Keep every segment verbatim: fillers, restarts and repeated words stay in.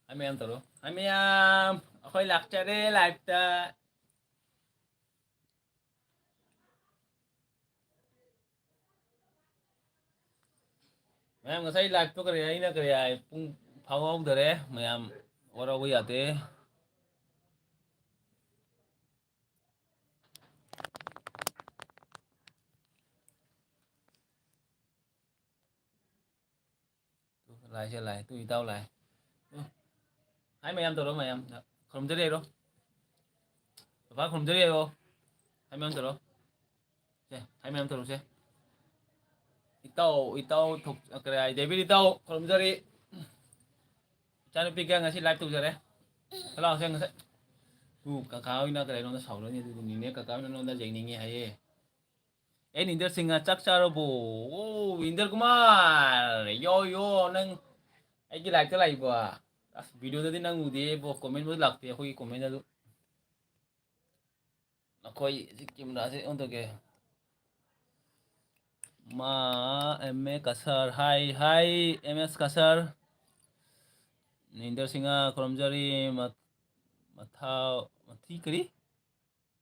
ꯍꯥꯏ ꯃꯌꯥꯝ ꯇꯧꯔꯣ꯫ ꯍꯥꯏ ꯃꯌꯥꯝ, ꯑꯩꯈꯣꯏ ꯂꯥꯛꯆꯔꯦ live-ꯇ꯫ ꯃꯌꯥꯝ, ꯉꯁꯥꯏ live-ꯇꯣ ꯀꯔꯤ, ꯑꯩꯅ ꯀꯔꯤ ꯍꯥꯏ, ꯄꯨꯡ ꯐꯥꯎꯍꯧꯗꯔꯦ꯫ ꯃꯌꯥꯝ ꯋꯥꯔꯧꯕ ꯌꯥꯗꯦ꯫ ꯂꯥꯏꯁꯦ ꯂꯥꯏ, ꯇꯨ ꯏꯇꯥꯎ ꯂꯥꯏ꯫ ꯎ꯫ ꯍꯥꯏ ꯃꯌꯥꯝ ꯇꯧꯔꯣ, ꯃꯌꯥꯝ꯫ ꯈꯨꯔꯨꯝꯖꯔꯤ ꯍꯥꯏꯔꯣ꯫ ꯄꯄꯥ ꯈꯨꯔꯨꯝꯖꯔꯤ ꯍꯥꯏꯔꯣ꯫ ꯍꯥꯏ ꯃꯌꯥꯝ ꯇꯧꯔꯣ꯫ ꯁꯦ, ꯍꯥꯏ ꯃꯌꯥꯝ ꯇꯧꯔꯣ, ꯁꯦ꯫ ꯏꯇꯥꯎ, ꯏꯇꯥꯎ ꯊꯣꯛ-, ꯀꯔꯤ ꯍꯥꯏ, ꯗꯦꯕꯤꯠ ꯏꯇꯥꯎ ꯈꯨꯔꯨꯝꯖꯔꯤ꯫ ꯏꯆꯥꯅꯨꯄꯤꯒ ꯉꯁꯤ live ꯇꯧꯖꯔꯦ꯫ ꯍꯜꯂꯣ, ꯁꯦ, ꯉꯁꯥꯏ꯫ ꯇꯨ, ꯀꯀꯥ ꯍꯣꯏꯅ ꯀꯔꯤ ꯑꯩꯉꯣꯟꯗ ꯁꯥꯎꯔꯅꯤ, ꯑꯗꯨꯗꯨꯅꯤꯅꯦ, ꯀꯀꯥ ꯍꯣꯏꯅ ꯅꯉꯣꯟꯗ ꯌꯦꯡꯅꯤꯡꯉꯦ ꯍꯥꯏꯌꯦ꯫ ꯑꯦ, ꯏꯟꯗꯔ ꯁꯤꯡꯍ, ꯆꯥꯛ ꯆꯥꯔꯕꯣ? ꯑꯣ, ꯏꯟꯗꯔ ꯀꯨꯃꯥꯔ, ꯌꯣ, ꯌꯣ, ꯅꯪ ꯑꯩꯒꯤ live-ꯇ ꯂꯥꯛꯏꯕꯣ? ꯑꯁ, video-ꯗꯗꯤ ꯅꯪ ꯎꯗꯦ ꯏꯕꯣ, comment-ꯕꯨ ꯂꯥꯛꯇꯦ ꯑꯩꯈꯣꯏꯒꯤ comment ꯑꯗꯨ꯫ ꯑꯩꯈꯣꯏ ꯁꯤ camera-ꯁꯦ ꯑꯣꯟꯊꯣꯛꯀꯦ꯫ ꯃꯥ, M A ꯀꯁꯔ, hi, hi, M S ꯀꯁꯔ꯫ ꯏꯟꯗꯔ Singh ꯈꯨꯔꯨꯝꯖꯔꯤ, ꯃ-, ꯃꯊꯥ-, ꯃꯊꯤ ꯀꯔꯤ?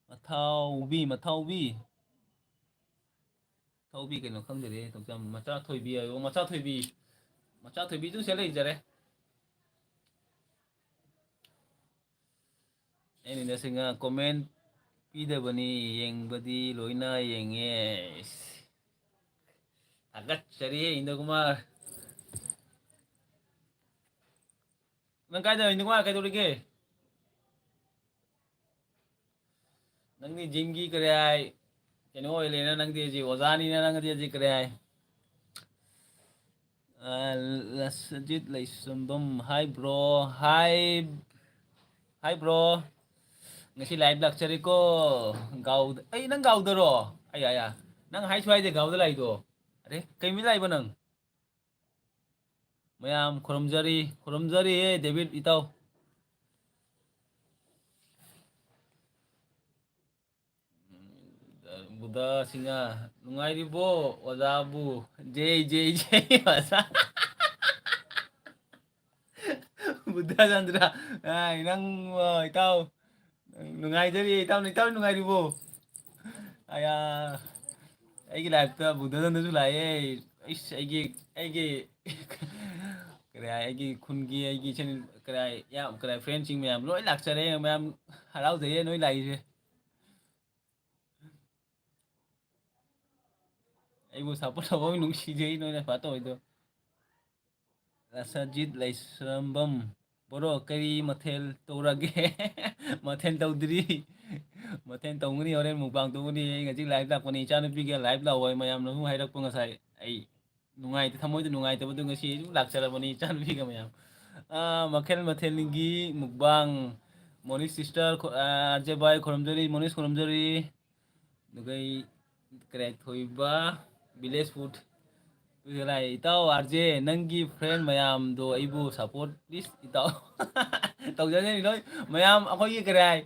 ꯃꯊꯥꯎꯕꯤ, ꯃꯊꯥꯎꯕꯤ꯫ ꯊꯧꯕꯤ ꯀꯩꯅꯣ ꯈꯪꯗꯔꯦ, ꯇꯧꯆꯝ꯫ ꯃꯆꯥ ꯊꯣꯏꯕꯤ ꯍꯥꯏꯌꯣ, ꯃꯆꯥ ꯊꯣꯏꯕꯤ꯫ ꯃꯆꯥ ꯊꯣꯏꯕꯤꯗꯨ ꯁꯤꯗ ꯂꯩꯖꯔꯦ꯫ ꯑꯩꯅ ꯏꯟꯗꯔ ꯁꯤꯡꯍ comment ꯄꯤꯗꯕꯅꯤ, ꯌꯦꯡꯕꯗꯤ ꯂꯣꯏꯅ ꯌꯦꯡꯉꯦ꯫ ꯏꯁ꯫ ꯊꯥꯒꯠꯆꯔꯤ, ꯏꯟꯗ꯭ꯔ ꯀꯨꯃꯥꯔ꯫ ꯅꯪ ꯀꯥꯏꯗ ꯂꯩꯅꯣ? ꯀꯃꯥꯏ ꯀꯩꯗꯧꯔꯤꯒꯦ? ꯅꯪꯗꯤ gym-ꯒꯤ ꯀꯔꯤ ꯍꯥꯏ? ꯀꯩꯅꯣ ꯑꯣꯏ ꯂꯩꯅ ꯅꯪꯗꯤ ꯍꯧꯖꯤꯛ ꯑꯣꯖꯥꯅꯤꯅ ꯅꯪꯗꯤ ꯍꯧꯖꯤꯛ ꯀꯔꯤ ꯍꯥꯏ? ꯑ, ꯂꯁꯖꯤꯠ ꯂꯩꯁ꯭ꯔꯝꯕꯝ, hi bro, hi, hi bro. ꯉꯁꯤ live ꯂꯥꯛꯆꯔꯤꯀꯣ꯫ ꯒꯥꯎꯗ-, ꯑꯩ ꯅꯪ ꯒꯥꯎꯗꯔꯣ? ꯑꯩ, ꯑꯌꯥ, ꯅꯪ ꯍꯥꯏ ꯁ꯭ꯋꯥꯏꯗ ꯒꯥꯎꯗ ꯂꯥꯛꯏꯗꯣ? ꯑꯔꯦ, ꯀꯩ ꯃꯤ ꯂꯥꯛꯏꯕ ꯅꯪ? ꯃꯌꯥꯝ ꯈꯨꯔꯨꯝꯖꯔꯤ, ꯈꯨꯔꯨꯝꯖꯔꯤꯌꯦ ꯗꯦꯕꯤꯠ ꯏꯇꯥꯎ꯫ ꯕꯨꯙ ꯁꯤꯡꯍ, ꯅꯨꯡꯉꯥꯏꯔꯤꯕꯣ ꯑꯣꯖꯥꯕꯨ? ꯖꯩ, ꯖꯩ, ꯖꯩ, ꯑꯣꯖꯥ꯫ ꯕꯨꯙꯆꯟꯗ꯭ꯔ, ꯑꯥꯏ, ꯅꯪ, ꯑ, ꯏꯇꯥꯎ, ꯅꯨꯡꯉꯥꯏꯖꯔꯤ, ꯏꯇꯥꯎ, ꯏꯇꯥꯎ ꯅꯨꯡꯉꯥꯏꯔꯤꯕꯣ? ꯑꯌꯥ, ꯑꯩꯒꯤ live ꯇ ꯕꯨꯙꯆꯟꯗ꯭ꯔꯁꯨ ꯂꯥꯛꯑꯦ꯫ ꯏꯁ, ꯑꯩꯒꯤ, ꯑꯩꯒꯤ, ꯀꯔꯤ ꯍꯥꯏ, ꯑꯩꯒꯤ ꯈꯨꯟꯒꯤ, ꯑꯩꯒꯤ ꯏꯆꯤꯟ, ꯀꯔꯤ ꯍꯥꯏ, ꯌꯥꯝ, ꯀꯔꯤ ꯍꯥꯏ, friend ꯁꯤꯡ ꯃꯌꯥꯝ ꯂꯣꯏ ꯂꯥꯛꯆꯔꯦ, ꯃꯌꯥꯝ ꯍꯔꯥꯎꯖꯩꯌꯦ ꯅꯣꯏ ꯂꯥꯛꯏꯁꯦ꯫ ꯑꯩꯕꯨ support ꯇꯧꯕ ꯅꯨꯡꯁꯤꯖꯩ ꯅꯣꯏꯅ support ꯇꯧꯔꯤꯗꯣ꯫ ꯔꯁꯖꯤꯠ ꯂꯩꯁ꯭ꯔꯝꯕꯝ, "Bro, ꯀꯔꯤ ꯃꯊꯦꯜ ꯇꯧꯔꯒꯦ?" ꯃꯊꯦꯜ ꯇꯧꯗ꯭ꯔꯤ꯫ ꯃꯊꯦꯜ ꯇꯧꯒꯅꯤ, ꯍꯣꯔꯦꯟ mukbang ꯇꯧꯒꯅꯤ꯫ ꯑꯩ ꯉꯁꯤ live ꯂꯥꯛꯄꯅꯤ, ꯏꯆꯥꯅꯨꯄꯤꯒ live ꯂꯥꯛꯑꯣ ꯍꯥꯏ ꯃꯌꯥꯝꯅ ꯁꯨꯝ ꯍꯥꯏꯔꯛꯄ ꯉꯁꯥꯏ꯫ ꯑꯩ ꯅꯨꯡꯉꯥꯏꯇꯦ, ꯊꯃꯣꯏꯗ ꯅꯨꯡꯉꯥꯏꯇꯕꯗꯨ ꯉꯁꯤ ꯁꯨꯝ ꯂꯥꯛꯆꯔꯕꯅꯤ ꯏꯆꯥꯅꯨꯄꯤꯒ ꯃꯌꯥꯝ꯫ ꯑꯥ, ꯃꯈꯜ ꯃꯊꯦꯜꯒꯤ mukbang, ꯃꯣꯅꯤꯁ sister, ꯈꯣ-, ꯑꯥ, RJ ꯚꯥꯏ ꯈꯨꯔꯨꯝꯖꯔꯤ, ꯃꯣꯅꯤꯁ ꯈꯨꯔꯨꯝꯖꯔꯤ꯫ ꯑꯗꯨꯒ ꯑꯩ ꯀꯔꯤ ꯊꯣꯏꯕ village food꯫ ꯑꯗꯨꯒ ꯂꯥꯛꯑꯦ, "ꯏꯇꯥꯎ RJ, ꯅꯪꯒꯤ friend ꯃꯌꯥꯝꯗꯣ ꯑꯩꯕꯨ support please ꯏꯇꯥꯎ." ꯇꯧꯖꯅꯤ ꯂꯣꯏ ꯃꯌꯥꯝ ꯑꯩꯈꯣꯏꯒꯤ ꯀꯔꯤ ꯍꯥꯏ,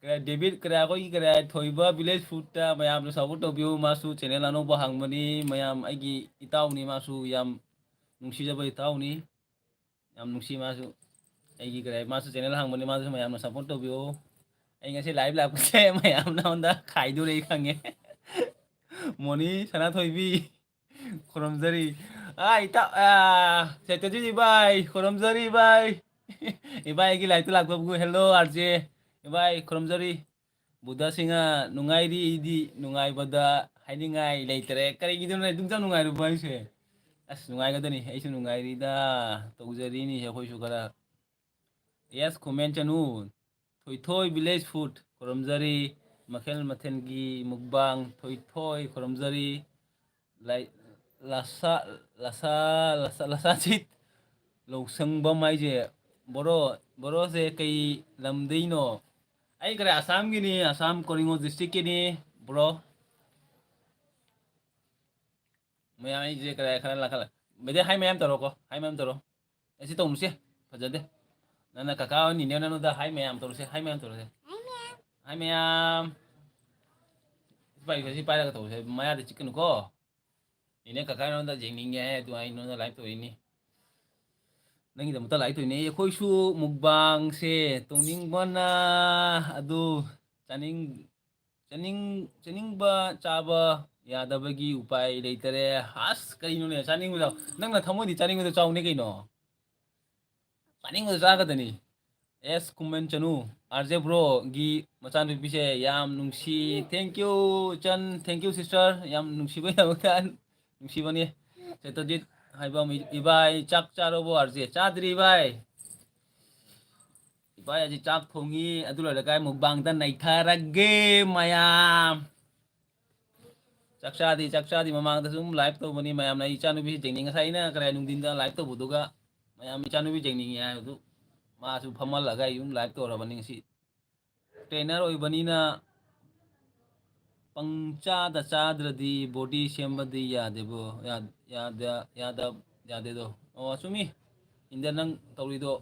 ꯀꯔꯤ ꯍꯥꯏ, ꯗꯦꯕꯤꯠ ꯀꯔꯤ ꯍꯥꯏ, ꯑꯩꯈꯣꯏꯒꯤ ꯀꯔꯤ ꯍꯥꯏ, ꯊꯣꯏꯕ village food ꯇ ꯃꯌꯥꯝꯅ support ꯇꯧꯕꯤꯌꯨ꯫ ꯃꯥꯁꯨ channel ꯑꯅꯧꯕ ꯍꯥꯡꯕꯅꯤ꯫ ꯃꯌꯥꯝ ꯑꯩꯒꯤ ꯏꯇꯥꯎꯅꯤ, ꯃꯥꯁꯨ ꯌꯥꯝ ꯅꯨꯡꯁꯤꯖꯕ ꯏꯇꯥꯎꯅꯤ꯫ ꯌꯥꯝ ꯅꯨꯡꯁꯤ ꯃꯥꯁꯨ꯫ ꯑꯩꯒꯤ ꯀꯔꯤ ꯍꯥꯏ, ꯃꯥꯁꯨ channel ꯍꯥꯡꯕꯅꯤ, ꯃꯥꯁꯨ ꯃꯌꯥꯝꯅ support ꯇꯧꯕꯤꯌꯨ꯫ ꯑꯩ ꯉꯁꯤ live ꯂꯥꯛꯄꯁꯦ ꯃꯌꯥꯝ ꯅꯉꯣꯟꯗ ꯈꯥꯏꯗꯣꯔꯦ ꯑꯩ ꯈꯪꯉꯦ꯫ ꯃꯣꯅꯤ ꯁꯅꯥꯊꯣꯏꯕꯤ, ꯈꯨꯔꯨꯝꯖꯔꯤ꯫ ꯑꯥ, ꯏꯇꯥꯎ, ꯑꯥ, ꯁꯦꯇꯖꯤꯠ ꯏꯕꯥꯏ, ꯈꯨꯔꯨꯝꯖꯔꯤ ꯏꯕꯥꯏ꯫ ꯏꯕꯥꯏꯒꯤ live ꯇ ꯂꯥꯛꯄꯕꯨ hello RJ꯫ ꯏꯕꯥꯏ, ꯈꯨꯔꯨꯝꯖꯔꯤ꯫ ꯕꯨꯙ ꯁꯤꯡꯍ, ꯅꯨꯡꯉꯥꯏꯔꯤ, ꯑꯩꯗꯤ ꯅꯨꯡꯉꯥꯏꯕꯗ ꯍꯥꯏꯅꯤꯡꯉꯥꯏ ꯂꯩꯇꯔꯦ꯫ ꯀꯔꯤꯒꯤꯅꯣꯅꯦ ꯑꯗꯨꯝ ꯌꯥꯝ ꯅꯨꯡꯉꯥꯏꯔꯨꯕ ꯍꯥꯏꯁꯦ? ꯑꯁ, ꯅꯨꯡꯉꯥꯏꯒꯗꯅꯤ, ꯑꯩꯁꯨ ꯅꯨꯡꯉꯥꯏꯔꯤꯗ, ꯇꯧꯖꯔꯤꯅꯤ ꯑꯩꯈꯣꯏꯁꯨ ꯈꯔ꯫ Yes, comment ꯆꯅꯨ꯫ ꯊꯣꯏꯊꯣꯏ village food ꯈꯨꯔꯨꯝꯖꯔꯤ꯫ ꯃꯈꯜ ꯃꯊꯦꯜꯒꯤ mukbang ꯊꯣꯏꯊꯣꯏ ꯈꯨꯔꯨꯝꯖꯔꯤ꯫ ꯂꯥꯏ-, ꯂꯁꯥ, ꯂꯁꯥ, ꯂꯁꯥ, ꯂꯁꯥꯖꯤꯠ ꯂꯧꯁꯪꯕꯝ ꯍꯥꯏꯁꯦ, bro, bro ꯁꯦ ꯀꯩ ꯂꯝꯗꯩꯅꯣ? ꯑꯩ ꯀꯔꯤ ꯑꯁꯥꯝꯒꯤꯅꯤ, ꯑꯁꯥꯝ ꯀꯣꯔꯤꯉꯣ district ꯀꯤꯅꯤ, bro꯫ ꯃꯌꯥꯝ ꯑꯩꯁꯦ ꯀꯔꯤ ꯈꯔ ꯂꯥꯛꯈꯠꯂ-, ꯃꯦꯗꯤ ꯍꯥꯏ ꯃꯌꯥꯝ ꯇꯧꯔꯣꯀꯣ, ꯍꯥꯏ ꯃꯌꯥꯝ ꯇꯧꯔꯣ꯫ ꯑꯩ ꯁꯤ ꯇꯧꯅꯨꯁꯦ, ꯐꯖꯗꯦ꯫ ꯅꯪꯅ ꯀꯀꯥ ꯍꯣꯏ ꯅꯤꯅꯦ ꯅꯪꯉꯣꯟꯗ ꯍꯥꯏ ꯃꯌꯥꯝ ꯇꯧꯔꯁꯦ, ꯍꯥꯏ ꯃꯌꯥꯝ ꯇꯧꯔꯁꯦ꯫ ꯍꯥꯏ ꯃꯌꯥꯝ꯫ ꯁꯤ ꯄꯥꯏ-, ꯁꯤ ꯄꯥꯏꯔꯒ ꯇꯧꯁꯦ, ꯃꯌꯥꯗ ꯆꯤꯛꯀꯅꯨꯀꯣ꯫ ꯅꯤꯅꯦ ꯀꯀꯥ ꯅꯉꯣꯟꯗ ꯌꯦꯡꯅꯤꯡꯉꯦ ꯍꯥꯏ, ꯑꯗꯨ ꯑꯩ ꯅꯉꯣꯟꯗ live ꯇꯧꯔꯤꯅꯤ꯫ ꯅꯪꯒꯤꯗꯃꯛꯇ ꯂꯥꯏꯛ ꯇꯧꯔꯤꯅꯦ꯫ ꯑꯩꯈꯣꯏꯁꯨ ꯃꯨꯛꯕꯥꯡꯁꯦ ꯇꯧꯅꯤꯡꯕꯅ ꯑꯗꯨ ꯆꯥꯅꯤꯡ-, ꯆꯥꯅꯤꯡ-, ꯆꯥꯅꯤꯡꯕ ꯆꯥꯕ ꯌꯥꯗꯕꯒꯤ ꯎꯄꯥꯏ ꯂꯩꯇꯔꯦ꯫ ꯑꯁ, ꯀꯩꯅꯣꯅꯦ, ꯆꯥꯅꯤꯡꯕꯗꯣ, ꯅꯪꯅ ꯊꯃꯣꯏꯗꯤ ꯆꯥꯅꯤꯡꯕꯗꯣ ꯆꯥꯎꯅꯦ ꯀꯩꯅꯣ꯫ ꯆꯥꯅꯤꯡꯕꯗꯣ ꯆꯥꯒꯗꯅꯤ꯫ ꯑꯦꯁ ꯈꯨꯃꯟ ꯆꯅꯨ, ꯑꯥꯔ ꯖꯦ ꯕ꯭ꯔꯣꯒꯤ ꯃꯆꯥꯅꯨꯄꯤꯁꯦ ꯌꯥꯝ ꯅꯨꯡꯁꯤ꯫ Thank you, ꯏꯆꯟ꯫ Thank you, sister꯫ ꯌꯥꯝ ꯅꯨꯡꯁꯤꯕꯒꯤꯗꯃꯛꯇ꯫ ꯅꯨꯡꯁꯤꯕꯅꯤ꯫ ꯁꯦꯇꯖꯤꯠ ꯍꯥꯏꯕ ꯑꯃ, ꯏꯕꯥꯏ, ꯆꯥꯛ ꯆꯥꯔꯕꯣ, ꯑꯥꯔ ꯖꯦ? ꯆꯥꯗ꯭ꯔꯤ, ꯏꯕꯥꯏ꯫ ꯏꯕꯥꯏ ꯍꯧꯖꯤꯛ ꯆꯥꯛ ꯊꯣꯡꯉꯤ꯫ ꯑꯗꯨ ꯂꯣꯏꯔꯒ ꯑꯩ ꯃꯨꯛꯕꯥꯡꯗ ꯅꯩꯊꯔꯒꯦ, ꯃꯌꯥꯝ꯫ ꯆꯥꯛ ꯆꯥꯗꯤ, ꯆꯥꯛ ꯆꯥꯗꯤ ꯃꯃꯥꯡꯗ ꯁꯨꯝ ꯂꯥꯏꯚ ꯇꯧꯕꯅꯤ꯫ ꯃꯌꯥꯝꯅ ꯑꯩ ꯏꯆꯥꯅꯨꯄꯤꯁꯤ ꯌꯦꯡꯅꯤꯡ-, ꯉꯁꯥꯏ ꯑꯩꯅ ꯀꯔꯤ ꯅꯨꯡꯊꯤꯟꯗ ꯂꯥꯏꯚ ꯇꯧꯕꯗꯨꯒ ꯃꯌꯥꯝ ꯏꯆꯥꯅꯨꯄꯤ ꯌꯦꯡꯅꯤꯡꯉꯤ ꯍꯥꯏꯕꯗꯨ ꯃꯥꯁꯨ ꯐꯝꯍꯜꯂꯒ ꯑꯩ ꯑꯗꯨꯝ ꯂꯥꯏꯚ ꯇꯧꯔꯕꯅꯤ ꯉꯁꯤ꯫ ꯇ꯭ꯔꯦꯅꯔ ꯑꯣꯏꯕꯅꯤꯅ ꯄꯪꯆꯥꯗ ꯆꯥꯗ꯭ꯔꯗꯤ ꯕꯣꯗꯤ ꯁꯦꯝꯕꯗꯤ ꯌꯥꯗꯦꯕꯣ꯫ ꯌꯥ-, ꯌꯥꯗ-, ꯌꯥꯗ-, ꯌꯥꯗꯦꯗꯣ꯫ ꯑꯣ, ꯆꯨꯝꯃꯤ꯫ ꯏꯟꯗꯤꯌꯥ, ꯅꯪ ꯇꯧꯔꯤꯗꯣ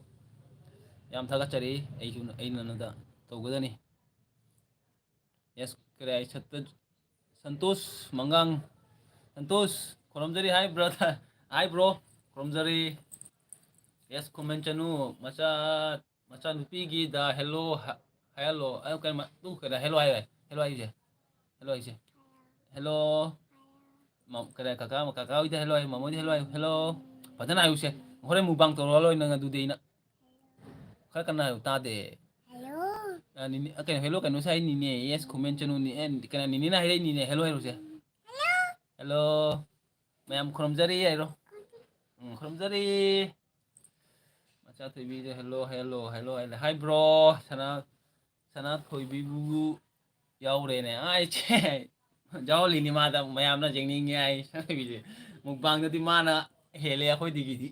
ꯌꯥꯝ ꯊꯥꯒꯠꯆꯔꯤ꯫ ꯑꯩꯁꯨ, ꯑꯩꯅ ꯅꯉꯣꯟꯗ ꯇꯧꯒꯗꯅꯤ꯫ ꯌꯦꯁ, ꯀꯔꯤ ꯍꯥꯏ? ꯁꯠꯇ-, ꯁꯟꯇꯣꯁ ꯃꯪꯒꯥꯡ꯫ ꯁꯟꯇꯣꯁ, ꯈꯨꯔꯨꯝꯖꯔꯤ꯫ Hi, brother꯫ Hi, bro꯫ ꯈꯨꯔꯨꯝꯖꯔꯤ꯫ ꯌꯦꯁ, ꯈꯨꯃꯟ ꯆꯅꯨ꯫ ꯃꯆꯥ, ꯃꯆꯥꯅꯨꯄꯤꯒꯤꯗ hello ꯍ-, hello꯫ ꯑ, ꯀꯩꯅꯣ, ꯃ-, ꯇꯨ ꯀꯩꯅꯣ, hello ꯍꯥꯏꯌꯣ꯫ Hello ꯍꯥꯏꯁꯦ꯫ Hello ꯍꯥꯏꯁꯦ꯫ Hello꯫ ꯃ-, ꯀꯩꯅꯣ, ꯀꯀꯥ, ꯀꯀꯥ ꯍꯣꯏꯗ hello ꯍꯥꯏꯌꯨ, ꯃꯃꯣꯏꯗ hello ꯍꯥꯏꯌꯨ꯫ Hello꯫ ꯐꯖꯅ ꯍꯥꯏꯌꯨꯁꯦ꯫ ꯍꯣꯔꯦꯟ ꯃꯨꯛꯕꯥꯡ ꯇꯧꯔꯛꯑꯣ ꯅꯪ ꯑꯗꯨꯗꯤ ꯑꯩꯅ꯫ ꯈꯔ ꯀꯟꯅ ꯍꯥꯏꯌꯨ, ꯇꯥꯗꯦ꯫ Hello꯫ ꯑ, ꯅꯤꯅꯦ, ꯑ, ꯀꯩꯅꯣ, hello ꯀꯩꯅꯣ ꯁꯥꯏ ꯅꯤꯅꯦ, ꯌꯦꯁ ꯈꯨꯃꯟ ꯆꯅꯨꯅꯤ, ꯑꯦ, ꯀꯩꯅꯣ, ꯅꯤꯅꯦꯅ ꯍꯥꯏꯔꯛꯏ ꯅꯤꯅꯦ, hello ꯍꯥꯏꯔꯨꯁꯦ꯫ Hello꯫ Hello꯫ ꯃꯌꯥꯝ ꯈꯨꯔꯨꯝꯖꯔꯤ ꯍꯥꯏꯔꯣ꯫ ꯎꯝ, ꯈꯨꯔꯨꯝꯖꯔꯤ꯫ ꯃꯆꯥ ꯊꯣꯏꯕꯤꯗ hello, hello, hello ꯍꯥꯏꯅ꯫ Hi, bro꯫ ꯁꯅꯥ, ꯁꯅꯥ ꯊꯣꯏꯕꯤꯕꯨ ꯌꯥꯎꯔꯦꯅꯦ꯫ ꯑꯥꯏ, ꯆꯦ꯫ ꯌꯥꯎꯍꯜꯂꯤꯅꯤ ꯃꯥꯗ, ꯃꯌꯥꯝꯅ ꯌꯦꯡꯅꯤꯡꯉꯦ ꯍꯥꯏ꯫ ꯁꯅꯥ ꯊꯣꯏꯕꯤꯁꯦ꯫ ꯃꯨꯛꯕꯥꯡꯗꯗꯤ ꯃꯥꯅ ꯍꯦꯜꯂꯦ ꯑꯩꯈꯣꯏꯗꯒꯤꯗꯤ꯫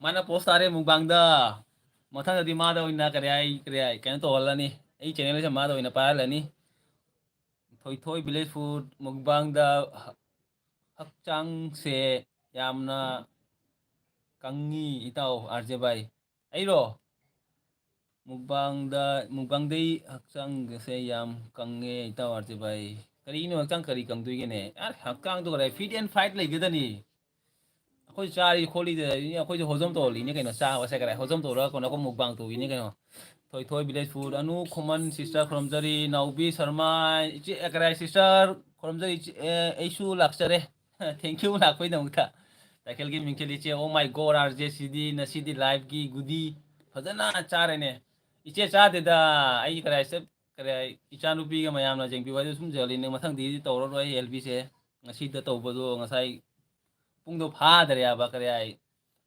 ꯃꯥꯅ post ꯇꯥꯔꯦ ꯃꯨꯛꯕꯥꯡꯗ꯫ ꯃꯊꯪꯗꯗꯤ ꯃꯥꯗ ꯑꯣꯏꯅ ꯀꯔꯤ ꯍꯥꯏ, ꯀꯔꯤ ꯍꯥꯏ, ꯀꯩꯅꯣ ꯇꯧꯍꯜꯂꯅꯤ꯫ ꯑꯩ channel ꯁꯦ ꯃꯥꯗ ꯑꯣꯏꯅ ꯄꯥꯏꯍꯜꯂꯅꯤ꯫ ꯊꯣꯏꯊꯣꯏ village food ꯃꯨꯛꯕꯥꯡꯗ ꯍ-, ꯍꯛꯆꯥꯡꯁꯦ ꯌꯥꯝꯅ ꯀꯪꯉꯤ ꯏꯇꯥꯎ ꯑꯥꯔ ꯖꯦ ꯚꯥꯏ꯫ ꯑꯩꯔꯣ? ꯃꯨꯛꯕꯥꯡꯗ, ꯃꯨꯛꯕꯥꯡꯗꯩ ꯍꯛꯆꯥꯡꯒꯁꯦ ꯌꯥꯝ ꯀꯪꯉꯦ ꯏꯇꯥꯎ ꯑꯥꯔ ꯖꯦ ꯚꯥꯏ꯫ ꯀꯔꯤꯅꯣ ꯍꯛꯆꯥꯡ ꯀꯔꯤ ꯀꯪꯗꯣꯏꯒꯦꯅꯦ? ꯑ, ꯍꯛꯆꯥꯡꯗꯣ ꯀꯗꯥꯏ fit and fight ꯂꯩꯒꯗꯅꯤ꯫ ꯑꯩꯈꯣꯏ ꯆꯥꯔꯤ ꯈꯣꯠꯂꯤꯗ ꯑꯩꯈꯣꯏꯁꯨ ꯍꯣꯖꯝ ꯇꯧꯔꯛꯂꯤꯅꯦ ꯀꯩꯅꯣ, ꯆꯥꯕꯁꯦ ꯀꯔꯥꯏ ꯍꯣꯖꯝ ꯇꯧꯔꯒ ꯀꯣꯟꯅ ꯑꯩꯈꯣꯏ ꯃꯨꯛꯕꯥꯡ ꯇꯧꯕꯤꯅꯦ ꯀꯩꯅꯣ꯫ ꯊꯣꯏꯊꯣꯏ village food, ꯑꯅꯨ ꯈꯨꯃꯟ sister ꯈꯨꯔꯨꯝꯖꯔꯤ, ꯅꯥꯎꯕꯤ ꯁꯔꯃ, ꯏꯆꯦ, ꯑ, ꯀꯔꯥꯏ sister ꯈꯨꯔꯨꯝꯖꯔꯤ, ꯏꯆꯦ, ꯑ, ꯑꯩꯁꯨ ꯂꯥꯛꯆꯔꯦ꯫ Thank you ꯂꯥꯛꯄꯩꯗꯃꯛꯇ꯫ ꯇꯥꯏꯀꯦꯜꯒꯤ ꯃꯤꯡꯊꯦꯜ ꯏꯆꯦ, oh my God, RJ ꯁꯤꯗꯤ ꯉꯁꯤꯗꯤ liveꯀꯤ ꯒꯨꯗꯤ ꯐꯖꯅ ꯆꯥꯔꯦꯅꯦ꯫ ꯏꯆꯦ ꯆꯥꯗꯦꯗ, ꯑꯩ ꯀꯔꯥꯏ ꯆꯠ-, ꯀꯔꯥꯏ ꯏꯆꯥꯅꯨꯄꯤꯒ ꯃꯌꯥꯝꯅ ꯌꯦꯡꯕꯤꯌꯨ ꯍꯥꯏꯗꯨ ꯁꯨꯝ ꯖꯦꯜꯂꯤꯅꯦ, ꯃꯊꯪꯗꯤ ꯇꯧꯔꯔꯣꯏ ꯑꯦꯜꯕꯤꯁꯦ꯫ ꯉꯁꯤꯗ ꯇꯧꯕꯗꯣ ꯉꯁꯥꯏ ꯄꯨꯡꯗꯣ ꯐꯥꯗꯔꯦꯕ, ꯀꯔꯥꯏ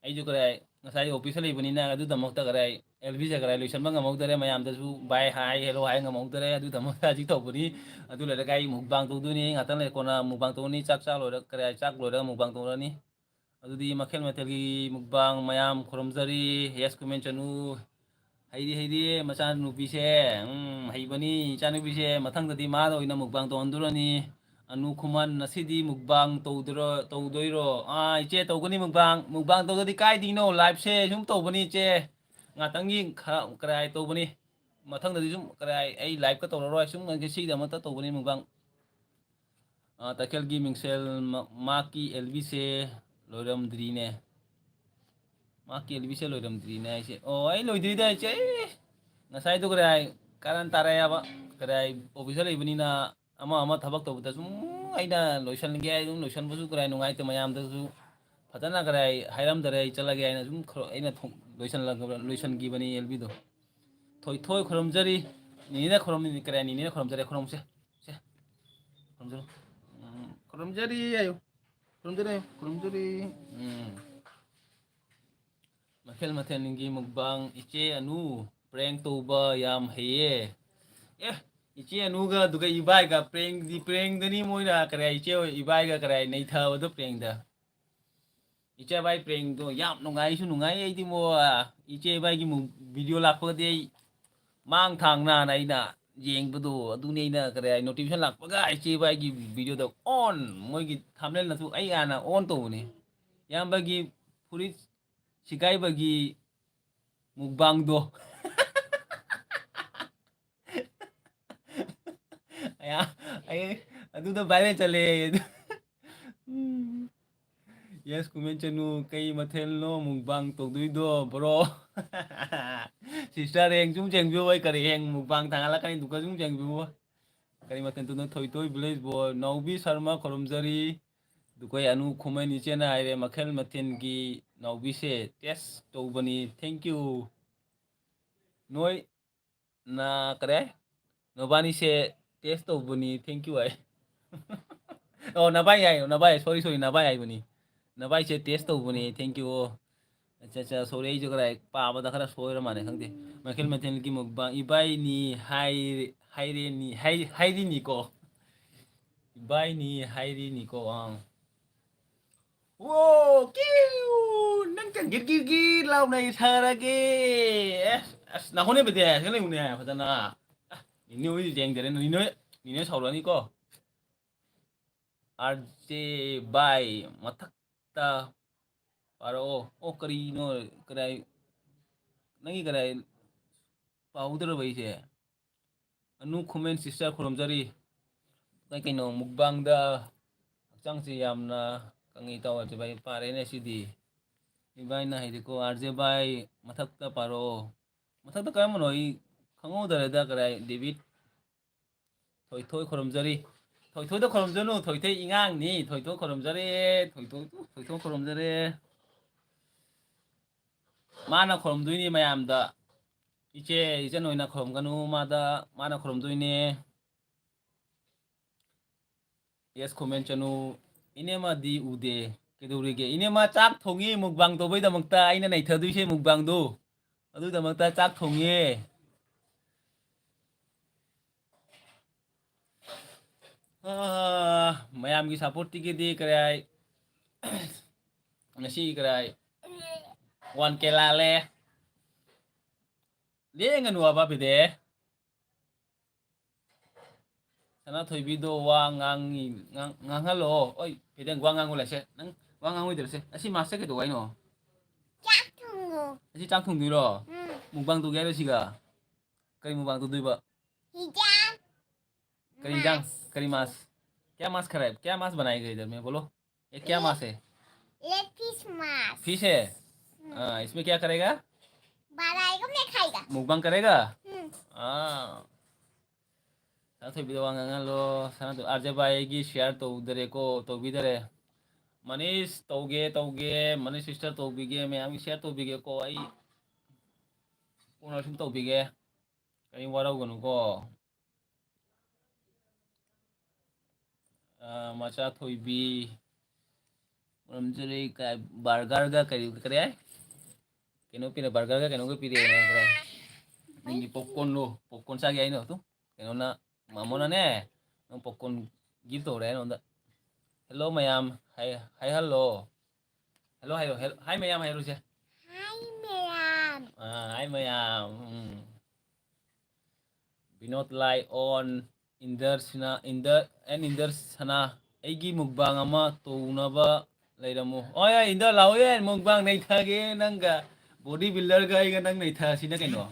ꯑꯩꯁꯨ ꯀꯔꯥꯏ ꯉꯁꯥꯏ officeꯇ ꯂꯩꯕꯅꯤꯅ ꯑꯗꯨꯗꯃꯛꯇ ꯀꯔꯥꯏ ꯑꯦꯜꯕꯤꯁꯦ ꯀꯔꯥꯏ ꯂꯣꯏꯁꯤꯟꯕ ꯉꯝꯍꯧꯗꯔꯦ, ꯃꯌꯥꯝꯗꯁꯨ bye hi hello ꯍꯥꯏ ꯉꯝꯍꯧꯗꯔꯦ꯫ ꯑꯗꯨꯗꯃꯛꯇ ꯍꯧꯖꯤꯛ ꯇꯧꯕꯅꯤ꯫ ꯑꯗꯨ ꯂꯣꯏꯔꯒ ꯑꯩ ꯃꯨꯛꯕꯥꯡ ꯇꯧꯗꯣꯏꯅꯤ, ꯉꯥꯛꯇꯪ ꯂꯩ ꯀꯣꯟꯅ ꯃꯨꯛꯕꯥꯡ ꯇꯧꯅꯤ, ꯆꯥꯛ ꯆꯥ ꯂꯣꯏꯔꯒ ꯀꯔꯥꯏ ꯆꯥꯛ ꯂꯣꯏꯔꯒ ꯃꯨꯛꯕꯥꯡ ꯇꯧꯔꯅꯤ꯫ ꯑꯗꯨꯗꯤ ꯃꯈꯜ ꯃꯊꯦꯜꯒꯤ ꯃꯨꯛꯕꯥꯡ ꯃꯌꯥꯝ ꯈꯨꯔꯨꯝꯖꯔꯤ꯫ Yes comment ꯆꯅꯨ꯫ ꯍꯩꯗꯤ ꯍꯩꯗꯤ ꯃꯆꯥꯅꯨꯄꯤꯁꯦ꯫ ꯎꯝ, ꯍꯩꯕꯅꯤ ꯏꯆꯥꯅꯨꯄꯤꯁꯦ꯫ ꯃꯊꯪꯗꯗꯤ ꯃꯥꯗ ꯑꯣꯏꯅ ꯃꯨꯛꯕꯥꯡ ꯇꯧꯍꯟꯗꯣꯔꯅꯤ꯫ ꯑꯅꯨ ꯈꯨꯃꯟ, ꯉꯁꯤꯗꯤ ꯃꯨꯛꯕꯥꯡ ꯇꯧꯗꯣꯏꯔꯣ, ꯇꯧꯗꯣꯏꯔꯣ? ꯑꯥ, ꯏꯆꯦ, ꯇꯧꯒꯅꯤ ꯃꯨꯛꯕꯥꯡ꯫ ꯃꯨꯛꯕꯥꯡ ꯇꯧꯗꯗꯤ ꯀꯥꯏꯗꯤꯅꯣ? Liveꯁꯦ ꯁꯨꯝ ꯇꯧꯕꯅꯤ ꯏꯆꯦ꯫ ꯉꯥꯛꯇꯪꯒꯤ ꯈꯔ, ꯀꯔꯥꯏ ꯇꯧꯕꯅꯤ꯫ ꯃꯊꯪꯗꯗꯤ ꯁꯨꯝ ꯀꯔꯥꯏ ꯑꯩ liveꯀ ꯇꯧꯔꯔꯣꯏ꯫ ꯁꯨꯝ ꯉꯁꯤꯒꯤꯗꯃꯛꯇ ꯇꯧꯕꯅꯤ ꯃꯨꯛꯕꯥꯡ꯫ ꯑꯥ, ꯇꯈꯦꯜꯒꯤ ꯃꯤꯡꯁꯦꯜ ꯃ-, ꯃꯍꯥꯛꯀꯤ ꯑꯦꯜꯕꯤꯁꯦ ꯂꯣꯏꯔꯝꯗ꯭ꯔꯤꯅꯦ꯫ ꯃꯍꯥꯛꯀꯤ ꯑꯦꯜꯕꯤꯁꯦ ꯂꯣꯏꯔꯝꯗ꯭ꯔꯤꯅꯦ ꯍꯥꯏꯁꯦ꯫ ꯑꯣ, ꯑꯩ ꯂꯣꯏꯗ꯭ꯔꯤꯗ ꯍꯥꯏꯁꯦ꯫ ꯑꯩ ꯉꯁꯥꯏꯗꯣ ꯀꯔꯥꯏ ꯀꯥꯔꯟ ꯇꯥꯔꯛꯑꯦꯕ꯫ ꯀꯔꯥꯏ officeꯇ ꯂꯩꯕꯅꯤꯅ ꯑꯃ ꯑꯃ ꯊꯕꯛ ꯇꯧꯕꯗ ꯁꯨꯝ ꯑꯩꯅ ꯂꯣꯏꯁꯤꯟꯒꯦ ꯍꯥꯏ ꯑꯗꯨꯝ ꯂꯣꯏꯁꯤꯟꯕꯁꯨ ꯀꯔꯥꯏ ꯅꯨꯡꯉꯥꯏꯇꯦ ꯃꯌꯥꯝꯗꯁꯨ꯫ ꯐꯖꯅ ꯀꯔꯥꯏ ꯍꯥꯏꯔꯝꯗꯔꯦ, ꯑꯩ ꯆꯠꯂꯒꯦ ꯍꯥꯏꯅ ꯁꯨꯝ ꯈꯔ ꯑꯩꯅ ꯊꯣꯡ-, ꯂꯣꯏꯁꯤꯜꯂꯒ-, ꯂꯣꯏꯁꯤꯟꯈꯤꯕꯅꯤ ꯑꯦꯜꯕꯤꯗꯣ꯫ ꯊꯣꯏꯊꯣꯏ ꯈꯨꯔꯨꯝꯖꯔꯤ꯫ ꯅꯤꯅꯦꯅ ꯈꯨꯔꯨꯝ-, ꯀꯔꯥꯏ ꯅꯤꯅꯦꯅ ꯈꯨꯔꯨꯝꯖꯔꯦ, ꯈꯨꯔꯨꯝꯁꯦ꯫ ꯁꯦ꯫ ꯈꯨꯔꯨꯝꯖꯔꯣ꯫ ꯎꯝ, ꯈꯨꯔꯨꯝꯖꯔꯤ ꯍꯥꯏꯌꯨ꯫ ꯈꯨꯔꯨꯝꯖꯔꯤ ꯍꯥꯏꯌꯨ꯫ ꯈꯨꯔꯨꯝꯖꯔꯤ꯫ ꯎꯝ꯫ ꯃꯊꯦꯜ ꯃꯊꯦꯜꯒꯤ ꯃꯨꯛꯕꯥꯡ ꯏꯆꯦ ꯑꯅꯨ prank ꯇꯧꯕ ꯌꯥꯝ ꯍꯩꯌꯦ꯫ ꯑꯦ, ꯏꯆꯦ ꯑꯅꯨꯒ ꯑꯗꯨꯒ ꯏꯕꯥꯏꯒ prankꯗꯤ prankꯗꯅꯤ ꯃꯣꯏꯅ ꯀꯔꯤ ꯏꯆꯦ ꯏꯕꯥꯏꯒ ꯀꯔꯤ ꯅꯩꯊꯕꯗꯣ prankꯗ꯫ ꯏꯆꯦ ꯏꯕꯥꯏ prankꯗꯣ ꯌꯥꯝ ꯅꯨꯡꯉꯥꯏꯁꯨ ꯅꯨꯡꯉꯥꯏ꯫ ꯑꯩꯗꯤ ꯃꯣ, ꯏꯆꯦ ꯏꯕꯥꯏꯒꯤ ꯃꯨꯛ-, video ꯂꯥꯛꯄꯒꯗꯤ ꯑꯩ ꯃꯥꯡ ꯊꯥꯡ ꯅꯥꯅ ꯑꯩꯅ ꯌꯦꯡꯕꯗꯣ ꯑꯗꯨꯅꯤ꯫ ꯑꯩꯅ ꯀꯔꯤ ꯍꯥꯏ notification ꯂꯥꯛꯄꯒ ꯏꯆꯦ ꯏꯕꯥꯏꯒꯤ videoꯗ on, ꯃꯣꯏꯒꯤ thumbnailꯅꯁꯨ ꯑꯩ ꯍꯥꯟꯅ on ꯇꯧꯕꯅꯤ꯫ ꯏꯌꯥꯝꯕꯒꯤ ꯐꯨꯔꯤꯠ ꯁꯤꯒꯥꯏꯕꯒꯤ ꯃꯨꯛꯕꯥꯡꯗꯣ꯫ ꯑꯌꯥ, ꯑꯩ ꯑꯗꯨꯗ viral ꯆꯠꯂꯦ꯫ ꯎꯝ꯫ Yes, comment ꯆꯅꯨ, ꯀꯩ ꯃꯊꯦꯜꯅꯣ mukbang ꯇꯧꯗꯣꯏꯗꯣ, bro? Sister, ꯍꯌꯦꯡ ꯁꯨꯝ ꯆꯦꯡꯕꯤꯌꯨ, ꯑꯩ ꯀꯔꯤ ꯍꯌꯦꯡ mukbang ꯊꯥꯡꯒꯠꯂꯛꯀꯅꯤ, ꯑꯗꯨꯒ ꯁꯨꯝ ꯆꯦꯡꯕꯤꯌꯨ꯫ ꯀꯔꯤ ꯃꯊꯦꯜ ꯇꯧꯗꯣꯏꯅꯣ? ꯊꯣꯏꯊꯣꯏ village boy, ꯅꯥꯎꯕꯤ ꯁꯔꯃ ꯈꯨꯔꯨꯝꯖꯔꯤ꯫ ꯑꯗꯨꯒ ꯑꯩ ꯑꯅꯨ ꯈꯨꯃꯟ ꯏꯆꯦꯅ ꯍꯥꯏꯔꯦ, ꯃꯈꯜ ꯃꯊꯦꯜꯒꯤ ꯅꯥꯎꯕꯤꯁꯦ test ꯇꯧꯕꯅꯤ, thank you꯫ ꯅꯣꯏ ꯅ ꯀꯔꯤ ꯍꯥꯏ? ꯅꯕꯥꯅꯤꯁꯦ test ꯇꯧꯕꯅꯤ, thank you ꯍꯥꯏ꯫ ꯑꯣ, ꯅꯕꯥꯏ ꯍꯥꯏ, ꯅꯕꯥꯏ, sorry, sorry, ꯅꯕꯥꯏ ꯍꯥꯏꯕꯅꯤ꯫ ꯅꯕꯥꯏꯁꯦ test ꯇꯧꯕꯅꯤ, thank you꯫ ꯑꯣ, ꯑꯠꯆꯥ, ꯑꯠꯆꯥ, sorry, ꯑꯩꯁꯨ ꯀꯗꯥꯏ ꯄꯥꯕꯗ ꯈꯔ ꯁꯣꯏꯔ ꯃꯥꯜꯂꯦ, ꯈꯪꯗꯦ꯫ ꯃꯈꯜ ꯃꯊꯦꯜꯒꯤ mukbang, ꯏꯕꯥꯏꯅꯤ ꯍꯥꯏ-, ꯍꯥꯏꯔꯦꯅꯤ, ꯍꯥꯏ-, ꯍꯥꯏꯔꯤꯅꯤꯀꯣ꯫ ꯏꯕꯥꯏꯅꯤ ꯍꯥꯏꯔꯤꯅꯤꯀꯣ, ꯑꯪ꯫ ꯑꯣ, ꯀꯤꯎ! ꯅꯪ ꯆꯪꯒꯤꯠ ꯒꯤꯠ ꯒꯤꯠ ꯂꯥꯎꯅ ꯏꯁꯔꯒꯦ꯫ ꯑꯦꯁ, ꯑꯁ, ꯅꯥꯈꯣꯅꯦ ꯕꯦꯗꯦ, ꯁꯤ ꯂꯩꯌꯨꯅꯦ, ꯐꯖꯅ꯫ ꯑ, ꯅꯤꯅꯦ ꯍꯣꯏꯗꯤ ꯌꯦꯡꯗꯔꯦ, ꯅꯤꯅꯦ, ꯅꯤꯅꯦ ꯁꯥꯎꯔꯛꯑꯅꯤꯀꯣ꯫ ꯑꯥꯔ ꯖꯦ ꯕꯥꯏ, ꯃꯊꯛꯇ ꯄꯥꯔꯛꯑꯣ꯫ ꯑꯣ, ꯀꯔꯤꯅꯣ, ꯀꯗꯥꯏ, ꯅꯪꯒꯤ ꯀꯗꯥꯏ ꯄꯥꯍꯧꯗ꯭ꯔꯕ ꯑꯩꯁꯦ? ꯑꯅꯨ ꯈꯨꯃꯦꯟ sister ꯈꯨꯔꯨꯝꯖꯔꯤ꯫ ꯀꯩ ꯀꯩꯅꯣ mukbangꯗ ꯍꯛꯆꯥꯡꯁꯦ ꯌꯥꯝꯅ ꯀꯪꯉꯤ ꯇꯧꯔꯁꯦ ꯚꯥꯏ, ꯄꯥꯔꯦꯅꯦ ꯁꯤꯗꯤ꯫ ꯏꯕꯥꯏꯅ ꯍꯥꯏꯗꯤꯀꯣ, ꯑꯥꯔ ꯖꯦ ꯚꯥꯏ ꯃꯊꯛꯇ ꯄꯥꯔꯛꯑꯣ꯫ ꯃꯊꯛꯇ ꯀꯔꯝꯕꯅꯣ ꯑꯩ ꯈꯪꯍꯧꯗꯔꯦꯗ, ꯀꯗꯥꯏ ꯗꯦꯕꯤꯠ? ꯊꯣꯏꯊꯣꯏ ꯈꯨꯔꯨꯝꯖꯔꯤ꯫ ꯊꯣꯏꯊꯣꯏꯗ ꯈꯨꯔꯨꯝꯖꯅꯨ, ꯊꯣꯏꯊꯣꯏ ꯏꯉꯥꯡꯅꯤ꯫ ꯊꯣꯏꯊꯣꯏ ꯈꯨꯔꯨꯝꯖꯔꯦ, ꯊꯣꯏꯊꯣꯏ, ꯊꯣꯏꯊꯣꯏ ꯈꯨꯔꯨꯝꯖꯔꯦ꯫ ꯃꯥꯅ ꯈꯨꯔꯨꯝꯗꯣꯏꯅꯤ ꯃꯌꯥꯝꯗ꯫ ꯏꯆꯦ, ꯏꯆꯟ ꯑꯣꯏꯅ ꯈꯨꯔꯨꯝꯒꯅꯨ, ꯃꯥꯗ, ꯃꯥꯅ ꯈꯨꯔꯨꯝꯗꯣꯏꯅꯦ꯫ Yes comment ꯆꯅꯨ, ꯏꯅꯦꯃꯗꯤ ꯎꯗꯦ꯫ ꯀꯩꯗꯧꯔꯤꯒꯦ? ꯏꯅꯦꯃ ꯆꯥꯛ ꯊꯣꯡꯉꯤ mukbang ꯇꯧꯕꯩꯗꯃꯛꯇ, ꯑꯩꯅ ꯅꯩꯊꯗꯣꯏꯁꯦ mukbangꯗꯣ꯫ ꯑꯗꯨꯒꯤꯗꯃꯛꯇ ꯆꯥꯛ ꯊꯣꯡꯉꯤꯌꯦ꯫ ꯑꯥ, ꯃꯌꯥꯝꯒꯤ supportꯇꯒꯤꯗꯤ ꯀꯔꯤ ꯍꯥꯏ? ꯉꯁꯤ ꯀꯔꯤ ꯍꯥꯏ? One K ꯂꯥꯜꯂꯦ꯫ ꯂꯦꯡꯒꯅꯨ ꯍꯥꯏꯕ ꯕꯤꯗꯦ꯫ ꯁꯅꯥꯊꯣꯏꯕꯤꯗꯣ ꯋꯥ ꯉꯥꯡꯉꯤ, ꯉꯥꯡ-, ꯉꯥꯡꯍꯜꯂꯛꯑꯣ꯫ ꯑꯣꯏ, ꯕꯤꯗꯦ, ꯋꯥ ꯉꯥꯡꯉꯨ ꯂꯥꯛꯁꯦ꯫ ꯅꯪ ꯋꯥ ꯉꯥꯡꯉꯣꯏꯗ꯭ꯔꯁꯦ? ꯉꯁꯤ ꯃꯥꯁꯇꯔ ꯀꯩꯗꯧ ꯍꯥꯏꯅꯣ? ꯆꯥꯛ ꯊꯣꯡꯉꯣ꯫ ꯉꯁꯤ ꯆꯥꯛ ꯊꯣꯡꯗꯣꯏꯔꯣ? ꯎꯝ꯫ Mukbang ꯇꯧꯒꯦ ꯍꯥꯏꯔꯣ ꯁꯤꯒ? ꯀꯔꯤ mukbang ꯇꯧꯗꯣꯏꯕ? ꯍꯤꯟꯖꯥꯡ꯫ ꯀꯔꯤ ꯍꯤꯟꯖꯥꯡ? ꯃꯥꯁ꯫ ꯀꯔꯤ ꯃꯥꯁ? क्या मांस खा रहा है? क्या मांस बनाएगा इधर में? बोलो। ये क्या मांस है? ये फिश मास। फिश है? हाँ, इसमें क्या करेगा? बारह आएगा, मैं खाएगा। मुकबांग करेगा? हम्म। हाँ। ꯁꯅꯥꯊꯣꯏꯕꯤꯗ ꯋꯥ ꯉꯥꯡꯍꯜꯂꯣ꯫ ꯁꯅꯥꯊꯣꯏ, ꯑꯥꯔꯖꯦ ꯚꯥꯏ, ꯑꯩꯒꯤ ꯁꯤꯌꯥꯔ ꯇꯧꯗꯔꯦꯀꯣ, ꯇꯧꯕꯤꯗꯔꯦ꯫ ꯃꯅꯤꯁ ꯇꯧꯒꯦ, ꯇꯧꯒꯦ, ꯃꯅꯤꯁ ꯁꯤꯁꯇꯔ ꯇꯧꯕꯤꯒꯦ, ꯃꯌꯥꯝꯒꯤ ꯁꯤꯌꯥꯔ ꯇꯧꯕꯤꯒꯦꯀꯣ꯫ ꯑꯩ ꯀꯣꯟꯅ ꯁꯨꯝ ꯇꯧꯕꯤꯒꯦ꯫ ꯀꯔꯤꯝ ꯋꯥꯔꯧꯒꯅꯨꯀꯣ꯫ ꯑ, ꯃꯆꯥ ꯊꯣꯏꯕꯤ, ꯃꯔꯝ ꯆꯦꯔꯩ ꯀꯥꯏ, ꯕꯔꯒꯔꯒ ꯀꯔꯤ, ꯀꯔꯤ ꯍꯥꯏ? ꯀꯩꯅꯣ ꯄꯤꯔꯦ, ꯕꯔꯒꯔꯒ ꯀꯩꯅꯣꯒ ꯄꯤꯔꯛꯑꯦ, ꯀꯔꯤ ꯍꯥꯏ? ꯅꯪꯒꯤ ꯄꯣꯞꯀꯣꯔꯟꯗꯣ, ꯄꯣꯞꯀꯣꯔꯟ ꯆꯥꯒꯦ ꯍꯥꯏꯅꯣ? ꯇꯨ, ꯀꯩꯅꯣꯅ, ꯃꯥꯃꯣꯅꯅꯦ, ꯅꯪ ꯄꯣꯞꯀꯣꯔꯟ ꯒꯤꯐ ꯇꯧꯔꯦ ꯑꯩꯉꯣꯟꯗ꯫ ꯍꯦꯜꯂꯣ ꯃꯌꯥꯝ, ꯍꯥꯏ, ꯍꯥꯏ ꯍꯜꯂꯣ꯫ ꯍꯦꯜꯂꯣ ꯍꯥꯏꯔꯣ, ꯍꯦꯜ-, ꯍꯥꯏ ꯃꯌꯥꯝ ꯍꯥꯏꯔꯨꯁꯦ꯫ ꯍꯥꯏ ꯃꯌꯥꯝ꯫ ꯑꯥ, ꯍꯥꯏ ꯃꯌꯥꯝ꯫ ꯎꯝ꯫ ꯕꯤꯅꯣꯗ ꯂꯥꯏꯑꯣꯟ, ꯏꯟꯗꯔ ꯁꯤꯅꯥ, ꯏꯟꯗꯔ, ꯑꯦꯟ ꯏꯟꯗꯔ ꯁꯅꯥ, ꯑꯩꯒꯤ ꯃꯨꯛꯕꯥꯡ ꯑꯃ ꯇꯧꯅꯕ ꯂꯩꯔꯝꯃꯨ꯫ ꯍꯣꯏ, ꯍꯣꯏ, ꯏꯟꯗꯔ ꯂꯥꯛꯑꯣ, ꯌꯥꯏ, ꯃꯨꯛꯕꯥꯡ ꯅꯩꯊꯒꯦ ꯅꯪꯒ꯫ ꯕꯣꯗꯤ ꯕꯤꯜꯗꯔꯒ ꯑꯩꯒ ꯅꯪ ꯅꯩꯊꯁꯤꯅ ꯀꯩꯅꯣ?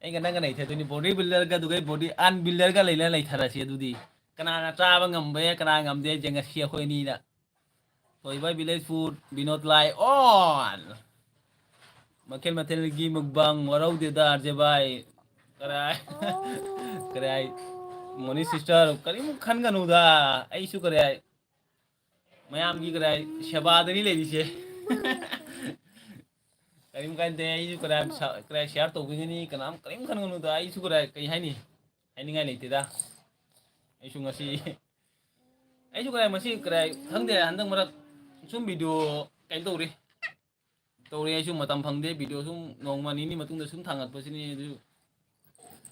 ꯑꯩꯒ ꯅꯪꯒ ꯅꯩꯊꯗꯣꯏꯅꯤ, ꯕꯣꯗꯤ ꯕꯤꯜꯗꯔꯒ, ꯑꯗꯨꯒ ꯑꯩ ꯕꯣꯗꯤ ꯑꯟꯕꯤꯜꯗꯔꯒ ꯂꯩꯅ ꯂꯩꯊꯔꯁꯤ꯫ ꯑꯗꯨꯗꯤ ꯀꯅꯥꯅ ꯆꯥꯕ ꯉꯝꯕ ꯌꯥꯏ, ꯀꯅꯥ ꯉꯝꯗꯦ ꯌꯦꯡꯉꯁꯤ ꯑꯩꯈꯣꯏ ꯑꯅꯤꯅ꯫ ꯊꯣꯏꯕ ꯚꯤꯂꯦꯖ ꯐꯨꯗ, ꯕꯤꯅꯣꯗ ꯂꯥꯏꯑꯣꯟ꯫ ꯃꯈꯜ ꯃꯊꯦꯜꯒꯤ ꯃꯨꯛꯕꯥꯡ ꯋꯥꯔꯧꯗꯦꯗ, ꯑꯥꯔꯖꯦ ꯚꯥꯏ꯫ ꯀꯔꯥꯏ? ꯑꯣ꯫ ꯀꯔꯥꯏ? ꯃꯣꯅꯤ ꯁꯤꯁꯇꯔ, ꯀꯔꯤꯝ ꯈꯟꯒꯅꯨꯗ꯫ ꯑꯩꯁꯨ ꯀꯔꯥꯏ? ꯃꯌꯥꯝꯒꯤ ꯀꯔꯥꯏ ꯁꯦꯕꯥꯗꯅꯤ ꯂꯩꯔꯤꯁꯦ꯫ ꯀꯔꯤꯝ ꯀꯥꯏꯗꯦ, ꯑꯩꯁꯨ ꯀꯔꯥꯏ ꯁ-, ꯀꯔꯥꯏ ꯁꯤꯌꯥꯔ ꯇꯧꯕꯤꯒꯅꯤ, ꯀꯅꯥꯝ ꯀꯔꯤꯝ ꯈꯟꯒꯅꯨꯗ꯫ ꯑꯩꯁꯨ ꯀꯔꯥꯏ, ꯀꯩ ꯍꯥꯏꯅꯤ? ꯍꯥꯏꯅꯤꯡꯉꯥꯏ ꯂꯩꯇꯦꯗ꯫ ꯑꯩꯁꯨ ꯉꯁꯤ, ꯑꯩꯁꯨ ꯀꯔꯥꯏ, ꯃꯁꯤ ꯀꯔꯥꯏ, ꯈꯪꯗꯦ, ꯍꯟꯗꯛ ꯃꯔꯛ ꯁꯨꯝ ꯚꯤꯗꯤꯑꯣ ꯀꯩꯅꯣ ꯇꯧꯔꯤ꯫ ꯇꯧꯔꯤ, ꯑꯩꯁꯨ ꯃꯇꯝ ꯐꯪꯗꯦ, ꯚꯤꯗꯤꯑꯣ ꯁꯨꯝ ꯅꯣꯡꯃ ꯅꯤꯅꯤ ꯃꯇꯨꯡꯗ ꯁꯨꯝ ꯊꯥꯡꯒꯠꯄꯁꯤꯅꯤ꯫ ꯑꯗꯨ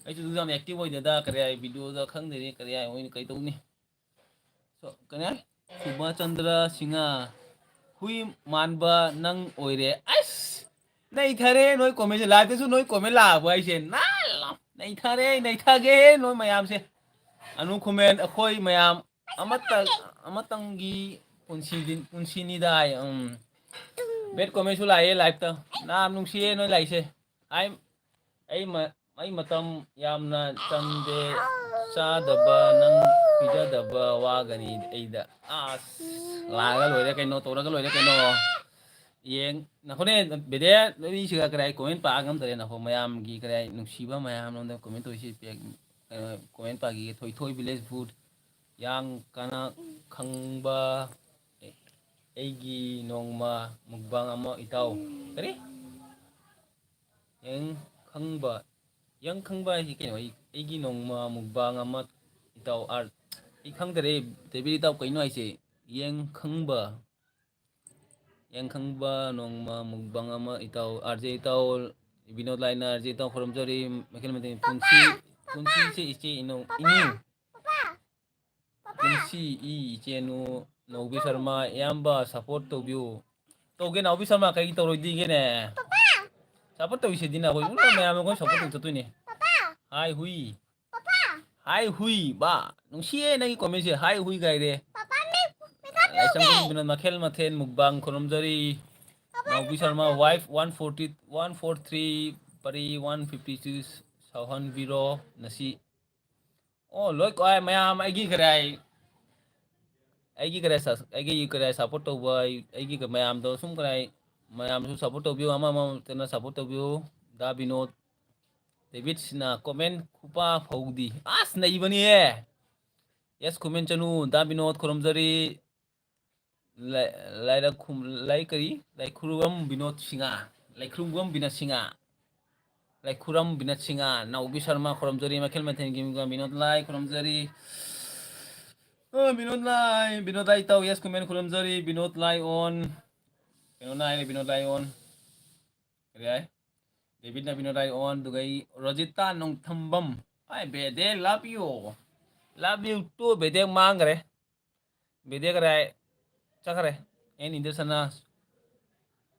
ꯑꯩꯁꯨ ꯑꯗꯨ ꯌꯥꯝ ꯑꯦꯛꯇꯤꯚ ꯑꯣꯏꯗꯦꯗ, ꯀꯔꯤ ꯍꯥꯏ, ꯚꯤꯗꯤꯑꯣꯗ ꯈꯪꯗꯦꯅꯦ, ꯀꯔꯤ ꯍꯥꯏ, ꯑꯣꯏꯅ ꯀꯩ ꯇꯧꯅꯤ? ꯁꯣ-, ꯀꯔꯤ ꯍꯥꯏ? ꯁꯨꯕꯆꯟꯗ꯭ꯔ ꯁꯤꯡꯍ, ꯍꯨꯏ ꯃꯥꯟꯕ ꯅꯪ ꯑꯣꯏꯔꯦ꯫ ꯑꯁ! ꯅꯩꯊꯔꯦ ꯅꯣꯏ ꯀꯣꯃꯦꯟꯁꯦ, ꯂꯥꯏꯞꯇꯁꯨ ꯅꯣꯏ ꯀꯣꯃꯦꯟ ꯂꯥꯛꯑꯕ ꯍꯥꯏꯁꯦ꯫ ꯅꯥꯜꯂꯣ! ꯅꯩꯊꯔꯦ, ꯅꯩꯊꯒꯦ ꯅꯣꯏ ꯃꯌꯥꯝꯁꯦ꯫ ꯑꯅꯨ ꯈꯨꯃꯦꯟ, ꯑꯩꯈꯣꯏ ꯃꯌꯥꯝ ꯑꯃꯠꯇ, ꯑꯃꯇꯪꯒꯤ ꯄꯨꯟꯁꯤꯗꯤ, ꯄꯨꯟꯁꯤꯅꯤꯗ ꯍꯥꯏ꯫ ꯎꯝ꯫ ꯕꯦꯠ ꯀꯣꯃꯦꯟꯁꯨ ꯂꯥꯛꯑꯦ ꯂꯥꯏꯞꯇ꯫ ꯌꯥꯝ ꯅꯨꯡꯁꯤꯌꯦ ꯅꯣꯏ ꯂꯥꯛꯏꯁꯦ꯫ ꯑꯩ, ꯑꯩ ꯃ-, ꯑꯩ ꯃꯇꯝ ꯌꯥꯝꯅ ꯆꯪꯗꯦ ꯆꯥꯗꯕ ꯅꯪ꯫ ꯄꯤꯖꯗꯕ ꯋꯥꯒꯅꯤ ꯑꯩꯗ꯫ ꯑꯁ, ꯂꯥꯛꯑꯒ ꯂꯣꯏꯔꯦ ꯀꯩꯅꯣ, ꯇꯧꯔꯒ ꯂꯣꯏꯔꯦ ꯀꯩꯅꯣ꯫ ꯌꯦꯡ ꯅꯈꯣꯅꯦ꯫ ꯕꯦꯗꯦ, ꯅꯣꯏꯁꯤꯒ ꯀꯔꯥꯏ comment ꯄꯥꯛ ꯉꯝꯗꯔꯦ ꯅꯈꯣ꯫ ꯃꯌꯥꯝꯒꯤ ꯀꯔꯥꯏ ꯅꯨꯡꯁꯤꯕ ꯃꯌꯥꯝ ꯂꯣꯝꯗ comment ꯇꯧꯔꯤꯁꯤ ꯄꯦꯛ꯫ ꯀꯩꯅꯣ, comment ꯄꯥꯛꯒꯤꯒꯦ꯫ ꯊꯣꯏꯊꯣꯏ village food꯫ ꯌꯥꯡ ꯀꯅꯥ ꯈꯪꯕ꯫ ꯑꯦ, ꯑꯩꯒꯤ ꯅꯣꯡꯃ mukbang ꯑꯃ ꯏꯇꯥꯎ꯫ ꯀꯔꯤ? ꯌꯥꯡ ꯈꯪꯕ꯫ ꯌꯥꯡ ꯈꯪꯕ ꯍꯥꯏꯁꯤ ꯀꯩꯅꯣ? ꯑꯩ, ꯑꯩꯒꯤ ꯅꯣꯡꯃ mukbang ꯑꯃ ꯏꯇꯥꯎ ꯑꯥꯔ-, ꯑꯩ ꯈꯪꯗꯔꯦ꯫ ꯗꯦꯕꯤꯠ ꯏꯇꯥꯎ ꯀꯩꯅꯣ ꯍꯥꯏꯁꯦ? ꯌꯥꯡ ꯈꯪꯕ꯫ ꯌꯥꯡ ꯈꯪꯕ ꯅꯣꯡꯃ mukbang ꯑꯃ ꯏꯇꯥꯎ, RJ ꯏꯇꯥꯎ, ꯕꯤꯅꯣꯗ ꯂꯥꯏꯅ RJ ꯏꯇꯥꯎ ꯈꯨꯔꯨꯝꯖꯔꯤ꯫ ꯃꯈꯜ ꯃꯊꯦꯜ ꯄꯨꯟꯁꯤ, ꯄꯨꯟꯁꯤꯁꯦ ꯏꯆꯦ ꯏꯅꯧ, ꯏꯅꯨ꯫ ꯄꯨꯟꯁꯤ ꯏ ꯏꯆꯦꯅꯨ ꯅꯧꯕꯤ ꯁꯔꯃ, ꯏꯌꯥꯝꯕ support ꯇꯧꯕꯤꯌꯨ꯫ ꯇꯧꯒꯦ ꯅꯥꯎꯕꯤ ꯁꯔꯃ, ꯀꯩꯒꯤ ꯇꯧꯔꯣꯏꯗꯤꯒꯦꯅꯦ? Support ꯇꯧꯔꯤꯁꯤꯗꯤ ꯅꯈꯣꯏ ꯃꯌꯥꯝ ꯑꯩꯈꯣꯏ support ꯇꯧ ꯆꯠꯇꯣꯏꯅꯦ꯫ ꯍꯥꯏ ꯍꯨꯏ꯫ ꯍꯥꯏ ꯍꯨꯏ ꯕꯥ꯫ ꯅꯨꯡꯁꯤꯌꯦ ꯅꯪꯒꯤ commentꯁꯦ꯫ ꯍꯥꯏ ꯍꯨꯏ ꯀꯥꯏꯔꯦ꯫ ꯂꯥꯏꯁ꯭ꯔꯝ ꯈꯨꯔꯨꯝꯗꯨꯅ ꯃꯈꯜ ꯃꯊꯦꯜ mukbang ꯈꯨꯔꯨꯝꯖꯔꯤ꯫ ꯅꯥꯎꯕꯤ Sharma wife one forty, one four three ꯄꯔꯤ one fifty six ꯁꯥꯎꯍꯟꯕꯤꯔꯣ ꯉꯁꯤ꯫ ꯑꯣ, ꯂꯣꯏ ꯀꯥꯏ ꯃꯌꯥꯝ ꯑꯩꯒꯤ ꯀꯔꯥꯏ, ꯑꯩꯒꯤ ꯀꯔꯥꯏ ꯁ-, ꯑꯩꯒꯤ ꯀꯔꯥꯏ support ꯇꯧꯕ ꯑꯩ-, ꯑꯩꯒꯤ ꯀ-, ꯃꯌꯥꯝꯗꯣ ꯁꯨꯝ ꯀꯔꯥꯏ ꯃꯌꯥꯝꯁꯨ support ꯇꯧꯕꯤꯌꯨ, ꯑꯃ ꯑꯃ ꯅꯠꯇꯅ support ꯇꯧꯕꯤꯌꯨ꯫ ꯗꯥ ꯕꯤꯅꯣꯗ ꯗꯦꯕꯤꯠꯁꯅ comment ꯈꯨꯄꯥ ꯐꯧꯗꯤ꯫ ꯑꯁ, ꯅꯩꯕꯅꯤꯍꯦ! Yes comment ꯆꯅꯨ, ꯗꯥ ꯕꯤꯅꯣꯗ ꯈꯨꯔꯨꯝꯖꯔꯤ꯫ ꯂꯥꯏ-, ꯂꯥꯏꯔꯛ ꯈꯨꯝ-, ꯂꯥꯏ ꯀꯔꯤ? ꯂꯥꯏꯈꯨꯔꯝ ꯕꯤꯅꯣꯗ ꯁꯤꯡꯍ꯫ ꯂꯥꯏꯈꯨꯔꯝ ꯕꯤꯅꯣꯗ ꯁꯤꯡꯍ꯫ ꯂꯥꯏꯈꯨꯔꯝ ꯕꯤꯅꯣꯗ ꯁꯤꯡꯍ꯫ ꯅꯥꯎꯕꯤ ꯁꯔꯃ ꯈꯨꯔꯨꯝꯖꯔꯤ꯫ ꯃꯈꯜ ꯃꯊꯦꯜꯒꯤ ꯕꯤꯅꯣꯗ ꯂꯥꯏ ꯈꯨꯔꯨꯝꯖꯔꯤ꯫ ꯑ, ꯕꯤꯅꯣꯗ ꯂꯥꯏ, ꯕꯤꯅꯣꯗ ꯂꯥꯏ ꯏꯇꯥꯎ, yes comment ꯈꯨꯔꯨꯝꯖꯔꯤ꯫ Vinod Lai on꯫ ꯀꯩꯅꯣꯅ ꯍꯥꯏꯔꯦ, ꯕꯤꯅꯣꯗ ꯂꯥꯏ on꯫ ꯀꯔꯤ ꯍꯥꯏ? ꯗꯦꯕꯤꯠꯅ ꯕꯤꯅꯣꯗ ꯂꯥꯏ on, ꯑꯗꯨꯒ ꯑꯩ ꯔꯣꯖꯤꯇꯥ ꯅꯣꯡꯊꯝꯕꯝ꯫ ꯍꯥꯏ ꯕꯦꯗꯦ, love you꯫ Love you too, ꯕꯦꯗꯦ ꯃꯥꯡꯈ꯭ꯔꯦ꯫ ꯕꯦꯗꯦ ꯀꯗꯥꯏ ꯆꯠꯈ꯭ꯔꯦ? ꯑꯦꯟ ꯏꯟꯗꯤꯔꯁꯅꯥ,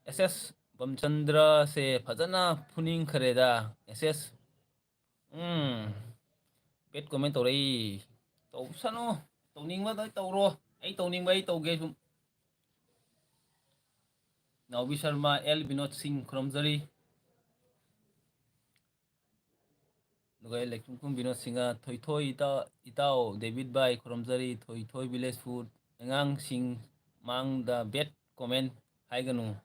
ꯑꯦꯁ ꯑꯦꯁ ꯕꯝꯆꯟꯗ꯭ꯔꯁꯦ ꯐꯖꯅ ꯐꯨꯅꯤꯡꯈ꯭ꯔꯦꯗ꯫ ꯑꯦꯁ ꯑꯦꯁ, ꯎꯝ, bad comment ꯇꯧꯔꯛꯏ꯫ ꯇꯧꯁꯅꯨ, ꯇꯧꯅꯤꯡꯕ ꯂꯣꯏ ꯇꯧꯔꯣ꯫ ꯑꯩ ꯇꯧꯅꯤꯡꯕ ꯑꯩ ꯇꯧꯒꯦ ꯁꯨꯝ꯫ ꯅꯥꯎꯕꯤ ꯁꯔꯃ, ꯑꯦꯜ ꯕꯤꯅꯣꯗ ꯁꯤꯡ ꯈꯨꯔꯨꯝꯖꯔꯤ꯫ ꯑꯗꯨꯒ ꯂꯩꯈꯨꯝꯈꯨꯝ ꯕꯤꯅꯣꯗ ꯁꯤꯡꯍ, ꯊꯣꯏꯊꯣꯏ ꯏꯇꯥꯎ, ꯏꯇꯥꯎ ꯗꯦꯕꯤꯠ ꯚꯥꯏ, ꯈꯨꯔꯨꯝꯖꯔꯤ, ꯊꯣꯏꯊꯣꯏ ꯚꯤꯂꯦꯖ ꯐꯨꯗ, ꯑꯉꯥꯡꯁꯤꯡ ꯃꯥꯡꯗ ꯕꯦꯗ ꯀꯣꯃꯦꯟ ꯍꯥꯏꯒꯅꯨ꯫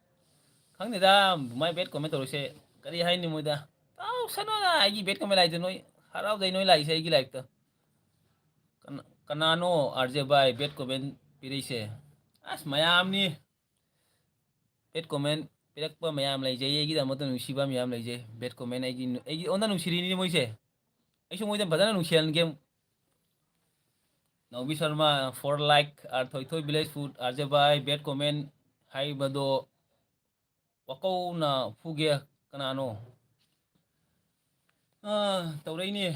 ꯈꯪꯗꯦꯗ, ꯃꯥꯏ ꯕꯦꯗ ꯀꯣꯃꯦꯟ ꯇꯧꯔꯤꯁꯦ ꯀꯔꯤ ꯍꯥꯏꯅꯤ ꯃꯣꯏꯗ? ꯇꯧꯁꯅꯨꯗ, ꯑꯩꯒꯤ ꯕꯦꯗ ꯀꯣꯃꯦꯟ ꯂꯥꯛꯏꯁꯦ ꯅꯣꯏ ꯍꯔꯥꯎꯖꯩ, ꯅꯣꯏ ꯂꯥꯛꯏꯁꯦ ꯑꯩꯒꯤ ꯂꯥꯏꯐꯇ꯫ ꯀꯅꯥ-, ꯀꯅꯥꯅꯣ ꯑꯥꯔ ꯖꯦ ꯚꯥꯏ ꯕꯦꯗ ꯀꯣꯃꯦꯟ ꯄꯤꯔꯛꯏꯁꯦ? ꯑꯁ, ꯃꯌꯥꯝꯅꯤ꯫ ꯕꯦꯗ ꯀꯣꯃꯦꯟ ꯄꯤꯔꯛꯄ ꯃꯌꯥꯝ ꯂꯩꯖꯩ, ꯑꯩꯒꯤꯗꯃꯛꯇ ꯅꯨꯡꯁꯤꯕ ꯃꯌꯥꯝ ꯂꯩꯖꯩ꯫ ꯕꯦꯗ ꯀꯣꯃꯦꯟ ꯑꯩꯒꯤ, ꯑꯩꯒꯤ ꯑꯣꯟꯗ ꯅꯨꯡꯁꯤꯔꯤꯅꯤ ꯃꯣꯏꯁꯦ꯫ ꯑꯩꯁꯨ ꯃꯣꯏꯗ ꯐꯖꯅ ꯅꯨꯡꯁꯤꯍꯟꯒꯦ꯫ Naobi Sharma, for like, R Thoithoi village food, R J ꯚꯥꯏ, ꯕꯦꯗ ꯀꯣꯃꯦꯟ ꯍꯥꯏꯕꯗꯣ ꯋꯥꯀꯧꯅ ꯐꯨꯒꯦ꯫ ꯀꯅꯥꯅꯣ? ꯑꯥ, ꯇꯧꯔꯛꯏꯅꯦ꯫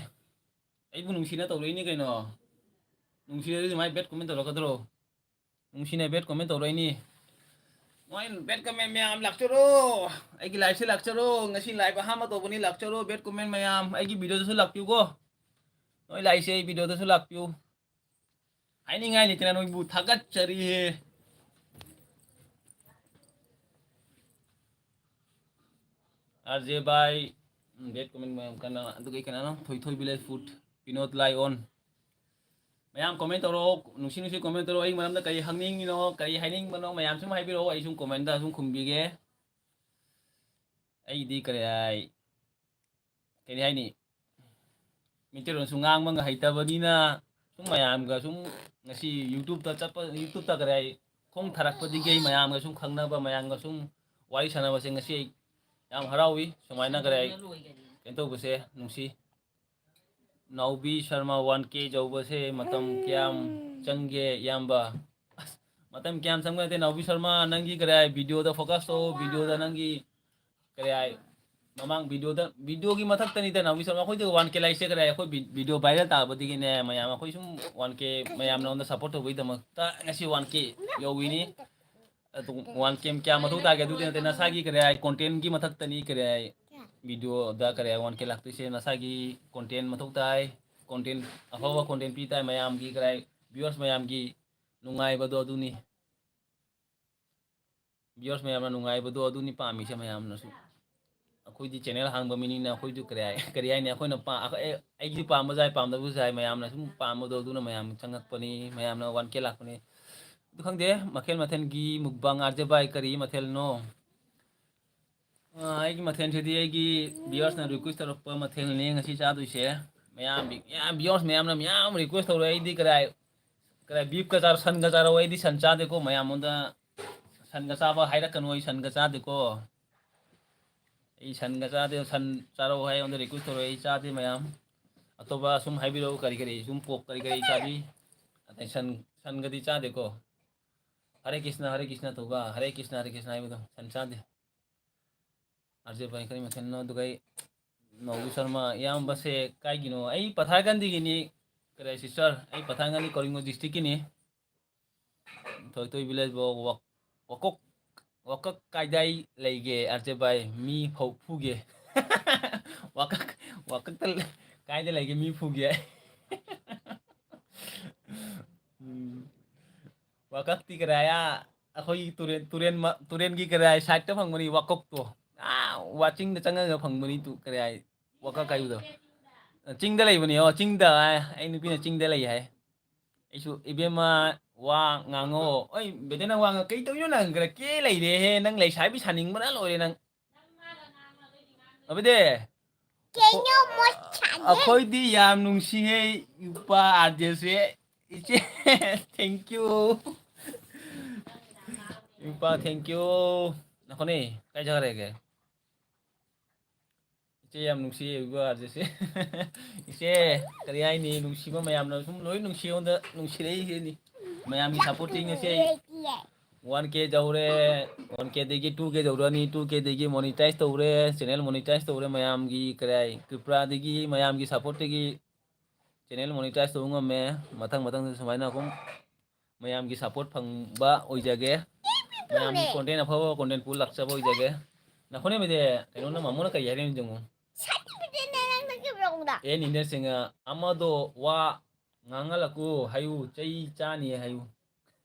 ꯑꯩꯕꯨ ꯅꯨꯡꯁꯤꯅ ꯇꯧꯔꯛꯏꯅꯤ ꯀꯩꯅꯣ꯫ ꯅꯨꯡꯁꯤꯔꯗꯤ ꯑꯗꯨꯃꯥꯏꯅ ꯕꯦꯗ ꯀꯣꯃꯦꯟ ꯇꯧꯔꯛꯀꯗ꯭ꯔꯣ? ꯅꯨꯡꯁꯤꯅ ꯕꯦꯗ ꯀꯣꯃꯦꯟ ꯇꯧꯔꯛꯏꯅꯤ꯫ ꯃꯣꯏ ꯕꯦꯗ ꯀꯣꯃꯦꯟ ꯃꯌꯥꯝ ꯂꯥꯛꯆꯔꯣ꯫ ꯑꯩꯒꯤ ꯂꯥꯏꯐꯁꯦ ꯂꯥꯛꯆꯔꯣ꯫ ꯉꯁꯤ ꯂꯥꯏꯐ ꯑꯍꯥꯟꯕ ꯇꯧꯕꯅꯤ, ꯂꯥꯛꯆꯔꯣ ꯕꯦꯗ ꯀꯣꯃꯦꯟ ꯃꯌꯥꯝ꯫ ꯑꯩꯒꯤ ꯚꯤꯗꯤꯑꯣꯗꯁꯨ ꯂꯥꯛꯄꯤꯌꯨꯀꯣ꯫ ꯅꯣꯏ ꯂꯥꯛꯏꯁꯦ ꯑꯩ ꯚꯤꯗꯤꯑꯣꯗꯁꯨ ꯂꯥꯛꯄꯤꯌꯨ꯫ ꯍꯥꯏꯅꯤꯡꯉꯥꯏ ꯂꯩꯇꯅ ꯅꯣꯏꯕꯨ ꯊꯥꯒꯠꯆꯔꯤꯍꯦ꯫ ꯑꯥꯔ ꯖꯦ ꯚꯥꯏ, ꯕꯦꯗ ꯀꯣꯃꯦꯟ ꯃꯌꯥꯝ ꯀꯟꯅ, ꯑꯗꯨꯒ ꯀꯅꯥꯅꯣ? ꯊꯣꯏꯊꯣꯏ ꯚꯤꯂꯦꯖ ꯐꯨꯗ, ꯕꯤꯅꯣꯗ ꯂꯥꯏꯑꯣꯟ꯫ ꯃꯌꯥꯝ ꯀꯣꯃꯦꯟ ꯇꯧꯔꯛꯑꯣ, ꯅꯨꯡꯁꯤ ꯅꯨꯡꯁꯤ ꯀꯣꯃꯦꯟ ꯇꯧꯔꯛꯑꯣ꯫ ꯑꯩ ꯃꯔꯝꯗ ꯀꯔꯤ ꯍꯪꯅꯤꯡꯉꯤꯅꯣ, ꯀꯔꯤ ꯍꯥꯏꯅꯤꯡꯕꯅꯣ, ꯃꯌꯥꯝ ꯁꯨꯝ ꯍꯥꯏꯕꯤꯔꯛꯑꯣ, ꯑꯩ ꯁꯨꯝ ꯀꯣꯃꯦꯟꯗ ꯁꯨꯝ ꯈꯨꯝꯕꯤꯒꯦ꯫ ꯑꯩꯒꯤꯗꯤ ꯀꯔꯤ ꯍꯥꯏ, ꯀꯔꯤ ꯍꯥꯏꯅꯤ, ꯃꯩꯇꯩꯂꯣꯟꯁꯨ ꯉꯥꯡꯕ ꯍꯩꯇꯕꯅꯤꯅ ꯁꯨꯝ ꯃꯌꯥꯝꯒ ꯁꯨꯝ ꯉꯁꯤ ꯌꯨꯇ꯭ꯌꯨꯕꯇ ꯆꯠꯄ, ꯌꯨꯇ꯭ꯌꯨꯕꯇ ꯀꯔꯤ ꯍꯥꯏ, ꯈꯣꯡ ꯊꯥꯔꯛꯄꯗꯒꯤ ꯑꯩ ꯃꯌꯥꯝꯒ ꯁꯨꯝ ꯈꯪꯅꯕ, ꯃꯌꯥꯝꯒ ꯁꯨꯝ ꯋꯥꯔꯤ ꯁꯥꯟꯅꯕꯁꯦ ꯉꯁꯤ ꯑꯩ ꯌꯥꯝ ꯍꯔꯥꯎꯏ꯫ ꯁꯨꯃꯥꯏꯅ ꯀꯔꯤ ꯍꯥꯏ, ꯀꯩꯅꯣ ꯇꯧꯕꯁꯦ ꯅꯨꯡꯁꯤ꯫ ꯅꯥꯎꯕꯤ ꯁꯔꯃ, ꯋꯥꯟ ꯀꯦ ꯌꯧꯕꯁꯦ ꯃꯇꯝ ꯀꯌꯥꯝ ꯆꯪꯒꯦ ꯏꯌꯥꯝꯕ? ꯑꯁ, ꯃꯇꯝ ꯀꯌꯥꯝ ꯆꯪꯕ ꯅꯠꯇꯦ ꯅꯥꯎꯕꯤ ꯁꯔꯃ, ꯅꯪꯒꯤ ꯀꯔꯤ ꯍꯥꯏ, ꯚꯤꯗꯤꯑꯣꯗ ꯐꯣꯀꯁ ꯇꯧ, ꯚꯤꯗꯤꯑꯣꯗ ꯅꯪꯒꯤ ꯀꯔꯤ ꯍꯥꯏ, ꯃꯃꯥꯡ ꯚꯤꯗꯤꯑꯣꯗ, ꯚꯤꯗꯤꯑꯣꯒꯤ ꯃꯊꯛꯇꯅꯤꯗ ꯅꯥꯎꯕꯤ ꯁꯔꯃ, ꯑꯩꯈꯣꯏꯗ ꯋꯥꯟ ꯀꯦ ꯂꯥꯏꯛꯁꯦ ꯀꯔꯤ ꯍꯥꯏ, ꯑꯩꯈꯣꯏ ꯚꯤ-, ꯚꯤꯗꯤꯑꯣ ꯚꯥꯏꯔꯦꯜ ꯇꯥꯕꯗꯒꯤꯅꯦ ꯃꯌꯥꯝ, ꯑꯩꯈꯣꯏ ꯁꯨꯝ ꯋꯥꯟ ꯀꯦ ꯃꯌꯥꯝ ꯅꯉꯣꯟꯗ ꯁꯞꯄꯣꯔꯠ ꯇꯧꯕꯒꯤꯗꯃꯛꯇ ꯉꯁꯤ ꯋꯥꯟ ꯀꯦ ꯌꯧꯕꯤꯅꯤ꯫ ꯑꯗꯨ ꯋꯥꯟ ꯀꯦ ꯀꯌꯥ ꯃꯊꯧ ꯇꯥꯒꯦ? ꯑꯗꯨꯗꯤ ꯅꯠꯇꯦ, ꯅꯁꯥꯒꯤ ꯀꯔꯤ ꯍꯥꯏ, ꯀꯣꯟꯇꯦꯟꯒꯤ ꯃꯊꯛꯇꯅꯤ ꯀꯔꯤ ꯍꯥꯏ, ꯚꯤꯗꯤꯑꯣꯗ ꯀꯔꯤ ꯍꯥꯏ, ꯋꯥꯟ ꯀꯦ ꯂꯥꯛꯇꯣꯏꯁꯦ ꯅꯁꯥꯒꯤ ꯀꯣꯟꯇꯦꯟ ꯃꯊꯧ ꯇꯥꯏ꯫ ꯀꯣꯟꯇꯦꯟ, ꯑꯐꯕ ꯀꯣꯟꯇꯦꯟ ꯄꯤ ꯇꯥꯏ ꯃꯌꯥꯝꯒꯤ ꯀꯔꯤ ꯍꯥꯏ, ꯚ꯭ꯌꯨꯋꯔꯁ ꯃꯌꯥꯝꯒꯤ ꯅꯨꯡꯉꯥꯏꯕꯗꯣ ꯑꯗꯨꯅꯤ꯫ ꯚ꯭ꯌꯨꯋꯔꯁ ꯃꯌꯥꯝꯅ ꯅꯨꯡꯉꯥꯏꯕꯗꯣ ꯑꯗꯨꯅꯤ ꯄꯥꯝꯃꯤꯁꯦ ꯃꯌꯥꯝꯅꯁꯨ꯫ ꯑꯩꯈꯣꯏꯗꯤ ꯆꯦꯅꯦꯜ ꯍꯥꯡꯕ ꯃꯤꯅꯤꯅ ꯑꯩꯈꯣꯏꯗꯨ ꯀꯔꯤ ꯍꯥꯏ-, ꯀꯔꯤ ꯍꯥꯏꯅꯤ, ꯑꯩꯈꯣꯏꯅ ꯄꯥ-, ꯑꯩ-, ꯑꯩꯒꯤꯗꯤ ꯄꯥꯝꯕꯁꯨ ꯌꯥꯏ, ꯄꯥꯝꯗꯕꯁꯨ ꯌꯥꯏ, ꯃꯌꯥꯝꯅ ꯁꯨꯝ ꯄꯥꯝꯕꯗꯣ ꯑꯗꯨꯅ ꯃꯌꯥꯝ ꯆꯪꯉꯛꯄꯅꯤ, ꯃꯌꯥꯝꯅ ꯋꯥꯟ ꯀꯦ ꯂꯥꯛꯄꯅꯤ꯫ ꯑꯗꯨ ꯈꯪꯗꯦ, ꯃꯈꯜ ꯃꯊꯦꯜꯒꯤ ꯃꯨꯛꯕꯥꯡ ꯑꯥꯔ ꯖꯦ ꯚꯥꯏ ꯀꯔꯤ ꯃꯊꯦꯜꯅꯣ? ꯑ, ꯑꯩꯒꯤ ꯃꯊꯦꯜꯁꯤꯗꯤ ꯑꯩꯒꯤ ꯚꯤꯌꯔꯁꯅ ꯔꯤꯀ꯭ꯋꯦꯁ ꯇꯧꯔꯛꯄ ꯃꯊꯦꯜꯅꯤ ꯉꯁꯤ ꯆꯥꯗꯣꯏꯁꯦ꯫ ꯃꯌꯥꯝ, ꯃꯌꯥꯝ ꯚꯤꯌꯔꯁ ꯃꯌꯥꯝꯅ ꯃꯌꯥꯝ ꯔꯤꯀ꯭ꯋꯦꯁ ꯇꯧꯔꯛꯑꯦ꯫ ꯑꯩꯗꯤ ꯀꯗꯥꯏ, ꯀꯗꯥꯏ ꯕꯤꯐꯀ ꯆꯥꯔꯣ, ꯁꯟꯒ ꯆꯥꯔꯣ, ꯑꯩꯗꯤ ꯁꯟ ꯆꯥꯗꯦꯀꯣ꯫ ꯃꯌꯥꯝꯉꯣꯟꯗ ꯁꯟꯒ ꯆꯥꯕ ꯍꯥꯏꯔꯛꯀꯅꯨ, ꯑꯩ ꯁꯟꯒ ꯆꯥꯗꯦꯀꯣ꯫ ꯑꯩ ꯁꯟꯒ ꯆꯥꯗꯦ, ꯁꯟ ꯆꯥꯔꯛꯑꯣ ꯍꯥꯏ ꯑꯩꯉꯣꯟꯗ ꯔꯤꯀ꯭ꯋꯦꯁ ꯇꯧꯔꯛꯑꯦ, ꯑꯩ ꯆꯥꯗꯦ ꯃꯌꯥꯝ꯫ ꯑꯇꯣꯞꯄ ꯁꯨꯝ ꯍꯥꯏꯕꯤꯔꯛꯎ, ꯀꯔꯤ ꯀꯔꯤ ꯁꯨꯝ ꯄꯣꯛ ꯀꯔꯤ ꯀꯔꯤ ꯆꯥꯕꯤ? ꯑꯇꯩ ꯁꯟ, ꯁꯟꯒꯗꯤ ꯆꯥꯗꯦꯀꯣ꯫ ꯍꯔꯦ ꯀ꯭ꯔꯤꯁꯅ, ꯍꯔꯦ ꯀ꯭ꯔꯤꯁꯅ ꯇꯧꯕ, ꯍꯔꯦ ꯀ꯭ꯔꯤꯁꯅ, ꯍꯔꯦ ꯀ꯭ꯔꯤꯁꯅ ꯍꯥꯏꯕꯗꯣ, ꯁꯟ ꯆꯥꯗꯦ꯫ ꯑꯥꯔ ꯖꯦ ꯚꯥꯏ ꯀꯔꯤ ꯃꯊꯦꯜꯅꯣ? ꯑꯗꯨꯒ ꯑꯩ ꯅꯧꯕꯤ ꯁꯔꯃ, ꯏꯌꯥꯝꯕꯁꯦ ꯀꯥꯏꯒꯤꯅꯣ? ꯑꯩ ꯄꯊꯥꯔꯀꯥꯟꯗꯒꯤꯅꯤ꯫ ꯀꯔꯤ ꯁꯤꯁꯇꯔ? ꯑꯩ ꯄꯊꯥꯔꯀꯥꯟꯗꯤ ꯀꯣꯔꯤꯡꯒꯣ ꯗꯤꯁꯇ꯭ꯔꯤꯛꯀꯤꯅꯤ꯫ ꯊꯣꯏꯊꯣꯏ ꯚꯤꯂꯦꯖ ꯕꯣ-, ꯋꯥꯛ-, ꯋꯥꯀꯣꯛ, ꯋꯥꯀꯛ ꯀꯥꯏꯗꯥꯏ ꯂꯩꯒꯦ? ꯑꯥꯔ ꯖꯦ ꯚꯥꯏ, ꯃꯤ ꯐꯧ ꯐꯨꯒꯦ꯫ ꯋꯥꯀꯛ, ꯋꯥꯀꯛꯇ ꯂꯩ-, ꯀꯥꯏꯗ ꯂꯩꯒꯦ? ꯃꯤ ꯐꯨꯒꯦ꯫ ꯎꯝ꯫ ꯋꯥꯀꯛꯇꯤ ꯀꯗꯥꯏ, ꯑꯥ, ꯑꯩꯈꯣꯏꯒꯤ ꯇꯨꯔꯦꯟ, ꯇꯨꯔꯦꯟ ꯃ-, ꯇꯨꯔꯦꯟꯒꯤ ꯀꯗꯥꯏ ꯁꯥꯏꯠꯇ ꯐꯪꯕꯅꯤ ꯋꯥꯀꯣꯛꯇꯣ? ꯑꯥ, ꯋꯥꯆꯤꯡꯗ ꯆꯪꯉꯒ ꯐꯪꯕꯅꯤ ꯇꯨ, ꯀꯗꯥꯏ ꯋꯥꯀꯛ ꯍꯥꯏꯕꯗꯣ? ꯆꯤꯡꯗ ꯂꯩꯕꯅꯦ꯫ ꯑꯣ, ꯆꯤꯡꯗ꯫ ꯑꯥ, ꯑꯩ ꯅꯨꯄꯤꯅ ꯆꯤꯡꯗ ꯂꯩ ꯍꯥꯏ꯫ ꯑꯩꯁꯨ, "ꯏꯕꯦꯝꯃ, ꯋꯥ ꯉꯥꯡꯉꯣ꯫" ꯑꯣꯏ, ꯕꯦꯗꯦ, ꯅꯪ ꯋꯥ ꯉꯥꯡ-, ꯀꯩ ꯇꯧꯔꯤꯅꯣ ꯅꯪ? ꯈꯔ ꯀꯦ ꯂꯩꯔꯦꯍꯦ꯫ ꯅꯪ ꯂꯩꯁꯥꯕꯤ ꯁꯥꯅꯤꯡꯕꯅ ꯂꯣꯏꯔꯦ ꯅꯪ꯫ ꯑꯕꯦꯗꯦ꯫ ꯀꯩꯅꯣ ꯃꯣꯠ ꯁꯥꯗꯦ꯫ ꯑꯩꯈꯣꯏꯗꯤ ꯌꯥꯝ ꯅꯨꯡꯁꯤꯍꯦ, ꯏꯄꯥ ꯑꯥꯔ ꯖꯦꯁꯦ꯫ ꯏꯆꯦ, thank you꯫ ꯏꯄꯥ, thank you꯫ ꯅꯈꯣꯅꯦ, ꯀꯥꯏ ꯆꯠꯈ꯭ꯔꯦꯒꯦ? ꯏꯆꯦ ꯌꯥꯝ ꯅꯨꯡꯁꯤꯌꯦ, ꯏꯕꯨꯡ ꯑꯥꯔ ꯖꯦꯁꯦ꯫ ꯏꯆꯦ, ꯀꯔꯤ ꯍꯥꯏꯅꯤ? ꯅꯨꯡꯁꯤꯕ ꯃꯌꯥꯝꯅ ꯁꯨꯝ ꯂꯣꯏ ꯅꯨꯡꯁꯤꯌꯣꯟꯗ ꯅꯨꯡꯁꯤꯔꯛꯏꯁꯤꯅꯤ꯫ ꯃꯌꯥꯝꯒꯤ ꯁꯞꯄꯣꯔꯠꯇꯤ ꯉꯁꯤ ꯑꯩ ꯋꯥꯟ ꯀꯦ ꯌꯧꯔꯦ, ꯋꯥꯟ ꯀꯦꯗꯒꯤ ꯇꯨ ꯀꯦ ꯌꯧꯔꯅꯤ, ꯇꯨ ꯀꯦꯗꯒꯤ ꯃꯣꯅꯤꯇꯥꯏꯁ ꯇꯧꯔꯦ, ꯆꯦꯅꯦꯜ ꯃꯣꯅꯤꯇꯥꯏꯁ ꯇꯧꯔꯦ꯫ ꯃꯌꯥꯝꯒꯤ ꯀꯔꯤ ꯍꯥꯏ, ꯀ꯭ꯔꯤꯄꯥꯗꯒꯤ, ꯃꯌꯥꯝꯒꯤ ꯁꯞꯄꯣꯔꯠꯇꯒꯤ ꯆꯦꯅꯦꯜ ꯃꯣꯅꯤꯇꯥꯏꯁ ꯇꯧꯕ ꯉꯝꯃꯦ꯫ ꯃꯊꯪ ꯃꯊꯪꯗ ꯁꯨꯃꯥꯏꯅ ꯑꯗꯨꯝ ꯃꯌꯥꯝꯒꯤ ꯁꯞꯄꯣꯔꯠ ꯐꯪꯕ ꯑꯣꯏꯖꯒꯦ꯫ ꯃꯌꯥꯝꯒꯤ ꯀꯣꯟꯇꯦꯟ ꯑꯐꯕ ꯀꯣꯟꯇꯦꯟ ꯄꯨꯔ ꯂꯥꯛꯆꯕ ꯑꯣꯏꯖꯒꯦ꯫ ꯅꯈꯣꯏꯅ ꯃꯤꯗꯤ ꯀꯩꯅꯣ, ꯅꯪ ꯃꯃꯣꯅ ꯀꯩ ꯍꯥꯏꯔꯤꯅꯣ ꯌꯦꯡꯉꯨ꯫ ꯁꯥꯔꯇꯤꯐꯤꯀꯦꯠꯅꯦ ꯅꯪꯅ ꯀꯩꯗꯧꯕꯗ? ꯑꯦ ꯅꯤꯟꯗꯔ ꯁꯤꯡꯍ, ꯑꯃꯗꯣ ꯋꯥ ꯉꯥꯡꯍꯜꯂꯛꯀꯨ ꯍꯥꯏꯌꯨ, ꯆꯩ ꯆꯥꯅꯤ ꯍꯥꯏꯌꯨ꯫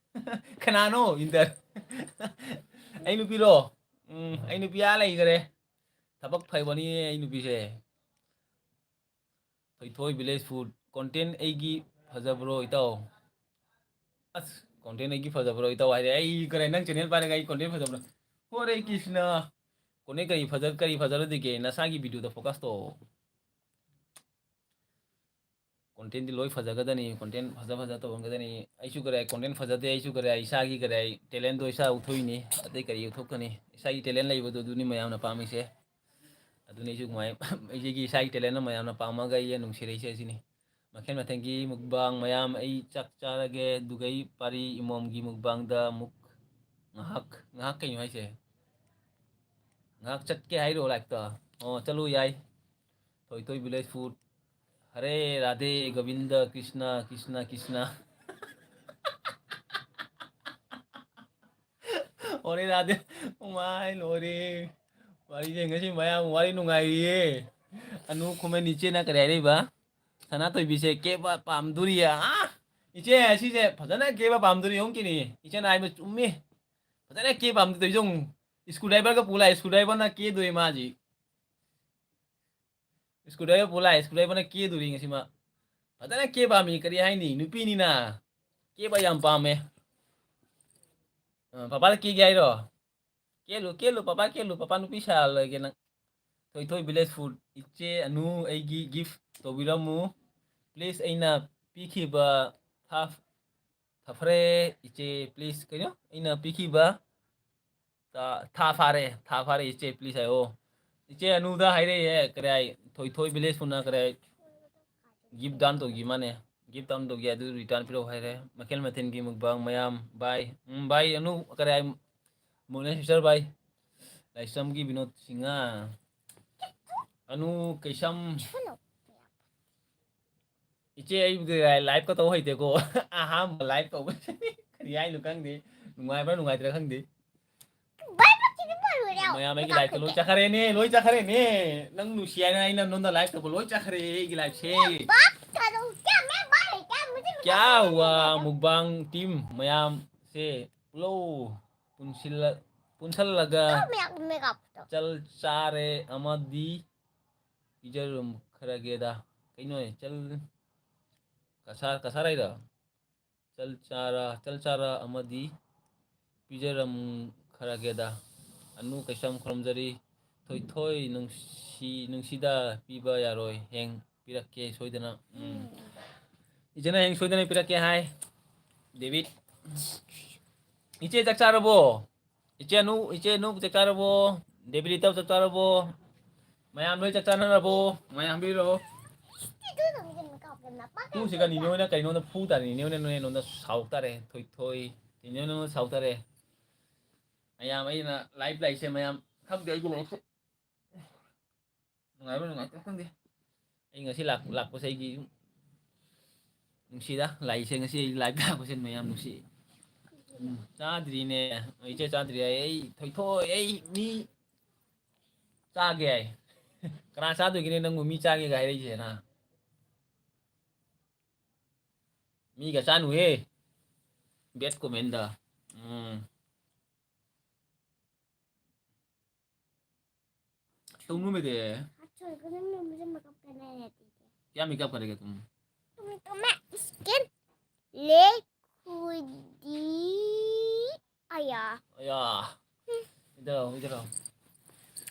ꯀꯅꯥꯅꯣ ꯏꯟꯗꯔ? ꯑꯩ ꯅꯨꯄꯤꯔꯣ? ꯎꯝ, ꯑꯩ ꯅꯨꯄꯤ ꯑꯥ ꯂꯩꯈꯔꯦ꯫ ꯊꯕꯛ ꯐꯩꯕꯅꯤ ꯑꯩ ꯅꯨꯄꯤꯁꯦ꯫ ꯊꯣꯏꯊꯣꯏ village food content ꯑꯩꯒꯤ ꯐꯖꯕ꯭ꯔꯣ ꯏꯇꯥꯎ? ꯑꯁ, content ꯑꯩꯒꯤ ꯐꯖꯕ꯭ꯔꯣ ꯏꯇꯥꯎ ꯍꯥꯏꯔꯦ꯫ ꯑꯩ ꯀꯔꯤ, ꯅꯪ channel ꯄꯥꯏꯔꯒ ꯑꯩ content ꯐꯖꯕ꯭ꯔꯣ? ꯍꯣꯔꯦ ꯀ꯭ꯔꯤꯁꯅ, content ꯀꯔꯤ ꯐꯖ-, ꯀꯔꯤ ꯐꯖꯔꯣꯏꯗꯒꯦ? ꯅꯁꯥꯒꯤ video ꯗ focus ꯇꯧ꯫ Content ꯇꯤ ꯂꯣꯏ ꯐꯖꯒꯗꯅꯤ, content ꯐꯖ ꯐꯖ ꯇꯧꯔꯝꯒꯗꯅꯤ꯫ ꯑꯩꯁꯨ ꯀꯔꯤ content ꯐꯖꯗꯦ, ꯑꯩꯁꯨ ꯀꯔꯤ ꯏꯁꯥꯒꯤ ꯀꯔꯤ talent ꯗꯣ ꯏꯁꯥ ꯎꯠꯊꯣꯛꯏꯅꯤ, ꯑꯇꯩ ꯀꯔꯤ ꯎꯠꯊꯣꯛꯀꯅꯤ? ꯏꯁꯥꯒꯤ talent ꯂꯩꯕꯗꯣ ꯑꯗꯨꯅꯤ ꯃꯌꯥꯝꯅ ꯄꯥꯝꯃꯤꯁꯦ꯫ ꯑꯗꯨꯅꯤ ꯑꯩꯁꯨ ꯅꯨꯡꯉꯥꯏ-, ꯑꯩꯒꯤ ꯏꯁꯥꯒꯤ talent ꯅ ꯃꯌꯥꯝꯅ ꯄꯥꯝꯃꯒ ꯑꯩ ꯅꯨꯡꯁꯤꯔꯛꯏꯁꯦ ꯑꯁꯤꯅꯤ꯫ ꯃꯈꯜ ꯃꯊꯦꯜꯒꯤ mukbang ꯃꯌꯥꯝ ꯑꯩ ꯆꯥꯛ ꯆꯥꯔꯒꯦ, ꯑꯗꯨꯒ ꯑꯩ ꯄꯥꯔꯤ ꯏꯃꯣꯝꯒꯤ mukbang ꯗ ꯑꯃꯨꯛ ꯉꯥꯏꯍꯥꯛ, ꯉꯥꯏꯍꯥꯛ ꯀꯩꯅꯣ ꯍꯥꯏꯁꯦ? ꯉꯥꯏꯍꯥꯛ ꯆꯠꯀꯦ ꯍꯥꯏꯔꯣ live ꯇ? ꯑꯣ, ꯆꯠꯂꯨ ꯌꯥꯏ꯫ ꯊꯣꯏꯊꯣꯏ village food꯫ ꯍꯔꯦ ꯔꯥꯙꯦ ꯒꯣꯕꯤꯟꯗ ꯀ꯭ꯔꯤꯁꯅ, ꯀ꯭ꯔꯤꯁꯅ, ꯀ꯭ꯔꯤꯁꯅ꯫ ꯍꯔꯦ ꯔꯥꯙꯦ꯫ ꯃꯥꯏ ꯂꯣꯏꯔꯦ꯫ ꯋꯥꯔꯤꯁꯦ ꯉꯁꯤ ꯃꯌꯥꯝ ꯋꯥꯔꯤ ꯅꯨꯡꯉꯥꯏꯔꯤꯌꯦ꯫ ꯑꯅꯨ ꯈꯨꯃꯟ ꯏꯆꯦꯅ ꯀꯔꯤ ꯍꯥꯏꯔꯛꯏꯕ? ꯁꯅꯥꯊꯣꯏꯕꯤꯁꯦ ꯀꯦꯕ ꯄꯥꯝꯗꯣꯔꯤꯌꯦ꯫ ꯑꯥ! ꯏꯆꯦ, ꯑꯁꯤꯁꯦ ꯐꯖꯅ ꯀꯦꯕ ꯄꯥꯝꯗꯣꯔꯤ ꯌꯦꯡꯉꯨ ꯀꯤꯅꯤ꯫ ꯏꯆꯦꯅ ꯍꯥꯏꯕ ꯆꯨꯝꯃꯤ꯫ ꯐꯖꯅ ꯀꯦꯕ ꯄꯥꯝꯗꯣꯔꯤ ꯌꯦꯡꯉꯨ꯫ Screwdriver ꯒ ꯄꯨ ꯂꯥꯛꯑꯦ, screwdriver ꯅ ꯀꯦꯗꯣꯏ ꯃꯥꯁꯤ꯫ Screwdriver ꯄꯨ ꯂꯥꯛꯑꯦ, screwdriver ꯅ ꯀꯦꯗꯣꯔꯤ ꯉꯁꯤ ꯃꯥ꯫ ꯐꯖꯅ ꯀꯦ ꯄꯥꯝꯃꯤ, ꯀꯔꯤ ꯍꯥꯏꯅꯤ, ꯅꯨꯄꯤꯅꯤꯅ꯫ ꯀꯦꯕ ꯌꯥꯝ ꯄꯥꯝꯃꯦ꯫ ꯑ, ꯄꯥꯄꯥꯗ ꯀꯦꯒꯦ ꯍꯥꯏꯔꯣ? ꯀꯦꯂꯨ, ꯀꯦꯂꯨ, ꯄꯥꯄꯥ ꯀꯦꯂꯨ, ꯄꯥꯄꯥ ꯅꯨꯄꯤ ꯁꯥꯍꯜꯂꯒꯦ ꯅꯪ꯫ ꯊꯣꯏꯊꯣꯏ village food, ꯏꯆꯦ ꯑꯅꯨ ꯑꯩꯒꯤ gift ꯇꯧꯕꯤꯔꯝꯃꯨ꯫ Please, ꯑꯩꯅ ꯄꯤꯈꯤꯕ ꯊꯥ ꯊꯥ ꯐꯥꯔꯦ ꯏꯆꯦ, please꯫ ꯀꯩꯅꯣ? ꯑꯩꯅ ꯄꯤꯈꯤꯕ ꯊꯥ, ꯊꯥ ꯐꯥꯔꯦ, ꯊꯥ ꯐꯥꯔꯦ ꯏꯆꯦ, please ꯍꯥꯏꯌꯣ꯫ ꯏꯆꯦ ꯑꯅꯨꯗ ꯍꯥꯏꯔꯛꯑꯦ, ꯀꯔꯤ ꯍꯥꯏ? ꯊꯣꯏꯊꯣꯏ village food ꯅ ꯀꯔꯤ ꯍꯥꯏ? Gift down ꯇꯧꯈꯤ ꯃꯥꯅꯦ꯫ Gift down ꯇꯧꯈꯤ, ꯑꯗꯨ return ꯄꯤꯔꯛꯑꯣ ꯍꯥꯏꯔꯦ꯫ ꯃꯈꯜ ꯃꯊꯦꯜꯒꯤ mukbang ꯃꯌꯥꯝ꯫ Bye꯫ ꯎꯝ, bye ꯑꯅꯨ, ꯀꯔꯤ ꯍꯥꯏ? ꯃꯣꯅꯦ sister bye꯫ ꯂꯥꯏꯁ꯭ꯔꯝꯒꯤ ꯕꯤꯅꯣꯗ ꯁꯤꯡꯍ꯫ ꯑꯅꯨ ꯀꯩꯁꯝ꯫ ꯏꯆꯦ, ꯑꯩꯕꯨꯗꯤ live ꯀ ꯇꯧ ꯍꯩꯇꯦꯀꯣ꯫ ꯑꯍꯥꯟꯕ live ꯇꯧꯕꯁꯤꯅꯤ꯫ ꯀꯔꯤ ꯍꯥꯏꯅꯣ ꯈꯪꯗꯦ꯫ ꯅꯨꯡꯉꯥꯏꯕ꯭ꯔꯥ ꯅꯨꯡꯉꯥꯏꯇ꯭ꯔꯥ ꯈꯪꯗꯦ꯫ ꯃꯌꯥꯝ ꯑꯩꯒꯤ live ꯇ ꯂꯣꯏ ꯆꯠꯈ꯭ꯔꯦꯅꯦ, ꯂꯣꯏ ꯆꯠꯈ꯭ꯔꯦꯅꯦ꯫ ꯅꯪ ꯅꯨꯡꯁꯤ ꯍꯥꯏꯅ ꯑꯩꯅ ꯅꯉꯣꯟꯗ live ꯇꯧꯕ ꯂꯣꯏ ꯆꯠꯈ꯭ꯔꯦ ꯑꯩꯒꯤ live ꯁꯦ꯫ ꯀꯌꯥ ꯍꯨꯋꯥ mukbang team ꯃꯌꯥꯝꯁꯦ ꯄꯨꯂꯞ ꯄꯨꯟꯁꯤꯜꯂ-, ꯄꯨꯟꯁꯜꯂꯒ ꯃꯌꯥꯝ ꯃꯦꯀꯞꯇꯣ꯫ ꯆꯜ ꯆꯥꯔꯦ ꯑꯃꯗꯤ ꯄꯤꯖꯔꯝꯈ꯭ꯔꯒꯦꯗ꯫ ꯀꯩꯅꯣ ꯆꯜ ꯀꯁꯥ ꯀꯁꯥꯔ ꯍꯥꯏꯔꯣ? ꯆꯜ ꯆꯥꯔ ꯆꯜ ꯆꯥꯔ ꯑꯃꯗꯤ ꯄꯤꯖꯔꯝꯈ꯭ꯔꯒꯦꯗ꯫ ꯑꯅꯨ ꯀꯩꯁꯝ ꯈꯨꯔꯨꯝꯖꯔꯤ꯫ ꯊꯣꯏꯊꯣꯏ ꯅꯨꯡꯁꯤ ꯅꯨꯡꯁꯤꯗ ꯄꯤꯕ ꯌꯥꯔꯣꯏ, ꯍꯌꯦꯡ ꯄꯤꯔꯛꯀꯦ ꯁꯣꯏꯗꯅ꯫ ꯎꯝ꯫ ꯏꯆꯦꯅ ꯍꯌꯦꯡ ꯁꯣꯏꯗꯅ ꯄꯤꯔꯛꯀꯦ ꯍꯥꯏ꯫ ꯗꯦꯕꯤꯠ꯫ ꯏꯆꯦ ꯆꯥꯛ ꯆꯥꯔꯕꯣ? ꯏꯆꯦ ꯑꯅꯨ, ꯏꯆꯦ ꯑꯅꯨ ꯆꯥꯛ ꯆꯥꯔꯕꯣ? ꯗꯦꯕꯤꯠ ꯏꯇꯥꯎ ꯆꯥꯛ ꯆꯥꯔꯕꯣ? ꯃꯌꯥꯝ ꯂꯣꯏ ꯆꯥꯛ ꯆꯥꯅꯔꯕꯣ? ꯃꯌꯥꯝ ꯍꯥꯏꯕꯤꯔꯛꯑꯣ꯫ ꯇꯨꯁꯤꯒ ꯅꯤꯅꯦ ꯍꯣꯏꯅ ꯀꯩꯅꯣꯗ ꯐꯨ ꯇꯥꯔꯦ꯫ ꯅꯤꯅꯦ ꯍꯣꯏꯅ ꯅꯣꯏ ꯑꯩꯉꯣꯟꯗ ꯁꯥꯎ ꯇꯥꯔꯦ꯫ ꯊꯣꯏ ꯊꯣꯏ꯫ ꯅꯤꯅꯦ ꯍꯣꯏꯅ ꯑꯩꯉꯣꯟꯗ ꯁꯥꯎ ꯇꯥꯔꯦ꯫ ꯃꯌꯥꯝ ꯑꯩꯅ ꯂꯥꯏꯐ ꯂꯥꯛꯏꯁꯦ ꯃꯌꯥꯝ ꯈꯪꯗꯦ ꯑꯩꯒꯤ ꯂꯥꯏꯐꯁꯦ꯫ ꯅꯨꯡꯉꯥꯏꯕ꯭ꯔꯥ ꯅꯨꯡꯉꯥꯏꯇꯕ꯭ꯔꯥ ꯈꯪꯗꯦ꯫ ꯑꯩ ꯉꯁꯤ ꯂꯥꯛ-, ꯂꯥꯛꯄꯁꯦ ꯑꯩꯒꯤ ꯅꯨꯡꯁꯤꯗ ꯂꯥꯛꯏꯁꯦ꯫ ꯉꯁꯤ ꯑꯩ ꯂꯥꯏꯐ ꯂꯥꯛꯄꯁꯦ ꯃꯌꯥꯝ ꯅꯨꯡꯁꯤ꯫ ꯎꯝ, ꯆꯥꯗ꯭ꯔꯤꯅꯦ꯫ ꯏꯆꯦ ꯆꯥꯗ꯭ꯔꯤ ꯍꯥꯏ꯫ ꯑꯩ ꯊꯣꯏꯊꯣꯏ ꯑꯩ ꯃꯤ ꯆꯥꯒꯦ ꯍꯥꯏ꯫ ꯀꯅꯥ ꯆꯥꯗꯣꯏꯒꯤꯅꯦ ꯅꯪꯕꯨ ꯃꯤ ꯆꯥꯒꯦꯒ ꯍꯥꯏꯔꯛꯏꯁꯦ ꯅ? ꯃꯤꯒ ꯆꯥꯅꯨꯍꯦ꯫ ꯕꯦꯠ ꯀꯣꯃꯦꯟꯗ꯫ ꯎꯝ꯫ ꯇꯧꯅꯨꯃꯦꯗꯦ꯫ क्या मेकअप करेगा तुम? तुम्हें तो मैं स्किन ले खुदी आया। अया। इधर आओ, इधर आओ।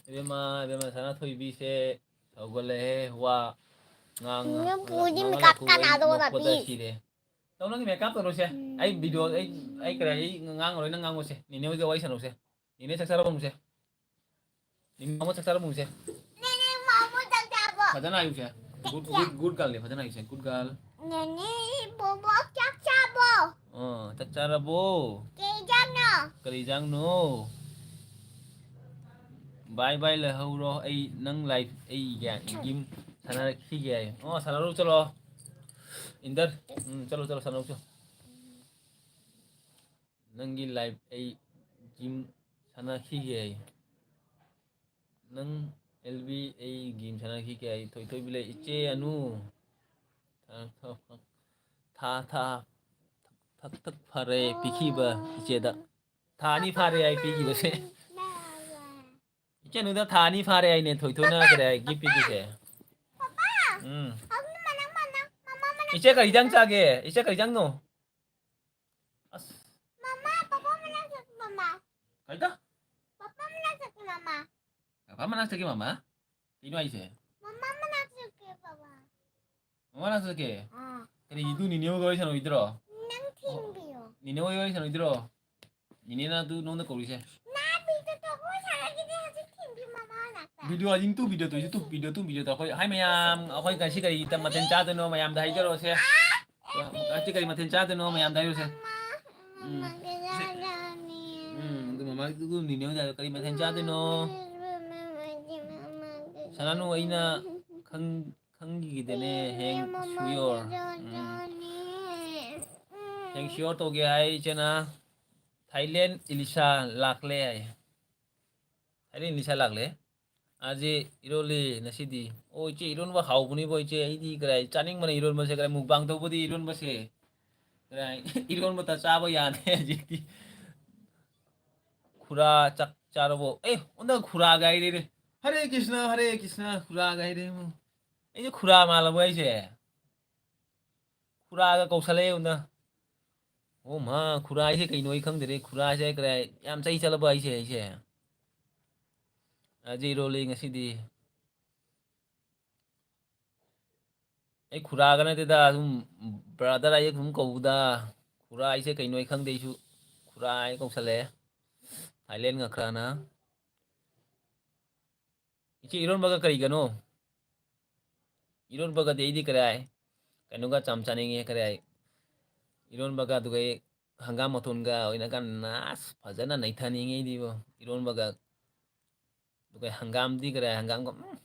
ꯏꯕꯦꯝꯃ, ꯏꯕꯦꯝꯃ, ꯁꯅꯥꯊꯣꯏꯕꯤꯁꯦ ꯁꯧꯒꯠꯂꯦꯍꯦ, ꯋꯥ ꯉꯥꯡ-, ꯅꯪ ꯄꯨꯗꯤ ꯉꯥꯡ-, ꯃꯦꯀꯞ ꯀꯅꯥꯗꯣ ꯅꯣꯛꯄꯗ ꯅꯥꯄꯤ? ꯁꯤꯔꯦ꯫ ꯇꯧ, ꯅꯪꯒꯤ ꯃꯦꯀꯞ ꯇꯧꯔꯣꯁꯦ꯫ ꯑꯩ ꯚꯤꯗꯤꯑꯣ, ꯑꯩ, ꯑꯩ ꯀꯔꯤ, ꯑꯩ ꯉꯥꯡꯉꯔꯣꯏ, ꯅꯪ ꯉꯥꯡꯉꯣꯁꯦ꯫ ꯅꯦꯅꯦ ꯍꯣꯏꯒ ꯋꯥꯔꯤ ꯁꯥꯟꯅꯧꯁꯦ꯫ ꯅꯦꯅꯦ ꯆꯥꯛ ꯆꯥꯔꯕꯣ ꯍꯪꯉꯨꯁꯦ꯫ ꯅꯦꯅꯦ ꯃꯃꯣ ꯆꯥꯛ ꯆꯥꯔꯕꯣ ꯍꯪꯉꯨꯁꯦ꯫ ꯅꯦꯅꯦ ꯃꯃꯣ ꯆꯥꯛ ꯆꯥꯔꯕꯣ? ꯐꯖꯅ ꯍꯥꯏꯌꯨꯁꯦ꯫ ꯆꯥꯛ ꯒꯨꯗ, ꯆꯥ- ꯒꯨꯗ, ꯒꯨꯗ ꯒꯔꯜꯅꯦ, ꯐꯖꯅ ꯍꯥꯏꯌꯨꯁꯦ꯫ Good girl. ꯅꯦꯅꯦ ꯕꯣꯕꯣ ꯆꯥꯛ ꯆꯥꯔꯕꯣ? ꯑꯥ, ꯆꯥꯛ ꯆꯥꯔꯕꯣ? ꯀꯩ ꯏꯟꯖꯥꯡꯅꯣ? ꯀꯔꯤ ꯏꯟꯖꯥꯡꯅꯣ? ꯕꯥꯏ ꯕꯥꯏ ꯂꯩꯍꯧꯔꯣ, ꯑꯩ ꯅꯪ ꯂꯥꯏꯐ, ꯑꯩ ꯒꯦꯝ, ꯒꯦꯝ ꯁꯥꯟꯅꯔꯛꯈꯤꯒꯦ ꯍꯥꯏ꯫ ꯑꯣ, ꯁꯥꯟꯅꯔꯨ ꯆꯠꯂꯣ꯫ ꯏꯟꯗꯔ, ꯎꯝ, ꯆꯠꯂꯣ, ꯆꯠꯂꯣ, ꯁꯥꯟꯅꯔꯨ ꯆꯠꯂꯣ꯫ ꯅꯪꯒꯤ ꯂꯥꯏꯐ ꯑꯩ ꯒꯦꯝ ꯁꯥꯟꯅꯈꯤꯒꯦ ꯍꯥꯏ꯫ ꯅꯪ ꯑꯦꯜ ꯕꯤ ꯑꯩ ꯒꯦꯝ ꯁꯥꯟꯅꯈꯤꯒꯦ ꯍꯥꯏ꯫ ꯊꯣꯏꯊꯣꯏꯕꯤ ꯂꯩ, ꯏꯆꯦ ꯑꯅꯨ꯫ ꯊꯥ, ꯊꯥ, ꯊꯥ, ꯊꯥ, ꯊꯛ, ꯊꯛ ꯐꯔꯦ ꯄꯤꯈꯤꯕ ꯏꯆꯦꯗ꯫ ꯊꯥ ꯑꯅꯤ ꯐꯥꯔꯦ ꯑꯩ ꯄꯤꯈꯤꯕꯁꯦ꯫ ꯏꯆꯦꯅꯨꯗ ꯊꯥ ꯑꯅꯤ ꯐꯥꯔꯦ ꯑꯩꯅꯦ ꯊꯣꯏꯊꯣꯏꯅ ꯀꯔꯤ ꯍꯥꯏ gift ꯄꯤꯈꯤꯁꯦ꯫ ꯄꯄꯥ! ꯎꯝ꯫ ꯍꯧꯖꯤꯛ ꯃꯅꯥꯛ ꯃꯅꯥꯛ ꯃꯃꯥ ꯃꯅꯥꯛ ꯏꯆꯦ ꯀꯔꯤ ꯏꯟꯖꯥꯡ ꯆꯥꯒꯦ? ꯏꯆꯦ ꯀꯔꯤ ꯏꯟꯖꯥꯡꯅꯣ? ꯑꯁ꯫ ꯃꯃꯥ, ꯄꯄꯥ ꯃꯅꯥꯛ ꯆꯠꯀꯦ, ꯃꯃꯥ꯫ ꯀꯩꯗ? ꯄꯄꯥ ꯃꯅꯥꯛ ꯆꯠꯀꯦ, ꯃꯃꯥ꯫ ꯄꯄꯥ ꯃꯅꯥꯛ ꯆꯠꯀꯦ, ꯃꯃꯥ? ꯀꯩꯅꯣ ꯍꯥꯏꯁꯦ? ꯃꯃꯥ ꯃꯅꯥꯛ ꯆꯠꯀꯦ, ꯄꯄꯥ꯫ ꯃꯃꯥ ꯃꯅꯥꯛ ꯆꯠꯀꯦ? ꯑꯥ꯫ ꯀꯔꯤ, ꯏꯇꯨ ꯅꯤꯅꯦ ꯍꯣꯏꯒ ꯋꯥꯔꯤ ꯁꯥꯟꯅꯔꯣꯏꯗ꯭ꯔꯣ? ꯅꯪ ꯊꯤꯟꯕꯤꯌꯣ꯫ ꯅꯤꯅꯦ ꯍꯣꯏꯒ ꯋꯥꯔꯤ ꯁꯥꯟꯅꯔꯣꯏꯗ꯭ꯔꯣ? ꯅꯤꯅꯦꯅ ꯑꯗꯨ ꯅꯉꯣꯟꯗ ꯀꯧꯔꯤꯁꯦ꯫ ꯅꯥ video ꯇꯧꯕ ꯁꯥꯟꯅꯈꯤꯗꯦ, ꯍꯧꯖꯤꯛ ꯊꯤꯟꯕꯤ ꯃꯃꯥ ꯃꯅꯥꯛꯇ꯫ Video ꯑꯗꯨꯝ two video two, YouTube video two video two. ꯑꯩꯈꯣꯏ, ꯍꯥꯏ ꯃꯌꯥꯝ, ꯑꯩꯈꯣꯏ ꯉꯁꯤ ꯀꯔꯤ ꯃꯊꯦꯜ ꯆꯥꯗꯣꯏꯅꯣ ꯃꯌꯥꯝꯗ ꯍꯥꯏꯖꯔꯛꯑꯣꯁꯦ꯫ ꯑꯥ! ꯉꯁꯤ ꯀꯔꯤ ꯃꯊꯦꯜ ꯆꯥꯗꯣꯏꯅꯣ ꯃꯌꯥꯝꯗ ꯍꯥꯏꯔꯣꯁꯦ꯫ ꯃꯃꯥ, ꯎꯝ꯫ ꯃꯃꯥ ꯀꯩ ꯆꯥꯔꯅꯤ? ꯎꯝ, ꯑꯗꯨ ꯃꯃꯥ, ꯑꯗꯨ ꯅꯤꯅꯦ ꯍꯣꯏꯗ ꯀꯔꯤ ꯃꯊꯦꯜ ꯆꯥꯗꯣꯏꯅꯣ? ꯃꯃꯥ, ꯃꯃꯥ, ꯃꯃꯥ, ꯁꯅꯥꯅꯨ, ꯑꯩꯅ ꯈꯪ-, ꯈꯪꯈꯤꯗꯦꯅꯦ, ꯍꯦꯡ ꯁꯨꯌꯣꯔ꯫ ꯎꯝ꯫ ꯍꯦꯡ ꯁꯨꯌꯣꯔ ꯇꯧꯒꯦ ꯍꯥꯏ ꯏꯆꯦꯅ꯫ ꯊꯥꯏꯂꯦꯟ ꯏꯂꯤꯁꯥ ꯂꯥꯛꯂꯦ ꯍꯥꯏ꯫ ꯊꯥꯏꯂꯦꯟ ꯏꯂꯤꯁꯥ ꯂꯥꯛꯂꯦ꯫ ꯑꯖꯤ ꯏꯔꯣꯜꯂꯤ ꯉꯁꯤꯗꯤ꯫ ꯑꯣ, ꯏꯆꯦ, ꯏꯔꯣꯟꯕ ꯍꯥꯎꯕꯅꯤꯕꯣ, ꯏꯆꯦ꯫ ꯑꯩꯗꯤ ꯀꯗꯥꯏ ꯆꯥꯅꯤꯡꯕꯅ ꯏꯔꯣꯟꯕꯁꯦ, ꯀꯗꯥꯏ mukbang ꯇꯧꯕꯗꯤ ꯏꯔꯣꯟꯕꯁꯦ꯫ ꯀꯗꯥꯏ ꯏꯔꯣꯟꯕꯇ ꯆꯥꯕ ꯌꯥꯗꯦ ꯍꯧꯖꯤꯛꯇꯤ꯫ ꯈꯨꯔꯥ ꯆꯥꯛ ꯆꯥꯔꯕꯣ? ꯑꯦ, ꯑꯣꯟꯗ ꯈꯨꯔꯥꯒ ꯍꯥꯏꯔꯦꯅꯦ꯫ ꯍꯔꯦ ꯀ꯭ꯔꯤꯁꯅ, ꯍꯔꯦ ꯀ꯭ꯔꯤꯁꯅ, ꯈꯨꯔꯥꯒ ꯍꯥꯏꯔꯦ ꯑꯃꯨꯛ꯫ ꯑꯩꯁꯦ ꯈꯨꯔꯥ ꯃꯥꯜꯂꯕꯣ ꯑꯩꯁꯦ? ꯈꯨꯔꯥꯒ ꯀꯧꯁꯜꯂꯛꯑꯦ ꯑꯣꯟꯗ꯫ ꯑꯣ ꯃꯥ, ꯈꯨꯔꯥ ꯍꯥꯏꯁꯦ ꯀꯩꯅꯣ ꯑꯩ ꯈꯪꯗ꯭ꯔꯦ꯫ ꯈꯨꯔꯥ ꯍꯥꯏꯁꯦ ꯀꯔꯥꯏ ꯌꯥꯝ ꯆꯩ ꯆꯠꯂꯕ ꯑꯩꯁꯦ, ꯑꯩꯁꯦ? ꯑꯖꯤ ꯏꯔꯣꯜꯂꯤ ꯉꯁꯤꯗꯤ꯫ ꯑꯩ ꯈꯨꯔꯥꯒ ꯅꯠꯇꯦꯗ, ꯁꯨꯝ brother ꯍꯥꯏꯁꯦ ꯁꯨꯝ ꯀꯧꯕꯗ, ꯈꯨꯔꯥ ꯍꯥꯏꯁꯦ ꯀꯩꯅꯣ ꯑꯩ ꯈꯪꯗꯦ ꯑꯩꯁꯨ꯫ ꯈꯨꯔꯥ ꯍꯥꯏ ꯀꯧꯁꯜꯂꯛꯑꯦ꯫ ꯊꯥꯏꯂꯦꯟ ꯉꯥꯈ꯭ꯔꯥꯅ꯫ ꯏꯆꯦ, ꯏꯔꯣꯟꯕꯒ ꯀꯔꯤꯒꯅꯣ? ꯏꯔꯣꯟꯕꯒꯗꯤ ꯑꯩꯗꯤ ꯀꯔꯥꯏ ꯀꯩꯅꯣꯒ ꯆꯥꯝ ꯆꯥꯅꯤꯡꯉꯦ, ꯀꯔꯥꯏ ꯏꯔꯣꯟꯕꯒ ꯑꯗꯨꯒ ꯑꯩ ꯍꯪꯒꯥꯝ ꯃꯇꯣꯟꯒ ꯑꯣꯏꯅ ꯀꯟꯅ ꯑꯁ ꯐꯖꯅ ꯅꯩꯊꯅꯤꯡꯉꯦ ꯑꯩꯗꯤꯕꯣ꯫ ꯏꯔꯣꯟꯕꯒ ꯑꯗꯨꯒ ꯍꯪꯒꯥꯝꯗꯤ ꯀꯔꯥꯏ ꯍꯪꯒꯥꯝꯒ, ꯎꯝ,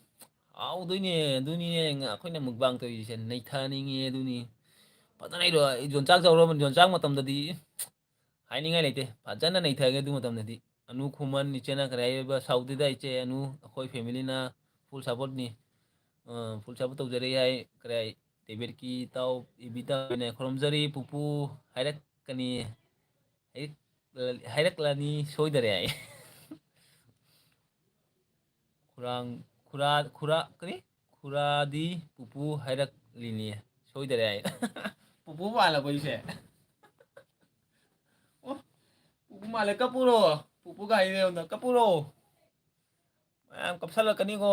ꯍꯥꯎꯗꯣꯏꯅꯦ꯫ ꯑꯗꯨꯅꯤꯅꯦ ꯑꯩꯈꯣꯏꯅ mukbang ꯇꯧꯔꯤꯁꯦ, ꯅꯩꯊꯅꯤꯡꯉꯦ ꯑꯗꯨꯅꯤ꯫ ꯐꯖꯅ ꯏꯔꯣ-, ꯌꯣꯟꯆꯥꯛ ꯆꯥꯎꯔꯕ ꯌꯣꯟꯆꯥꯛ ꯃꯇꯝꯗꯗꯤ ꯍꯥꯏꯅꯤꯡꯉꯥꯏ ꯂꯩꯇꯦ, ꯐꯖꯅ ꯅꯩꯊꯒꯦ ꯑꯗꯨ ꯃꯇꯝꯗꯗꯤ꯫ ꯑꯅꯨ ꯈꯨꯃꯟ ꯏꯆꯦꯅ ꯀꯔꯤ ꯍꯥꯏꯔꯤꯕ ꯁꯥꯎꯗꯦꯗ ꯏꯆꯦ, ꯑꯅꯨ ꯑꯩꯈꯣꯏ familyꯅ full supportꯅꯤ꯫ ꯑ, full support ꯇꯧꯖꯔꯤ ꯍꯥꯏ, ꯀꯔꯤ ꯍꯥꯏ, ꯗꯦꯕꯤꯠꯀꯤ ꯏꯇꯥꯎ, ꯏꯕꯤꯇꯥꯎꯅ ꯈꯨꯔꯨꯝꯖꯔꯤ ꯄꯨꯄꯨ ꯍꯥꯏꯔꯛꯀꯅꯤ꯫ ꯍꯦꯛ ꯍꯥꯏꯔꯛꯂꯅꯤ ꯁꯣꯏꯗꯔꯦ ꯍꯥꯏ꯫ ꯈꯨꯔꯥꯡ ꯈꯨꯔꯥ ꯈꯨꯔꯥ ꯀꯔꯤ ꯈꯨꯔꯥꯗꯤ ꯄꯨꯄꯨ ꯍꯥꯏꯔꯛꯂꯤꯅꯤ ꯁꯣꯏꯗꯔꯦ ꯍꯥꯏ꯫ ꯄꯨꯄꯨ ꯃꯥꯜꯂꯕꯣ ꯑꯩꯁꯦ? ꯑꯣ, ꯄꯨꯄꯨ ꯃꯥꯜꯂꯦ꯫ ꯀꯞꯄꯨꯔꯣ? ꯄꯨꯄꯨꯒ ꯍꯥꯏꯔꯦ ꯑꯩꯉꯣꯟꯗ, "ꯀꯞꯄꯨꯔꯣ?" ꯃꯌꯥꯝ ꯀꯞꯁꯜꯂꯛꯀꯅꯤꯀꯣ꯫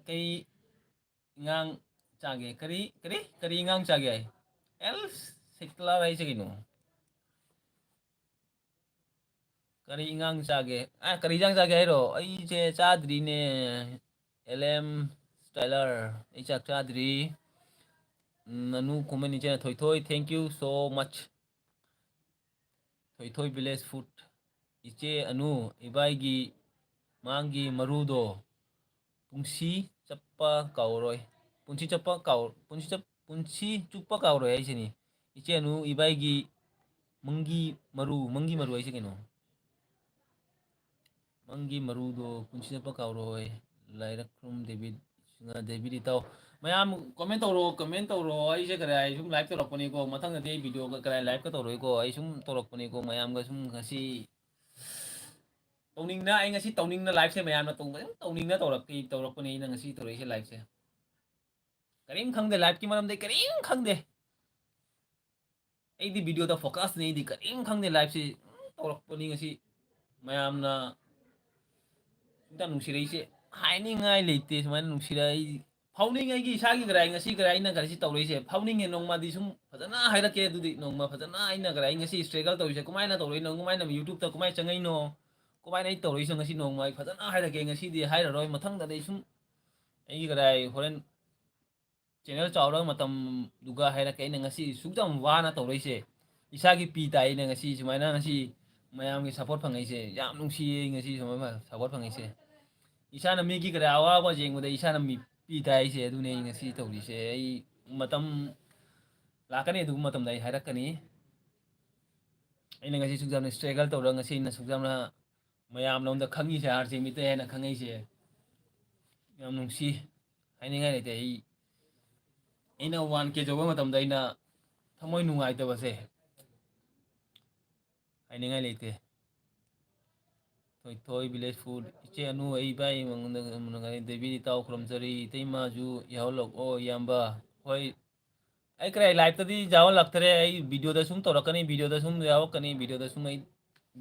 ꯀꯩ ꯏꯉꯥꯡ ꯆꯥꯒꯦ? ꯀꯔꯤ, ꯀꯔꯤ, ꯀꯔꯤ ꯏꯉꯥꯡ ꯆꯥꯒꯦ ꯍꯥꯏ? ꯑꯦꯜ ꯁꯤꯛꯂꯥ ꯍꯥꯏꯁꯦ ꯀꯩꯅꯣ? ꯀꯔꯤ ꯏꯉꯥꯡ ꯆꯥꯒꯦ? ꯑ, ꯀꯔꯤ ꯏꯟꯖꯥꯡ ꯆꯥꯒꯦ ꯍꯥꯏꯔꯣ? ꯑꯩꯁꯦ ꯆꯥꯗ꯭ꯔꯤꯅꯦ꯫ ꯑꯦꯜ ꯑꯦꯝ ꯁ꯭ꯇꯥꯏꯂꯔ, ꯑꯩ ꯆꯥꯛ ꯆꯥꯗ꯭ꯔꯤ꯫ ꯎꯝ, ꯅꯅꯨ ꯈꯨꯃꯟ ꯏꯆꯦꯅ ꯊꯣꯏꯊꯣꯏ, thank you so much꯫ ꯊꯣꯏꯊꯣꯏ village food꯫ ꯏꯆꯦ ꯑꯅꯨ, ꯏꯕꯥꯏꯒꯤ ꯃꯥꯡꯒꯤ ꯃꯔꯨꯗꯣ ꯄꯨꯟꯁꯤ ꯆꯠꯄ ꯀꯥꯎꯔꯣꯏ꯫ ꯄꯨꯟꯁꯤ ꯆꯠꯄ ꯀꯥꯎ-, ꯄꯨꯟꯁꯤ ꯆꯠ-, ꯄꯨꯟꯁꯤ ꯆꯨꯞꯄ ꯀꯥꯎꯔꯣꯏ ꯍꯥꯏꯁꯤꯅꯤ꯫ ꯏꯆꯦ ꯑꯅꯨ, ꯏꯕꯥꯏꯒꯤ ꯃꯪꯒꯤ ꯃꯔꯨ, ꯃꯪꯒꯤ ꯃꯔꯨ ꯍꯥꯏꯁꯦ ꯀꯩꯅꯣ? ꯃꯪꯒꯤ ꯃꯔꯨꯗꯣ ꯄꯨꯟꯁꯤ ꯆꯨꯞꯄ ꯀꯥꯎꯔꯣꯏ꯫ ꯂꯥꯏꯔꯛꯈꯨꯔꯨꯝ ꯗꯦꯕꯤꯠ, ꯗꯦꯕꯤꯠ ꯏꯇꯥꯎ꯫ ꯃꯌꯥꯝ comment ꯇꯧꯔꯣ, comment ꯇꯧꯔꯣ꯫ ꯑꯩꯁꯦ ꯀꯗꯥꯏ ꯁꯨꯝ live ꯇꯧꯔꯛꯄꯅꯤꯀꯣ꯫ ꯃꯊꯪꯗꯗꯤ ꯑꯩ video ꯀꯗꯥꯏ live ꯀ ꯇꯧꯔꯣꯏꯀꯣ꯫ ꯑꯩ ꯁꯨꯝ ꯇꯧꯔꯛꯄꯅꯤꯀꯣ꯫ ꯃꯌꯥꯝꯒ ꯁꯨꯝ ꯉꯁꯤ ꯇꯧꯅꯤꯡꯅ, ꯑꯩ ꯉꯁꯤ ꯇꯧꯅꯤꯡꯅ live ꯁꯦ ꯃꯌꯥꯝꯅ ꯇꯧꯕ-, ꯇꯧꯅꯤꯡꯅ ꯇꯧꯔꯛꯀꯦ, ꯇꯧꯔꯛꯄꯅꯦ ꯑꯩꯅ ꯉꯁꯤ ꯇꯧꯔꯛꯏꯁꯦ live ꯁꯦ꯫ ꯀꯔꯤꯝ ꯈꯪꯗꯦ, live ꯀꯤ ꯃꯔꯝꯗ ꯑꯩ ꯀꯔꯤꯝ ꯈꯪꯗꯦ꯫ ꯑꯩꯗꯤ video ꯗ focus ꯅꯤ, ꯑꯩꯗꯤ ꯀꯔꯤꯝ ꯈꯪꯗꯦ꯫ Live ꯁꯤ ꯇꯧꯔꯛꯄꯅꯤ ꯉꯁꯤ꯫ ꯃꯌꯥꯝꯅ ꯁꯨꯝꯇ ꯅꯨꯡꯁꯤꯔꯛꯏꯁꯦ ꯍꯥꯏꯅꯤꯡꯉꯥꯏ ꯂꯩꯇꯦ꯫ ꯁꯨꯃꯥꯏꯅ ꯅꯨꯡꯁꯤꯔꯛꯏ, ꯐꯥꯎꯅꯤꯡꯉꯥꯏꯒꯤ ꯏꯁꯥꯒꯤ ꯀꯗꯥꯏ ꯉꯁꯤ ꯀꯗꯥꯏ ꯑꯩꯅ ꯀꯔꯤꯁꯤ ꯇꯧꯔꯛꯏꯁꯦ ꯐꯥꯎꯅꯤꯡꯉꯦ꯫ ꯅꯣꯡꯃꯗꯤ ꯁꯨꯝ ꯐꯖꯅ ꯍꯥꯏꯔꯛꯀꯦ꯫ ꯑꯗꯨꯗꯤ ꯅꯣꯡꯃ ꯐꯖꯅ ꯑꯩꯅ ꯀꯗꯥꯏ ꯉꯁꯤ struggle ꯇꯧꯔꯤꯁꯦ, ꯀꯃꯥꯏꯅ ꯇꯧꯔꯛꯏꯅꯣ, ꯀꯃꯥꯏꯅ YouTube ꯇ ꯀꯃꯥꯏꯅ ꯆꯪꯉꯛꯏꯅꯣ, ꯀꯃꯥꯏꯅ ꯑꯩ ꯇꯧꯔꯛꯏꯁꯦ ꯉꯁꯤ ꯅꯣꯡꯃ ꯑꯩ ꯐꯖꯅ ꯍꯥꯏꯔꯛꯀꯦ꯫ ꯉꯁꯤꯗꯤ ꯍꯥꯏꯔꯔꯣꯏ, ꯃꯊꯪꯗꯗꯤ ꯑꯩ ꯁꯨꯝ ꯑꯩꯒꯤ ꯀꯗꯥꯏ ꯍꯣꯔꯦꯟ channel ꯆꯥꯎꯔꯕ ꯃꯇꯝꯗꯨꯒ ꯍꯥꯏꯔꯛꯀꯦ꯫ ꯑꯩꯅ ꯉꯁꯤ ꯁꯨꯛ ꯌꯥꯝ ꯋꯥꯅ ꯇꯧꯔꯛꯏꯁꯦ, ꯏꯁꯥꯒꯤ ꯄꯤ ꯇꯥꯏ꯫ ꯑꯩꯅ ꯉꯁꯤ ꯁꯨꯃꯥꯏꯅ ꯉꯁꯤ ꯃꯌꯥꯝꯒꯤ support ꯐꯪꯉꯛꯏꯁꯦ ꯌꯥꯝ ꯅꯨꯡꯁꯤꯌꯦ꯫ ꯉꯁꯤ ꯁꯨꯃꯥꯏꯅ support ꯐꯪꯉꯛꯏꯁꯦ, ꯏꯁꯥꯅ ꯃꯤꯒꯤ ꯀꯗꯥꯏ ꯑꯋꯥꯕ ꯌꯦꯡꯕꯗ ꯏꯁꯥꯅ ꯃꯤ ꯄꯤ ꯇꯥꯏꯁꯦ꯫ ꯑꯗꯨꯅꯦ ꯑꯩ ꯉꯁꯤ ꯇꯧꯔꯤꯁꯦ꯫ ꯑꯩ ꯃꯇꯝ ꯂꯥꯛꯀꯅꯤ, ꯑꯗꯨꯒꯨꯝꯕ ꯃꯇꯝꯗ ꯑꯩ ꯍꯥꯏꯔꯛꯀꯅꯤ꯫ ꯑꯩꯅ ꯉꯁꯤ ꯁꯨꯛ ꯌꯥꯝꯅ struggle ꯇꯧꯔꯒ ꯉꯁꯤ ꯑꯩꯅ ꯁꯨꯛ ꯌꯥꯝꯅ ꯃꯌꯥꯝ ꯂꯣꯝꯗ ꯈꯪꯉꯤꯁꯦ, ꯑꯥꯔ ꯖꯦ ꯃꯤꯇꯩ ꯍꯥꯏꯅ ꯈꯪꯉꯛꯏꯁꯦ꯫ ꯌꯥꯝ ꯅꯨꯡꯁꯤ, ꯍꯥꯏꯅꯤꯡꯉꯥꯏ ꯂꯩꯇꯦ꯫ ꯑꯩ, ꯑꯩꯅ ꯋꯥꯟ ꯀꯦ ꯌꯧꯕ ꯃꯇꯝꯗ ꯑꯩꯅ ꯊꯃꯣꯏ ꯅꯨꯡꯉꯥꯏꯇꯕꯁꯦ ꯍꯥꯏꯅꯤꯡꯉꯥꯏ ꯂꯩꯇꯦ꯫ ꯊꯣꯏꯊꯣꯏ ꯚꯤꯂꯦꯖ ꯐꯨꯗ, ꯏꯆꯦ ꯑꯅꯨ, ꯑꯩ ꯏꯕꯥꯏ ꯃꯉꯣꯟꯗ ꯗꯦꯕꯤ ꯏꯇꯥꯎ ꯈꯨꯔꯨꯝꯖꯔꯤ, ꯏꯇꯩꯃꯁꯨ ꯌꯥꯎꯍꯜꯂꯛꯑꯣ ꯏꯌꯥꯝꯕ꯫ ꯍꯣꯏ, ꯑꯩ ꯀꯔꯥꯏ ꯂꯥꯏꯞꯇꯗꯤ ꯌꯥꯎꯍꯜꯂꯛꯇ꯭ꯔꯦ꯫ ꯑꯩ ꯚꯤꯗꯤꯑꯣꯗ ꯁꯨꯝ ꯇꯧꯔꯛꯀꯅꯤ, ꯚꯤꯗꯤꯑꯣꯗ ꯁꯨꯝ ꯌꯥꯎꯔꯛꯀꯅꯤ, ꯚꯤꯗꯤꯑꯣꯗ ꯁꯨꯝ ꯑꯩ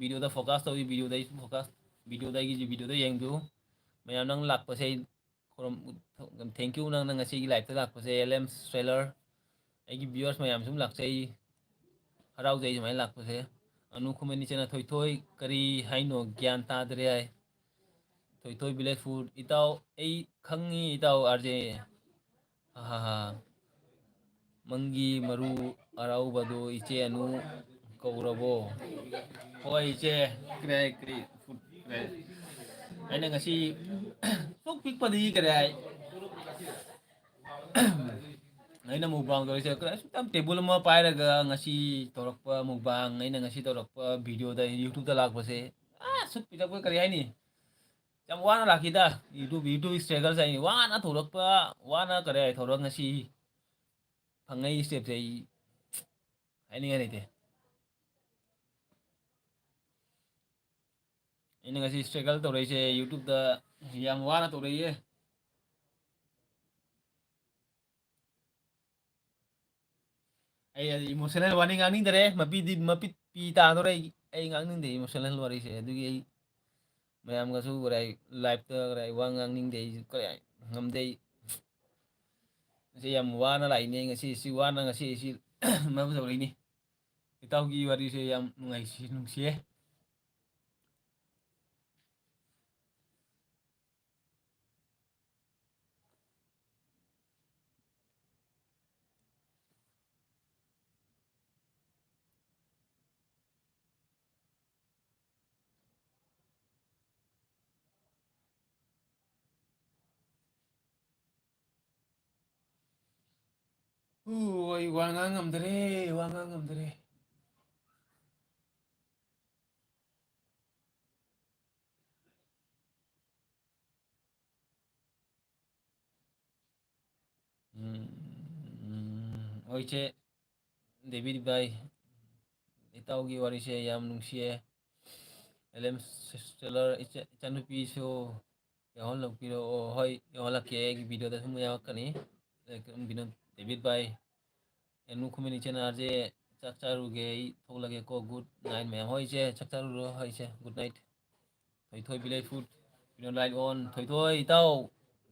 ꯚꯤꯗꯤꯑꯣꯗ ꯐꯣꯀꯁ ꯇꯧꯏ, ꯚꯤꯗꯤꯑꯣꯗ ꯑꯩ ꯁꯨꯝ ꯐꯣꯀꯁ, ꯚꯤꯗꯤꯑꯣꯗ ꯑꯩꯒꯤꯁꯨ ꯚꯤꯗꯤꯑꯣꯗ ꯌꯦꯡꯕꯤꯌꯨ ꯃꯌꯥꯝ꯫ ꯅꯪ ꯂꯥꯛꯄꯁꯦ ꯑꯩ ꯈꯨꯔꯨꯝ, thank you ꯅꯪꯅ ꯉꯁꯤꯒꯤ ꯂꯥꯏꯞꯇ ꯂꯥꯛꯄꯁꯦ, ꯑꯦꯜ ꯑꯦꯝ ꯁ꯭ꯔꯦꯂꯔ꯫ ꯑꯩꯒꯤ ꯚ꯭ꯌꯨꯋꯔꯁ ꯃꯌꯥꯝ ꯁꯨꯝ ꯂꯥꯛꯆꯩ, ꯍꯔꯥꯎꯖꯩ ꯁꯨꯃꯥꯏꯅ ꯂꯥꯛꯄꯁꯦ꯫ ꯑꯅꯨ ꯈꯨꯃꯟ ꯏꯆꯦꯅ ꯊꯣꯏꯊꯣꯏ ꯀꯔꯤ ꯍꯥꯏꯅꯣ ꯒ꯭ꯌꯥꯟ ꯇꯥꯗ꯭ꯔꯦ ꯍꯥꯏ꯫ ꯊꯣꯏꯊꯣꯏ ꯚꯤꯂꯦꯖ ꯐꯨꯗ, ꯏꯇꯥꯎ ꯑꯩ ꯈꯪꯉꯤ ꯏꯇꯥꯎ ꯑꯥꯔ ꯖꯦ꯫ ꯍꯥ ꯍꯥ ꯍꯥ꯫ ꯃꯪꯒꯤ ꯃꯔꯨ ꯑꯔꯥꯎꯕꯗꯨ ꯏꯆꯦ ꯑꯅꯨ ꯀꯧꯔꯕꯣ? ꯍꯣꯏ ꯏꯆꯦ, ꯀꯔꯤ ꯍꯥꯏ, ꯀꯔꯤ ꯐꯨꯗ, ꯀꯔꯤ ꯍꯥꯏ? ꯑꯩꯅ ꯉꯁꯤ ꯁꯨꯛ ꯄꯤꯛꯄꯗꯒꯤ ꯀꯔꯤ ꯍꯥꯏ? ꯑꯩꯅ ꯃꯨꯛꯕꯥꯡ ꯇꯧꯔꯤꯁꯦ ꯀꯔꯤ ꯍꯥꯏ? ꯁꯨꯛ ꯌꯥꯝ ꯇꯦꯕꯜ ꯑꯃ ꯄꯥꯏꯔꯒ ꯉꯁꯤ ꯇꯧꯔꯛꯄ ꯃꯨꯛꯕꯥꯡ, ꯑꯩꯅ ꯉꯁꯤ ꯇꯧꯔꯛꯄ ꯚꯤꯗꯤꯑꯣꯗ, ꯌꯨꯇ꯭ꯌꯨꯕꯇ ꯂꯥꯛꯄꯁꯦ, ꯑꯥ, ꯁꯨꯛ ꯄꯤꯛꯄ ꯀꯔꯤ ꯍꯥꯏꯅꯤ? ꯌꯥꯝ ꯋꯥꯅ ꯂꯥꯛꯈꯤꯗ꯫ ꯌꯨꯇ꯭ꯌꯨꯕ, ꯌꯨꯇ꯭ꯌꯨꯕ ꯏꯁꯇ꯭ꯔꯒꯜꯁꯦ ꯑꯩ ꯋꯥꯅ ꯊꯣꯛꯂꯛꯄ, ꯋꯥꯅ ꯀꯔꯤ ꯍꯥꯏ ꯊꯣꯛꯂꯛ ꯉꯁꯤ ꯐꯪꯉꯛꯏ ꯁ꯭ꯇꯦꯞꯁꯦ ꯑꯩ ꯍꯥꯏꯅꯤꯡꯉꯥꯏ ꯂꯩꯇꯦ꯫ ꯑꯩꯅ ꯉꯁꯤ ꯏꯁꯇ꯭ꯔꯒꯜ ꯇꯧꯔꯛꯏꯁꯦ ꯌꯨꯇ꯭ꯌꯨꯕꯇ ꯌꯥꯝ ꯋꯥꯅ ꯇꯧꯔꯛꯏꯌꯦ꯫ ꯑꯩ ꯏꯃꯣꯁꯅꯦꯜ ꯋꯥꯔꯤ ꯉꯥꯡꯅꯤꯡꯗꯔꯦ꯫ ꯃꯄꯤꯗꯤ, ꯃꯄꯤꯠ ꯄꯤ ꯇꯥꯗꯣꯔꯦ꯫ ꯑꯩ, ꯑꯩ ꯉꯥꯡꯅꯤꯡꯗꯦ ꯏꯃꯣꯁꯅꯦꯜ ꯋꯥꯔꯤꯁꯦ꯫ ꯑꯗꯨꯒꯤ ꯑꯩ ꯃꯌꯥꯝꯒꯁꯨ ꯀꯔꯥꯏ, ꯂꯥꯏꯞꯇ ꯀꯔꯥꯏ ꯋꯥ ꯉꯥꯡꯅꯤꯡꯗꯦ꯫ ꯑꯩꯁꯨ ꯀꯔꯥꯏ ꯉꯝꯗꯦ꯫ ꯑꯩ ꯉꯁꯤ ꯌꯥꯝ ꯋꯥꯅ ꯂꯥꯛꯏꯅꯦ꯫ ꯉꯁꯤ ꯁꯤ ꯋꯥꯅ ꯉꯁꯤ ꯁꯤ ꯃꯌꯥꯝ ꯇꯧꯔꯛꯏꯅꯤ꯫ ꯏꯇꯥꯎꯒꯤ ꯋꯥꯔꯤꯁꯦ ꯌꯥꯝ ꯅꯨꯡꯉꯥꯏꯁꯤ, ꯅꯨꯡꯁꯤꯌꯦ꯫ ꯎ, ꯑꯩ ꯋꯥ ꯉꯥꯡ ꯉꯝꯗꯔꯦ, ꯋꯥ ꯉꯥꯡ ꯉꯝꯗꯔꯦ꯫ ꯎꯝ, ꯎꯝ, ꯍꯣꯏ, ꯏꯆꯦ꯫ ꯗꯦꯕꯤꯠ ꯚꯥꯏ, ꯏꯇꯥꯎꯒꯤ ꯋꯥꯔꯤꯁꯦ ꯌꯥꯝ ꯅꯨꯡꯁꯤꯌꯦ꯫ ꯑꯦꯜ ꯑꯦꯝ ꯁꯦꯂꯔ ꯏꯆꯥ-, ꯏꯆꯥꯅꯨꯄꯤꯁꯨ ꯌꯥꯎꯍꯜꯂꯛꯄꯤꯔꯛꯑꯣ꯫ ꯍꯣꯏ, ꯌꯥꯎꯍꯜꯂꯛꯀꯦ, ꯑꯩꯒꯤ ꯚꯤꯗꯤꯑꯣꯗ ꯁꯨꯝ ꯌꯥꯎꯔꯛꯀꯅꯤ꯫ ꯕꯤꯅꯣꯗ ꯗꯦꯕꯤꯠ ꯚꯥꯏ, ꯑꯦꯟ ꯃꯨꯈꯨꯃꯦꯟ ꯏꯆꯟ ꯑꯥꯔ ꯖꯦ, ꯆꯥꯛ ꯆꯥꯔꯨꯒꯦ, ꯑꯩ ꯊꯣꯛꯂꯒꯦꯀꯣ꯫ ꯒꯨꯗ ꯅꯥꯏꯠ ꯃꯌꯥꯝ꯫ ꯍꯣꯏ ꯏꯆꯦ, ꯆꯥꯛ ꯆꯥꯔꯨꯔꯣ꯫ ꯍꯣꯏ ꯏꯆꯦ, good night. Thoithoi village food, Binod light on. Thoithoi, ꯏꯇꯥꯎ,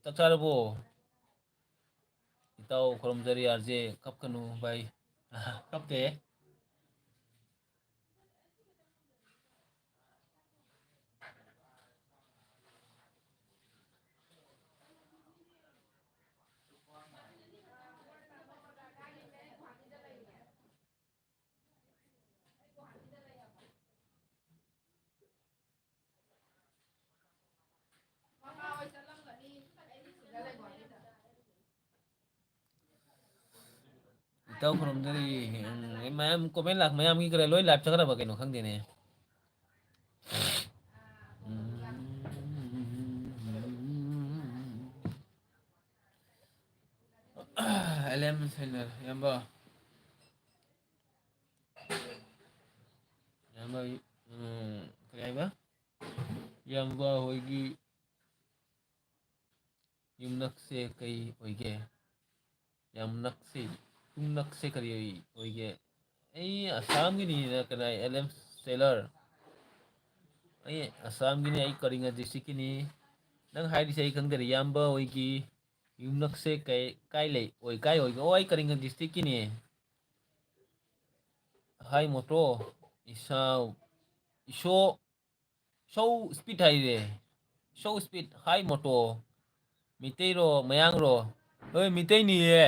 ꯆꯥꯛ ꯆꯥꯔꯕꯣ? ꯏꯇꯥꯎ ꯈꯨꯔꯨꯝꯖꯔꯤ, ꯑꯥꯔ ꯖꯦ, ꯀꯞꯀꯅꯨ ꯚꯥꯏ꯫ ꯀꯞꯇꯦ꯫ ꯏꯇꯥꯎ ꯈꯨꯔꯨꯝꯖꯔꯤ꯫ ꯎꯝ, ꯃꯌꯥꯝ ꯀꯣꯃꯦꯟ ꯂꯥꯛ ꯃꯌꯥꯝꯒꯤ ꯀꯔꯤ ꯂꯣꯏ ꯂꯥꯏꯞ ꯆꯠꯈ꯭ꯔꯕ ꯀꯩꯅꯣ ꯈꯪꯗꯦꯅꯦ꯫ ꯎꯝ꯫ ꯑꯦꯜ ꯑꯦꯝ ꯁꯦꯂꯔ, ꯏꯌꯥꯝꯕ꯫ ꯏꯌꯥꯝꯕ, ꯎꯝ, ꯀꯔꯤ ꯍꯥꯏꯕ? ꯏꯌꯥꯝꯕ ꯍꯣꯏꯒꯤ ꯌꯨꯝꯅꯛꯁꯦ ꯀꯩ ꯑꯣꯏꯒꯦ? ꯌꯥꯝ ꯅꯛꯁꯤ, ꯌꯨꯝꯅꯛꯁꯦ ꯀꯔꯤ ꯑꯣꯏꯒꯦ? ꯑꯩ ꯑꯁꯥꯝꯒꯤꯅꯤꯅ ꯀꯅꯥ, ꯑꯦꯜ ꯑꯦꯝ ꯁꯦꯂꯔ? ꯑꯩ ꯑꯁꯥꯝꯒꯤꯅꯤ, ꯑꯩ ꯀꯔꯤꯡꯒ ꯗꯤꯁꯇ꯭ꯔꯤꯛꯀꯤꯅꯤ꯫ ꯅꯪ ꯍꯥꯏꯔꯤꯁꯦ ꯑꯩ ꯈꯪꯗꯔꯦ꯫ ꯏꯌꯥꯝꯕ ꯍꯣꯏꯒꯤ ꯌꯨꯝꯅꯛꯁꯦ ꯀꯩ, ꯀꯥꯏ ꯂꯩ? ꯑꯣꯏ, ꯀꯥꯏ ꯑꯣꯏꯒꯦ? ꯑꯣ, ꯑꯩ ꯀꯔꯤꯡꯒ ꯗꯤꯁꯇ꯭ꯔꯤꯛꯀꯤꯅꯤ꯫ ꯍꯥꯏ ꯃꯣꯇꯣ, ꯏꯁꯥꯎ, ꯏꯁꯣ, ꯁꯧ ꯏꯁꯄꯤꯠ ꯍꯥꯏꯔꯦ꯫ ꯁꯧ ꯏꯁꯄꯤꯠ, ꯍꯥꯏ ꯃꯣꯇꯣ꯫ ꯃꯤꯇꯩꯔꯣ, ꯃꯌꯥꯡꯔꯣ? ꯍꯣꯏ, ꯃꯤꯇꯩꯅꯤꯌꯦ꯫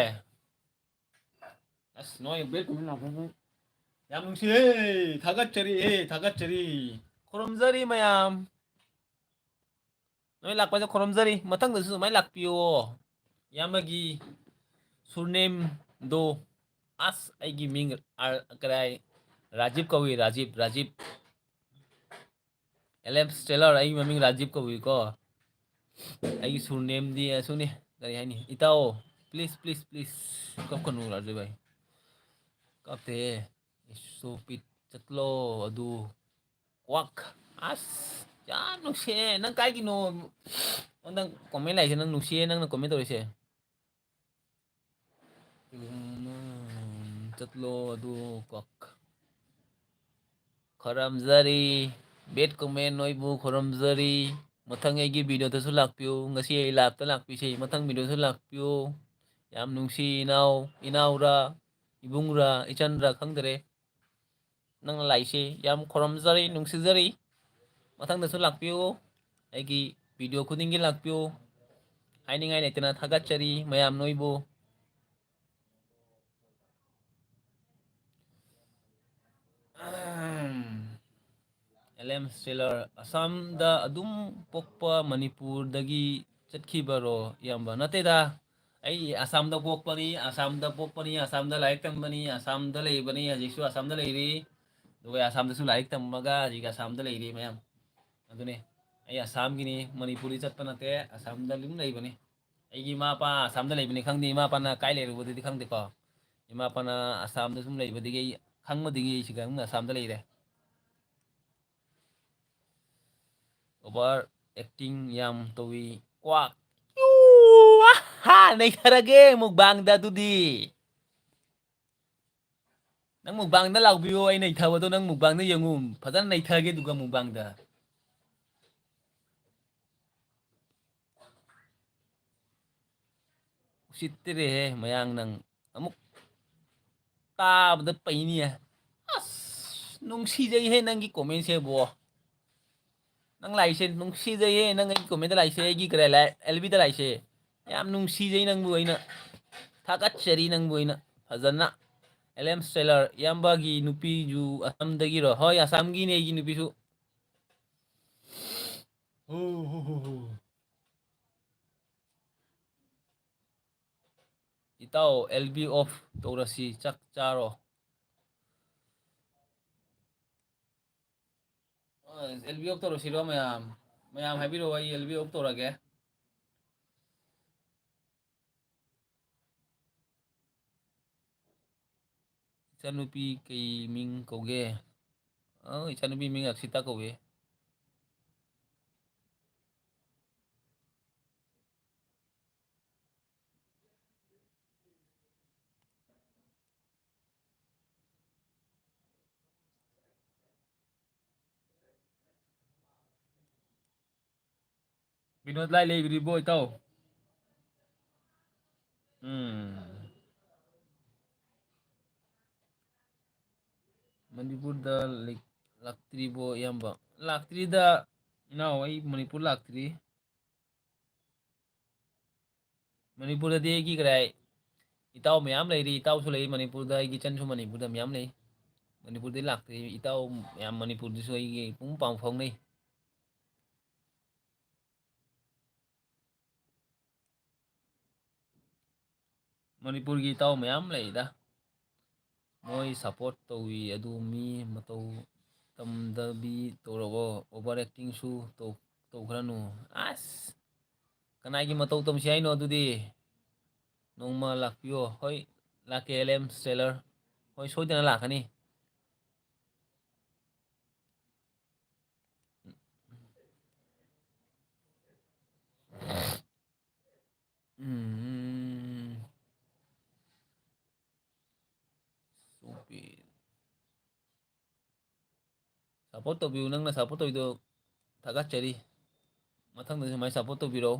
ꯑꯁ, ꯅꯣꯏ ꯕꯦꯛ ꯀꯨꯝꯕ ꯂꯥꯛꯄ ꯅꯣꯏ꯫ ꯌꯥꯝ ꯅꯨꯡꯁꯤꯌꯦ꯫ ꯊꯥꯒꯠꯆꯔꯤ, ꯑꯦ, ꯊꯥꯒꯠꯆꯔꯤ꯫ ꯈꯨꯔꯨꯝꯖꯔꯤ ꯃꯌꯥꯝ꯫ ꯅꯣꯏ ꯂꯥꯛꯄꯁꯦ ꯈꯨꯔꯨꯝꯖꯔꯤ꯫ ꯃꯊꯪꯗꯁꯨ ꯑꯗꯨꯃꯥꯏꯅ ꯂꯥꯛꯄꯤꯌꯣ꯫ ꯏꯌꯥꯝꯕꯒꯤ ꯁꯨꯔꯅꯦꯝꯗꯣ, ꯑꯁ, ꯑꯩꯒꯤ ꯃꯤꯡ ꯑꯥꯔ-, ꯀꯗꯥꯏ, ꯔꯥꯖꯤꯞ ꯀꯧꯏ, ꯔꯥꯖꯤꯞ, ꯔꯥꯖꯤꯞ꯫ ꯑꯦꯜ ꯑꯦꯝ ꯁꯦꯂꯔ, ꯑꯩꯒꯤ ꯃꯃꯤꯡ ꯔꯥꯖꯤꯞ ꯀꯧꯏꯀꯣ꯫ ꯑꯩꯒꯤ ꯁꯨꯔꯅꯦꯝꯗꯤ ꯑꯁꯨꯅꯤ, ꯀꯔꯤ ꯍꯥꯏꯅꯤ? ꯏꯇꯥꯎ, please, please, please, ꯀꯞꯀꯅꯨ ꯔꯥꯖꯤꯞ ꯚꯥꯏ꯫ ꯀꯥꯞꯇꯦ꯫ Stupid꯫ ꯆꯠꯂꯣ ꯑꯗꯨ꯫ ꯀ꯭ꯋꯥꯛ꯫ ꯑꯁ, ꯌꯥꯝ ꯅꯨꯡꯁꯤꯌꯦ꯫ ꯅꯪ ꯀꯥꯏꯒꯤꯅꯣ? ꯑꯣ, ꯅꯪ comment ꯂꯥꯛꯏꯁꯦ, ꯅꯪ ꯅꯨꯡꯁꯤꯌꯦ, ꯅꯪꯅ comment ꯇꯧꯔꯤꯁꯦ꯫ ꯎꯝ, ꯆꯠꯂꯣ ꯑꯗꯨ ꯀꯛ-, ꯈꯔꯝꯖꯔꯤ꯫ Bad comment ꯅꯣꯏꯕꯨ ꯈꯨꯔꯨꯝꯖꯔꯤ꯫ ꯃꯊꯪ ꯑꯩꯒꯤ video ꯗꯁꯨ ꯂꯥꯛꯄꯤꯌꯨ꯫ ꯉꯁꯤ ꯑꯩ live ꯇ ꯂꯥꯛꯄꯤꯁꯤ, ꯃꯊꯪ video ꯁꯨ ꯂꯥꯛꯄꯤꯌꯨ꯫ ꯌꯥꯝ ꯅꯨꯡꯁꯤ ꯏꯅꯥꯎ, ꯏꯅꯥꯎꯔꯥ, ꯏꯕꯨꯡꯔꯥ, ꯏꯆꯟꯔꯥ ꯈꯪꯗꯔꯦ꯫ ꯅꯪꯅ ꯂꯥꯛꯏꯁꯦ ꯌꯥꯝ ꯈꯨꯔꯨꯝꯖꯔꯤ, ꯅꯨꯡꯁꯤꯖꯔꯤ꯫ ꯃꯊꯪꯗꯁꯨ ꯂꯥꯛꯄꯤꯌꯨ꯫ ꯑꯩꯒꯤ video ꯈꯨꯗꯤꯡꯒꯤ ꯂꯥꯛꯄꯤꯌꯨ꯫ ꯍꯥꯏꯅꯤꯡꯉꯥꯏ ꯂꯩꯇꯅ ꯊꯥꯒꯠꯆꯔꯤ ꯃꯌꯥꯝ ꯅꯣꯏꯕꯨ꯫ ꯑꯦꯜ ꯑꯦꯝ ꯁꯦꯂꯔ, ꯑꯁꯥꯝꯗ ꯑꯗꯨꯝ ꯄꯣꯛꯄ, ꯃꯅꯤꯄꯨꯔꯗꯒꯤ ꯆꯠꯈꯤꯕꯔꯣ, ꯏꯌꯥꯝꯕ? ꯅꯠꯇꯦꯗ, ꯑꯩ ꯑꯁꯥꯝꯗ ꯄꯣꯛꯄꯅꯤ, ꯑꯁꯥꯝꯗ ꯄꯣꯛꯄꯅꯤ, ꯑꯁꯥꯝꯗ ꯂꯥꯏꯔꯤꯛ ꯇꯝꯕꯅꯤ, ꯑꯁꯥꯝꯗ ꯂꯩꯕꯅꯤ, ꯍꯧꯖꯤꯛꯁꯨ ꯑꯁꯥꯝꯗ ꯂꯩꯔꯤ꯫ ꯑꯗꯨꯒ ꯑꯁꯥꯝꯗꯁꯨ ꯂꯥꯏꯔꯤꯛ ꯇꯝꯃꯒ ꯍꯧꯖꯤꯛ ꯑꯁꯥꯝꯗ ꯂꯩꯔꯤ ꯃꯌꯥꯝ꯫ ꯑꯗꯨꯅꯤ, ꯑꯩ ꯑꯁꯥꯝꯒꯤꯅꯤ, ꯃꯅꯤꯄꯨꯔꯗꯤ ꯆꯠꯄ ꯅꯠꯇꯦ, ꯑꯁꯥꯝꯗ ꯑꯗꯨꯝ ꯂꯩꯕꯅꯤ꯫ ꯑꯩꯒꯤ ꯏꯃꯥ ꯏꯄꯥ ꯑꯁꯥꯝꯗ ꯂꯩꯕꯅꯤ ꯈꯪꯗꯦ, ꯏꯃꯥ ꯏꯄꯥꯅ ꯀꯥꯏ ꯂꯩꯔꯨꯕꯗꯨꯗꯤ ꯈꯪꯗꯦꯀꯣ꯫ ꯏꯃꯥ ꯏꯄꯥꯅ ꯑꯁꯥꯝꯗ ꯁꯨꯝ ꯂꯩꯕꯗꯒꯤ ꯑꯩ ꯈꯪꯕꯗꯒꯤ ꯑꯩ ꯁꯤꯗ ꯑꯗꯨꯝ ꯑꯁꯥꯝꯗ ꯂꯩꯔꯦ꯫ Over acting ꯌꯥꯝ ꯇꯧꯏ꯫ ꯀ꯭ꯋꯥꯛ꯫ ꯌꯨ! ꯑꯍꯥ! ꯅꯩꯊꯔꯒꯦ ꯃꯨꯛꯕꯥꯡꯗ ꯑꯗꯨꯗꯤ꯫ ꯅꯪ ꯃꯨꯛꯕꯥꯡꯗ ꯂꯥꯎꯕꯤꯌꯣ, ꯑꯩ ꯅꯩꯊꯕꯗꯣ ꯅꯪ ꯃꯨꯛꯕꯥꯡꯗ ꯌꯦꯡꯉꯨ꯫ ꯐꯖꯅ ꯅꯩꯊꯒꯦ ꯑꯗꯨꯒ ꯃꯨꯛꯕꯥꯡꯗ꯫ ꯎꯁꯤꯠꯇ꯭ꯔꯦꯍꯦ ꯃꯌꯥꯡ, ꯅꯪ ꯑꯃꯨꯛ ꯇꯥꯕꯗ ꯄꯩꯅꯤꯌꯦ꯫ ꯑꯁ, ꯅꯨꯡꯁꯤꯖꯩꯍꯦ ꯅꯪꯒꯤ comment ꯁꯦ ꯕꯣ꯫ ꯅꯪ ꯂꯥꯛꯏꯁꯦ ꯅꯨꯡꯁꯤꯖꯩꯍꯦ, ꯅꯪ ꯑꯩꯒꯤ comment ꯂꯥꯛꯏꯁꯦ, ꯑꯩꯒꯤ ꯀꯔꯤ ꯂꯥꯏ-, L B ꯗ ꯂꯥꯛꯏꯁꯦ꯫ ꯌꯥꯝ ꯅꯨꯡꯁꯤꯖꯩ ꯅꯪꯕꯨ ꯑꯩꯅ꯫ ꯊꯥꯒꯠꯆꯔꯤ ꯅꯪꯕꯨ ꯑꯩꯅ꯫ ꯐꯖꯅ꯫ L M Seller, ꯏꯌꯥꯝꯕꯒꯤ ꯅꯨꯄꯤꯁꯨ ꯑꯁꯥꯝꯗꯒꯤꯔꯣ? ꯍꯣꯏ, ꯑꯁꯥꯝꯒꯤꯅꯦ ꯑꯩꯒꯤ ꯅꯨꯄꯤꯁꯨ꯫ ꯏꯇꯥꯎ, L B off ꯇꯧꯔꯁꯤ, ꯆꯥꯛ ꯆꯥꯔꯣ꯫ ꯑ, L B off ꯇꯧꯔꯁꯤꯔꯣ ꯃꯌꯥꯝ? ꯃꯌꯥꯝ ꯍꯥꯏꯕꯤꯔꯛꯑꯣ, ꯑꯩ L B off ꯇꯧꯔꯒꯦ꯫ ꯏꯆꯥꯅꯨꯄꯤ ꯀꯩ ꯃꯤꯡ ꯀꯧꯒꯦ? ꯑ, ꯏꯆꯥꯅꯨꯄꯤ ꯃꯤꯡ ꯑꯛꯁꯤꯇꯥ ꯀꯧꯏ꯫ ꯕꯤꯅꯣꯗ ꯂꯥꯏ ꯂꯩꯕꯤꯔꯤꯕꯣ, ꯏꯇꯥꯎ? ꯎꯝ꯫ ꯃꯅꯤꯄꯨꯔꯗ ꯂꯩ-, ꯂꯥꯛꯇ꯭ꯔꯤꯕꯣ, ꯏꯌꯥꯝꯕ? ꯂꯥꯛꯇ꯭ꯔꯤꯗ, ꯏꯅꯥꯎ, ꯑꯩ ꯃꯅꯤꯄꯨꯔ ꯂꯥꯛꯇ꯭ꯔꯤ꯫ ꯃꯅꯤꯄꯨꯔꯗꯗꯤ ꯑꯩꯒꯤ ꯀꯔꯥꯏ ꯏꯇꯥꯎ ꯃꯌꯥꯝ ꯂꯩꯔꯤ, ꯏꯇꯥꯎꯁꯨ ꯂꯩ ꯃꯅꯤꯄꯨꯔꯗ, ꯑꯩꯒꯤ ꯏꯆꯟꯁꯨ ꯃꯅꯤꯄꯨꯔꯗ ꯃꯌꯥꯝ ꯂꯩ꯫ ꯃꯅꯤꯄꯨꯔꯗꯗꯤ ꯂꯥꯛꯇ꯭ꯔꯤ, ꯏꯇꯥꯎ ꯃꯌꯥꯝ ꯃꯅꯤꯄꯨꯔꯗꯁꯨ ꯑꯩꯒꯤ ꯄꯨꯡ ꯄꯥꯡ ꯐꯥꯎꯅꯩ꯫ ꯃꯅꯤꯄꯨꯔꯒꯤ ꯏꯇꯥꯎ ꯃꯌꯥꯝ ꯂꯩꯗ꯫ ꯃꯣꯏ support ꯇꯧꯏ ꯑꯗꯨ ꯃꯤ ꯃꯇꯧ ꯇꯝꯗꯕꯤ ꯇꯧꯔꯛꯑꯣ, over actingꯁꯨ ꯇꯧ-, ꯇꯧꯈ꯭ꯔꯅꯨ꯫ ꯑꯁ! ꯀꯅꯥꯒꯤ ꯃꯇꯧ ꯇꯝꯁꯤ ꯍꯥꯏꯅꯣ ꯑꯗꯨꯗꯤ? ꯅꯣꯡꯃ ꯂꯥꯛꯄꯤꯌꯣ꯫ ꯍꯣꯏ, ꯂꯥꯛꯀꯦ, ꯑꯦꯜ ꯑꯦꯝ ꯁꯦꯂꯔ꯫ ꯍꯣꯏ, ꯁꯣꯏꯗꯅ ꯂꯥꯛꯀꯅꯤ꯫ ꯎꯝ꯫ ꯆꯣꯞꯄꯤ꯫ Support ꯇꯧꯕꯤꯌꯨ, ꯅꯪꯅ support ꯇꯧꯕꯤꯗꯣ ꯊꯥꯒꯠꯆꯔꯤ꯫ ꯃꯊꯪꯗꯁꯨ ꯁꯨꯃꯥꯏꯅ support ꯇꯧꯕꯤꯔꯛꯎ꯫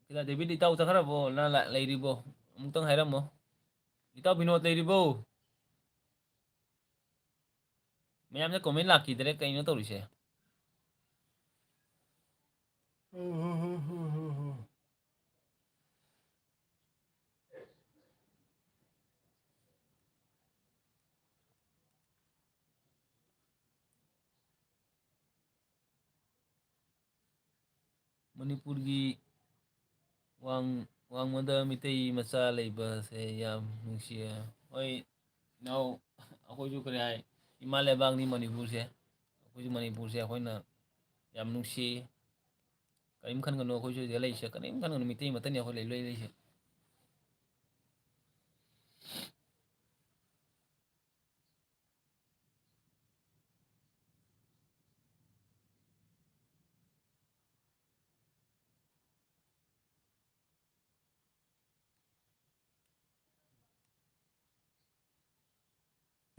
ꯀꯤꯂꯥ ꯗꯦꯕꯤꯠ ꯏꯇꯥꯎ ꯆꯠꯈ꯭ꯔꯕꯣ? ꯅ ꯂ-, ꯂꯩꯔꯤꯕꯣ? ꯑꯃꯨꯛꯇꯪ ꯍꯥꯏꯔꯝꯃꯣ꯫ ꯏꯇꯥꯎ ꯕꯤꯅꯣꯗ ꯂꯩꯔꯤꯕꯣ? ꯃꯌꯥꯝꯁꯦ comment ꯂꯥꯛꯈꯤꯗ꯭ꯔꯦ, ꯀꯩꯅꯣ ꯇꯧꯔꯤꯁꯦ? ꯃꯅꯤꯄꯨꯔꯒꯤ ꯋꯥꯡ-, ꯋꯥꯡꯃꯗ ꯃꯤꯇꯩ ꯃꯆꯥ ꯂꯩꯕꯁꯦ ꯌꯥꯝ ꯅꯨꯡꯁꯤꯌꯦ꯫ ꯍꯣꯏ, ꯏꯅꯥꯎ, ꯑꯩꯈꯣꯏꯁꯨ ꯀꯔꯤ ꯍꯥꯏ, ꯏꯃꯥ ꯂꯩꯕꯥꯛꯅꯤ ꯃꯅꯤꯄꯨꯔꯁꯦ꯫ ꯑꯩꯈꯣꯏꯁꯨ ꯃꯅꯤꯄꯨꯔꯁꯦ ꯑꯩꯈꯣꯏꯅ ꯌꯥꯝ ꯅꯨꯡꯁꯤ꯫ ꯀꯔꯤꯝ ꯈꯟꯒꯅꯨ, ꯑꯩꯈꯣꯏꯁꯨ ꯁꯤꯗ ꯂꯩꯔꯤꯁꯦ꯫ ꯀꯔꯤꯝ ꯈꯟꯒꯅꯨ, ꯃꯤꯇꯩ ꯑꯃꯠꯇꯅꯤ ꯑꯩꯈꯣꯏ ꯂꯩ-, ꯂꯩ-, ꯂꯩꯔꯤꯁꯦ꯫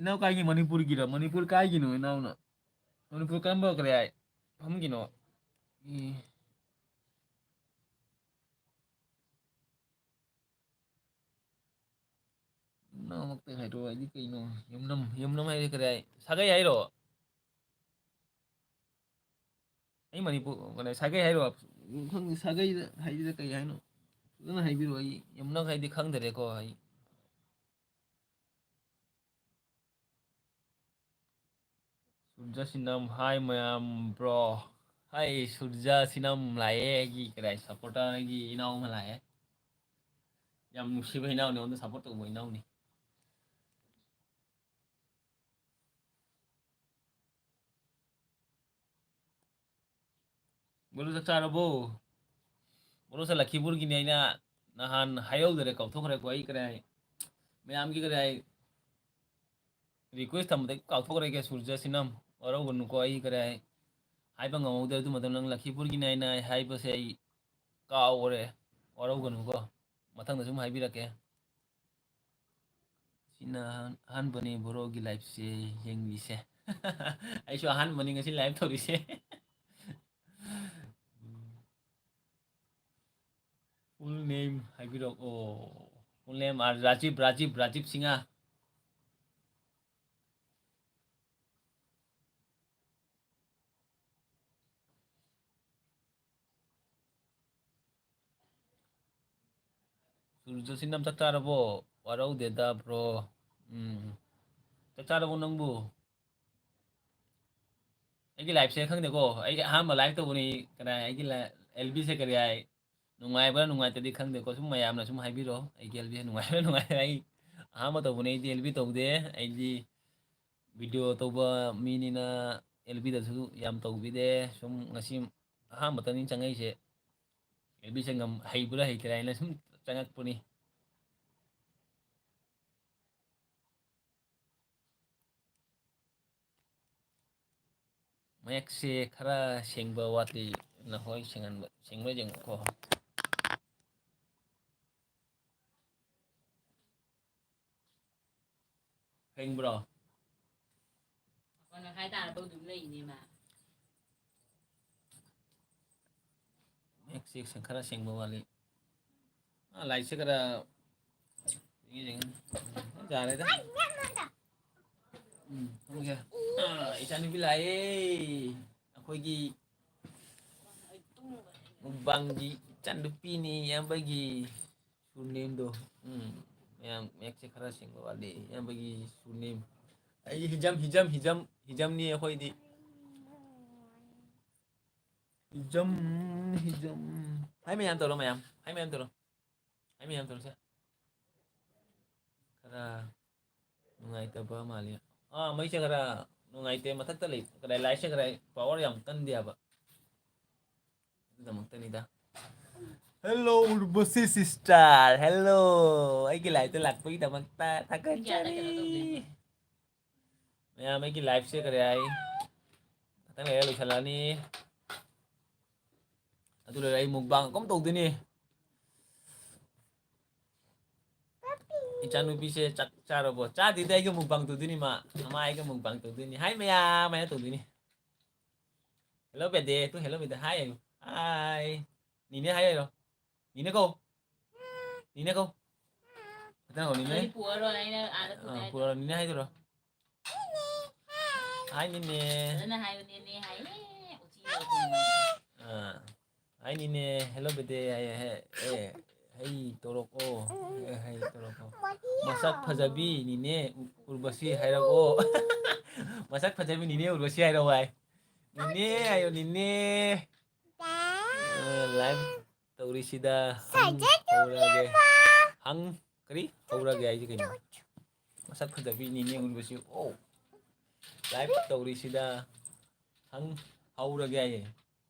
ꯏꯅꯥꯎ ꯀꯥꯏꯒꯤ? ꯃꯅꯤꯄꯨꯔꯒꯤꯔ? ꯃꯅꯤꯄꯨꯔ ꯀꯥꯏꯒꯤꯅꯣ ꯏꯅꯥꯎꯅ? ꯃꯅꯤꯄꯨꯔ ꯀꯔꯝꯕ ꯀꯔꯤ ꯍꯥꯏ ꯃꯐꯝꯒꯤꯅꯣ? ꯏ-, ꯏꯅꯥꯎꯃꯛꯇ ꯍꯥꯏꯔꯛꯑꯣ ꯍꯥꯏꯗꯤ ꯀꯩꯅꯣ? ꯌꯨꯝꯅꯝ, ꯌꯨꯝꯅꯝ ꯍꯥꯏꯗꯤ ꯀꯔꯤ ꯍꯥꯏ? ꯁꯥꯒꯩ ꯍꯥꯏꯔꯣ? ꯑꯩ ꯃꯅꯤꯄꯨꯔ, ꯀꯩꯅꯣ, ꯁꯥꯒꯩ ꯍꯥꯏꯔꯣ? ꯈꯪꯗꯦ, ꯁꯥꯒꯩꯗ ꯍꯥꯏꯁꯤꯗ ꯀꯩ ꯍꯥꯏꯅꯣ? ꯐꯖꯅ ꯍꯥꯏꯕꯤꯔꯛꯑꯣ, ꯑꯩ ꯌꯥꯝꯅ ꯍꯥꯏꯗꯤ ꯈꯪꯗꯔꯦꯀꯣ ꯑꯩ꯫ ꯁꯨꯔꯖ ꯁꯤꯅꯝ, ꯍꯥꯏ ꯃꯌꯥꯝ, ꯕ꯭ꯔꯣ꯫ ꯍꯥꯏ, ꯁꯨꯔꯖ ꯁꯤꯅꯝ ꯂꯥꯛꯑꯦ, ꯑꯩꯒꯤ ꯀꯗꯥꯏ ꯁꯞꯄꯣꯔꯇꯔ, ꯑꯩꯒꯤ ꯏꯅꯥꯎ ꯑꯃ ꯂꯥꯛꯑꯦ꯫ ꯌꯥꯝ ꯅꯨꯡꯁꯤꯕ ꯏꯅꯥꯎꯅꯤ, ꯑꯩꯉꯣꯟꯗ ꯁꯞꯄꯣꯔꯠ ꯇꯧꯕ ꯏꯅꯥꯎꯅꯤ꯫ ꯕꯣꯂꯨ, ꯆꯥꯛ ꯆꯥꯔꯕꯣ? ꯕꯣꯂꯨꯁꯦ ꯂꯈꯤꯄꯨꯔꯒꯤꯅꯦ, ꯑꯩꯅ ꯅꯍꯥꯟ ꯍꯥꯏꯍꯧꯗꯔꯦ, ꯀꯥꯎꯊꯣꯛꯈ꯭ꯔꯦꯀꯣ꯫ ꯑꯩ ꯀꯔꯤ ꯍꯥꯏ, ꯃꯌꯥꯝꯒꯤ ꯀꯔꯤ ꯍꯥꯏ, ꯔꯤꯀ꯭ꯋꯦꯁ ꯊꯝꯕꯗꯒꯤ ꯀꯥꯎꯊꯣꯛꯈ꯭ꯔꯦꯒꯦ꯫ ꯁꯨꯔꯖ ꯁꯤꯅꯝ, ꯋꯥꯔꯧꯒꯅꯨꯀꯣ, ꯑꯩ ꯀꯔꯤ ꯍꯥꯏ, ꯍꯥꯏꯕ ꯉꯝꯍꯧꯗ꯭ꯔꯦ꯫ ꯑꯗꯨ ꯃꯇꯝꯗ ꯅꯪ ꯂꯈꯤꯄꯨꯔꯒꯤꯅꯦ ꯍꯥꯏꯅ ꯍꯥꯏꯕꯁꯦ ꯑꯩ ꯀꯥꯎꯈ꯭ꯔꯦ, ꯋꯥꯔꯧꯒꯅꯨꯀꯣ꯫ ꯃꯊꯪꯗꯁꯨ ꯑꯃꯨꯛ ꯍꯥꯏꯕꯤꯔꯛꯀꯦ꯫ ꯁꯤꯅ ꯑꯍꯥꯟ-, ꯑꯍꯥꯟꯕꯅꯤ ꯕ꯭ꯔꯣꯒꯤ ꯂꯥꯏꯐꯁꯦ ꯌꯦꯡꯂꯤꯁꯦ꯫ ꯑꯩꯁꯨ ꯑꯍꯥꯟꯕꯅꯤ ꯉꯁꯤ ꯂꯥꯏꯐ ꯇꯧꯔꯤꯁꯦ꯫ ꯐꯨꯜ ꯅꯦꯝ ꯍꯥꯏꯕꯤꯔꯛꯑꯣ꯫ ꯐꯨꯜ ꯅꯦꯝ ꯑꯥꯔ ꯔꯥꯖꯤꯞ, ꯔꯥꯖꯤꯞ, ꯔꯥꯖꯤꯞ ꯁꯤꯡꯍ꯫ ꯁꯨꯔꯖ ꯁꯤꯅꯝ, ꯆꯥꯛ ꯆꯥꯔꯕꯣ? ꯋꯥꯔꯧꯗꯦꯗ ꯕ꯭ꯔꯣ꯫ ꯎꯝ꯫ ꯆꯥꯛ ꯆꯥꯔꯕꯣ ꯅꯪꯕꯨ? ꯑꯩꯒꯤ ꯂꯥꯏꯐꯁꯦ ꯈꯪꯗꯦꯀꯣ, ꯑꯩꯒꯤ ꯑꯍꯥꯟꯕ ꯂꯥꯏꯐ ꯇꯧꯕꯅꯤ꯫ ꯀꯅꯥ ꯑꯩꯒꯤ ꯂꯥꯏ-, ꯑꯦꯜ ꯕꯤꯁꯦ ꯀꯔꯤ ꯍꯥꯏ? ꯅꯨꯡꯉꯥꯏꯕ꯭ꯔꯥ ꯅꯨꯡꯉꯥꯏꯇꯗꯤ ꯈꯪꯗꯦꯀꯣ, ꯁꯨꯝ ꯃꯌꯥꯝꯅ ꯁꯨꯝ ꯍꯥꯏꯕꯤꯔꯛꯑꯣ꯫ ꯑꯩꯒꯤ ꯑꯦꯜ ꯕꯤꯁꯦ ꯅꯨꯡꯉꯥꯏꯕ꯭ꯔꯥ ꯅꯨꯡꯉꯥꯏꯇꯦ? ꯑꯩ ꯑꯍꯥꯟꯕ ꯇꯧꯕꯅꯤ, ꯑꯩꯗꯤ ꯑꯦꯜ ꯕꯤ ꯇꯧꯗꯦ꯫ ꯑꯩꯗꯤ ꯚꯤꯗꯤꯑꯣ ꯇꯧꯕ ꯃꯤꯅꯤꯅ ꯑꯦꯜ ꯕꯤꯗꯁꯨ ꯌꯥꯝ ꯇꯧꯕꯤꯗꯦ꯫ ꯁꯨꯝ ꯉꯁꯤ ꯑꯍꯥꯟꯕꯇꯅꯤ ꯆꯪꯉꯛꯏꯁꯦ꯫ ꯑꯦꯜ ꯕꯤ ꯁꯪꯒꯝ ꯍꯩꯕ꯭ꯔꯥ ꯍꯩꯇ꯭ꯔꯥ ꯍꯥꯏꯅ ꯁꯨꯝ ꯆꯪꯉꯛꯄꯅꯤ꯫ ꯃꯌꯦꯛꯁꯦ ꯈꯔ ꯁꯦꯡꯕ ꯋꯥꯠꯂꯤ꯫ ꯅꯈꯣꯏ ꯁꯦꯡꯍꯟꯕ, ꯁꯦꯡꯕ꯭ꯔꯥ ꯌꯦꯡꯉꯨꯀꯣ꯫ ꯁꯦꯡꯕ꯭ꯔꯣ? ꯃꯈꯣꯟ ꯃꯈꯥꯏ ꯇꯥꯔꯕ ꯑꯗꯨꯝ ꯂꯩꯅꯦ ꯃꯥ꯫ ꯃꯌꯦꯛꯁꯦ ꯈꯔ ꯁꯦꯡꯕ ꯋꯥꯠꯂꯤ꯫ ꯑꯥ, ꯂꯥꯏꯠꯁꯦ ꯈꯔ ꯌꯦꯡꯉꯤ, ꯌꯦꯡꯉꯤ꯫ ꯌꯥꯔꯦꯗ꯫ ꯎꯝ, ꯊꯝꯃꯒꯦ꯫ ꯑꯥ, ꯏꯆꯥꯅꯨꯄꯤ ꯂꯥꯛꯑꯦ꯫ ꯑꯩꯈꯣꯏꯒꯤ ꯃꯨꯛꯕꯥꯡꯒꯤ ꯏꯆꯥꯅꯨꯄꯤꯅꯤ, ꯏꯌꯥꯝꯕꯒꯤ ꯁꯨꯔꯅꯦꯝꯗꯣ꯫ ꯎꯝ, ꯃꯌꯥꯝ ꯃꯌꯦꯛꯁꯦ ꯈꯔ ꯁꯦꯡꯕ ꯋꯥꯠꯂꯤ, ꯏꯌꯥꯝꯕꯒꯤ ꯁꯨꯔꯅꯦꯝ꯫ ꯑꯩ ꯍꯤꯖꯝ, ꯍꯤꯖꯝ, ꯍꯤꯖꯝ, ꯍꯤꯖꯝꯅꯤ ꯑꯩꯈꯣꯏꯗꯤ꯫ ꯍꯤꯖꯝ, ꯍꯤꯖꯝ꯫ ꯍꯥꯏ ꯃꯌꯥꯝ ꯇꯧꯔꯣ, ꯃꯌꯥꯝ꯫ ꯍꯥꯏ ꯃꯌꯥꯝ ꯇꯧꯔꯣ꯫ ꯍꯥꯏ ꯃꯌꯥꯝ ꯇꯧꯔꯣꯁꯦ꯫ ꯈꯔ ꯅꯨꯡꯉꯥꯏꯇꯕ ꯃꯥꯜꯂꯤ꯫ ꯑꯥ, ꯃꯩꯁꯦ ꯈꯔ ꯅꯨꯡꯉꯥꯏꯇꯦ꯫ ꯃꯊꯛꯇ ꯂꯩ, ꯀꯗꯥꯏ ꯂꯥꯏꯠꯁꯦ ꯈꯔ ꯄꯥꯋꯔ ꯌꯥꯝ ꯀꯟꯗꯦ ꯍꯥꯏꯕ꯫ ꯑꯗꯨꯗꯃꯛꯇꯅꯤꯗ꯫ Hello, ꯎꯔꯕꯁꯤ sister. Hello. ꯑꯩꯒꯤ ꯂꯥꯏꯠꯇ ꯂꯥꯛꯄꯒꯤꯗꯃꯛꯇ ꯊꯥꯒꯠꯆꯔꯤ꯫ ꯃꯌꯥꯝ, ꯑꯩꯒꯤ ꯂꯥꯏꯐꯁꯦ ꯀꯔꯤ ꯍꯥꯏ? ꯉꯥꯛꯇꯪ ꯂꯩꯔ ꯂꯣꯏꯁꯜꯂꯛꯑꯅꯤ꯫ ꯑꯗꯨ ꯂꯣꯏꯔ ꯑꯩ ꯃꯨꯛꯕꯥꯡ ꯑꯃꯨꯛ ꯇꯧꯗꯣꯏꯅꯤ꯫ ꯏꯆꯥꯅꯨꯄꯤꯁꯦ ꯆꯥꯛ ꯆꯥꯔꯕꯣ? ꯆꯥꯗ꯭ꯔꯤꯗ, ꯑꯩꯒ ꯃꯨꯛꯕꯥꯡ ꯇꯧꯗꯣꯏꯅꯤ ꯃꯥ꯫ ꯃꯥ ꯑꯩꯒ ꯃꯨꯛꯕꯥꯡ ꯇꯧꯗꯣꯏꯅꯤ꯫ ꯍꯥꯏ ꯃꯌꯥꯝ ꯍꯥꯏꯅ ꯇꯧꯗꯣꯏꯅꯤ꯫ Hello ꯕꯦꯗꯦ, ꯇꯨ hello ꯕꯦꯗꯦ, ꯍꯥꯏ ꯍꯥꯏꯌꯨ꯫ ꯍꯥꯏ꯫ ꯅꯤꯅꯦ ꯍꯥꯏ ꯍꯥꯏꯔꯣ꯫ ꯅꯤꯅꯦ ꯀꯧ꯫ ꯅꯤꯅꯦ ꯀꯧ꯫ ꯐꯖꯅ ꯀꯧ, ꯅꯤꯅꯦ꯫ ꯑꯗꯨꯗꯤ ꯄꯨꯔꯔꯣꯏ, ꯑꯩꯅ ꯑꯥꯗ ꯄꯨꯒꯦ ꯑꯥ, ꯍꯥꯏꯗꯣ꯫ ꯄꯨꯔꯔꯣꯏ, ꯅꯤꯅꯦ ꯍꯥꯏꯗꯣꯏꯔꯣ? ꯍꯥꯏ ꯅꯤꯅꯦ꯫ ꯐꯖꯅ ꯍꯥꯏꯌꯨ, ꯅꯦꯅꯦ ꯍꯥꯏꯌꯦ꯫ ꯎꯆꯤ ꯌꯥꯎꯗꯅ꯫ ꯑꯥ꯫ ꯍꯥꯏ ꯅꯤꯅꯦ, hello ꯕꯦꯗꯦ, ꯍꯥꯏ, ꯍꯦ, ꯑꯦ, ꯍꯩ ꯇꯧꯔꯛꯑꯣ꯫ ꯑꯦ, ꯍꯩ ꯇꯧꯔꯛꯑꯣ꯫ ꯃꯁꯛ ꯐꯖꯕꯤ ꯅꯤꯅꯦ ꯎ-, ꯎꯔꯕꯁꯤ ꯍꯥꯏꯔꯛꯑꯣ꯫ ꯃꯁꯛ ꯐꯖꯕꯤ ꯅꯤꯅꯦ ꯎꯔꯕꯁꯤ ꯍꯥꯏꯔꯛꯑꯣ ꯍꯥꯏ꯫ ꯅꯤꯅꯦ ꯍꯥꯏꯌꯣ, ꯅꯤꯅꯦ꯫ ꯑ, live ꯇꯧꯔꯤꯁꯤꯗ ꯍꯪ ꯍꯧꯔꯒꯦ꯫ ꯍꯪ, ꯀꯔꯤ? ꯍꯧꯔꯒꯦ ꯍꯥꯏꯁꯦ ꯀꯩꯅꯣ? ꯃꯁꯛ ꯐꯖꯕꯤ ꯅꯤꯅꯦ ꯎꯔꯕꯁꯤ꯫ ꯑꯣ꯫ Live ꯇꯧꯔꯤꯁꯤꯗ ꯍꯪ ꯍꯧꯔꯒꯦ ꯍꯥꯏꯌꯦ꯫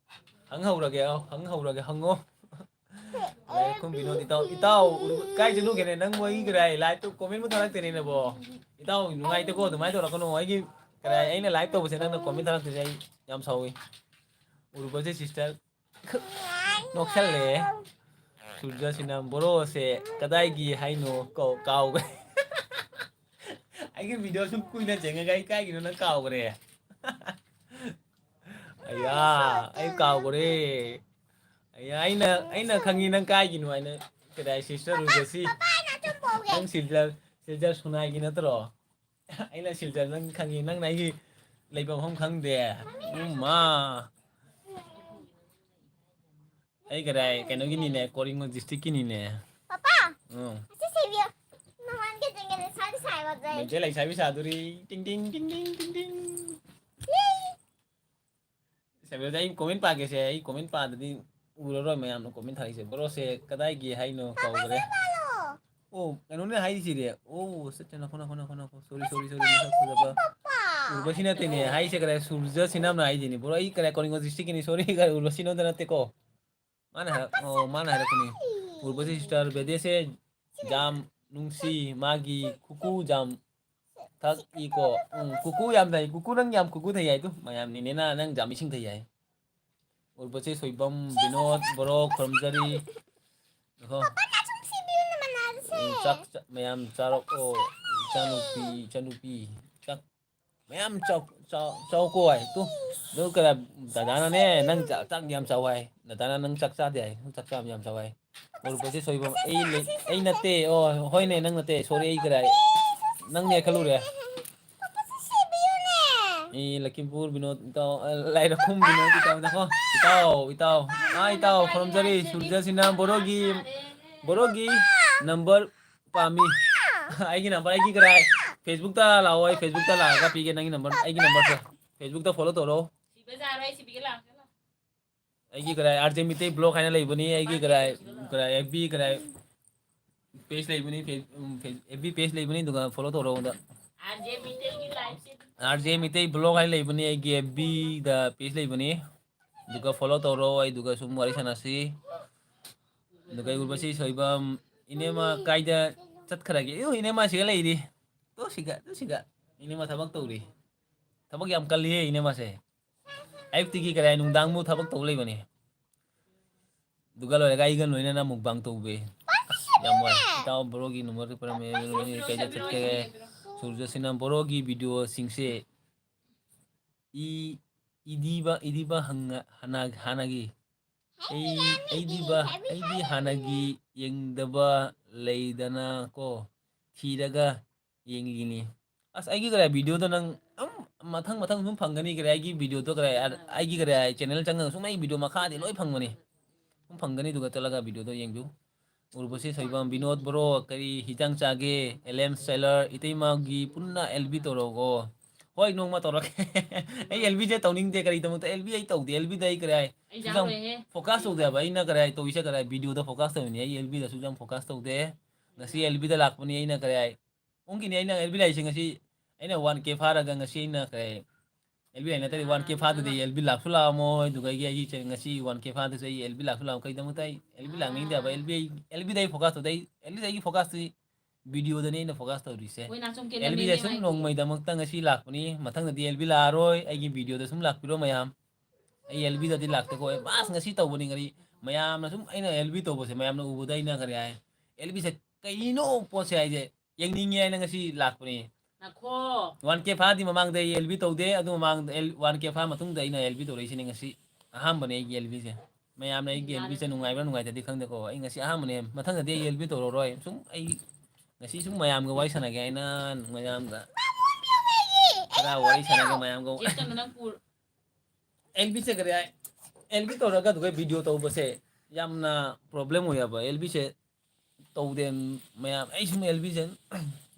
ꯍꯪ ꯍꯧꯔꯒꯦ, ꯑꯧ, ꯍꯪ ꯍꯧꯔꯒꯦ, ꯍꯪꯉꯣ꯫ ꯂꯥꯏꯔꯤꯛ ꯈꯨꯝꯕꯤꯅꯣ, ꯏꯇꯥꯎ, ꯏꯇꯥꯎ, ꯎꯔꯨ-, ꯀꯥꯏ ꯆꯠꯂꯨꯒꯦꯅꯦ? ꯅꯪꯕꯨ ꯑꯩꯒꯤ ꯀꯗꯥꯏ ꯂꯥꯏꯐꯇꯨ ꯀꯣꯃꯦꯟꯕꯨ ꯊꯥꯔꯛꯇꯦꯅꯦ ꯅꯕꯣ꯫ ꯏꯇꯥꯎ, ꯅꯨꯡꯉꯥꯏꯇꯦꯀꯣ, ꯑꯗꯨꯃꯥꯏꯅ ꯇꯧꯔꯛꯀꯅꯨ꯫ ꯑꯩꯒꯤ ꯀꯗꯥꯏ, ꯑꯩꯅ ꯂꯥꯏꯐ ꯇꯧꯕꯁꯦ ꯅꯪꯅ ꯀꯣꯃꯦꯟ ꯊꯥꯔꯛꯇ꯭ꯔꯤꯁꯦ ꯑꯩ ꯌꯥꯝ ꯁꯥꯎꯏ꯫ ꯎꯔꯨꯕꯁꯦ ꯁꯤꯁꯇꯔ ꯅꯣꯛꯁꯜꯂꯦ꯫ ꯁꯨꯔꯖꯁꯤꯅ ꯕꯣꯔꯣꯁꯦ ꯀꯗꯥꯏꯒꯤ ꯍꯥꯏꯅꯣ ꯀꯥꯎ-, ꯀꯥꯎꯒ꯭ꯔꯦ꯫ ꯑꯩꯒꯤ ꯚꯤꯗꯤꯑꯣ ꯁꯨꯝ ꯀꯨꯏꯅ ꯆꯦꯡꯉꯒ ꯑꯩ ꯀꯥꯏꯒꯤꯅꯣ ꯅꯪ ꯀꯥꯎꯒ꯭ꯔꯦ꯫ ꯑꯌꯥ, ꯑꯩ ꯀꯥꯎꯒ꯭ꯔꯦ꯫ ꯑꯌꯥ, ꯑꯩꯅ, ꯑꯩꯅ ꯈꯪꯉꯤ ꯅꯪ ꯀꯥꯏꯒꯤꯅꯣ ꯍꯥꯏꯅ꯫ ꯀꯗꯥꯏ ꯁꯤꯁꯇꯔ ꯎꯔꯨꯕꯁꯤ? ꯅꯪ ꯁꯤꯜꯆꯔ, ꯁꯤꯜꯆꯔ ꯁꯨꯅꯥꯏꯒꯤ ꯅꯠꯇ꯭ꯔꯣ? ꯑꯩꯅ ꯁꯤꯜꯆꯔ ꯅꯪ ꯈꯪꯉꯤ, ꯅꯪꯅ ꯑꯩꯒꯤ ꯂꯩꯕ ꯃꯐꯝ ꯈꯪꯗꯦ꯫ ꯎꯝ, ꯃꯥ꯫ ꯑꯩ ꯀꯗꯥꯏ ꯀꯩꯅꯣꯒꯤꯅꯤꯅꯦ, ꯀꯣꯔꯤꯉꯣ ꯗꯤꯁꯇ꯭ꯔꯤꯛꯀꯤꯅꯤꯅꯦ꯫ ꯄꯄꯥ, ꯎꯝ꯫ ꯑꯁꯤ ꯁꯦꯕꯤꯌꯣ꯫ ꯃꯃꯥꯟꯒꯤ ꯆꯤꯡꯒꯅꯤ ꯁꯥꯕꯤ ꯁꯥꯏꯕ ꯖꯩ꯫ ꯃꯦꯝꯆꯦ ꯂꯩꯁꯥꯕꯤ ꯁꯥꯗꯣꯔꯤ꯫ ꯇꯤꯡ, ꯇꯤꯡ, ꯇꯤꯡ, ꯇꯤꯡ, ꯇꯤꯡ, ꯇꯤꯡ꯫ ꯁꯦꯕꯤꯌꯣꯁꯦ ꯑꯩ ꯀꯣꯃꯦꯟ ꯄꯥꯒꯦꯁꯦ, ꯑꯩ ꯀꯣꯃꯦꯟ ꯄꯥꯗꯗꯤ ꯎꯔꯔꯣꯏ ꯃꯌꯥꯝꯅ ꯀꯣꯃꯦꯟ ꯊꯥꯔꯛꯏꯁꯦ꯫ ꯕ꯭ꯔꯣꯁꯦ ꯀꯗꯥꯏꯒꯤ ꯍꯥꯏꯅꯣ ꯀꯥꯎꯈ꯭ꯔꯦ꯫ ꯄꯥꯄꯥꯁꯦ ꯄꯥꯂꯣ꯫ ꯑꯣ, ꯀꯩꯅꯣꯅꯦ ꯍꯥꯏꯔꯤꯁꯤꯗꯤ꯫ ꯑꯣ, ꯁꯠ, ꯁꯠ, ꯅꯈꯣ, ꯅꯈꯣ, ꯅꯈꯣ, ꯅꯈꯣ꯫ ꯁꯣꯔꯤ, ꯁꯣꯔꯤ, ꯁꯣꯔꯤ, ꯃꯁꯛ ꯐꯖꯕ꯫ ꯄꯥꯄꯥ꯫ ꯎꯔꯨꯕꯁꯤ ꯅꯠꯇꯦꯅꯦ ꯍꯥꯏꯁꯦ, ꯀꯗꯥꯏ ꯁꯨꯔꯖ ꯁꯤꯅꯝꯅ ꯍꯥꯏꯁꯤꯅꯤ꯫ ꯕ꯭ꯔꯣ, ꯑꯩ ꯀꯗꯥꯏ ꯀꯣꯔꯤꯉꯣ ꯗꯤꯁꯇ꯭ꯔꯤꯛꯀꯤꯅꯤ, ꯁꯣꯔꯤ, ꯀꯗꯥꯏ ꯎꯔꯨꯕꯁꯤꯅꯣꯗ ꯅꯠꯇꯦꯀꯣ꯫ ꯃꯥꯅ ꯍꯥꯏꯔꯛ-, ꯑꯣ, ꯃꯥꯅ ꯍꯥꯏꯔꯛꯄꯅꯤ꯫ ꯎꯔꯨꯕꯁꯤ ꯁꯤꯁꯇꯔ ꯕꯦꯗꯦꯁꯦ ꯖꯥꯝ ꯅꯨꯡꯁꯤ, ꯃꯥꯒꯤ ꯀꯨꯀꯨ ꯖꯥꯝ ꯊꯛꯏꯀꯣ꯫ ꯎꯝ, ꯀꯨꯀꯨ ꯌꯥꯝ ꯊꯛꯏ꯫ ꯀꯨꯀꯨ ꯅꯪ ꯌꯥꯝ ꯀꯨꯀꯨ ꯊꯛꯏ ꯍꯥꯏꯗꯨ꯫ ꯃꯌꯥꯝ ꯅꯤꯅꯦꯅ ꯅꯪ ꯖꯥꯝ ꯏꯁꯤꯡ ꯊꯛꯏ ꯍꯥꯏ꯫ ꯎꯔꯨꯕꯁꯤ ꯁꯣꯏꯕꯝ, ꯕꯤꯅꯣꯗ, ꯕꯣꯔꯣ, ꯈꯨꯔꯨꯝꯖꯔꯤ꯫ ꯉꯥꯏꯈꯣ꯫ ꯄꯥꯄꯥ, ꯆꯥꯛ ꯁꯨꯝ ꯁꯤꯕꯤꯌꯨꯅ ꯃꯅꯥꯁꯦ꯫ ꯎꯝ, ꯆꯥꯛ, ꯆꯥꯛ ꯃꯌꯥꯝ ꯆꯥꯔꯛꯑꯣ꯫ ꯏꯆꯥꯅꯨꯄꯤ, ꯏꯆꯥꯅꯨꯄꯤ꯫ ꯆꯥꯛ ꯃꯌꯥꯝ ꯆꯥꯎ, ꯆꯥꯎ, ꯆꯥꯎꯀꯣ ꯍꯥꯏ꯫ ꯇꯨ, ꯑꯗꯨ ꯀꯗꯥ-, ꯗꯗꯥꯅꯅꯦ, ꯅꯪ ꯆꯥꯛ, ꯆꯥꯛ ꯌꯥꯝ ꯆꯥꯎ ꯍꯥꯏ꯫ ꯗꯗꯥꯅ ꯅꯪ ꯆꯥꯛ ꯆꯥꯗꯦ ꯍꯥꯏ꯫ ꯅꯪ ꯆꯥꯛ ꯆꯥꯕ ꯌꯥꯝ ꯆꯥꯎ ꯍꯥꯏ꯫ ꯎꯔꯨꯕꯁꯤ ꯁꯣꯏꯕꯝ꯫ ꯑꯩ ꯂꯩ-, ꯑꯩ ꯅꯠꯇꯦ꯫ ꯑꯣ, ꯍꯣꯏꯅꯦ, ꯅꯪ ꯅꯠꯇꯦ꯫ ꯁꯣꯔꯤ, ꯑꯩ ꯀꯗꯥꯏ꯫ ꯅꯪꯅꯦ ꯈꯜꯂꯨꯔꯦ꯫ ꯄꯥꯄꯥꯁꯦ ꯁꯤꯕꯤꯌꯨꯅꯦ꯫ ꯑꯩ ꯂꯈꯤꯝꯄꯨꯔ ꯕꯤꯅꯣꯗ ꯏꯇꯥꯎ, ꯑ, ꯂꯥꯏꯔꯈꯨꯝ ꯕꯤꯅꯣꯗ ꯏꯇꯥꯎ, ꯅꯀꯣ? ꯏꯇꯥꯎ, ꯏꯇꯥꯎ꯫ ꯑꯥ, ꯏꯇꯥꯎ, ꯈꯨꯔꯨꯝꯖꯔꯤ꯫ ꯁꯨꯔꯖꯁꯤꯅ ꯕꯣꯔꯣꯒꯤ, ꯕꯣꯔꯣꯒꯤ ꯅꯝꯕꯔ ꯄꯥꯝꯃꯤ꯫ ꯑꯩꯒꯤ ꯅꯝꯕꯔ, ꯑꯩꯒꯤ ꯀꯗꯥꯏ? ꯐꯦꯁꯕꯨꯛꯇ ꯂꯥꯛꯑꯣ, ꯑꯩ ꯐꯦꯁꯕꯨꯛꯇ ꯂꯥꯛꯑꯒ ꯄꯤꯒꯦ ꯅꯪꯒꯤ ꯅꯝꯕꯔ, ꯑꯩꯒꯤ ꯅꯝꯕꯔꯁꯦ꯫ ꯐꯦꯁꯕꯨꯛꯇ ꯐꯣꯂꯣ ꯇꯧꯔꯣ꯫ ꯁꯤꯕ ꯌꯥꯔꯣꯏ, ꯁꯤꯕꯤꯒꯦ ꯂꯥꯛꯑꯣ꯫ ꯑꯩꯒꯤ ꯀꯗꯥꯏ, ꯑꯥꯔ ꯖꯦ ꯃꯤꯇꯩ ꯕ꯭ꯂꯣꯛ ꯍꯥꯏꯅ ꯂꯩꯕꯅꯤ, ꯑꯩꯒꯤ ꯀꯗꯥꯏ, ꯀꯗꯥꯏ, ꯑꯦꯐ ꯕꯤ ꯀꯗꯥꯏ ꯄꯦꯖ ꯂꯩꯕꯅꯤ, ꯐꯦ-, ꯎꯝ, ꯐꯦ-, ꯑꯦꯐ ꯕꯤ ꯄꯦꯖ ꯂꯩꯕꯅꯤ, ꯑꯗꯨꯒ ꯐꯣꯂꯣ ꯇꯧꯔꯛꯑꯣ ꯑꯗ꯫ ꯑꯥꯔ ꯖꯦ ꯃꯤꯇꯩ ꯕ꯭ꯂꯣꯛ ꯍꯥꯏ ꯂꯩꯕꯅꯤ, ꯑꯩꯒꯤ ꯑꯦꯐ ꯕꯤꯗ ꯄꯦꯖ ꯂꯩꯕꯅꯤ, ꯑꯗꯨꯒ ꯐꯣꯂꯣ ꯇꯧꯔꯣ, ꯑꯩꯗꯨꯒ ꯁꯨꯝ ꯋꯥꯔꯤ ꯁꯥꯟꯅꯁꯤ꯫ ꯑꯗꯨꯒ ꯎꯔꯕꯁꯤ ꯁꯣꯏꯕꯝ, ꯏꯅꯦꯃ ꯀꯥꯏꯗ ꯆꯠꯈ꯭ꯔꯒꯦ? ꯑꯦ, ꯏꯅꯦꯃ ꯁꯤꯒ ꯂꯩꯔꯤ, ꯇꯣ ꯁꯤꯒ, ꯇꯣ ꯁꯤꯒ꯫ ꯏꯅꯦꯃ ꯊꯕꯛ ꯇꯧꯔꯤ, ꯊꯕꯛ ꯌꯥꯝ ꯀꯜꯂꯤꯌꯦ ꯏꯅꯦꯃꯁꯦ꯫ ꯑꯌꯨꯛꯇꯒꯤ ꯀꯔꯤ ꯍꯥꯏ, ꯅꯨꯡꯗꯥꯡꯕꯨ ꯊꯕꯛ ꯇꯧ ꯂꯩꯕꯅꯤ꯫ ꯑꯗꯨꯒ ꯂꯣꯏꯔꯒ ꯑꯩꯒ ꯂꯣꯏꯅꯅ ꯃꯨꯛꯕꯥꯡ ꯇꯧꯕꯤ꯫ ꯌꯥꯝ ꯋꯥꯏ꯫ ꯏꯇꯥꯎ ꯕ꯭ꯔꯣꯒꯤ ꯅꯝꯕꯔꯗꯨ ꯄꯤꯔꯝꯃꯦ, ꯀꯩꯗ ꯆꯠꯀꯦ? ꯁꯨꯔꯖꯁꯤꯅ ꯕ꯭ꯔꯣꯒꯤ ꯚꯤꯗꯤꯑꯣꯁꯤꯡꯁꯦ ꯏ-, ꯏꯗꯤꯕ, ꯏꯗꯤꯕ ꯍꯪꯉ-, ꯍꯥꯟꯅ-, ꯍꯥꯟꯅꯒꯤ꯫ ꯑꯩ, ꯑꯩꯗꯤꯕ, ꯑꯩꯗꯤ ꯍꯥꯟꯅꯒꯤ ꯌꯦꯡꯗꯕ ꯂꯩꯗꯅ ꯀꯣ, ꯊꯤꯔꯒ ꯌꯦꯡꯉꯤꯅꯤ꯫ ꯑꯁ, ꯑꯩꯒꯤ ꯀꯔꯥꯏ ꯚꯤꯗꯤꯑꯣꯗꯣ ꯅꯪ ꯑꯗꯨꯝ ꯃꯊꯪ ꯃꯊꯪ ꯑꯗꯨꯝ ꯐꯪꯒꯅꯤ, ꯀꯔꯥꯏ ꯑꯩꯒꯤ ꯚꯤꯗꯤꯑꯣꯗꯣ ꯀꯔꯥꯏ, ꯑꯩꯒꯤ ꯀꯔꯥꯏ ꯆꯦꯅꯦꯜ ꯆꯪꯉꯒ ꯁꯨꯝ ꯑꯩ ꯚꯤꯗꯤꯑꯣ ꯃꯈꯥꯗꯤ ꯂꯣꯏ ꯐꯪꯕꯅꯤ꯫ ꯑꯗꯨꯝ ꯐꯪꯒꯅꯤ, ꯑꯗꯨꯒ ꯆꯠꯂꯒ ꯚꯤꯗꯤꯑꯣꯗꯣ ꯌꯦꯡꯕꯤꯌꯨ꯫ ꯎꯔꯕꯁꯤ ꯁꯣꯏꯕꯝ, ꯕꯤꯅꯣꯗ ꯕ꯭ꯔꯣ, ꯀꯔꯤ ꯍꯤꯟꯖꯥꯡ ꯆꯥꯒꯦ? ꯑꯦꯂꯦꯝ ꯁꯦꯂꯔ, ꯏꯇꯩꯃꯒꯤ ꯄꯨꯟꯅ ꯑꯦꯜ ꯕꯤ ꯇꯧꯔꯛꯑꯣ꯫ ꯍꯣꯏ, ꯅꯣꯡꯃ ꯇꯧꯔꯛꯀꯦ꯫ ꯑꯩ ꯑꯦꯜ ꯕꯤꯁꯦ ꯇꯧꯅꯤꯡꯗꯦ, ꯀꯔꯤꯗꯃꯛꯇ? ꯑꯦꯜ ꯕꯤꯗ ꯑꯩ ꯀꯔꯥꯏ, ꯑꯩ ꯌꯥꯎꯔꯣꯏꯍꯦ꯫ ꯐꯣꯀꯁ ꯇꯧꯗꯦ ꯍꯥꯏꯕ, ꯑꯩꯅ ꯀꯔꯥꯏ ꯇꯧꯔꯤꯁꯦ, ꯀꯔꯥꯏ ꯚꯤꯗꯤꯑꯣꯗ ꯐꯣꯀꯁ ꯇꯧꯔꯤꯅꯤ꯫ ꯑꯩ ꯑꯦꯜ ꯕꯤꯗꯁꯨ ꯌꯥꯝ ꯐꯣꯀꯁ ꯇꯧꯗꯦ꯫ ꯉꯁꯤ ꯑꯦꯜ ꯕꯤꯗ ꯂꯥꯛꯄꯅꯤ, ꯑꯩꯅ ꯀꯔꯥꯏ, ꯎꯪꯈꯤꯅꯤ, ꯑꯩꯅ ꯑꯦꯜ ꯕꯤ ꯂꯥꯛꯏꯁꯦ ꯉꯁꯤ, ꯑꯩꯅ ꯋꯥꯟ ꯀꯦ ꯐꯥꯔꯒ ꯉꯁꯤ ꯑꯩꯅ ꯀꯔꯥꯏ, ꯑꯦꯜ ꯕꯤ ꯂꯥꯛꯏ ꯅꯠꯇ꯭ꯔꯗꯤ ꯋꯥꯟ ꯀꯦ ꯐꯥꯗꯗꯤ ꯑꯦꯜ ꯕꯤ ꯂꯥꯛꯁꯨ ꯂꯥꯛꯑꯝꯃꯣꯏ, ꯑꯗꯨꯒ ꯑꯩꯒꯤ, ꯑꯩꯒꯤ ꯆꯦ-, ꯉꯁꯤ ꯋꯥꯟ ꯀꯦ ꯐꯥꯗꯁꯨ ꯑꯩ ꯑꯦꯜ ꯕꯤ ꯂꯥꯛꯁꯨ ꯂꯥꯛꯑꯝꯃꯣꯏ꯫ ꯀꯩꯗꯃꯛꯇ ꯑꯩ ꯑꯦꯜ ꯕꯤ ꯂꯥꯛꯅꯤꯡꯗꯦ ꯍꯥꯏꯕ? ꯑꯦꯜ ꯕꯤ ꯑꯩ, ꯑꯦꯜ ꯕꯤꯗ ꯑꯩ ꯐꯣꯀꯁ ꯇꯧꯗꯦ, ꯑꯩ, ꯑꯦꯜ ꯕꯤꯗ ꯑꯩꯒꯤ ꯐꯣꯀꯁꯇꯤ ꯚꯤꯗꯤꯑꯣꯗꯅꯤ ꯑꯩꯅ ꯐꯣꯀꯁ ꯇꯧꯔꯤꯁꯦ꯫ ꯑꯩꯈꯣꯏ ꯅꯥꯆꯣꯝ ꯀꯦꯟꯗꯜ ꯑꯦꯜ ꯕꯤꯗ ꯃꯦꯟꯅꯦ ꯁꯨꯝ ꯃꯥꯏ ꯅꯣꯡꯃꯩꯗꯃꯛꯇ ꯉꯁꯤ ꯂꯥꯛꯄꯅꯤ, ꯃꯊꯪꯗꯗꯤ ꯑꯦꯜ ꯕꯤ ꯂꯥꯛꯑꯔꯣꯏ, ꯑꯩꯒꯤ ꯚꯤꯗꯤꯑꯣꯗ ꯁꯨꯝ ꯂꯥꯛꯄꯤꯔꯣ ꯃꯌꯥꯝ꯫ ꯑꯩ ꯑꯦꯜ ꯕꯤꯗꯗꯤ ꯂꯥꯛꯇꯦꯀꯣ, ꯑꯦ, ꯕꯥꯁ ꯉꯁꯤ ꯇꯧꯕꯅꯤ ꯉꯔꯤ꯫ ꯃꯌꯥꯝꯅ ꯁꯨꯝ ꯑꯩꯅ ꯑꯦꯜ ꯕꯤ ꯇꯧꯕꯁꯦ ꯃꯌꯥꯝꯅ ꯎꯕꯗ ꯑꯩꯅ ꯀꯔꯤ ꯍꯥꯏ, ꯑꯦꯜ ꯕꯤꯁꯦ ꯀꯩꯅꯣ ꯄꯣꯠꯁꯦ ꯍꯥꯏꯁꯦ ꯌꯦꯡꯅꯤꯡꯉꯦ ꯍꯥꯏꯅ ꯉꯁꯤ ꯂꯥꯛꯄꯅꯤ꯫ ꯅꯈꯣ꯫ ꯋꯥꯟ ꯀꯦ ꯐꯥꯗꯤ ꯃꯃꯥꯡꯗ ꯑꯩ ꯑꯦꯜ ꯕꯤ ꯇꯧꯗꯦ, ꯑꯗꯨ ꯃꯃꯥꯡꯗ ꯑꯦꯜ-, ꯋꯥꯟ ꯀꯦ ꯐꯥ ꯃꯇꯨꯡꯗ ꯑꯩꯅ ꯑꯦꯜ ꯕꯤ ꯇꯧꯔꯛꯏꯁꯤꯅꯦ ꯉꯁꯤ꯫ ꯑꯍꯥꯟꯕꯅꯦ ꯑꯩꯒꯤ ꯑꯦꯜ ꯕꯤꯁꯦ꯫ ꯃꯌꯥꯝꯅ ꯑꯩꯒꯤ ꯑꯦꯜ ꯕꯤꯁꯦ ꯅꯨꯡꯉꯥꯏꯕ꯭ꯔꯥ ꯅꯨꯡꯉꯥꯏꯇꯗꯤ ꯈꯪꯗꯦꯀꯣ, ꯑꯩ ꯉꯁꯤ ꯑꯍꯥꯟꯕꯅꯦ꯫ ꯃꯊꯪꯗꯗꯤ ꯑꯩ ꯑꯦꯜ ꯕꯤ ꯇꯧꯔꯔꯣꯏ꯫ ꯁꯨꯝ ꯑꯩ ꯉꯁꯤ ꯁꯨꯝ ꯃꯌꯥꯝꯒ ꯋꯥꯔꯤ ꯁꯥꯟꯅꯒꯦ ꯍꯥꯏꯅ ꯃꯌꯥꯝꯒ ꯈꯔ ꯋꯥꯔꯤ ꯁꯥꯟꯅꯒꯦ ꯃꯌꯥꯝꯒ꯫ ꯖꯦꯛꯁꯟꯗꯣ ꯅꯪ ꯄꯨꯔ-, ꯑꯦꯜ ꯕꯤꯁꯦ ꯀꯔꯤ ꯍꯥꯏ? ꯑꯦꯜ ꯕꯤ ꯇꯧꯔꯒ ꯑꯗꯨꯒ ꯚꯤꯗꯤꯑꯣ ꯇꯧꯕꯁꯦ ꯌꯥꯝꯅ ꯄ꯭ꯔꯣꯕ꯭ꯂꯦꯝ ꯑꯣꯏꯌꯦꯕ꯫ ꯑꯦꯜ ꯕꯤꯁꯦ ꯇꯧꯗꯦ ꯃꯌꯥꯝ꯫ ꯑꯩ ꯁꯨꯝ ꯑꯦꯜ ꯕꯤꯁꯦ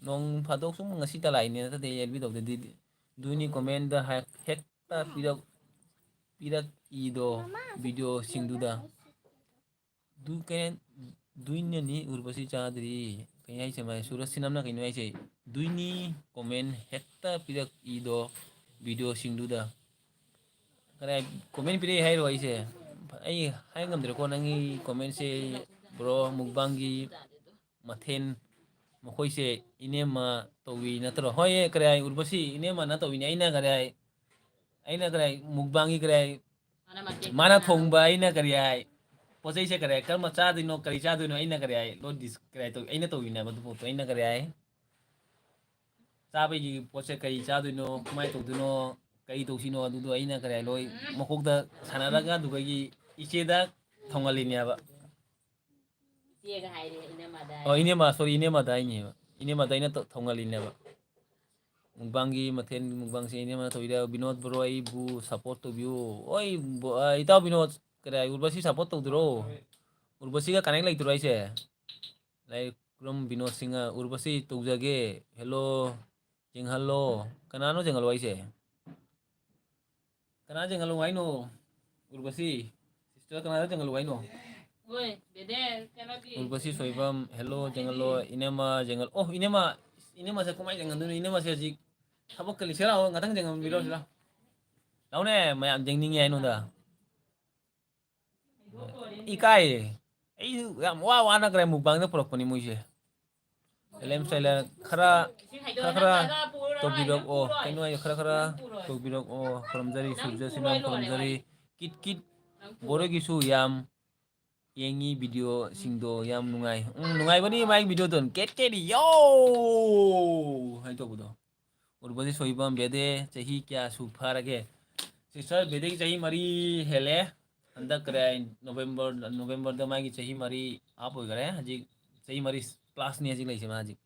ꯅꯣꯡ ꯐꯥꯗꯣꯛ ꯁꯨꯝ ꯉꯁꯤ ꯇꯂꯥꯏꯅꯦ ꯅꯠꯇꯗꯤ ꯑꯦꯜ ꯕꯤ ꯇꯧꯗꯦ꯫ ꯗꯤ-, ꯗꯨꯏꯅꯤ ꯀꯣꯃꯦꯟꯗ ꯍꯥꯏ-, ꯍꯦꯛꯇ ꯄꯤꯔꯛ-, ꯄꯤꯔꯛꯏꯗꯣ ꯚꯤꯗꯤꯑꯣꯁꯤꯡꯗꯨꯗ꯫ ꯗꯨ ꯀꯦꯟ-, ꯗꯨꯏꯅꯅꯤ ꯎꯔꯕꯁꯤ ꯆꯥꯗ꯭ꯔꯤ꯫ ꯀꯩ ꯍꯥꯏꯁꯦ ꯃꯥꯏ ꯁꯨꯔꯖ ꯁꯤꯅꯝꯅ ꯀꯩꯅꯣ ꯍꯥꯏꯁꯦ? ꯗꯨꯏꯅꯤ ꯀꯣꯃꯦꯟ ꯍꯦꯛꯇ ꯄꯤꯔꯛꯏꯗꯣ ꯚꯤꯗꯤꯑꯣꯁꯤꯡꯗꯨꯗ꯫ ꯀꯗꯥꯏ ꯀꯣꯃꯦꯟ ꯄꯤꯔꯛꯏ ꯍꯥꯏꯔꯣ ꯑꯩꯁꯦ? ꯑꯩ ꯍꯥꯏ ꯉꯝꯗ꯭ꯔꯦꯀꯣ ꯅꯪꯒꯤ ꯀꯣꯃꯦꯟꯁꯦ꯫ ꯕ꯭ꯔꯣ ꯃꯨꯛꯕꯥꯡꯒꯤ ꯃꯊꯦꯜ ꯃꯈꯣꯏꯁꯦ ꯏꯅꯦꯝꯃ ꯇꯧꯏ ꯅꯠꯇ꯭ꯔꯣ? ꯍꯣꯏ, ꯀꯔꯤ ꯍꯥꯏ ꯎꯔꯕꯁꯤ ꯏꯅꯦꯝꯃꯅ ꯇꯧꯏꯅꯦ꯫ ꯑꯩꯅ ꯀꯔꯤ ꯍꯥꯏ? ꯑꯩꯅ ꯀꯔꯤ ꯍꯥꯏ? ꯃꯨꯛꯕꯥꯡꯒꯤ ꯀꯔꯤ ꯍꯥꯏ? ꯃꯥꯅ ꯊꯣꯡꯕ ꯑꯩꯅ ꯀꯔꯤ ꯍꯥꯏ? ꯄꯣꯠ ꯆꯩꯁꯦ ꯀꯔꯤ ꯍꯥꯏ? ꯀꯔꯝꯕ ꯆꯥꯗꯣꯏꯅꯣ, ꯀꯔꯤ ꯆꯥꯗꯣꯏꯅꯣ ꯑꯩꯅ ꯀꯔꯤ ꯍꯥꯏ? ꯂꯣꯏ ꯗꯤꯁ-, ꯀꯔꯤ ꯍꯥꯏ ꯇꯧ-, ꯑꯩꯅ ꯇꯧꯔꯤꯅꯦꯕ ꯑꯗꯨ ꯄꯣꯠꯇꯣ꯫ ꯑꯩꯅ ꯀꯔꯤ ꯍꯥꯏ? ꯆꯥꯕꯒꯤ ꯄꯣꯠꯁꯦ ꯀꯔꯤ ꯆꯥꯗꯣꯏꯅꯣ, ꯀꯃꯥꯏꯅ ꯇꯧꯗꯣꯏꯅꯣ, ꯀꯔꯤ ꯇꯧꯁꯤꯅꯣ ꯑꯗꯨꯗꯣ ꯑꯩꯅ ꯀꯔꯤ ꯍꯥꯏ? ꯂꯣꯏ ꯃꯀꯣꯛꯇ ꯁꯥꯟꯅꯔꯒ ꯑꯗꯨꯒ ꯑꯩꯒꯤ ꯏꯆꯦꯗ ꯊꯣꯡꯍꯜꯂꯤꯅꯦꯕ꯫ ꯏꯆꯦꯒ ꯍꯥꯏꯔꯦ, ꯏꯅꯝꯃꯗ ꯍꯥꯏꯔꯦ꯫ ꯑꯣ, ꯏꯅꯦꯃ, sorry, ꯏꯅꯦꯃꯗ ꯍꯥꯏꯅꯦꯕ꯫ ꯏꯅꯦꯃꯗ ꯑꯩꯅ ꯇꯧ-, ꯊꯣꯡꯍꯜꯂꯤꯅꯦꯕ꯫ ꯃꯨꯛꯕꯥꯡꯒꯤ ꯃꯊꯦꯜ, ꯃꯨꯛꯕꯥꯡꯁꯦ ꯏꯅꯦꯃꯅ ꯇꯧꯕꯤꯔꯦ꯫ ꯕꯤꯅꯣꯗ ꯕ꯭ꯔꯣ, ꯑꯩꯕꯨ support ꯇꯧꯕꯤꯌꯨ꯫ ꯍꯣꯏ, ꯕꯣ-, ꯑ, ꯏꯇꯥꯎ ꯕꯤꯅꯣꯗ, ꯀꯔꯤ ꯍꯥꯏ, ꯎꯔꯕꯁꯤ support ꯇꯧꯗ꯭ꯔꯣ? ꯎꯔꯕꯁꯤꯒ connect ꯂꯩꯇ꯭ꯔꯣ ꯑꯩꯁꯦ? ꯂꯥꯏꯔꯤꯛꯔꯝ ꯕꯤꯅꯣꯗ ꯁꯤꯡꯍ, ꯎꯔꯕꯁꯤ ꯇꯧꯖꯒꯦ꯫ Hello, ꯌꯦꯡꯍꯜꯂꯣ꯫ ꯀꯅꯥꯅꯣ ꯌꯦꯡꯍꯜꯂꯣ ꯍꯥꯏꯁꯦ? ꯀꯅꯥ ꯌꯦꯡꯍꯜꯂꯣ ꯍꯥꯏꯅꯣ? ꯎꯔꯕꯁꯤ? Sister ꯀꯅꯥꯗ ꯌꯦꯡꯍꯜꯂꯣ ꯍꯥꯏꯅꯣ? ꯍꯣꯏ, ꯗꯦꯗꯦ, ꯀꯩꯅꯣꯗꯤ꯫ ꯎꯔꯕꯁꯤ ꯁꯣꯏꯕꯝ, hello, ꯌꯦꯡꯍꯜꯂꯣ꯫ ꯏꯅꯦꯃ, ꯌꯦꯡꯍꯜ-, ꯑꯣ, ꯏꯅꯦꯃ, ꯏꯅꯦꯃꯁꯦ ꯀꯃꯥꯏꯅ ꯌꯦꯡꯍꯟꯗꯣꯏꯅꯣ? ꯏꯅꯦꯃꯁꯦ ꯍꯧꯖꯤꯛ ꯊꯕꯛ ꯀꯜꯂꯤ꯫ ꯁꯤ ꯂꯥꯛꯑꯣ, ꯉꯥꯛꯇꯪ ꯌꯦꯡꯍꯟꯕꯤꯔꯣ ꯁꯤꯗ꯫ ꯂꯥꯛꯑꯣꯅꯦ, ꯃꯌꯥꯝ ꯌꯦꯡꯅꯤꯡꯉꯦ ꯍꯥꯏꯅꯣꯗ꯫ ꯏꯀꯥꯏꯌꯦ꯫ ꯑꯩꯁꯨ ꯌꯥꯝ ꯋꯥ ꯋꯥꯅ ꯀꯔꯤ ꯃꯨꯛꯕꯥꯡꯗ ꯄꯨꯔꯛꯄꯅꯤ ꯃꯣꯏꯁꯦ꯫ ꯑꯦꯜ ꯑꯦꯝ ꯁ꯭ꯇꯥꯏꯂꯔ ꯈꯔ, ꯈꯔ, ꯈꯔ ꯇꯧꯕꯤꯔꯛꯑꯣ꯫ ꯀꯩꯅꯣ ꯍꯥꯏ, ꯈꯔ, ꯈꯔ ꯇꯧꯕꯤꯔꯛꯑꯣ꯫ ꯈꯨꯔꯨꯝꯖꯔꯤ, ꯁꯨꯔꯖ ꯁꯤꯅꯝ ꯈꯨꯔꯨꯝꯖꯔꯤ꯫ ꯀꯤꯠ ꯀꯤꯠ ꯕꯣꯔꯣꯏꯒꯤꯁꯨ ꯌꯥꯝ ꯌꯦꯡꯉꯤ ꯚꯤꯗꯤꯑꯣꯁꯤꯡꯗꯣ, ꯌꯥꯝ ꯅꯨꯡꯉꯥꯏ꯫ ꯎꯝ, ꯅꯨꯡꯉꯥꯏꯕꯅꯤ ꯃꯥꯒꯤ ꯚꯤꯗꯤꯑꯣꯗꯣ꯫ ꯀꯦꯠ ꯀꯦꯠ ꯌꯣ ꯍꯥꯏꯅ ꯇꯧꯕꯗꯣ꯫ ꯎꯔꯕꯁꯤ ꯁꯣꯏꯕꯝ ꯕꯦꯗꯦ ꯆꯍꯤ ꯀꯌꯥ ꯁꯨ ꯐꯥꯔꯒꯦ? Sister ꯕꯦꯗꯦꯒꯤ ꯆꯍꯤ ꯃꯔꯤ ꯍꯦꯜꯂꯦ꯫ ꯍꯟꯗꯛ ꯀꯗꯥꯏ ꯅꯣꯕꯦꯝꯕꯔ, ꯅꯣꯕꯦꯝꯕꯔꯗ ꯃꯥꯒꯤ ꯆꯍꯤ ꯃꯔꯤ ꯑꯞ ꯑꯣꯏꯈꯔꯦ꯫ ꯍꯧꯖꯤꯛ ꯆꯍꯤ ꯃꯔꯤ ꯄ꯭ꯂꯁꯅꯤ ꯍꯧꯖꯤꯛ ꯂꯩꯁꯦ ꯃꯥ ꯍꯧꯖꯤꯛ꯫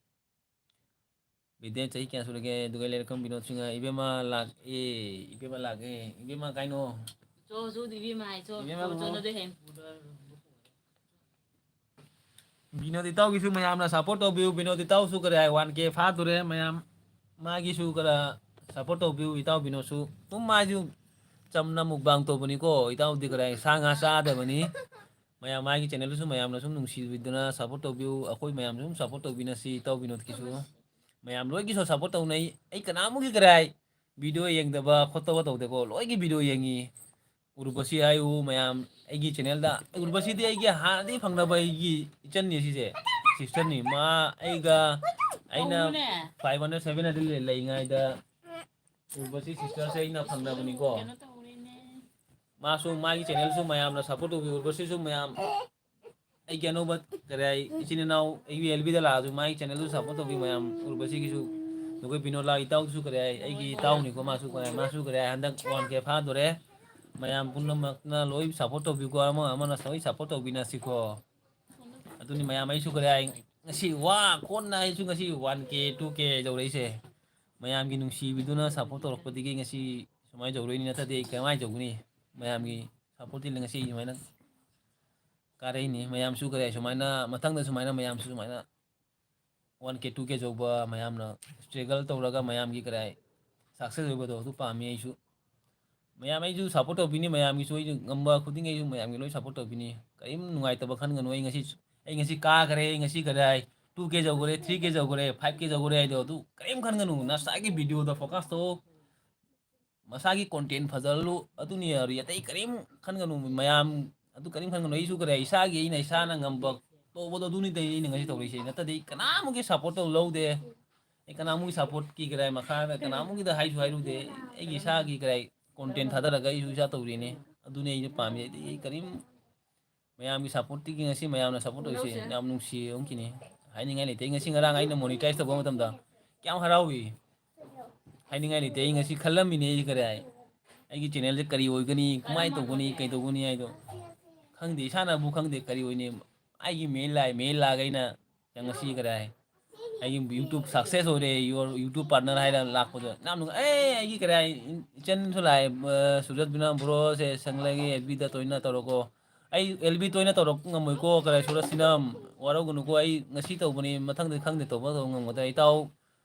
ꯕꯦꯗꯦ ꯆꯍꯤ ꯀꯌꯥ ꯁꯨꯔꯒꯦ? ꯑꯗꯨꯒ ꯂꯩꯔꯛꯀꯝ ꯕꯤꯅꯣꯗ ꯁꯤꯡꯍ, ꯏꯕꯦꯝꯃ ꯂꯥꯛꯑꯦ, ꯏꯕꯦꯝꯃ ꯂꯥꯛꯑꯦ, ꯏꯕꯦꯝꯃ ꯀꯥꯏꯅꯣ? ꯆꯣ, ꯆꯣ, ꯏꯕꯦꯝꯃ ꯍꯥꯏ, ꯆꯣ, ꯏꯕꯦꯝꯃ ꯆꯣ, ꯆꯣ, ꯀꯧꯔꯣ꯫ ꯅꯗꯨ ꯍꯦꯟ ꯄꯨꯗꯣ꯫ ꯕꯤꯅꯣꯗ ꯏꯇꯥꯎꯒꯤꯁꯨ ꯃꯌꯥꯝꯅ support ꯇꯧꯕꯤꯌꯨ꯫ ꯕꯤꯅꯣꯗ ꯏꯇꯥꯎꯁꯨ ꯀꯗꯥꯏ one K ꯐꯥꯗꯣꯔꯦ꯫ ꯃꯌꯥꯝ ꯃꯥꯒꯤꯁꯨ ꯈꯔ support ꯇꯧꯕꯤꯌꯨ ꯏꯇꯥꯎ ꯕꯤꯅꯣꯗꯁꯨ꯫ ꯑꯗꯨꯝ ꯃꯥꯁꯨ ꯆꯝꯅ ꯃꯨꯛꯕꯥꯡ ꯇꯧꯕꯅꯤꯀꯣ꯫ ꯏꯇꯥꯎꯗꯤ ꯀꯗꯥꯏ ꯁꯥ ꯉꯥ ꯆꯥꯗꯕꯅꯤ꯫ ꯃꯌꯥꯝ ꯃꯥꯒꯤ ꯆꯦꯅꯦꯜꯗꯨꯁꯨ ꯃꯌꯥꯝꯅ ꯁꯨꯝ ꯅꯨꯡꯁꯤꯕꯤꯗꯨꯅ ꯁꯞꯄꯣꯔꯠ ꯇꯧꯕꯤꯌꯨ꯫ ꯑꯩꯈꯣꯏ ꯃꯌꯥꯝꯁꯨ ꯁꯨꯝ ꯁꯞꯄꯣꯔꯠ ꯇꯧꯕꯤꯅꯁꯤ꯫ ꯏꯇꯥꯎ ꯕꯤꯅꯣꯗꯀꯤꯁꯨ ꯃꯌꯥꯝ ꯂꯣꯏꯒꯤꯁꯨ ꯁꯞꯄꯣꯔꯠ ꯇꯧꯅꯩ꯫ ꯑꯩ ꯀꯅꯥꯃꯨꯛꯀꯤ ꯀꯔꯥꯏ ꯚꯤꯗꯤꯑꯣ ꯌꯦꯡꯗꯕ ꯈꯣꯠꯇꯕ ꯇꯧꯗꯦꯀꯣ, ꯂꯣꯏꯒꯤ ꯚꯤꯗꯤꯑꯣ ꯌꯦꯡꯉꯤ꯫ ꯎꯔꯕꯁꯤ ꯍꯥꯏꯌꯨ ꯃꯌꯥꯝ ꯑꯩꯒꯤ ꯆꯦꯅꯦꯜꯗ꯫ ꯎꯔꯕꯁꯤꯗꯤ ꯑꯩꯒꯤ ꯍꯥꯟꯅꯗꯒꯤ ꯐꯪꯅꯕ ꯑꯩꯒꯤ ꯏꯆꯟꯅꯤ ꯁꯤꯁꯦ, ꯁꯤꯁꯇꯔꯅꯤ꯫ ꯃꯥ ꯑꯩꯒ ꯑꯩꯅ ꯀꯧꯅꯨꯅꯦ꯫ Five hundred seven hundred ꯂꯩ-, ꯂꯩꯉꯩꯗ ꯎꯔꯕꯁꯤ ꯁꯤꯁꯇꯔꯁꯦ ꯑꯩꯅ ꯐꯪꯅꯕꯅꯤꯀꯣ꯫ ꯀꯩꯅꯣ ꯇꯧꯔꯦꯅꯦ꯫ ꯃꯥꯁꯨ ꯃꯥꯒꯤ ꯆꯦꯅꯦꯜꯁꯨ ꯃꯌꯥꯝꯅ ꯁꯞꯄꯣꯔꯠ ꯇꯧꯕꯤꯌꯨ꯫ ꯎꯔꯕꯁꯤꯁꯨ ꯃꯌꯥꯝ ꯑꯩꯒꯤ ꯑꯅꯧꯕ ꯀꯔꯤ ꯍꯥꯏ, ꯏꯆꯤꯟ ꯏꯅꯥꯎ ꯑꯩꯒꯤ ꯑꯦꯜ ꯕꯤꯗ ꯂꯥꯛꯑꯁꯨ ꯃꯥꯒꯤ ꯆꯦꯅꯦꯜꯗꯨ ꯁꯞꯄꯣꯔꯠ ꯇꯧꯕꯤꯌꯨ ꯃꯌꯥꯝ꯫ ꯎꯔꯕꯁꯤꯒꯤꯁꯨ ꯑꯩꯈꯣꯏ ꯕꯤꯅꯣꯂꯥ ꯏꯇꯥꯎꯗꯨꯁꯨ ꯀꯔꯤ ꯍꯥꯏ, ꯑꯩꯒꯤ ꯏꯇꯥꯎꯅꯤꯀꯣ꯫ ꯃꯥꯁꯨ ꯀꯔꯤ ꯍꯥꯏ, ꯃꯥꯁꯨ ꯀꯔꯤ ꯍꯥꯏ, ꯍꯟꯗꯛ one K ꯐꯥꯗꯣꯔꯦ꯫ ꯃꯌꯥꯝ ꯄꯨꯝꯅꯃꯛꯅ ꯂꯣꯏ ꯁꯞꯄꯣꯔꯠ ꯇꯧꯕꯤꯌꯨꯀꯣ, ꯑꯃ ꯑꯃꯅ ꯂꯣꯏ ꯁꯞꯄꯣꯔꯠ ꯇꯧꯕꯤꯅꯁꯤꯀꯣ꯫ ꯑꯗꯨꯅꯤ ꯃꯌꯥꯝ, ꯑꯩꯁꯨ ꯀꯔꯤ ꯍꯥꯏ, ꯉꯁꯤ ꯋꯥ ꯀꯣꯟꯅ ꯑꯩꯁꯨ ꯉꯁꯤ one K two K ꯌꯧꯔꯛꯏꯁꯦ ꯃꯌꯥꯝꯒꯤ ꯅꯨꯡꯁꯤꯕꯤꯗꯨꯅ ꯁꯞꯄꯣꯔꯠ ꯇꯧꯔꯛꯄꯗꯒꯤ ꯉꯁꯤ ꯁꯨꯃꯥꯏꯅ ꯌꯧꯔꯛꯏꯅꯤ, ꯅꯠꯇ꯭ꯔꯗꯤ ꯑꯩ ꯀꯃꯥꯏꯅ ꯌꯧꯒꯅꯤ? ꯃꯌꯥꯝꯒꯤ ꯁꯞꯄꯣꯔꯠꯇꯤ ꯉꯁꯤ ꯁꯨꯃꯥꯏꯅ ꯀꯥꯔꯛꯏꯅꯤ꯫ ꯃꯌꯥꯝꯁꯨ ꯀꯔꯤ ꯍꯥꯏ, ꯁꯨꯃꯥꯏꯅ ꯃꯊꯪꯗ ꯁꯨꯃꯥꯏꯅ ꯃꯌꯥꯝꯁꯨ ꯁꯨꯃꯥꯏꯅ one K two K ꯌꯧꯕ, ꯃꯌꯥꯝꯅ ꯏꯁꯇ꯭ꯔꯒꯜ ꯇꯧꯔꯒ ꯃꯌꯥꯝꯒꯤ ꯀꯔꯤ ꯍꯥꯏ, ꯁꯛꯁꯦꯁ ꯑꯣꯏꯕꯗꯣ ꯑꯗꯨ ꯄꯥꯝꯃꯤ ꯑꯩꯁꯨ꯫ ꯃꯌꯥꯝ ꯑꯩꯁꯨ ꯁꯞꯄꯣꯔꯠ ꯇꯧꯕꯤꯅꯤ, ꯃꯌꯥꯝꯒꯤꯁꯨ ꯑꯩꯁꯨ ꯉꯝꯕ ꯈꯨꯗꯤꯡ ꯑꯩꯁꯨ ꯃꯌꯥꯝꯒꯤ ꯂꯣꯏ ꯁꯞꯄꯣꯔꯠ ꯇꯧꯕꯤꯅꯤ꯫ ꯀꯔꯤꯝ ꯅꯨꯡꯉꯥꯏꯇꯕ ꯈꯟꯒꯅꯨ꯫ ꯑꯩ ꯉꯁꯤ, ꯑꯩ ꯉꯁꯤ ꯀꯥꯈ꯭ꯔꯦ, ꯑꯩ ꯉꯁꯤ ꯀꯔꯤ ꯍꯥꯏ, two K ꯌꯧꯈ꯭ꯔꯦ, three K ꯌꯧꯈ꯭ꯔꯦ, five K ꯌꯧꯈ꯭ꯔꯦ ꯍꯥꯏꯗꯣ ꯑꯗꯨ ꯀꯔꯤꯝ ꯈꯟꯒꯅꯨ꯫ ꯅꯁꯥꯒꯤ ꯚꯤꯗꯤꯑꯣꯗ ꯐꯣꯀꯁ ꯇꯧ, ꯃꯁꯥꯒꯤ ꯀꯣꯟꯇꯦꯟ ꯐꯖꯍꯜꯂꯨ꯫ ꯑꯗꯨꯅꯤ ꯌꯥꯔꯤ, ꯑꯇꯩ ꯀꯔꯤꯝ ꯈꯟꯒꯅꯨ꯫ ꯃꯌꯥꯝ ꯑꯗꯨ ꯀꯔꯤꯝ ꯈꯟꯒꯅꯨ꯫ ꯑꯩꯁꯨ ꯀꯔꯤ ꯍꯥꯏ, ꯏꯁꯥꯒꯤ ꯑꯩꯅ ꯏꯁꯥꯅ ꯉꯝꯕ ꯇꯧꯕꯗꯣ ꯑꯗꯨꯅꯤ ꯑꯩꯅ ꯉꯁꯤ ꯇꯧꯔꯤꯁꯦ꯫ ꯅꯠꯇ꯭ꯔꯗꯤ ꯀꯅꯥꯃꯨꯛꯀꯤ ꯁꯞꯄꯣꯔꯠ ꯇꯧ ꯂꯧꯗꯦ꯫ ꯑꯩ ꯀꯅꯥꯃꯨꯛꯀꯤ ꯁꯞꯄꯣꯔꯠꯀꯤ ꯀꯔꯥꯏ ꯃꯈꯥꯗ ꯀꯅꯥꯃꯨꯛꯀꯤꯗ ꯍꯥꯏꯁꯨ ꯍꯥꯏꯔꯨꯗꯦ꯫ ꯑꯩꯒꯤ ꯏꯁꯥꯒꯤ ꯀꯔꯥꯏ ꯀꯣꯟꯇꯦꯟ ꯊꯥꯗꯔꯒ ꯑꯩꯁꯨ ꯏꯁꯥ ꯇꯧꯔꯤꯅꯦ꯫ ꯑꯗꯨꯅꯤ ꯑꯩꯅ ꯄꯥꯝꯃꯤ꯫ ꯑꯩꯗꯤ ꯑꯩ ꯀꯔꯤꯝ, ꯃꯌꯥꯝꯒꯤ ꯁꯞꯄꯣꯔꯠꯇꯒꯤ ꯉꯁꯤ ꯃꯌꯥꯝꯅ ꯁꯞꯄꯣꯔꯠ ꯇꯧꯔꯤꯁꯦ ꯌꯥꯝ ꯅꯨꯡꯁꯤ ꯑꯃꯈꯤꯅꯤ꯫ ꯍꯥꯏꯅꯤꯡꯉꯥꯏ ꯂꯩꯇꯦ꯫ ꯑꯩ ꯉꯁꯤ ꯉꯔꯥꯡ ꯑꯩꯅ ꯃꯣꯅꯤꯇꯥꯏꯁ ꯇꯧꯕ ꯃꯇꯝꯗ ꯀꯌꯥꯝ ꯍꯔꯥꯎꯏ꯫ ꯍꯥꯏꯅꯤꯡꯉꯥꯏ ꯂꯩꯇꯦ꯫ ꯑꯩ ꯉꯁꯤ ꯈꯜꯂꯝꯃꯤꯅꯦ ꯑꯩꯁꯦ ꯀꯔꯤ ꯍꯥꯏ, ꯑꯩꯒꯤ ꯆꯦꯅꯦꯜꯁꯦ ꯀꯔꯤ ꯑꯣꯏꯒꯅꯤ, ꯀꯃꯥꯏꯅ ꯇꯧꯒꯅꯤ, ꯀꯩꯗꯧꯒꯅꯤ ꯍꯥꯏꯗꯣ ꯈꯪꯗꯦ꯫ ꯏꯁꯥꯅꯕꯨ ꯈꯪꯗꯦ ꯀꯔꯤ ꯑꯣꯏꯅꯤ꯫ ꯑꯩꯒꯤ ꯃꯦꯟ ꯂꯥꯛꯑꯦ, ꯃꯦꯟ ꯂꯥꯛꯑꯒ ꯑꯩꯅ ꯉꯁꯤ ꯀꯔꯤ ꯍꯥꯏ, ꯑꯩꯒꯤ YouTube success ꯑꯣꯏꯔꯦ, your YouTube partner ꯍꯥꯏꯅ ꯂꯥꯛꯄꯗꯣ ꯌꯥꯝ ꯅꯨꯡꯉꯥꯏ꯫ ꯑꯦ, ꯑꯩꯒꯤ ꯀꯔꯤ ꯍꯥꯏ, ꯏꯆꯟꯁꯨ ꯂꯥꯛꯑꯦ, ꯑ, ꯁꯨꯔꯖ ꯕꯤꯅꯥꯝ ꯕ꯭ꯔꯣꯁꯦ ꯁꯪꯂꯩꯒꯤ ꯑꯦꯜ ꯕꯤꯗ ꯇꯣꯏꯅ ꯇꯧꯔꯛꯑꯣ꯫ ꯑꯩ ꯑꯦꯜ ꯕꯤ ꯇꯣꯏꯅ ꯇꯧꯔꯛꯄ ꯉꯝꯃꯣꯏꯀꯣ, ꯀꯔꯤ ꯍꯥꯏ, ꯁꯨꯔꯖ ꯁꯤꯅ ꯋꯥꯔꯧꯒꯅꯨꯀꯣ꯫ ꯑꯩ ꯉꯁꯤ ꯇꯧꯕꯅꯤ, ꯃꯊꯪꯗ ꯈꯪꯗꯦ ꯇꯧꯕ ꯇꯧꯕ ꯉꯝꯒꯗ꯭ꯔꯥ꯫ ꯏꯇꯥꯎ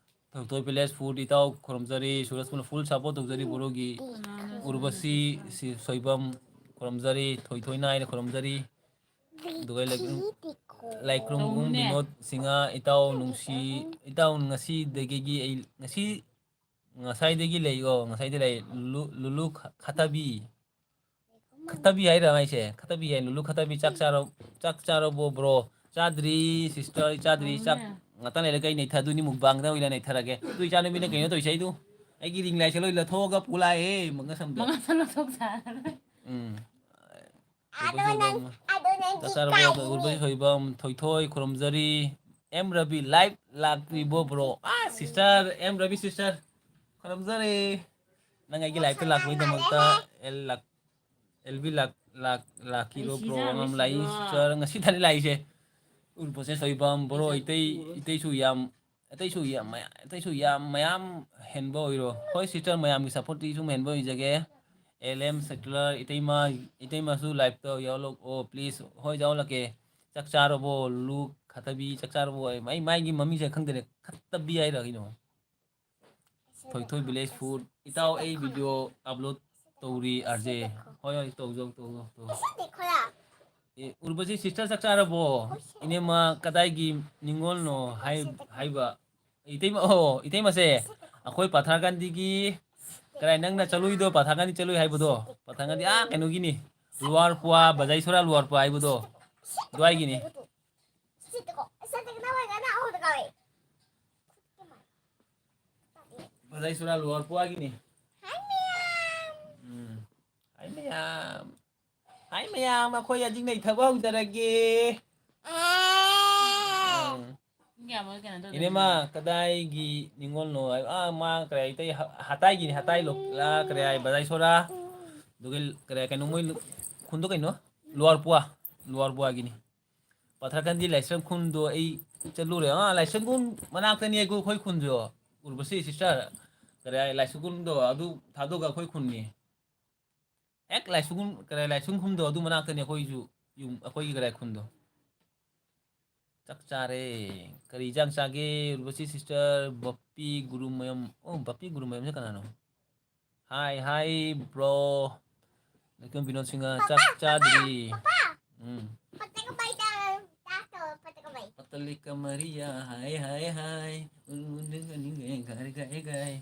ꯊꯣꯏꯊꯣꯏ ꯚꯤꯂꯦꯖ ꯐꯨꯗ, ꯏꯇꯥꯎ ꯈꯨꯔꯨꯝꯖꯔꯤ, ꯁꯨꯔꯖ ꯄꯨꯟꯅ ꯐꯨꯜ ꯁꯞꯄꯣꯔꯠ ꯇꯧꯖꯔꯤ ꯕ꯭ꯔꯣꯒꯤ꯫ ꯎꯔꯕꯁꯤ ꯁꯤ ꯁꯣꯏꯕꯝ ꯈꯨꯔꯨꯝꯖꯔꯤ, ꯊꯣꯏꯊꯣꯏꯅ ꯍꯥꯏꯅ ꯈꯨꯔꯨꯝꯖꯔꯤ꯫ ꯑꯗꯨꯒ ꯂꯥꯏꯀ꯭ꯔꯨꯝ, ꯂꯥꯏꯀ꯭ꯔꯨꯝꯒꯨꯝ ꯇꯧꯅꯦ꯫ ꯕꯤꯅꯣꯗ ꯁꯤꯡꯍ, ꯏꯇꯥꯎ ꯅꯨꯡꯁꯤ, ꯏꯇꯥꯎ ꯉꯁꯤꯗꯒꯤ ꯑꯩ, ꯉꯁꯤ, ꯉꯁꯥꯏꯗꯒꯤ ꯂꯩꯀꯣ, ꯉꯁꯥꯏꯗꯒꯤ ꯂꯩ, ꯂꯨ-, ꯂꯨꯂꯨ ꯈ-, ꯈꯇꯕꯤ꯫ ꯈꯇꯕꯤ ꯍꯥꯏꯔ ꯃꯥꯏꯁꯦ? ꯈꯇꯕꯤ ꯍꯥꯏ, ꯂꯨꯂꯨ ꯈꯇꯕꯤ, "ꯆꯥꯛ ꯆꯥꯔ-, ꯆꯥꯛ ꯆꯥꯔꯕꯣ, bro?" "ꯆꯥꯗ꯭ꯔꯤ, sister, ꯑꯩ ꯆꯥꯗ꯭ꯔꯤ, ꯆꯥꯛ ꯇꯧꯅꯦ꯫ ꯉꯥꯛꯇꯪ ꯂꯩꯔꯒ ꯑꯩ ꯅꯩꯊꯗꯣꯏꯅꯤ, mukbangꯗ ꯑꯣꯏꯅ ꯅꯩꯊꯔꯒꯦ꯫ ꯑꯗꯨ ꯏꯆꯥꯅꯨꯄꯤꯅ ꯀꯩꯅꯣ ꯇꯧꯏꯁꯦ ꯑꯩꯗꯨ? ꯑꯩꯒꯤ ring lightꯁꯦ ꯂꯣꯏ ꯂꯧꯊꯣꯛꯑꯒ ꯄꯨ ꯂꯥꯛꯑꯦ, ꯃꯉꯛꯁꯝꯗꯣ꯫ ꯃꯉꯛꯁꯝ ꯂꯧꯊꯣꯛ ꯁꯥꯔꯦ꯫ ꯎꯝ꯫ ꯑꯗꯣ ꯅꯪ, ꯑꯗꯣ ꯅꯪꯒꯤ ꯆꯥꯛ ꯆꯥꯔꯕꯣ? ꯀꯥꯏꯅꯤ꯫ ꯎꯔꯕꯁꯤ ꯊꯣꯏꯕꯝ, ꯊꯣꯏꯊꯣꯏ, ꯈꯨꯔꯨꯝꯖꯔꯤ꯫ ꯑꯦꯝ ꯔꯕꯤ, live ꯂꯥꯛꯂꯤꯕꯣ, bro? ꯑꯥ, sister, ꯑꯦꯝ ꯔꯕꯤ, sister, ꯈꯨꯔꯨꯝꯖꯔꯤ꯫ ꯅꯪ ꯑꯩꯒꯤ liveꯇ ꯂꯥꯛꯄꯒꯤꯗꯃꯛꯇ ꯑꯦꯜ ꯂꯥꯛ-, ꯑꯦꯜ ꯕꯤ ꯂꯥꯛ-, ꯂꯥꯛ-, ꯂꯥꯛꯀꯤꯔꯣ, ꯑꯩ bro? ꯁꯤꯖꯥ ꯑꯉꯝ ꯂꯥꯛꯏ, ꯃꯤꯁꯤꯗꯣ꯫ Sister, ꯉꯁꯤ ꯊꯥꯅꯤ ꯂꯥꯛꯏꯁꯦ꯫ ꯎꯔꯕꯁꯦ ꯊꯣꯏꯕꯝ, bro, ꯑꯩ ꯏꯇꯩ, ꯎꯔꯣꯏ꯫ ꯏꯇꯩꯁꯨ ꯌꯥꯝ ꯑꯇꯩꯁꯨ ꯌꯥꯝ ꯃꯌꯥ-, ꯑꯇꯩꯁꯨ ꯌꯥꯝ ꯃꯌꯥꯝ ꯍꯦꯟꯕ ꯑꯣꯏꯔꯣ꯫ ꯍꯣꯏ, sister, ꯃꯌꯥꯝꯒꯤ supportꯇꯤ ꯁꯨꯝ ꯍꯦꯟꯕ ꯑꯣꯏꯖꯒꯦ꯫ ꯑꯦꯜ ꯑꯦꯝ ꯁꯦꯀꯨꯂꯔ, ꯏꯇꯩꯃ, ꯏꯇꯩꯃꯁꯨ liveꯇ ꯌꯥꯎꯂꯛꯑꯣ, please꯫ ꯍꯣꯏ, ꯌꯥꯎꯂꯛꯀꯦ꯫ ꯆꯥꯛ ꯆꯥꯔꯕꯣ? ꯂꯨ ꯈꯇꯕꯤ, ꯆꯥꯛ ꯆꯥꯔꯕꯣ? ꯑꯩ, ꯑꯩ ꯃꯥꯏꯒꯤ ꯃꯃꯤꯡꯁꯦ ꯈꯪꯗꯦꯅꯦ꯫ ꯈꯇꯕꯤ ꯍꯥꯏꯔ ꯀꯩꯅꯣ? ꯊꯣꯏꯊꯣꯏ village food꯫ ꯏꯇꯥꯎ, ꯑꯩ video upload ꯇꯧꯔꯤ, ꯑꯥꯔ ꯖꯦ꯫ ꯍꯣꯏ, ꯍꯣꯏ, ꯇꯧꯖꯧ, ꯇꯧꯖꯧ, ꯇꯧꯖꯧ꯫ ꯑꯦ, ꯎꯔꯕꯁꯤ sister ꯆꯥꯛ ꯆꯥꯔꯕꯣ? ꯏꯅꯦꯃ ꯀꯗꯥꯏꯒꯤ ꯅꯤꯉꯣꯜꯅꯣ ꯍꯥꯏ-, ꯍꯥꯏꯕ? ꯏꯇꯩꯃ, ꯑꯣ, ꯏꯇꯩꯃꯁꯦ, ꯑꯩꯈꯣꯏ ꯄꯥꯊꯥꯔꯀꯥꯟꯗꯤꯒꯤ, ꯀꯗꯥꯏ ꯅꯪꯅ ꯆꯠꯂꯨꯏꯗꯣ, ꯄꯥꯊꯥꯔꯀꯥꯟꯗꯤ ꯆꯠꯂꯨꯏ ꯍꯥꯏꯕꯗꯣ? ꯄꯥꯊꯥꯔꯀꯥꯟꯗꯤ, ꯑꯥ, ꯀꯩꯅꯣꯒꯤꯅꯤ, ꯂꯨꯋꯥꯔꯄꯨꯋꯥ, ꯕꯖꯥꯏꯁꯣꯔꯥ ꯂꯨꯋꯥꯔꯄꯨꯋꯥ ꯍꯥꯏꯕꯗꯣ, ꯑꯗꯨꯋꯥꯏꯒꯤꯅꯤ꯫ ꯕꯖꯥꯏꯁꯣꯔꯥ ꯂꯨꯋꯥꯔꯄꯨꯋꯥꯒꯤꯅꯤ꯫ ꯎꯝ꯫ ꯍꯥꯏ ꯃꯌꯥꯝ꯫ ꯍꯥꯏ ꯃꯌꯥꯝ, ꯑꯩꯈꯣꯏ ꯍꯧꯖꯤꯛ ꯅꯩꯊꯕ ꯍꯧꯖꯔꯒꯦ꯫ ꯎꯝ꯫ ꯄꯨꯡ ꯀꯌꯥꯃꯨꯛ ꯀꯩꯅꯣ ꯇꯧꯗꯣꯏꯅꯣ? ꯏꯅꯦꯃ, ꯀꯗꯥꯏꯒꯤ ꯅꯤꯉꯣꯜꯅꯣ ꯍꯥꯏ-, ꯑꯥ, ꯃꯥ ꯀꯔꯤ ꯍꯥꯏ-, ꯍꯥꯇꯥꯏꯒꯤꯅꯤ, ꯍꯥꯇꯥꯏ ꯂꯣꯛꯂꯥ, ꯀꯔꯤ ꯍꯥꯏ, ꯕꯖꯥꯏꯁꯣꯔꯥ, ꯑꯗꯨꯒ ꯀꯔꯤ ꯍꯥꯏ, ꯀꯩꯅꯣ, ꯃꯣꯏ ꯈꯨꯟꯗꯣ ꯀꯩꯅꯣ? ꯂꯨꯋꯥꯔꯄꯨꯋꯥ, ꯂꯨꯋꯥꯔꯄꯨꯋꯥꯒꯤꯅꯤ꯫ ꯄꯥꯊꯥꯔꯀꯥꯟꯗꯤ ꯂꯥꯏꯁ꯭ꯔꯝ ꯈꯨꯟꯗꯣ ꯑꯩ ꯆꯠꯂꯨꯔꯦ꯫ ꯑꯥ, ꯂꯥꯏꯁ꯭ꯔꯝ ꯈꯨꯟ ꯃꯅꯥꯛꯇꯅꯤ ꯑꯩꯈꯣꯏ, ꯑꯩꯈꯣꯏ ꯈꯨꯟꯁꯨ꯫ ꯎꯔꯕꯁꯤ sister, ꯀꯔꯤ ꯍꯥꯏ, ꯂꯥꯏꯁ꯭ꯔꯝ ꯈꯨꯟꯗꯣ ꯑꯗꯨ ꯊꯥꯗꯣꯛꯑꯒ ꯑꯩꯈꯣꯏ ꯈꯨꯟꯅꯤ꯫ ꯍꯦꯛ ꯂꯥꯏꯁ꯭ꯔꯝ ꯈꯨꯟ, ꯀꯔꯤ ꯍꯥꯏ, ꯂꯥꯏꯁ꯭ꯔꯝ ꯈꯨꯟꯗꯣ ꯑꯗꯨ ꯃꯅꯥꯛꯇꯅꯤ ꯑꯩꯈꯣꯏꯁꯨ ꯌꯨꯝ, ꯑꯩꯈꯣꯏꯒꯤ ꯀꯔꯤ ꯍꯥꯏ, ꯈꯨꯟꯗꯣ꯫ ꯆꯥꯛ ꯆꯥꯔꯦ꯫ ꯀꯔꯤ ꯏꯟꯖꯥꯡ ꯆꯥꯒꯦ, ꯎꯔꯕꯁꯤ sister? ꯕꯞꯄꯤ ꯒꯨꯔꯨꯃꯌꯝ꯫ ꯑꯣ, ꯕꯞꯄꯤ ꯒꯨꯔꯨꯃꯌꯝꯁꯦ ꯀꯅꯥꯅꯣ? Hi, hi, bro꯫ ꯂꯩꯀꯣꯟ Vinod Singh, ꯆꯥꯛ ꯆꯥꯗ꯭ꯔꯤ꯫ ꯎꯝ꯫ ꯄꯇꯀ ꯃꯩꯗ ꯇꯥꯇꯣ ꯄꯇꯀ ꯃꯩ꯫ ꯄꯇꯂꯤꯀ ꯃꯔꯤꯌꯥ ꯍꯥꯏ ꯍꯥꯏ ꯍꯥꯏ꯫ ꯎꯟ ꯎꯟ ꯒꯅꯤ ꯒꯦ ꯒꯥꯏ ꯒꯥꯏ ꯒꯥꯏ꯫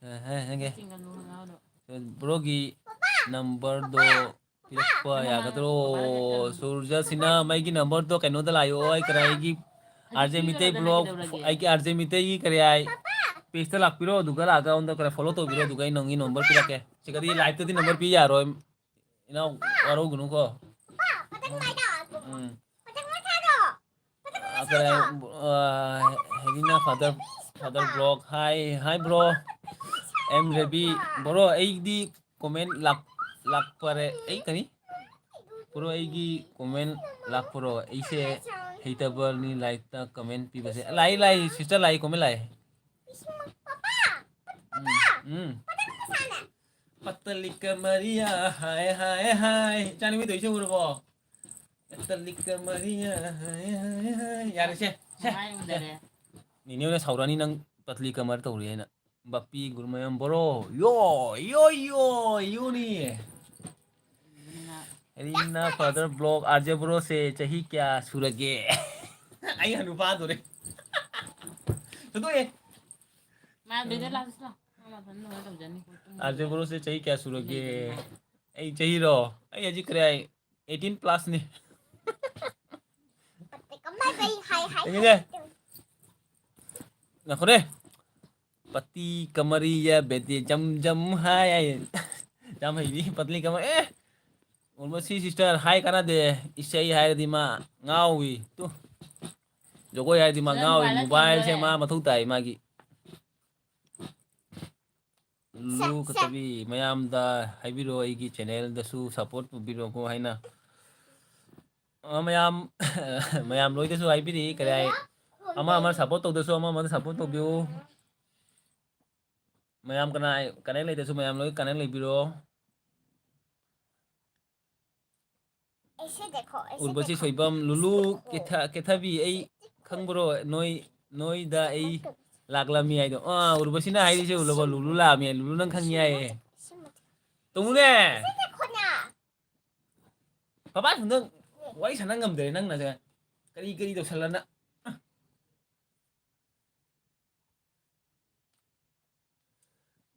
ꯍꯥꯏ ꯍꯥꯏ ꯍꯥꯏ꯫ ꯆꯤꯡꯒꯅꯨ ꯍꯪꯒꯥꯎꯗꯣ꯫ ꯕ꯭ꯔꯣꯒꯤ ꯄꯄꯥ! ꯅꯝꯕꯔꯗꯣ ꯄꯄꯥ! ꯄꯤꯔꯛꯄ ꯌꯥꯒꯗ꯭ꯔꯣ? ꯁꯨꯔꯖ ꯁꯤꯅꯥ, ꯑꯩꯒꯤ ꯅꯝꯕꯔꯗꯣ ꯀꯩꯅꯣꯗ ꯂꯥꯛꯑꯣ, ꯑꯩ ꯀꯔꯥꯏꯒꯤ ꯍꯧꯖꯤꯛ ꯑꯥꯔ ꯖꯦ ꯃꯤꯇꯩ ꯄꯤꯔꯒ ꯕ꯭ꯂꯣꯛ, ꯀꯩꯗꯧꯔꯒꯦ? ꯑꯩꯒꯤ ꯑꯥꯔ ꯖꯦ ꯃꯤꯇꯩꯒꯤ ꯀꯔꯤ ꯍꯥꯏ? ꯄꯦꯖꯇ ꯂꯥꯛꯄꯤꯔꯣ, ꯑꯗꯨꯒ ꯂꯥꯛꯑꯒ ꯑꯩꯉꯣꯟꯗ ꯀꯩꯅꯣ ꯐꯣꯂꯣ ꯇꯧꯕꯤꯔꯣ, ꯑꯗꯨꯒ ꯑꯩ ꯅꯪꯒꯤ ꯅꯝꯕꯔ ꯄꯤꯔꯛꯀꯦ꯫ ꯁꯤꯗꯗꯤ ꯂꯥꯏꯞꯇꯗꯤ ꯅꯝꯕꯔ ꯄꯤ ꯌꯥꯔꯣꯏ꯫ ꯏꯅꯥꯎ, ꯋꯥꯔꯧꯒꯅꯨꯀꯣ꯫ ꯎꯝ꯫ ꯑ, ꯀꯔꯤ, ꯑ, ꯍꯦꯔꯤꯅꯥ ꯐꯥꯗꯔ, ꯐꯥꯗꯔ ꯕ꯭ꯂꯣꯛ꯫ ꯍꯥꯏ, ꯍꯥꯏ ꯕ꯭ꯔꯣ꯫ ꯑꯦꯝ ꯔꯦꯕꯤ꯫ ꯕ꯭ꯔꯣ, ꯑꯩꯗꯤ ꯀꯣꯃꯦꯟ ꯂꯥꯛ-, ꯂꯥꯛꯄꯔꯦ꯫ ꯑꯩ ꯀꯔꯤ? ꯕ꯭ꯔꯣ, ꯑꯩꯒꯤ ꯀꯣꯃꯦꯟ ꯂꯥꯛꯄ꯭ꯔꯣ? ꯑꯩꯁꯦ ꯍꯩꯇꯕꯅꯤ ꯂꯥꯏꯛꯇ ꯀꯃꯦꯟ ꯄꯤꯕꯁꯦ꯫ ꯂꯥꯛꯏ, ꯂꯥꯛꯏ, ꯁꯤꯁꯇꯔ ꯂꯥꯛꯏ, ꯀꯣꯃꯦꯟ ꯂꯥꯛꯏ꯫ ꯎꯝ, ꯎꯝ꯫ ꯄꯠꯇꯂꯤꯀ ꯃꯔꯤꯌꯥ, ꯍꯥꯏ, ꯍꯥꯏ, ꯍꯥꯏ꯫ ꯏꯆꯥꯅꯨꯄꯤ ꯇꯧꯔꯤꯁꯦ ꯎꯔꯕꯣ? ꯄꯠꯇꯂꯤꯀ ꯃꯔꯤꯌꯥ, ꯍꯥꯏ, ꯍꯥꯏ, ꯍꯥꯏ꯫ ꯌꯥꯔꯦꯁꯦ, ꯁꯦ, ꯃꯥꯏ ꯁꯦ꯫ ꯎꯗꯔꯦ꯫ ꯅꯤꯅꯦ ꯍꯣꯏꯅ ꯁꯥꯎꯔꯛꯑꯅꯤ ꯅꯪ ꯄꯠꯂꯤ ꯀꯃꯔ ꯇꯧꯔꯤ ꯍꯥꯏꯅ꯫ ꯕꯥꯄꯤ ꯒꯨꯔꯨꯃꯌꯥꯝ ꯕꯣꯔꯣ꯫ ꯌꯣ, ꯌꯣ, ꯌꯣ, ꯌꯣꯅꯤ꯫ ꯑꯗꯨꯅ ꯔꯤꯅꯥ ꯐꯥꯗꯔ ꯕ꯭ꯂꯣꯛ, ꯑꯥꯔ ꯖꯦ ꯕ꯭ꯔꯣꯁꯦ ꯆꯍꯤ ꯀꯌꯥ ꯁꯨꯔꯒꯦ? ꯑꯩ ꯍꯅꯨꯄꯥꯗꯣꯔꯦ꯫ ꯊꯣꯏꯗꯣꯛꯑꯦ꯫ ꯃꯥ ꯑꯗꯨꯗ ꯂꯥꯛꯁꯤ ꯂꯥꯎ꯫ ꯃꯥ ꯃꯊꯟ ꯅꯨꯡꯉꯥꯏ ꯇꯧꯖꯅꯤ꯫ ꯑꯥꯔ ꯖꯦ ꯕ꯭ꯔꯣꯁꯦ ꯆꯍꯤ ꯀꯌꯥ ꯁꯨꯔꯒꯦ? ꯑꯩ ꯆꯍꯤꯔꯣ? ꯑꯩ ꯍꯧꯖꯤꯛ ꯀꯔꯤ ꯍꯥꯏ? ꯑꯩꯠꯇꯤꯟ ꯄ꯭ꯂꯁꯅꯤ꯫ ꯄꯠꯇꯦ ꯀꯃꯥꯏ ꯀꯩ ꯍꯥꯏ ꯍꯥꯏ ꯌꯦꯡꯉꯤꯅꯦ꯫ ꯍꯥꯏ꯫ ꯉꯥꯏꯈꯣꯅꯦ꯫ ꯄꯇꯤ ꯀꯃꯔꯤꯌꯥ ꯕꯦꯇꯤ ꯖꯝ ꯖꯝ ꯍꯥꯏ ꯍꯥꯏ꯫ ꯌꯥꯝ ꯍꯩꯕꯤ ꯄꯇꯂꯤ ꯀꯃꯔ-, ꯑꯦ! ꯎꯔꯕꯁꯤ ꯁꯤꯁꯇꯔ ꯍꯥꯏ ꯀꯥꯟꯅꯗꯦ꯫ ꯏꯁꯩ ꯍꯥꯏꯔꯗꯤ ꯃꯥ ꯉꯥꯎꯏ꯫ ꯇꯨ꯫ ꯖꯒꯣꯏ ꯍꯥꯏꯔꯗꯤ ꯃꯥ ꯁꯤꯗ ꯉꯥꯎꯏ꯫ ꯃꯣꯕꯥꯏꯜ ꯃꯣꯕꯥꯏꯜꯁꯦ ꯊꯝꯗꯣꯔꯦ꯫ ꯃꯥ ꯃꯊꯧ ꯇꯥꯏ ꯃꯥꯒꯤ꯫ ꯁꯦ, ꯂꯨ ꯁꯦ꯫ ꯀꯠꯇꯕꯤ ꯃꯌꯥꯝꯗ ꯍꯥꯏꯕꯤꯔꯣ, ꯑꯩꯒꯤ ꯆꯦꯅꯦꯜꯗꯁꯨ ꯁꯞꯄꯣꯔꯠ ꯇꯧꯕꯤꯔꯣꯀꯣ ꯍꯥꯏꯅ꯫ ꯑ, ꯃꯌꯥꯝ, ꯃꯌꯥꯝ ꯂꯣꯏꯗꯁꯨ ꯍꯥꯏꯕꯤꯔꯤ, ꯀꯔꯤ ꯍꯥꯏ? ꯑꯃ ꯑꯃ ꯁꯞꯄꯣꯔꯠ ꯇꯧꯗꯁꯨ ꯑꯃ ꯑꯃꯗ ꯁꯞꯄꯣꯔꯠ ꯇꯧꯕꯤꯌꯨ꯫ ꯃꯌꯥꯝ ꯀꯅꯥ ꯀꯅꯦꯛ ꯂꯩꯇꯁꯨ ꯃꯌꯥꯝ ꯂꯣꯏ ꯀꯅꯦꯛ ꯂꯩꯕꯤꯔꯣ꯫ ꯑꯩꯁꯦ ꯗꯦꯈꯣ, ꯑꯩꯁꯦ ꯎꯔꯕꯁꯤ ꯗꯦꯈꯣ꯫ ꯁꯣꯏꯕꯝ, ꯂꯨꯂꯨ ꯀꯦꯊ-, ꯀꯦꯊꯕꯤ, ꯑꯩ ꯈꯪꯕ꯭ꯔꯣ? ꯅꯣꯏ, ꯅꯣꯏꯗ ꯑꯩ ꯂꯥꯛꯂꯝꯃꯤ ꯍꯥꯏꯗꯣ꯫ ꯑꯥ, ꯎꯔꯕꯁꯤꯅ ꯍꯥꯏꯔꯤꯁꯦ ꯎꯔꯕꯣ? ꯂꯨꯂꯨ ꯂꯥꯛꯑꯝꯃꯤ ꯍꯥꯏ, ꯂꯨꯂꯨ ꯅꯪ ꯈꯪꯉꯤ ꯍꯥꯏꯌꯦ꯫ ꯇꯧꯅꯨꯅꯦ! ꯑꯩꯁꯦ ꯗꯦꯈꯣꯅ꯫ ꯄꯥꯄꯥ ꯁꯣꯝꯗ ꯋꯥꯔꯤ ꯁꯥꯟꯅ ꯉꯝꯗ꯭ꯔꯦ ꯅꯪꯅꯁꯦ꯫ ꯀꯔꯤ ꯀꯔꯤ ꯇꯧꯁꯜꯂꯅ?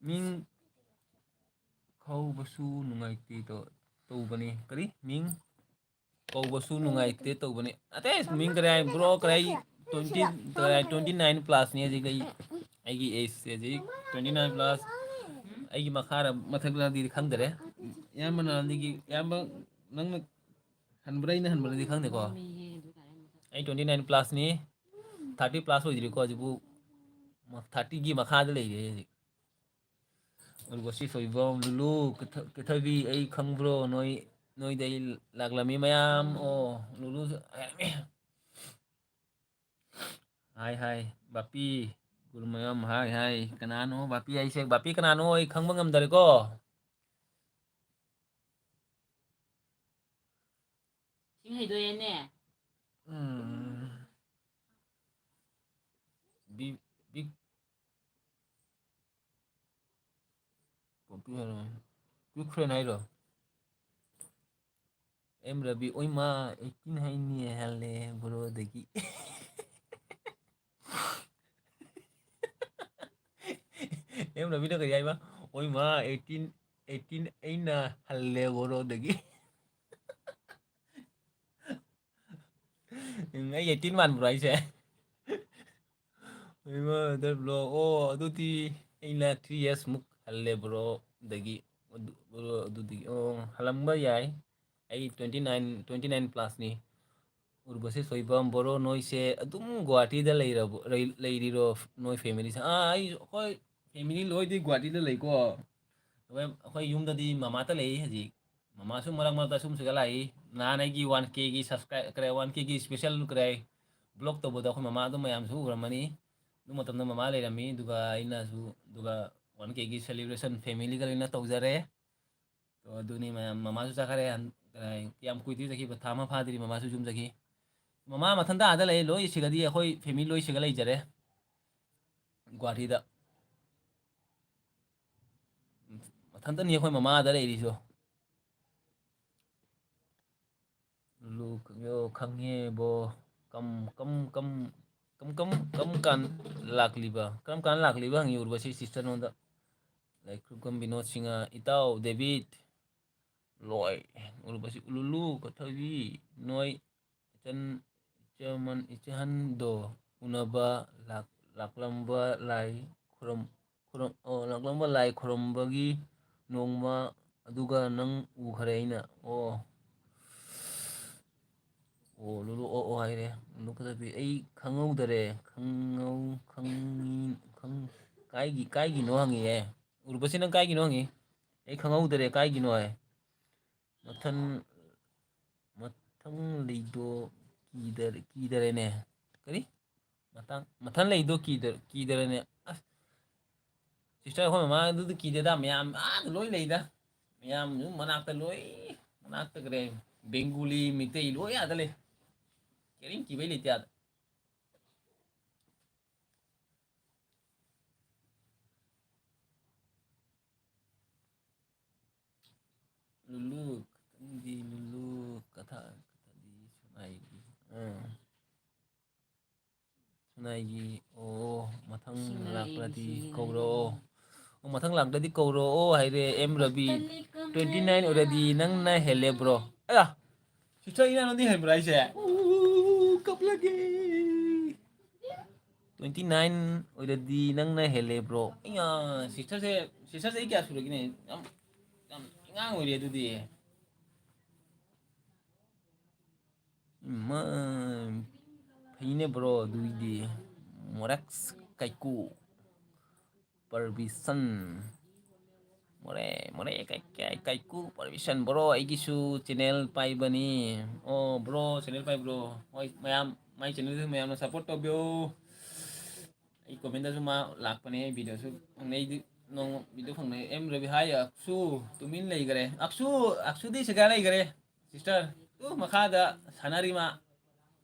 ꯃꯤꯡ ꯀꯧꯕꯁꯨ ꯅꯨꯡꯉꯥꯏꯇꯦ ꯇꯧ-, ꯇꯧꯕꯅꯤ꯫ ꯀꯔꯤ? ꯃꯤꯡ ꯀꯧꯕꯁꯨ ꯅꯨꯡꯉꯥꯏꯇꯦ ꯇꯧꯕꯅꯤ꯫ ꯑꯇꯩ ꯃꯤꯡ ꯀꯔꯤ ꯍꯥꯏ, ꯕ꯭ꯔꯣ ꯀꯔꯤ ꯍꯥꯏ? ꯇ꯭ꯋꯦꯟꯇꯤ, ꯀꯔꯤ ꯍꯥꯏ? ꯇ꯭ꯋꯦꯟꯇꯤ ꯅꯥꯏꯟ ꯄ꯭ꯂꯁꯅꯤ ꯍꯧꯖꯤꯛ ꯑꯩ, ꯑꯩꯒꯤ ꯑꯦꯖꯁꯦ ꯍꯧꯖꯤꯛ ꯇ꯭ꯋꯦꯟꯇꯤ ꯅꯥꯏꯟ ꯄ꯭ꯂꯁ꯫ ꯑꯩꯒꯤ ꯃꯈꯥꯔ ꯃꯊꯛꯂꯗꯤ ꯈꯪꯗꯔꯦ꯫ ꯏꯌꯥꯝꯕ ꯅꯍꯥꯟꯗꯒꯤ, ꯏꯌꯥꯝꯕ ꯅꯪꯅ ꯍꯟꯕ꯭ꯔꯥ ꯑꯩꯅ ꯍꯟꯕ꯭ꯔꯥꯗꯤ ꯈꯪꯗꯦꯀꯣ꯫ ꯑꯩ ꯇ꯭ꯋꯦꯟꯇꯤ ꯅꯥꯏꯟ ꯄ꯭ꯂꯁꯅꯤ, ꯊꯥꯔꯇꯤ ꯄ꯭ꯂꯁ ꯑꯣꯏꯗ꯭ꯔꯤꯀꯣ ꯍꯧꯖꯤꯛꯄꯨ, ꯊꯥꯔꯇꯤꯒꯤ ꯃꯈꯥꯗ ꯂꯩꯔꯦ ꯍꯧꯖꯤꯛ꯫ ꯎꯔꯕꯁꯤ ꯁꯣꯏꯕꯝ, ꯂꯨꯂꯨ, ꯀꯤꯊ-, ꯀꯤꯊꯕꯤ, ꯑꯩ ꯈꯪꯕ꯭ꯔꯣ? ꯅꯣꯏ, ꯅꯣꯏꯗ ꯑꯩ ꯂꯥꯛꯂꯝꯃꯤ ꯃꯌꯥꯝ꯫ ꯑꯣ, ꯂꯨꯂꯨꯁꯨ ꯍꯥꯏꯔꯝꯃꯤ꯫ ꯍꯥꯏ, ꯍꯥꯏ, ꯕꯥꯄꯤ, ꯒꯨꯔꯨ ꯃꯌꯥꯝ, ꯍꯥꯏ, ꯍꯥꯏ꯫ ꯀꯅꯥꯅꯣ ꯕꯥꯄꯤ ꯍꯥꯏꯁꯦ? ꯕꯥꯄꯤ ꯀꯅꯥꯅꯣ? ꯑꯩ ꯈꯪꯕ ꯉꯝꯗꯔꯦꯀꯣ꯫ ꯏꯁꯤꯡ ꯍꯩꯗꯣꯛꯑꯦꯅꯦ꯫ ꯎꯝ꯫ ꯕꯤ-, ꯕꯤꯛ ꯄꯣꯄꯤ ꯍꯥꯏꯔꯣ? ꯕꯤꯛ ꯐ꯭ꯔꯦꯟ ꯍꯥꯏꯔꯣ? ꯑꯦꯝ ꯔꯕꯤ, ꯑꯣꯏꯃꯥ, ꯑꯩꯠꯇꯤꯟ ꯍꯩꯅꯤ ꯍꯜꯂꯦ ꯕ꯭ꯔꯣꯗꯒꯤ꯫ ꯑꯦꯝ ꯔꯕꯤꯅ ꯀꯔꯤ ꯍꯥꯏꯕ? ꯑꯣꯏꯃꯥ, ꯑꯩꯠꯇꯤꯟ, ꯑꯩꯠꯇꯤꯟ ꯑꯩꯅ ꯍꯜꯂꯦ ꯕ꯭ꯔꯣꯗꯒꯤ꯫ ꯎꯝ, ꯑꯩ ꯑꯩꯠꯇꯤꯟ ꯃꯥꯟꯕ꯭ꯔꯣ ꯑꯩꯁꯦ? ꯏꯃꯥ, ꯗ ꯕ꯭ꯂꯣ꯫ ꯑꯣ, ꯑꯗꯨꯗꯤ ꯑꯩꯅ ꯊ꯭ꯔꯤ ꯌꯔꯁ ꯃꯨꯛ ꯍꯜꯂꯦ ꯕ꯭ꯔꯣꯗꯒꯤ꯫ ꯑꯗꯨ, ꯕ꯭ꯔꯣ, ꯑꯗꯨꯗꯤ, ꯑꯣ, ꯍꯜꯂꯝꯕ ꯌꯥꯏ꯫ ꯑꯩ ꯇ꯭ꯋꯦꯟꯇꯤ ꯅꯥꯏꯟ, ꯇ꯭ꯋꯦꯟꯇꯤ ꯅꯥꯏꯟ ꯄ꯭ꯂꯁꯅꯤ꯫ ꯎꯔꯕꯁꯤ ꯁꯣꯏꯕꯝ, ꯕ꯭ꯔꯣ, ꯅꯣꯏꯁꯦ ꯑꯗꯨꯝ ꯒꯨꯍꯥꯇꯤꯗ ꯂꯩꯔꯕ-, ꯂꯩ-, ꯂꯩꯔꯤꯔꯣ, ꯅꯣꯏ ꯐꯦꯃꯤꯂꯤꯁꯦ? ꯑꯥ, ꯑꯩ, ꯑꯩꯈꯣꯏ ꯐꯦꯃꯤꯂꯤ ꯂꯣꯏꯗꯤ ꯒꯨꯍꯥꯇꯤꯗ ꯂꯩꯀꯣ꯫ ꯑꯩꯈꯣꯏ, ꯑꯩꯈꯣꯏ ꯌꯨꯝꯗꯗꯤ ꯃꯃꯥꯇ ꯂꯩ ꯍꯧꯖꯤꯛ꯫ ꯃꯃꯥꯁꯨ ꯃꯔꯛ ꯃꯔꯛꯇ ꯁꯨꯝ ꯁꯤꯗ ꯂꯥꯛꯏ꯫ ꯅꯍꯥꯟ ꯑꯩꯒꯤ ꯋꯥꯟ ꯀꯦꯒꯤ subscribe, ꯀꯔꯤ, ꯋꯥꯟ ꯀꯦꯒꯤ special, ꯀꯔꯤ, vlog ꯇꯧꯕꯗꯣ ꯑꯩꯈꯣꯏ ꯃꯃꯥ ꯑꯗꯨꯝ ꯃꯌꯥꯝꯁꯨ ꯎꯔꯝꯃꯅꯤ꯫ ꯑꯗꯨ ꯃꯇꯝꯗ ꯃꯃꯥ ꯂꯩꯔꯝꯃꯤ, ꯑꯗꯨꯒ ꯑꯩꯅꯁꯨ, ꯑꯗꯨꯒ ꯋꯥꯟ ꯀꯦꯒꯤ celebration familyꯒ ꯂꯣꯏꯅ ꯇꯧꯖꯔꯦ꯫ ꯑꯗꯣ ꯑꯗꯨꯅꯤ ꯃꯌꯥꯝ, ꯃꯃꯥꯁꯨ ꯆꯠꯈ꯭ꯔꯦ꯫ ꯍꯟ-, ꯀꯔꯤ, ꯌꯥꯝ ꯀꯨꯏꯗ꯭ꯔꯤ ꯆꯠꯈꯤꯕ, ꯊꯥ ꯑꯃ ꯐꯥꯗ꯭ꯔꯤ ꯃꯃꯥꯁꯨ ꯌꯨꯝ ꯆꯠꯈꯤ꯫ ꯃꯃꯥ ꯃꯊꯟꯇ ꯑꯥꯗ ꯂꯩ, ꯂꯣꯏ ꯁꯤꯒꯗꯤ ꯑꯩꯈꯣꯏ family ꯂꯣꯏ ꯁꯤꯒ ꯂꯩꯖꯔꯦ ꯒꯨꯍꯥꯇꯤꯗ꯫ ꯃꯊꯟꯇꯅꯤ ꯑꯩꯈꯣꯏ ꯃꯃꯥ ꯑꯥꯗ ꯂꯩꯔꯤꯁꯨ꯫ ꯂꯨ, ꯌꯣ, ꯈꯪꯉꯦꯕꯣ꯫ ꯀꯝ, ꯀꯝ, ꯀꯝ, ꯀꯝ, ꯀꯝ, ꯀꯝ ꯀꯥꯟ ꯂꯥꯛꯂꯤꯕ? ꯀꯔꯝ ꯀꯥꯟ ꯂꯥꯛꯂꯤꯕ ꯍꯪꯉꯤ ꯎꯔꯕꯁꯤ sister ꯅꯉꯣꯟꯗ꯫ ꯂꯥꯏꯈ꯭ꯔꯨꯀꯝ ꯕꯤꯅꯣꯗ ꯁꯤꯡꯍ, ꯏꯇꯥꯎ ꯗꯦꯕꯤꯠ ꯂꯣꯏ꯫ ꯎꯔꯕꯁꯤ ꯎꯂꯨꯂꯨ ꯀꯊꯕꯤ ꯅꯣꯏ ꯏꯆꯟ, ꯏꯆꯃꯟ, ꯏꯆꯍꯟꯗꯣ ꯎꯅꯕ ꯂꯥꯛ-, ꯂꯥꯛꯂꯝꯕ ꯂꯥꯏ ꯈꯨꯔꯝ-, ꯈꯨꯔꯝ-, ꯑꯣ, ꯂꯥꯛꯂꯝꯕ ꯂꯥꯏ ꯈꯨꯔꯝꯕꯒꯤ ꯅꯣꯡꯃ ꯑꯗꯨꯒ ꯅꯪ ꯎꯈꯔꯦ ꯑꯩꯅ꯫ ꯑꯣ꯫ ꯑꯣ, ꯂꯨꯂꯨ ꯑꯣ ꯑꯣ ꯍꯥꯏꯔꯦ꯫ ꯂꯨꯂꯨ ꯀꯗꯕꯤ ꯑꯩ ꯈꯪꯍꯧꯗꯔꯦ꯫ ꯈꯪꯍꯧ-, ꯈꯪꯉꯤ-, ꯈꯪ-, ꯀꯥꯏꯒꯤ-, ꯀꯥꯏꯒꯤꯅꯣ ꯍꯪꯉꯤꯑꯦ꯫ ꯎꯔꯨꯕꯁꯤ ꯅꯪ ꯀꯥꯏꯒꯤꯅꯣ ꯍꯪꯉꯤ꯫ ꯑꯩ ꯈꯪꯍꯧꯗꯔꯦ ꯀꯥꯏꯒꯤꯅꯣ ꯍꯥꯏ꯫ ꯃꯊꯟ-, ꯃꯊꯪ ꯂꯩꯗꯣ ꯀꯤꯗꯔ-, ꯀꯤꯗꯔꯦꯅꯦ꯫ ꯀꯔꯤ? ꯃꯇꯥꯡ-, ꯃꯊꯟ ꯂꯩꯗꯣ ꯀꯤꯗ-, ꯀꯤꯗꯔꯦꯅꯦ꯫ ꯑꯁ, sister ꯑꯩꯈꯣꯏ ꯃꯃꯥꯡꯗꯨꯗ ꯀꯤꯗꯦꯗ, ꯃꯌꯥꯝ ꯑꯥꯗ ꯂꯣꯏ ꯂꯩꯗ꯫ ꯃꯌꯥꯝ ꯑꯗꯨꯝ ꯃꯅꯥꯛꯇ ꯂꯣꯏ, ꯃꯅꯥꯛꯇ ꯀꯔꯤ, ꯕꯦꯡꯒꯨꯂꯤ, ꯃꯤꯇꯩ ꯂꯣꯏ ꯑꯥꯗ ꯂꯩ꯫ ꯀꯔꯤꯝ ꯀꯤꯕꯩ ꯂꯩꯇꯦ ꯑꯥꯗ꯫ ꯂꯨꯂꯨ, ꯈꯤꯇꯪꯗꯤ ꯂꯨꯂꯨ, ꯀꯊꯥ, ꯀꯊꯥꯗꯤ ꯁꯨꯅꯥꯏꯒꯤ꯫ ꯑꯥ꯫ ꯁꯨꯅꯥꯏꯒꯤ, ꯑꯣ, ꯃꯊꯪ ꯁꯨꯅꯥꯏꯒꯤ, ꯂꯥꯛꯂꯗꯤ ꯁꯨꯅꯥꯏꯒꯤ꯫ ꯀꯧꯔꯛꯑꯣ꯫ ꯑꯣ, ꯃꯊꯪ ꯂꯥꯛꯂꯗꯤ ꯀꯧꯔꯛꯑꯣ ꯍꯥꯏꯔꯦ, ꯑꯦꯝ ꯔꯕꯤ꯫ Twenty nine ꯑꯣꯏꯔꯗꯤ ꯅꯪꯅ ꯍꯦꯜꯂꯦ, bro꯫ ꯑꯌꯥ! Sister ꯏꯅꯥꯅꯣꯗꯤ ꯍꯦꯟꯕ꯭ꯔꯥ ꯍꯥꯏꯁꯦ? ꯎ, ꯀꯞꯂꯒꯦ꯫ Twenty nine ꯑꯣꯏꯔꯗꯤ ꯅꯪꯅ ꯍꯦꯜꯂꯦ, bro꯫ ꯑꯩꯌꯥ, sisterꯁꯦ, sisterꯁꯦ ꯑꯩ ꯀꯌꯥ ꯁꯨꯔꯒꯦꯅꯦ? ꯌꯥꯝ, ꯌꯥꯝ ꯑꯉꯥꯡ ꯑꯣꯏꯔꯤ ꯑꯗꯨꯗꯤ꯫ ꯏꯃꯥ, ꯐꯩꯅꯦ, bro, ꯑꯗꯨꯏꯗꯤ꯫ ꯃꯣꯔꯦꯛꯁ ꯀꯥꯏꯀꯨ꯫ ꯄꯔꯕꯤꯁꯟ꯫ ꯃꯣꯔꯦ, ꯃꯣꯔꯦ, ꯀꯩ, ꯀꯩ, ꯀꯩꯀꯨ ꯄꯔꯕꯤꯁꯟ꯫ Bro, ꯑꯩꯒꯤꯁꯨ channel ꯄꯥꯏꯕꯅꯤ꯫ ꯑꯣ, bro, channel ꯄꯥꯏꯕ꯭ꯔꯣ? ꯍꯣꯏ, ꯃꯌꯥꯝ, ꯃꯥꯏ channelꯗꯨ ꯃꯌꯥꯝꯅ support ꯇꯧꯕꯤꯌꯨ꯫ ꯑꯩ commentꯗꯁꯨ ꯃꯥ ꯂꯥꯛꯄꯅꯦ, videoꯁꯨ ꯐꯪꯅꯩ, ꯑꯩꯗꯤ ꯅꯣꯡꯃ video ꯐꯪꯅꯩ꯫ ꯑꯦꯝ ꯔꯕꯤ, ꯍꯥꯏ, ꯑꯛꯁꯨ, ꯇꯨꯃꯤꯟ ꯂꯩꯈꯔꯦ꯫ ꯑꯛꯁꯨ, ꯑꯛꯁꯨꯗꯤ ꯁꯤꯗ ꯂꯩꯈꯔꯦ, sister꯫ ꯇꯨ ꯃꯈꯥꯗ ꯁꯥꯟꯅꯔꯤ ꯃꯥ꯫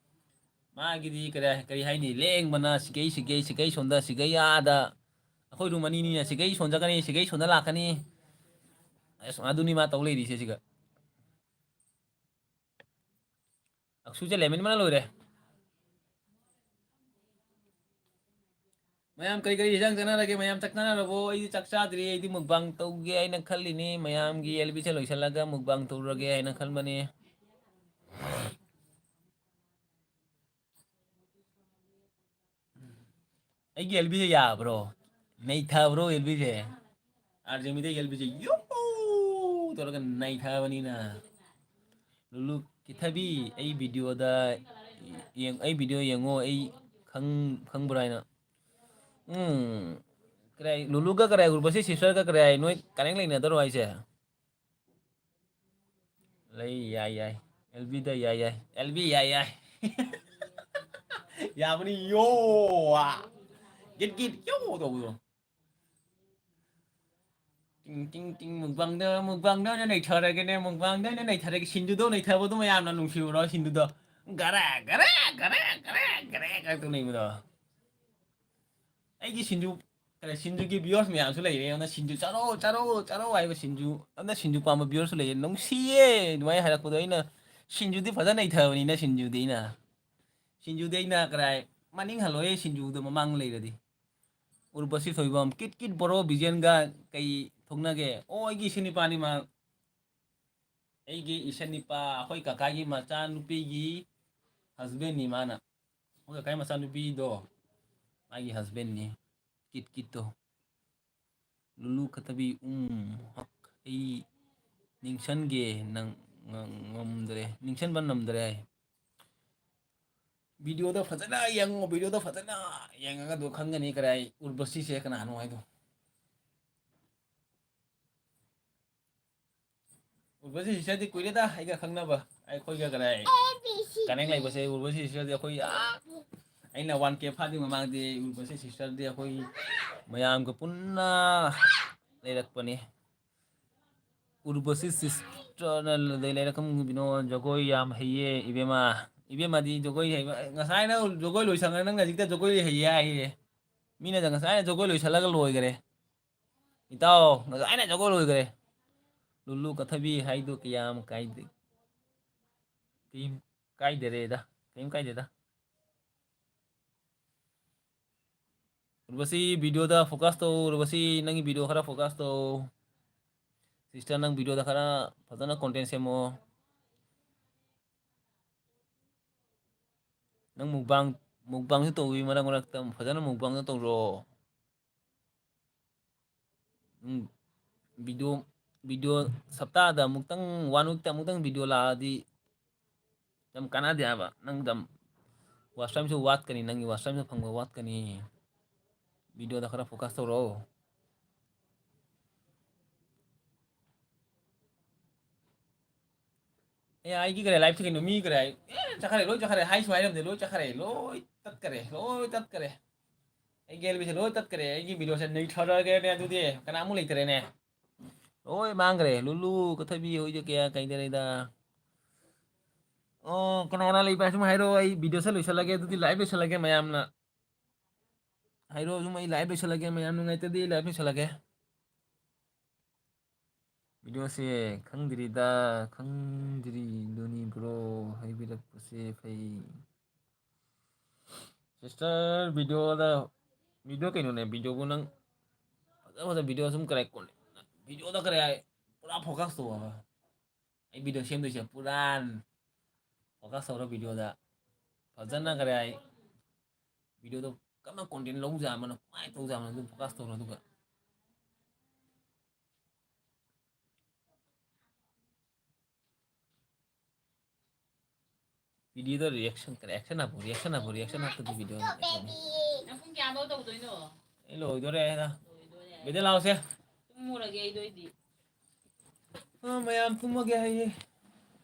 ꯃꯥꯒꯤꯗꯤ ꯀꯔꯤ, ꯀꯔꯤ ꯍꯥꯏꯅꯤ? ꯂꯦꯡꯕꯅ ꯁꯤꯒꯩ, ꯁꯤꯒꯩ, ꯁꯤꯒꯩ ꯁꯣꯝꯗ, ꯁꯤꯒꯩ ꯑꯥꯗ꯫ ꯑꯩꯈꯣꯏ room ꯑꯅꯤꯅꯤꯅ, ꯁꯤꯒꯩ ꯁꯣꯟꯖꯛꯀꯅꯤ, ꯁꯤꯒꯩ ꯁꯣꯟꯗ ꯂꯥꯛꯀꯅꯤ꯫ ꯑꯁ, ꯑꯗꯨꯅꯤ ꯃꯥ ꯇꯧ ꯂꯩꯔꯤꯁꯦ ꯁꯤꯒ꯫ ꯁꯨꯁꯦ ꯂꯦꯃꯟꯕꯅ ꯂꯣꯏꯔꯦ꯫ ꯃꯌꯥꯝ ꯀꯔꯤ ꯀꯔꯤ ꯏꯟꯖꯥꯡ ꯆꯥꯅꯔꯒꯦ? ꯃꯌꯥꯝ ꯆꯥꯛ ꯆꯥꯅꯔꯕꯣ? ꯑꯩꯗꯤ ꯆꯥꯛ ꯆꯥꯗ꯭ꯔꯤ꯫ ꯑꯩꯗꯤ ꯃꯨꯛꯕꯥꯡ ꯇꯧꯒꯦ ꯍꯥꯏꯅ ꯈꯜꯂꯤꯅꯤ꯫ ꯃꯌꯥꯝꯒꯤ ꯑꯦꯜ ꯕꯤꯁꯦ ꯂꯣꯏꯁꯤꯜꯂꯒ ꯃꯨꯛꯕꯥꯡ ꯇꯧꯔꯒꯦ ꯍꯥꯏꯅ ꯈꯟꯕꯅꯤ꯫ ꯑꯩꯒꯤ ꯑꯦꯜ ꯕꯤꯁꯦ ꯌꯥꯕ꯭ꯔꯣ? ꯅꯩꯊꯕ꯭ꯔꯣ ꯑꯦꯜ ꯕꯤꯁꯦ? ꯑꯥꯔꯖꯦꯃꯤꯗ ꯑꯦꯜ ꯕꯤꯁꯦ ꯌꯨ ꯇꯧꯔꯒ ꯅꯩꯊꯕꯅꯤꯅ꯫ ꯂꯨꯂꯨ ꯀꯤꯊꯕꯤ, ꯑꯩ ꯚꯤꯗꯤꯑꯣꯗ ꯌꯦꯡ-, ꯑꯩ ꯚꯤꯗꯤꯑꯣ ꯌꯦꯡꯉꯣ, ꯑꯩ ꯈꯪ-, ꯈꯪꯕ꯭ꯔꯥ ꯍꯥꯏꯅ꯫ ꯎꯝ, ꯀꯔꯥꯏ, ꯂꯨꯂꯨꯒ ꯀꯔꯥꯏ, ꯎꯔꯕꯁꯤ ꯁꯤꯁꯇꯔꯒ ꯀꯔꯥꯏ, ꯅꯣꯏ ꯀꯅꯦꯛ ꯂꯩꯅꯗꯔꯣ ꯍꯥꯏꯁꯦ? ꯂꯩ, ꯌꯥꯏ, ꯌꯥꯏ꯫ ꯑꯦꯜ ꯕꯤꯗ ꯌꯥꯏ, ꯌꯥꯏ꯫ ꯑꯦꯜ ꯕꯤ ꯌꯥꯏ, ꯌꯥꯏ꯫ ꯌꯥꯕꯅꯤ, ꯌꯣ! ꯒꯤꯠ, ꯒꯤꯠ, ꯌꯣ! ꯇꯧꯕꯗꯣ꯫ ꯇꯤꯡ, ꯇꯤꯡ, ꯇꯤꯡ, ꯃꯨꯛꯕꯥꯡꯗ, ꯃꯨꯛꯕꯥꯡꯗ ꯑꯣꯏꯅ ꯅꯩꯊꯔꯒꯦꯅꯦ, ꯃꯨꯛꯕꯥꯡꯗ ꯑꯣꯏꯅ ꯅꯩꯊꯔꯒꯦ꯫ ꯁꯤꯡꯖꯨꯗꯣ ꯅꯩꯊꯕꯗꯣ ꯃꯌꯥꯝꯅ ꯅꯨꯡꯁꯤꯕ꯭ꯔꯣ, ꯁꯤꯡꯖꯨꯗꯣ? ꯒꯔꯦ, ꯒꯔꯦ, ꯒꯔꯦ, ꯒꯔꯦ, ꯒꯔꯦ ꯀꯥꯏ ꯇꯧꯅꯩꯕꯗꯣ꯫ ꯑꯩꯒꯤ ꯁꯤꯡꯖꯨ, ꯀꯔꯤ, ꯁꯤꯡꯖꯨꯒꯤ viewers ꯃꯌꯥꯝꯁꯨ ꯂꯩꯔꯦ꯫ ꯑꯗꯨꯅ ꯁꯤꯡꯖꯨ ꯆꯥꯔꯣ, ꯆꯥꯔꯣ, ꯆꯥꯔꯣ ꯍꯥꯏꯕ ꯁꯤꯡꯖꯨ, ꯑꯗꯨꯅ ꯁꯤꯡꯖꯨ ꯄꯥꯝꯕ viewersꯁꯨ ꯂꯩꯌꯦ꯫ ꯅꯨꯡꯁꯤꯌꯦ ꯑꯗꯨꯃꯥꯏꯅ ꯍꯥꯏꯔꯛꯄꯗꯣ꯫ ꯑꯩꯅ ꯁꯤꯡꯖꯨꯗꯤ ꯐꯖꯅ ꯅꯩꯊꯕꯅꯤꯅ ꯁꯤꯡꯖꯨꯗꯤ ꯑꯩꯅ, ꯁꯤꯡꯖꯨꯗꯤ ꯑꯩꯅ ꯀꯔꯥꯏ ꯃꯅꯤꯡ ꯍꯜꯂꯣꯏꯌꯦ, ꯁꯤꯡꯖꯨꯗꯣ ꯃꯃꯥꯡ ꯂꯩꯔꯗꯤ꯫ ꯎꯔꯕꯁꯤ ꯊꯣꯏꯕꯝ, ꯀꯤꯠ ꯀꯤꯠ ꯕꯣꯔꯣ ꯕꯤꯖꯦꯟꯒ ꯀꯩ ꯊꯣꯛꯅꯒꯦ? ꯑꯣ, ꯑꯩꯒꯤ ꯏꯁꯨ ꯅꯤꯄꯥꯅꯤ ꯃꯥ꯫ ꯑꯩꯒꯤ ꯏꯁꯟ ꯅꯤꯄꯥ, ꯑꯩꯈꯣꯏ ꯀꯀꯥꯒꯤ ꯃꯆꯥꯅꯨꯄꯤꯒꯤ husbandꯅꯤ ꯃꯥꯅ꯫ ꯑꯩꯈꯣꯏ ꯀꯀꯥꯒꯤ ꯃꯆꯥꯅꯨꯄꯤꯗꯣ, ꯃꯥꯒꯤ husbandꯅꯤ꯫ ꯀꯤꯠ ꯀꯤꯠꯇꯣ꯫ ꯂꯨꯂꯨ ꯈꯠꯇꯕꯤ, ꯎꯝ, ꯍꯛ, ꯑꯩ ꯅꯤꯡꯁꯟꯒꯦ ꯅꯪ ꯉ-, ꯉꯝꯗ꯭ꯔꯦ, ꯅꯤꯡꯁꯟꯕ ꯉꯝꯗ꯭ꯔꯦ ꯍꯥꯏ꯫ ꯚꯤꯗꯤꯑꯣꯗ ꯐꯖꯅ ꯌꯦꯡꯉꯣ, ꯚꯤꯗꯤꯑꯣꯗ ꯐꯖꯅ ꯌꯦꯡꯉꯒ ꯑꯗꯨ ꯈꯪꯒꯅꯤ ꯀꯔꯥꯏ ꯎꯔꯕꯁꯤꯁꯦ ꯀꯅꯥꯅꯣ ꯍꯥꯏꯗꯣ꯫ ꯎꯔꯕꯁꯤ ꯁꯤꯁꯇꯔꯗꯤ ꯀꯨꯏꯔꯦꯗ ꯑꯩꯒ ꯈꯪꯅꯕ, ꯑꯩꯈꯣꯏꯒ ꯀꯗꯥꯏ connect ꯂꯩꯕꯁꯦ꯫ ꯎꯔꯕꯁꯤ ꯁꯤꯁꯇꯔꯗꯤ ꯑꯩꯈꯣꯏ, ꯑꯥ, ꯑꯩꯅ ꯋꯥꯟ ꯀꯦ ꯐꯥꯗ꯭ꯔꯤ ꯃꯃꯥꯡꯗꯤ ꯎꯔꯕꯁꯤ ꯁꯤꯁꯇꯔꯗꯤ ꯑꯩꯈꯣꯏ ꯃꯌꯥꯝꯒ ꯄꯨꯟꯅ ꯂꯩꯔꯛꯄꯅꯤ꯫ ꯎꯔꯕꯁꯤ ꯁꯤꯁꯇꯔꯅ ꯂꯩ-, ꯂꯩꯔꯛꯀꯕꯤꯅꯣ, ꯖꯒꯣꯏ ꯌꯥꯝ ꯍꯩꯌꯦ ꯏꯕꯦꯝꯃ꯫ ꯏꯕꯦꯝꯃꯗꯤ ꯖꯒꯣꯏ ꯍꯩꯕ, ꯉꯁꯥꯏꯅ ꯖꯒꯣꯏ ꯂꯣꯏꯁꯪꯉꯦ, ꯅꯪꯅ ꯍꯧꯖꯤꯛꯇ ꯖꯒꯣꯏ ꯍꯩꯌꯦ ꯍꯥꯏꯔꯦ꯫ ꯃꯤꯅ ꯉꯁꯥꯏꯅ ꯖꯒꯣꯏ ꯂꯣꯏꯁꯜꯂꯒ ꯂꯣꯏꯈꯔꯦ꯫ ꯏꯇꯥꯎ, ꯉꯁꯥꯏꯅ ꯖꯒꯣꯏ ꯂꯣꯏꯈ꯭ꯔꯦ꯫ ꯂꯨꯂꯨ ꯀꯊꯕꯤ ꯍꯥꯏꯗꯨ ꯀꯌꯥꯝ ꯀꯥꯏꯗꯦ? ꯀꯌꯥꯝ ꯀꯥꯏꯗꯦꯔꯦꯗ, ꯀꯩꯝ ꯀꯥꯏꯗꯦꯗ꯫ ꯎꯔꯕꯁꯤ, video ꯗ focus ꯇꯧ꯫ ꯎꯔꯕꯁꯤ, ꯅꯪꯒꯤ video ꯈꯔ focus ꯇꯧ꯫ Sister, ꯅꯪ video ꯗ ꯈꯔ ꯐꯖꯅ content ꯁꯦꯝꯃꯣ꯫ ꯅꯪ mukbang, mukbang ꯁꯨ ꯇꯧꯏ ꯃꯔꯛ ꯃꯔꯛꯇ, ꯐꯖꯅ mukbang ꯗꯣ ꯇꯧꯔꯣ꯫ ꯎꯝ, video, video ꯁꯞꯇꯥꯗ ꯑꯃꯨꯛꯇꯪ, one week ꯇ ꯑꯃꯨꯛꯇꯪ video ꯂꯥꯛꯑꯗꯤ ꯌꯥꯝ ꯀꯥꯟꯅꯗꯦ ꯍꯥꯏꯕ꯫ ꯅꯪ ꯌꯥꯝ watch time ꯁꯨ ꯋꯥꯠꯀꯅꯤ, ꯅꯪꯒꯤ watch time ꯁꯨ ꯐꯪꯕ ꯋꯥꯠꯀꯅꯤ꯫ Video ꯗ ꯈꯔ focus ꯇꯧꯔꯣ꯫ ꯑꯦ, ꯑꯩꯒꯤ ꯀꯔꯤ live ꯁꯦ ꯀꯩꯅꯣ, ꯃꯤ ꯀꯔꯤ ꯍꯥꯏ-, ꯑꯦ, ꯆꯠꯈ꯭ꯔꯦ, ꯂꯣꯏ ꯆꯠꯈ꯭ꯔꯦ, ꯍꯥꯏꯁꯨ ꯍꯥꯏꯔꯝꯗꯦ, ꯂꯣꯏ ꯆꯠꯈ꯭ꯔꯦ, ꯂꯣꯏ ꯇꯠꯈ꯭ꯔꯦ, ꯂꯣꯏ ꯇꯠꯈ꯭ꯔꯦ꯫ ꯑꯩꯒꯤ ꯑꯦꯜ ꯕꯤ ꯁꯦ ꯂꯣꯏ ꯇꯠꯈ꯭ꯔꯦ, ꯑꯩꯒꯤ video ꯁꯦ ꯅꯩꯊꯔꯒꯦꯅꯦ ꯑꯗꯨꯗꯤ, ꯀꯅꯥꯃꯨꯛ ꯂꯩꯇꯔꯦꯅꯦ꯫ ꯂꯣꯏ ꯃꯥꯡꯈ꯭ꯔꯦ, ꯂꯨꯂꯨ, ꯀꯊꯕꯤ ꯍꯣꯏꯗ ꯀꯌꯥ ꯀꯩꯗꯔꯦꯗ꯫ ꯑꯣ, ꯀꯅꯥ ꯀꯅꯥ ꯂꯩꯕ ꯁꯨꯝ ꯍꯥꯏꯔꯣ, ꯑꯩ video ꯁꯦ ꯂꯣꯏꯁꯤꯜꯂꯒꯦ, ꯑꯗꯨꯗꯤ live ꯂꯣꯏꯁꯤꯜꯂꯒꯦ ꯃꯌꯥꯝꯅ꯫ ꯍꯥꯏꯔꯣ, ꯁꯨꯝ ꯑꯩ live ꯂꯣꯏꯁꯤꯜꯂꯒꯦ, ꯃꯌꯥꯝ ꯅꯨꯡꯉꯥꯏꯇꯗꯤ live ꯂꯣꯏꯁꯤꯜꯂꯒꯦ꯫ Video ꯁꯦ ꯈꯪꯗ꯭ꯔꯤꯗ, ꯈꯪꯗ꯭ꯔꯤꯗꯨꯅꯤ bro, ꯍꯥꯏꯕꯤꯔꯛꯄꯁꯦ ꯐꯩ꯫ Sister, video ꯗ, video ꯀꯩꯅꯣꯅꯦ, video ꯕꯨ ꯅꯪ ꯐꯖ ꯐꯖ video ꯁꯨꯝ ꯀꯔꯦ ꯀꯣꯟꯅꯦ꯫ Video ꯗ ꯀꯔꯦ ꯍꯥꯏ, ꯄꯨꯔꯥ focus ꯇꯧ ꯍꯥꯏꯕ꯫ ꯑꯩ video ꯁꯦꯝꯗꯣꯏꯁꯦ ꯄꯨꯔꯥ focus ꯇꯧꯔ video ꯗ ꯐꯖꯅ ꯀꯔꯦ ꯍꯥꯏ, video ꯗꯣ ꯀꯔꯝꯕ content ꯂꯧꯖꯥꯕꯅꯣ, ꯀꯃꯥꯏꯅ ꯇꯧꯖꯥꯕꯅꯣ, ꯑꯗꯨ focus ꯇꯧꯔꯣ꯫ ꯑꯗꯨꯒ video ꯗ reaction, reaction ꯍꯥꯞꯄꯨ, reaction ꯍꯥꯞꯄꯨ, reaction ꯍꯥꯞꯇꯗꯤ video ꯅꯪ ꯄꯨꯡ ꯀꯌꯥꯐꯥꯎ ꯇꯧꯗꯣꯏꯅꯣ? ꯑꯩ ꯂꯣꯏꯗꯣꯔꯦ ꯍꯥꯏꯗ꯫ ꯂꯣꯏꯗꯣꯔꯦ꯫ ꯕꯦꯗꯦ ꯂꯥꯎꯁꯦ꯫ ꯇꯨꯝꯃꯨꯔꯒꯦ ꯑꯩꯗꯣ ꯑꯩꯗꯤ꯫ ꯑ, ꯃꯌꯥꯝ ꯇꯨꯝꯃꯒꯦ ꯍꯥꯏꯌꯦ꯫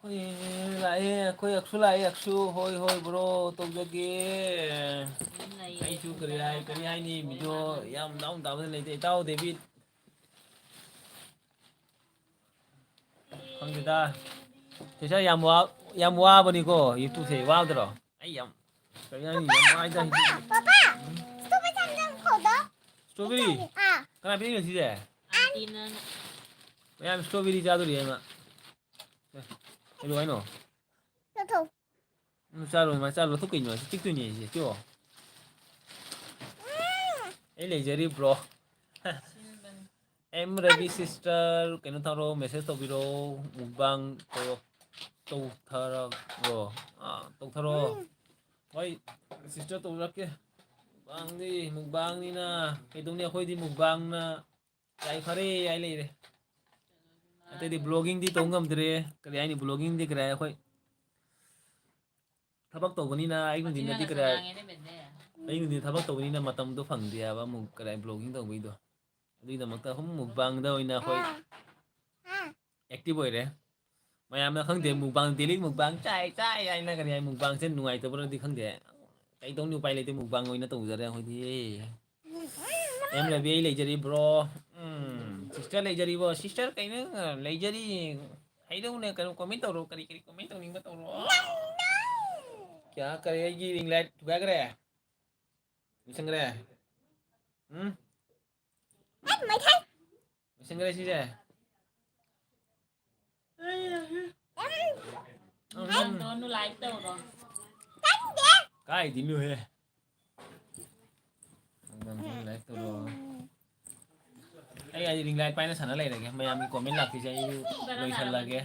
ꯑꯩꯈꯣꯏ ꯂꯥꯛꯑꯦ, ꯑꯩꯈꯣꯏ ꯑꯛꯁꯨ ꯂꯥꯛꯑꯦ, ꯑꯛꯁꯨ꯫ ꯍꯣꯏ, ꯍꯣꯏ, bro, ꯇꯧꯖꯒꯦ꯫ ꯑꯗꯨꯝ ꯂꯩꯌꯦ꯫ ꯑꯩꯁꯨ ꯀꯔꯤ ꯍꯥꯏ-, ꯀꯔꯤ ꯍꯥꯏꯅꯤ, video ꯌꯥꯝ down ꯇꯥꯕꯗ ꯂꯩꯇꯦ꯫ ꯏꯇꯥꯎ ꯗꯦꯕꯤꯠ꯫ ꯈꯪꯗꯦꯗ꯫ ꯁꯤꯁꯇꯔ, ꯌꯥꯝ ꯋꯥ-, ꯌꯥꯝ ꯋꯥꯕꯅꯤꯀꯣ, YouTube ꯁꯦ꯫ ꯋꯥꯗ꯭ꯔꯣ? ꯑꯩ ꯌꯥꯝ, ꯀꯔꯤ ꯍꯥꯏꯅꯤ, ꯌꯥꯝ ꯋꯥꯏꯗ ꯍꯧꯖꯤꯛ꯫ ꯄꯥꯄꯥ, ꯄꯥꯄꯥ, strawberry ꯆꯥꯁꯦ, ꯑꯝꯇ ꯈꯣꯗꯣ꯫ Strawberry? ꯑꯥ꯫ ꯀꯅꯥ ꯄꯤꯔꯤꯅꯣ ꯁꯤꯁꯦ? ꯑꯟꯇꯤꯅ꯫ ꯃꯌꯥꯝ strawberry ꯆꯥꯗꯣꯔꯤ ꯍꯥꯏꯃ꯫ ꯑꯦ, ꯀꯩꯗꯧ ꯍꯥꯏꯅꯣ? ꯆꯥꯊꯣꯛ꯫ ꯎꯝ, ꯆꯥꯔꯣ, ꯏꯃꯥ, ꯆꯥꯔꯣ꯫ ꯂꯧꯊꯣꯛ ꯀꯩꯅꯣ? ꯁꯤ ꯆꯤꯛꯇꯣꯏꯅꯦ ꯑꯩꯁꯦ, ꯆꯣ꯫ ꯑꯩ ꯂꯩꯖꯔꯤ, bro꯫ ꯑꯦꯝ ꯔꯕꯤ sister, ꯀꯩꯅꯣ ꯇꯧꯔꯣ, message ꯇꯧꯕꯤꯔꯣ꯫ Mukbang ꯇꯧꯔꯣ, ꯇꯧꯊꯔꯛꯑꯣ꯫ ꯑꯥ, ꯇꯧꯊꯔꯣ꯫ ꯍꯣꯏ, sister ꯇꯧꯖꯔꯛꯀꯦ꯫ Mukbangꯗꯤ, mukbangꯅꯤꯅ꯫ ꯀꯩꯗꯧꯅꯤ, ꯑꯩꯈꯣꯏꯗꯤ mukbangꯅ ꯌꯥꯏ ꯐꯔꯦ, ꯌꯥꯏ ꯂꯩꯔꯦ꯫ ꯑꯇꯩꯗꯤ vloggingꯗꯤ ꯇꯧ ꯉꯝꯗ꯭ꯔꯦ꯫ ꯀꯔꯤ ꯍꯥꯏꯅꯤ, vloggingꯗꯤ ꯀꯔꯤ ꯍꯥꯏ, ꯑꯩꯈꯣꯏ ꯊꯕꯛ ꯇꯧꯕꯅꯤꯅ ꯑꯌꯨꯛ ꯅꯨꯡꯊꯤꯟꯗꯗꯤ ꯀꯔꯤ ꯍꯥꯏ, ꯑꯌꯨꯛ ꯅꯨꯡꯊꯤꯟ ꯊꯕꯛ ꯇꯧꯕꯅꯤꯅ ꯃꯇꯝꯗꯣ ꯐꯪꯗꯦ ꯍꯥꯏꯕ, ꯑꯃꯨꯛ ꯀꯔꯤ ꯍꯥꯏ, vlogging ꯇꯧꯕꯩꯗꯣ꯫ ꯑꯗꯨꯒꯤꯗꯃꯛꯇ ꯑꯍꯨꯝ mukbangꯗ ꯑꯣꯏꯅ ꯑꯩꯈꯣꯏ active ꯑꯣꯏꯔꯦ꯫ ꯃꯌꯥꯝꯅ ꯈꯪꯗꯦ, mukbang, daily mukbang ꯆꯥꯏ, ꯆꯥꯏ ꯍꯥꯏꯅ ꯀꯔꯤ ꯍꯥꯏ, mukbangꯁꯦ ꯅꯨꯡꯉꯥꯏꯇꯕ꯭ꯔꯗꯤ ꯈꯪꯗꯦ꯫ ꯀꯩꯗꯧꯅꯤ, ꯎꯄꯥꯏ ꯂꯩꯇꯦ, mukbang ꯑꯣꯏꯅ ꯇꯧꯖꯔꯦ ꯑꯩꯈꯣꯏꯗꯤ꯫ ꯑꯦꯝ ꯔꯕꯤ, ꯑꯩ ꯂꯩꯖꯔꯤ, bro꯫ ꯎꯝ, sister ꯂꯩꯖꯔꯤꯕꯣ? Sister ꯀꯩꯅꯣ ꯂꯩꯖꯔꯤ? ꯍꯩꯗꯧꯅꯦ, ꯀꯩꯅꯣ comment ꯇꯧꯔꯣ, ꯀꯔꯤ ꯀꯔꯤ comment ꯇꯧꯅꯤꯡꯕ ꯇꯧꯔꯣ꯫ ꯀꯌꯥ ꯀꯔꯤ, ꯑꯩꯒꯤ ring light ꯊꯨꯒꯥꯏꯈ꯭ꯔꯦ? ꯂꯣꯏꯁꯟꯈ꯭ꯔꯦ? ꯎꯝ? ꯂꯣꯏꯁꯟꯈ꯭ꯔꯦ ꯁꯤꯁꯦ? ꯎꯝ꯫ ꯀꯥꯏꯗꯩꯅꯣꯍꯦ? ꯑꯩ, ꯑꯩ ring light ꯄꯥꯏꯅ ꯁꯥꯟꯅ ꯂꯩꯔꯒꯦ꯫ ꯃꯌꯥꯝꯒꯤ comment ꯂꯥꯛꯇꯣꯏꯁꯦ ꯑꯩ ꯂꯣꯏꯁꯜꯂꯒꯦ꯫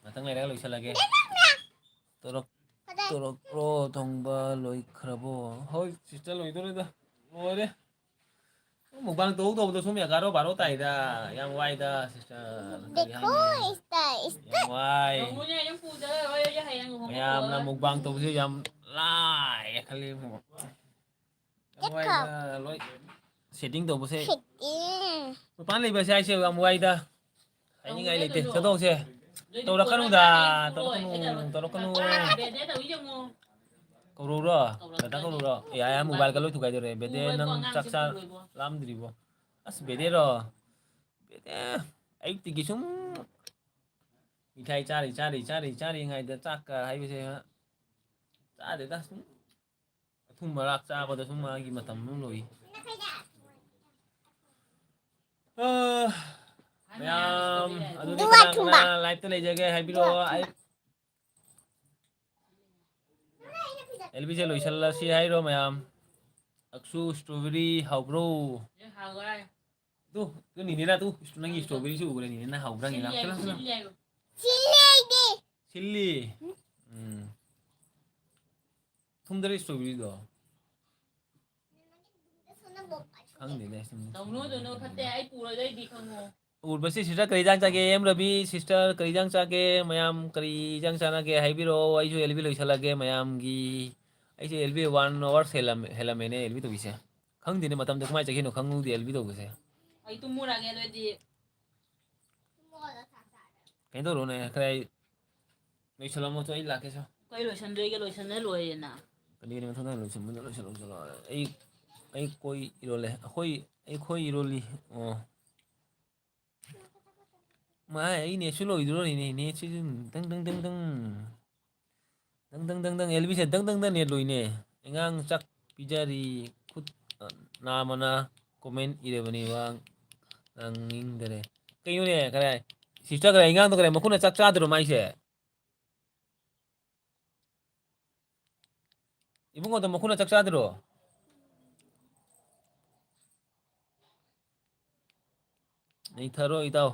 ꯉꯥꯛꯇꯪ ꯂꯩꯔꯒ ꯂꯣꯏꯁꯜꯂꯒꯦ꯫ ꯇꯧꯔꯛ-, ꯇꯧꯔꯛꯄ꯭ꯔꯣ, ꯊꯣꯡꯕ ꯂꯣꯏꯈ꯭ꯔꯕꯣ? ꯍꯣꯏ, sister, ꯂꯣꯏꯗꯣꯔꯦꯗ꯫ ꯂꯣꯏꯔꯦ꯫ Mukbang ꯇꯧ ꯇꯧꯕꯗ ꯁꯨꯝ ꯑꯦꯒꯥꯔꯣ ꯕꯥꯔꯣ ꯇꯥꯏꯗ꯫ ꯌꯥꯝ ꯋꯥꯏꯗ, sister꯫ ꯀꯔꯤ ꯍꯥꯏꯅꯤ? ꯌꯥꯝ ꯋꯥꯏ꯫ ꯃꯌꯥꯝꯅ mukbang ꯇꯧꯕꯁꯦ ꯌꯥꯝ ꯂꯥꯏ ꯈꯜꯂꯤ꯫ ꯌꯥꯝ ꯋꯥꯏꯗ, ꯂꯣꯏ setting ꯇꯧꯕꯁꯦ꯫ ꯃꯄꯥꯟ ꯂꯩꯕꯁꯦ ꯍꯥꯏꯁꯦ ꯌꯥꯝ ꯋꯥꯏꯗ꯫ ꯍꯥꯏꯅꯤꯡꯉꯥꯏ ꯂꯩꯇꯦ꯫ ꯆꯠꯊꯣꯛꯁꯦ꯫ ꯇꯧꯔꯛꯀꯅꯨꯗ꯫ ꯇꯧꯔꯛꯀꯅꯨ꯫ ꯇꯧꯔꯛꯀꯅꯨ꯫ ꯀꯧꯔꯧꯔꯣ? ꯗꯥꯗꯥ ꯀꯧꯔꯧꯔꯣ? ꯑꯦ, ꯑꯌꯥ, mobileꯒ ꯂꯣꯏ ꯊꯨꯒꯥꯏꯗꯣꯔꯦ꯫ ꯕꯦꯗꯦ, ꯅꯪ ꯆꯥꯛ ꯆꯥ ꯂꯥꯝꯗ꯭ꯔꯤꯕꯣ? ꯑꯁ, ꯕꯦꯗꯦꯔꯣ? ꯕꯦꯗꯦ, ꯑꯌꯨꯛꯇꯒꯤ ꯁꯨꯝ ꯃꯤꯊꯥꯏ ꯆꯥꯔꯤ, ꯆꯥꯔꯤ, ꯆꯥꯔꯤ, ꯆꯥꯔꯤꯉꯩꯗ ꯆꯥꯛꯀ ꯍꯥꯏꯕꯁꯦ ꯆꯥꯗꯦꯗ꯫ ꯁꯨꯝ ꯑꯊꯨꯝ ꯃꯔꯥꯛ ꯆꯥꯕꯗ ꯁꯨꯝ ꯃꯥꯒꯤ ꯃꯇꯝ ꯑꯗꯨꯝ ꯂꯣꯏ꯫ ꯑꯥ, ꯃꯌꯥꯝ, ꯑꯗꯨꯗꯤ ꯑꯗꯨꯒ ꯀꯅꯥ ꯀꯅꯥ ꯊꯨꯝꯕ꯫ Liveꯇ ꯂꯩꯖꯒꯦ ꯍꯥꯏꯕꯤꯔꯛꯑꯣ꯫ ꯑꯗꯨꯒ ꯑꯩ, ꯑꯦꯜꯕꯤꯁꯦ ꯂꯣꯏꯁꯜꯂꯁꯤ ꯍꯥꯏꯔꯣ ꯃꯌꯥꯝ? ꯑꯛꯁꯨ, strawberry ꯍꯥꯎꯕ꯭ꯔꯣ? ꯇꯨ, ꯇꯨ ꯅꯤꯅꯦꯅ ꯇꯨ, ꯅꯪꯒꯤ strawberryꯁꯨ ꯎꯈ꯭ꯔꯦ, ꯅꯤꯅꯦꯅ ꯍꯥꯎꯕ꯭ꯔꯥ ꯌꯦꯡꯉꯦ꯫ ꯂꯥꯛꯑꯣ, ꯆꯠꯂꯣ, ꯆꯠꯂꯣ꯫ ꯁꯤꯜꯂꯤ꯫ ꯎꯝ꯫ ꯊꯨꯝꯗꯔ strawberryꯗꯣ? ꯈꯪꯗꯦꯅꯦ, ꯁꯨꯝ ꯇꯧꯅꯨ, ꯇꯧꯅꯨ, ꯐꯠꯇꯦ, ꯑꯩ ꯄꯨꯔꯣꯏꯗꯣꯏꯗꯤ ꯈꯪꯉꯣ꯫ ꯎꯔꯕꯁꯤ sister ꯀꯔꯤ ꯏꯟꯖꯥꯡ ꯆꯥꯒꯦ? ꯑꯦꯝ ꯔꯕꯤ, sister ꯀꯔꯤ ꯏꯟꯖꯥꯡ ꯆꯥꯒꯦ? ꯃꯌꯥꯝ ꯀꯔꯤ ꯏꯟꯖꯥꯡ ꯆꯥꯅꯒꯦ ꯍꯥꯏꯕꯤꯔꯛꯑꯣ꯫ ꯑꯩꯁꯨ ꯑꯦꯜꯕꯤ ꯂꯣꯏꯁꯜꯂꯒꯦ ꯃꯌꯥꯝꯒꯤ꯫ ꯑꯩꯁꯦ ꯑꯦꯜꯕꯤ one hour ꯍꯦꯜꯂꯝꯃꯦ-, ꯍꯦꯜꯂꯝꯃꯦꯅꯦ ꯑꯦꯜꯕꯤ ꯇꯧꯕꯤꯁꯦ꯫ ꯈꯪꯗꯦꯅꯦ, ꯃꯇꯝꯗꯣ ꯀꯃꯥꯏꯅ ꯆꯠꯈꯤꯅꯣ ꯈꯪꯍꯧꯗꯦ ꯑꯦꯜꯕꯤ ꯇꯧꯕꯁꯦ꯫ ꯑꯩ ꯇꯨꯝꯃꯨꯔꯒꯦ ꯑꯗꯨꯗꯤ꯫ ꯀꯩꯅꯣ ꯇꯧꯔꯣꯅꯦ, ꯈꯔ ꯑꯩ ꯂꯣꯏꯁꯜꯂꯝꯃꯣ ꯇꯨ, ꯑꯩ ꯂꯥꯛꯀꯦ ꯁꯣ꯫ ꯀꯩ ꯂꯣꯏꯁꯟꯗꯣꯏꯒꯦ? ꯂꯣꯏꯁꯜꯂ ꯂꯣꯏꯔꯦꯅ꯫ ꯀꯔꯤꯒꯤꯅꯣ ꯃꯊꯪꯗ ꯂꯣꯏꯁꯟꯕꯗ ꯂꯣꯏꯁꯜꯂꯣ, ꯂꯣꯏꯁꯜꯂꯣ꯫ ꯑꯩ, ꯑꯩ ꯀꯣꯏ ꯏꯔꯣꯜꯂꯦ꯫ ꯑꯩꯈꯣꯏ, ꯑꯩꯈꯣꯏ ꯏꯔꯣꯜꯂꯤ꯫ ꯑꯣ꯫ ꯃꯥ, ꯑꯩ ꯅꯦꯠꯁꯨ ꯂꯣꯏꯗꯣꯔꯤꯅꯦ꯫ ꯅꯦꯠꯁꯤꯁꯨ ꯗꯪ, ꯗꯪ, ꯗꯪ, ꯗꯪ꯫ ꯗꯪ, ꯗꯪ, ꯗꯪ, ꯗꯪ꯫ ꯑꯦꯜꯕꯤꯁꯦ ꯗꯪ, ꯗꯪ, ꯗꯪ ꯅꯦꯠ ꯂꯣꯏꯅꯦ꯫ ꯑꯉꯥꯡ ꯆꯥꯛ ꯄꯤꯖꯔꯤ꯫ ꯈꯨꯠ ꯅꯥꯝꯃꯅ comment ꯏꯔꯕꯅꯤ ꯋꯥ ꯉꯥꯡꯅꯤꯡꯗꯔꯦ꯫ ꯀꯩꯅꯣꯅꯦ, ꯀꯔꯥꯏ? Sister ꯀꯔꯥꯏ? ꯑꯉꯥꯡꯗꯣ ꯀꯔꯥꯏ? ꯃꯈꯨꯠꯅ ꯆꯥꯛ ꯆꯥꯗ꯭ꯔꯣ ꯃꯥꯏꯁꯦ? ꯏꯕꯨꯡꯉꯣꯗꯣ ꯃꯈꯨꯠꯅ ꯆꯥꯛ ꯆꯥꯗ꯭ꯔꯣ? ꯅꯩꯊꯔꯣ ꯏꯇꯥꯎ꯫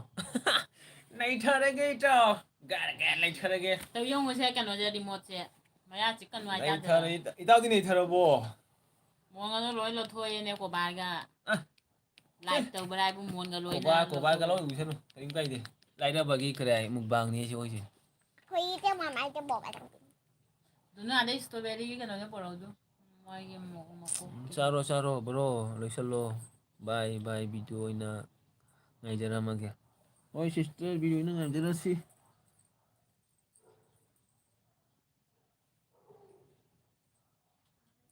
ꯅꯩꯊꯔꯒꯦ ꯏꯇꯥꯎ꯫ ꯒꯥꯔꯒꯦ ꯅꯩꯊꯔꯒꯦ꯫ ꯇꯧ ꯌꯦꯡꯉꯨꯁꯦ ꯀꯩꯅꯣꯁꯦ, remoteꯁꯦ꯫ ꯃꯌꯥ ꯆꯤꯛꯀꯅꯨ ꯍꯥꯏ ꯅꯩꯊꯔꯦ ꯇꯥꯗ꯭ꯔꯣ? ꯏꯇꯥ-, ꯏꯇꯥꯎꯗꯤ ꯅꯩꯊꯔꯕꯣ? ꯃꯣꯟꯒꯗꯣ ꯂꯣꯏ ꯂꯧꯊꯣꯛꯑꯦꯅꯦ ꯀꯣꯕꯥꯔꯒ꯫ ꯑ꯫ Live ꯇꯧꯕ ꯍꯥꯏꯕꯨ ꯃꯣꯟꯒ ꯂꯣꯏꯅ ꯀꯣꯕꯥꯔ, ꯀꯣꯕꯥꯔꯒ ꯂꯧꯊꯣꯛꯑꯦ꯫ ꯂꯧꯔꯨꯁꯅꯨ꯫ ꯀꯔꯤꯝ ꯀꯥꯏꯗꯦ꯫ ꯂꯥꯏꯔꯕꯒꯤ ꯀꯔꯤ mukbangꯅꯤ ꯁꯤ ꯑꯣꯏꯁꯦ꯫ ꯑꯩꯈꯣꯏ ꯏꯇꯩ ꯃꯃꯥꯏꯗ ꯕꯣꯛ ꯑꯗꯨꯝ꯫ ꯑꯗꯨꯅ ꯑꯗꯩ strawberryꯒꯤ ꯀꯩꯅꯣꯗꯣ ꯄꯨꯔꯛꯎꯗꯨ꯫ ꯃꯣꯏꯒꯤ ꯃꯣ-, ꯃꯀꯣꯛꯇꯣ꯫ ꯆꯥꯔꯣ, ꯆꯥꯔꯣ, bro, ꯂꯣꯏꯁꯜꯂꯣ꯫ Bye, bye, video ꯑꯣꯏꯅ ꯉꯥꯏꯖꯔꯝꯃꯒꯦ꯫ ꯍꯣꯏ, sister, video ꯑꯣꯏꯅ ꯉꯥꯏꯖꯔꯁꯤ꯫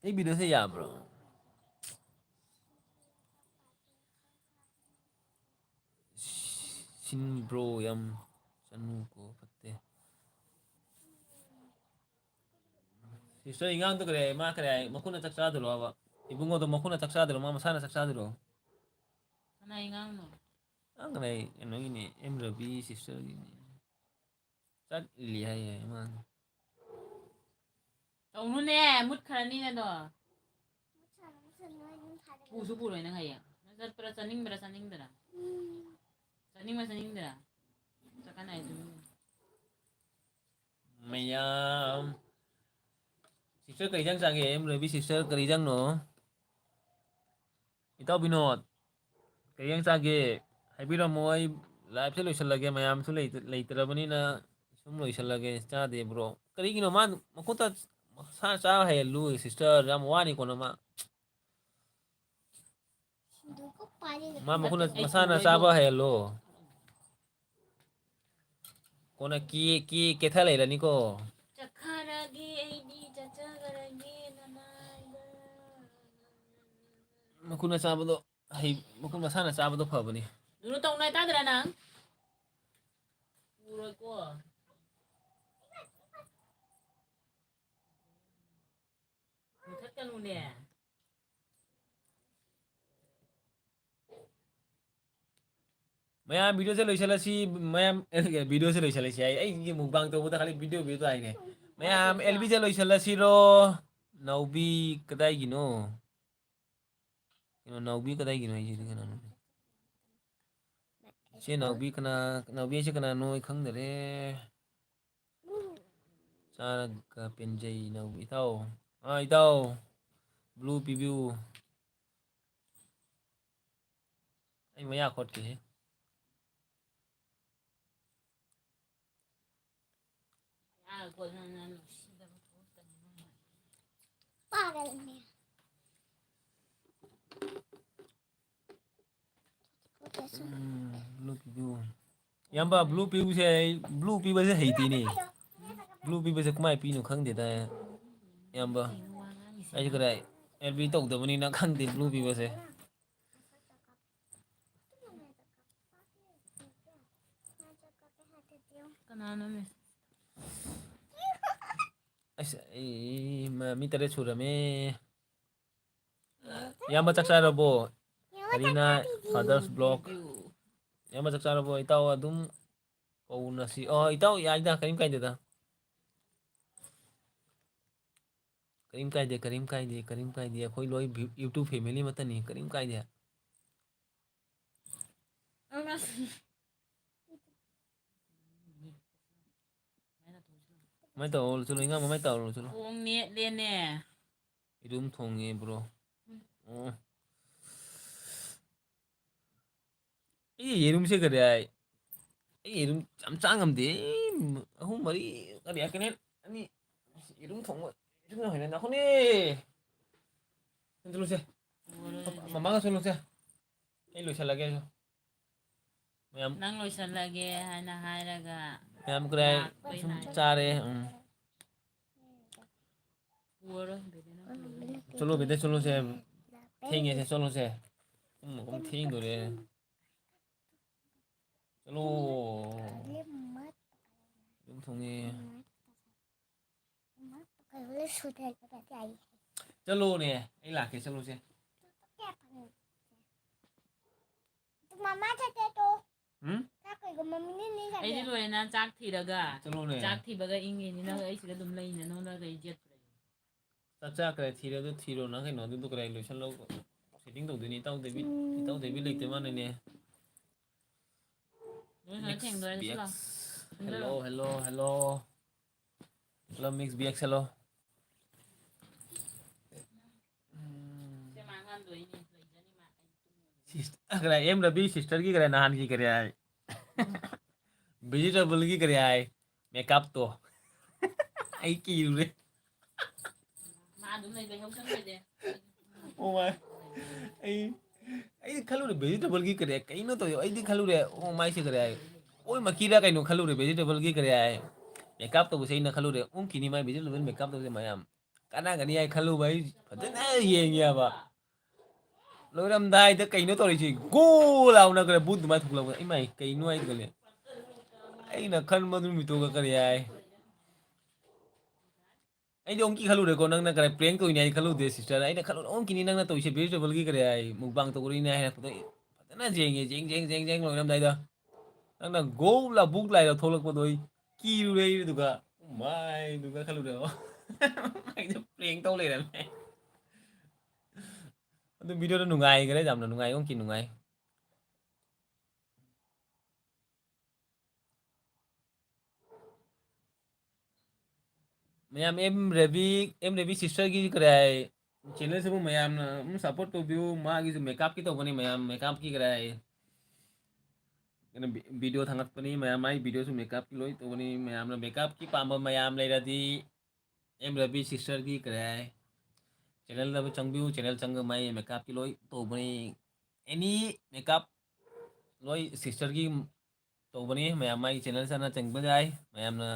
ꯑꯩ videoꯁꯦ ꯌꯥꯕ꯭ꯔꯣ? ꯁꯤꯟꯕ꯭ꯔꯣ ꯌꯥꯝ ꯆꯥꯅꯨꯀꯣ, ꯐꯠꯇꯦ꯫ Sister, ꯏꯉꯥꯡꯗꯣ ꯀꯔꯤ ꯍꯥꯏ? ꯃꯥ ꯀꯔꯤ ꯍꯥꯏ? ꯃꯈꯨꯠꯅ ꯆꯥꯛ ꯆꯥꯗꯣꯏꯔꯣꯕ? ꯏꯕꯨꯡꯉꯣꯗꯣ ꯃꯈꯨꯠꯅ ꯆꯥꯛ ꯆꯥꯗꯣꯏꯔꯣ? ꯃꯥ ꯃꯁꯥꯅ ꯆꯥꯛ ꯆꯥꯗꯣꯏꯔꯣ? ꯀꯅꯥꯏ ꯑꯉꯥꯡꯅꯣ? ꯑꯉꯥꯡ ꯀꯅꯥꯏ? ꯀꯩꯅꯣꯒꯤꯅꯦ, ꯑꯦꯝ ꯔꯕꯤ sisterꯒꯤꯅꯦ꯫ ꯆꯠꯂꯤ ꯍꯥꯏꯌꯦ ꯃꯥ꯫ ꯇꯧꯅꯨꯅꯦ, ꯃꯨꯠꯈ꯭ꯔꯅꯤ ꯑꯗꯣ꯫ ꯄꯨꯁꯨ ꯄꯨꯔꯣꯏ ꯅꯪ ꯍꯌꯦꯡ꯫ ꯅꯪ ꯆꯠꯄ꯭ꯔꯥ, ꯆꯠꯅꯤꯡꯕ꯭ꯔꯥ, ꯆꯠꯅꯤꯡꯗ꯭ꯔꯥ? ꯆꯠꯅꯤꯡꯕ꯭ꯔꯥ, ꯆꯠꯅꯤꯡꯗ꯭ꯔꯥ? ꯆꯠꯀꯅꯤ ꯍꯥꯏꯗꯨꯅꯤ꯫ ꯃꯌꯥꯝ꯫ Sister ꯀꯔꯤ ꯏꯟꯖꯥꯡ ꯆꯥꯒꯦ? ꯑꯦꯝ ꯔꯕꯤ sister ꯀꯔꯤ ꯏꯟꯖꯥꯡꯅꯣ? ꯏꯇꯥꯎ ꯕꯤꯅꯣꯗ, ꯀꯔꯤ ꯏꯟꯖꯥꯡ ꯆꯥꯒꯦ? ꯍꯥꯏꯕꯤꯔꯝꯃꯣ, ꯑꯩ live ꯁꯦ ꯂꯣꯏꯁꯤꯜꯂꯒꯦ, ꯃꯌꯥꯝꯁꯨ ꯂꯩꯇ-, ꯂꯩꯇ꯭ꯔꯕꯅꯤꯅ ꯁꯨꯝ ꯂꯣꯏꯁꯤꯜꯂꯒꯦ꯫ ꯆꯥꯗꯦ bro꯫ ꯀꯔꯤꯒꯤꯅꯣ ꯃꯥ ꯃꯈꯨꯠꯇ ꯁꯥ ꯆꯥꯕ ꯍꯩꯍꯜꯂꯨ sister, ꯌꯥꯝ ꯋꯥꯅꯤꯀꯣ ꯅꯃ꯫ ꯃꯥ ꯃꯈꯨꯠꯅ ꯃꯁꯥꯅ ꯆꯥꯕ ꯍꯩꯍꯜꯂꯣ꯫ ꯀꯣꯟꯅ ꯀꯦ-, ꯀꯦ-, ꯀꯦꯊ ꯂꯩꯔꯅꯤꯀꯣ꯫ ꯆꯠꯈꯔꯒꯦ ꯑꯩꯗꯤ, ꯆꯠꯆꯈꯔꯒꯦ ꯅꯅꯥꯏꯗ꯫ ꯃꯈꯨꯠꯅ ꯆꯥꯕꯗꯣ, ꯍꯩ, ꯃꯈꯨꯠ ꯃꯁꯥꯅ ꯆꯥꯕꯗꯣ ꯐꯕꯅꯤ꯫ ꯅꯨꯅꯨ ꯇꯧꯅ ꯇꯥꯗ꯭ꯔꯥ ꯅꯪ? ꯎꯔꯣꯏꯀꯣ꯫ ꯃꯨꯊꯠꯀꯅꯨꯅꯦ꯫ ꯃꯌꯥꯝ video ꯁꯦ ꯂꯣꯏꯁꯤꯜꯂꯁꯤ, ꯃꯌꯥꯝ, video ꯁꯦ ꯂꯣꯏꯁꯤꯜꯂꯁꯤ ꯍꯥꯏ꯫ ꯑꯩꯒꯤ mukbang ꯇꯧꯕꯗ ꯈꯜꯂꯤ video video ꯇꯥꯏꯅꯦ꯫ ꯃꯌꯥꯝ L B ꯁꯦ ꯂꯣꯏꯁꯤꯜꯂꯁꯤꯔꯣ? ꯅꯥꯎꯕꯤ ꯀꯗꯥꯏꯒꯤꯅꯣ? ꯀꯩꯅꯣ, ꯅꯥꯎꯕꯤ ꯀꯗꯥꯏꯒꯤꯅꯣ ꯑꯩꯁꯤꯗꯤ ꯀꯅꯥꯅꯣ? ꯁꯤ ꯅꯥꯎꯕꯤ ꯀꯅꯥ, ꯅꯥꯎꯕꯤ ꯍꯥꯏꯁꯦ ꯀꯅꯥꯅꯣ ꯑꯩ ꯈꯪꯗꯔꯦ꯫ ꯆꯥꯔꯒ ꯄꯦꯟꯖꯩ ꯅꯥꯎꯕꯤ꯫ ꯏꯇꯥꯎ, ꯑꯥ, ꯏꯇꯥꯎ, blue ꯄꯤꯕꯤꯌꯨ꯫ ꯑꯩ ꯃꯌꯥ ꯈꯣꯠꯀꯦꯍꯦ꯫ ꯎꯝ, blue ꯄꯤꯕꯤꯌꯨ꯫ ꯏꯌꯥꯝꯕ, blue ꯄꯤꯕꯁꯦ ꯑꯩ, blue ꯄꯤꯕꯁꯦ ꯍꯩꯇꯦꯅꯦ꯫ Blue ꯄꯤꯕꯁꯦ ꯀꯃꯥꯏ ꯄꯤꯅꯣ ꯈꯪꯗꯦꯗ, ꯏꯌꯥꯝꯕ꯫ ꯑꯩꯁꯨ ꯀꯗꯥꯏ L B ꯇꯧꯗꯕꯅꯤꯅ ꯈꯪꯗꯦ blue ꯄꯤꯕꯁꯦ꯫ ꯀꯅꯥꯅꯣ message? ꯑꯁ, ꯑꯩ, ꯃ-, ꯃꯤ ꯇꯔꯦꯠ ꯁꯨꯔꯝꯃꯦ꯫ ꯏꯌꯥꯝꯕ ꯆꯥꯛ ꯆꯥꯔꯕꯣ? ꯀꯔꯤꯅ Father's Vlog꯫ ꯏꯌꯥꯝꯕ ꯆꯥꯛ ꯆꯥꯔꯕꯣ? ꯏꯇꯥꯎ ꯑꯗꯨꯝ ꯀꯧꯅꯁꯤ꯫ ꯑꯣ, ꯏꯇꯥꯎ ꯌꯥꯏꯗ, ꯀꯔꯤꯝ ꯀꯥꯏꯗꯦꯗ꯫ ꯀꯔꯤꯝ ꯀꯥꯏꯗꯦ, ꯀꯔꯤꯝ ꯀꯥꯏꯗꯦ, ꯀꯔꯤꯝ ꯀꯥꯏꯗꯦ꯫ ꯑꯩꯈꯣꯏ ꯂꯣꯏ ꯚ꯭ꯌꯨ-, YouTube family ꯑꯃꯠꯇꯅꯤ, ꯀꯔꯤꯝ ꯀꯥꯏꯗꯦ꯫ ꯃꯃꯥꯏ ꯇꯧꯔꯣ, ꯆꯠꯂꯣ, ꯏꯉꯥ, ꯃꯃꯥꯏ ꯇꯧꯔꯣ, ꯆꯠꯂꯣ꯫ ꯈꯣꯡ ꯅꯦꯠꯂꯦꯅꯦ꯫ ꯌꯦꯔꯨꯝ ꯊꯣꯡꯉꯦ, bro꯫ ꯎꯝ꯫ ꯑꯣ꯫ ꯑꯩ ꯌꯦꯔꯨꯝꯁꯦ ꯀꯔꯤ ꯍꯥꯏ? ꯑꯩ ꯌꯦꯔꯨꯝ ꯌꯥꯝ ꯆꯥ ꯉꯝꯗꯦ꯫ ꯑꯩ ꯑꯍꯨꯝ, ꯃꯔꯤ, ꯀꯔꯤ ꯍꯥꯏ, ꯀꯩꯅꯣ, ꯑꯅꯤ, ꯌꯦꯔꯨꯝ ꯊꯣꯡꯕ, ꯌꯦꯔꯨꯝ ꯍꯩꯅꯗꯦ꯫ ꯉꯥꯏꯈꯣꯅꯦ꯫ ꯆꯠꯂꯨꯁꯦ꯫ ꯃꯃꯥꯒ ꯆꯠꯂꯨꯁꯦ꯫ ꯑꯩ ꯂꯣꯏꯁꯜꯂꯒꯦ ꯑꯩꯁꯨ꯫ ꯃꯌꯥꯝ ꯅꯪ ꯂꯣꯏꯁꯜꯂꯒꯦ ꯍꯥꯏꯅ ꯍꯥꯏꯔꯒ ꯃꯌꯥꯝ ꯀꯗꯥꯏ ꯂꯥꯛꯄꯩ ꯁꯨꯝ ꯉꯥꯏ꯫ ꯆꯥꯔꯦ꯫ ꯎꯝ꯫ ꯄꯨꯔꯔꯣꯏ, ꯕꯦꯕꯦꯅ ꯄꯨꯔꯔꯣꯏ꯫ ꯆꯠꯂꯣ, ꯕꯦꯕꯦ, ꯆꯠꯂꯣꯁꯦ꯫ ꯊꯦꯡꯉꯦꯁꯦ, ꯆꯠꯂꯣꯁꯦ꯫ ꯎꯝ, ꯑꯗꯨꯝ ꯊꯦꯡꯗꯣꯔꯦ꯫ ꯆꯠꯂꯣ꯫ ꯑꯗꯨꯝ ꯊꯣꯡꯉꯦ꯫ ꯆꯠꯂꯣꯅꯦ, ꯑꯩ ꯂꯥꯛꯀꯦ, ꯆꯠꯂꯣꯁꯦ꯫ ꯃꯃꯥ ꯆꯠꯀꯦ ꯇꯣ꯫ ꯎꯝ? ꯆꯥꯛ ꯀꯩꯒꯨꯝꯕ ꯃꯤꯅꯤꯠ ꯑꯅꯤ ꯆꯠꯀꯦ꯫ ꯑꯩꯗꯤ ꯂꯣꯏꯔꯦ, ꯅꯪ ꯆꯥꯛ ꯊꯤꯔꯒ꯫ ꯆꯠꯂꯣꯅꯦ꯫ ꯆꯥꯛ ꯊꯤꯕꯒ ꯏꯪꯉꯤꯅꯤ, ꯅꯪ ꯑꯩ ꯁꯤꯗ ꯑꯗꯨꯝ ꯂꯩꯅꯤ, ꯅꯪꯉꯣꯟꯗ ꯀꯩ ꯌꯦꯠꯄ ꯂꯩ? ꯆꯥꯛ ꯆꯥꯈ꯭ꯔꯦ, ꯊꯤꯔꯦ, ꯑꯗꯨ ꯊꯤꯔꯣ, ꯅꯪ ꯀꯩꯅꯣ, ꯑꯗꯨꯗꯣ ꯀꯗꯥꯏ ꯂꯣꯏꯁꯜꯂꯣ꯫ Setting ꯇꯧꯗꯣꯏꯅꯤ, ꯏꯇꯥꯎ ꯗꯦꯕꯤꯠ, ꯏꯇꯥꯎ ꯗꯦꯕꯤꯠ ꯂꯩꯇꯦ ꯃꯥꯅꯅꯦ꯫ ꯂꯣꯏ ꯁꯥꯟꯅ Mix ꯊꯦꯡꯗꯣꯔꯦ, ꯁꯤ ꯂꯥꯎ꯫ B X꯫ ꯁꯤꯟꯗꯣꯔꯦ꯫ Hello, hello, hello꯫ Hello, Mix B X, hello꯫ ꯎꯝ꯫ ꯁꯤ ꯃꯥꯡꯍꯟꯗꯣꯏꯅꯤ, ꯂꯩꯖꯅꯤ ꯃꯥ, ꯑꯩ ꯇꯨꯝꯃꯨꯔꯦ꯫ Sister, ꯀꯔꯤ, M ꯔꯕꯤ sister ꯒꯤ ꯀꯔꯤ, ꯅꯍꯥꯟꯒꯤ ꯀꯔꯤ ꯍꯥꯏ? Vegetable ꯒꯤ ꯀꯔꯤ ꯍꯥꯏ? Makeup ꯇꯣ꯫ ꯑꯩ ꯀꯤꯔꯨꯔꯦ꯫ ꯃꯥ ꯑꯗꯨꯝ ꯂꯩ, ꯂꯩꯍꯧꯁꯅꯨ ꯂꯩꯔꯦ꯫ ꯑꯣ ꯃꯥꯏ꯫ ꯑꯩ, ꯑꯩ ꯈꯜꯂꯨꯔꯦ vegetable ꯒꯤ ꯀꯔꯤ ꯍꯥꯏ? ꯀꯩꯅꯣ ꯇꯧꯔꯤ? ꯑꯩꯗꯤ ꯈꯜꯂꯨꯔꯦ, ꯑꯣ ꯃꯥꯏꯁꯦ ꯀꯔꯤ ꯍꯥꯏ? ꯑꯣꯏ ꯃꯀꯤꯔ ꯀꯩꯅꯣ ꯈꯜꯂꯨꯔꯦ vegetable ꯒꯤ ꯀꯔꯤ ꯍꯥꯏ? Makeup ꯇꯧꯕꯁꯦ ꯑꯩꯅ ꯈꯜꯂꯨꯔꯦ꯫ ꯎꯪꯈꯤꯅꯤ ꯃꯥꯏ vegetable makeup ꯇꯧꯕꯁꯦ ꯃꯌꯥꯝ꯫ ꯀꯥꯟꯅꯒꯅꯤ ꯍꯥꯏ ꯈꯜꯂꯨꯕ ꯑꯩ ꯐꯖꯅ ꯌꯦꯡꯉꯦꯕ꯫ ꯂꯣꯏꯔꯝꯗꯥꯏꯗ ꯀꯩꯅꯣ ꯇꯧꯔꯤꯁꯤ? ꯒꯣ ꯂꯥꯎꯅ ꯀꯔꯤ ꯕꯨꯠ ꯑꯗꯨꯃꯥꯏꯅ ꯊꯣꯛꯂꯛꯄ꯫ ꯏꯃꯥꯏ, ꯀꯩꯅꯣ ꯍꯥꯏꯁꯤꯕꯣ? ꯑꯩꯅ ꯈꯟꯕ ꯅꯨꯃꯤꯠꯇꯨꯒ ꯀꯔꯤ ꯍꯥꯏ? ꯑꯩꯗꯤ ꯑꯃꯨꯛꯀꯤ ꯈꯜꯂꯨꯔꯦꯀꯣ, ꯅꯪꯅ ꯀꯔꯤ prank ꯇꯧꯔꯤꯅꯤ ꯍꯥꯏ ꯈꯜꯂꯨꯗꯦ, sister꯫ ꯑꯩꯅ ꯈꯜꯂꯨꯔꯦ, ꯑꯃꯨꯛꯀꯤꯅꯤ ꯅꯪꯅ ꯇꯧꯔꯤꯁꯦ vegetable ꯒꯤ ꯀꯔꯤ ꯍꯥꯏ? Mukbang ꯇꯧꯔꯤꯅꯦ ꯍꯥꯏꯔꯛꯄꯗꯣ ꯑꯩ ꯐꯖꯅ ꯌꯦꯡꯉꯦ, ꯌꯦꯡ, ꯌꯦꯡ, ꯌꯦꯡ, ꯌꯦꯡ ꯂꯣꯏꯔꯝꯗꯥꯏꯗ꯫ ꯅꯪꯅ ꯒꯣ ꯂꯥꯎ ꯕꯨꯛ ꯂꯥꯏꯔ ꯊꯣꯛꯂꯛꯄꯗꯣ ꯑꯩ ꯀꯤꯔꯨꯔꯦ ꯑꯩ ꯑꯗꯨꯒ꯫ ꯃꯥꯏꯗꯨꯒ ꯈꯜꯂꯨꯔꯦꯕ꯫ ꯑꯩꯗꯣ ꯄ꯭ꯔꯦꯡ ꯇꯧ ꯂꯩꯔꯝꯃꯦ꯫ ꯑꯗꯨ ꯚꯤꯗꯤꯑꯣꯗꯣ ꯅꯨꯡꯉꯥꯏꯈ꯭ꯔꯦ, ꯌꯥꯝꯅ ꯅꯨꯡꯉꯥꯏ, ꯑꯣꯟꯈꯤ ꯅꯨꯡꯉꯥꯏ꯫ ꯃꯌꯥꯝ ꯑꯦꯝ ꯔꯕꯤ, ꯑꯦꯝ ꯔꯕꯤ ꯁꯤꯁꯇꯔꯒꯤ ꯀꯔꯤ ꯍꯥꯏ, ꯆꯦꯅꯦꯜꯁꯤꯕꯨ ꯃꯌꯥꯝꯅ ꯑꯗꯨꯝ ꯁꯞꯄꯣꯔꯠ ꯇꯧꯕꯤꯌꯨ꯫ ꯃꯥꯒꯤꯁꯨ ꯃꯦꯀꯞꯀꯤ ꯇꯧꯕꯅꯤ, ꯃꯌꯥꯝ ꯃꯦꯀꯞꯀꯤ ꯀꯔꯤ ꯍꯥꯏ, ꯀꯩꯅꯣ, ꯚꯤ-, ꯚꯤꯗꯤꯑꯣ ꯊꯥꯡꯒꯠꯄꯅꯤ, ꯃꯌꯥꯝ ꯃꯥꯒꯤ ꯚꯤꯗꯤꯑꯣꯁꯨ ꯃꯦꯀꯞꯀꯤ ꯂꯣꯏ ꯇꯧꯕꯅꯤ꯫ ꯃꯌꯥꯝꯅ ꯃꯦꯀꯞꯀꯤ ꯄꯥꯝꯕ ꯃꯌꯥꯝ ꯂꯩꯔꯗꯤ ꯑꯦꯝ ꯔꯕꯤ ꯁꯤꯁꯇꯔꯒꯤ ꯀꯔꯤ ꯍꯥꯏ, ꯆꯦꯅꯦꯜꯗ ꯆꯪꯕꯤꯌꯨ꯫ ꯆꯦꯅꯦꯜ ꯆꯪꯉꯒ ꯃꯥꯒꯤ ꯃꯦꯀꯞꯀꯤ ꯂꯣꯏ ꯇꯧꯕꯅꯤ꯫ ꯑꯦꯅꯤ ꯃꯦꯀꯞ ꯂꯣꯏ ꯁꯤꯁꯇꯔꯒꯤ ꯇꯧꯕꯅꯤ꯫ ꯃꯌꯥꯝ ꯃꯥꯒꯤ ꯆꯦꯅꯦꯜ ꯆꯪꯉ ꯆꯪꯕ ꯌꯥꯏ꯫ ꯃꯌꯥꯝꯅ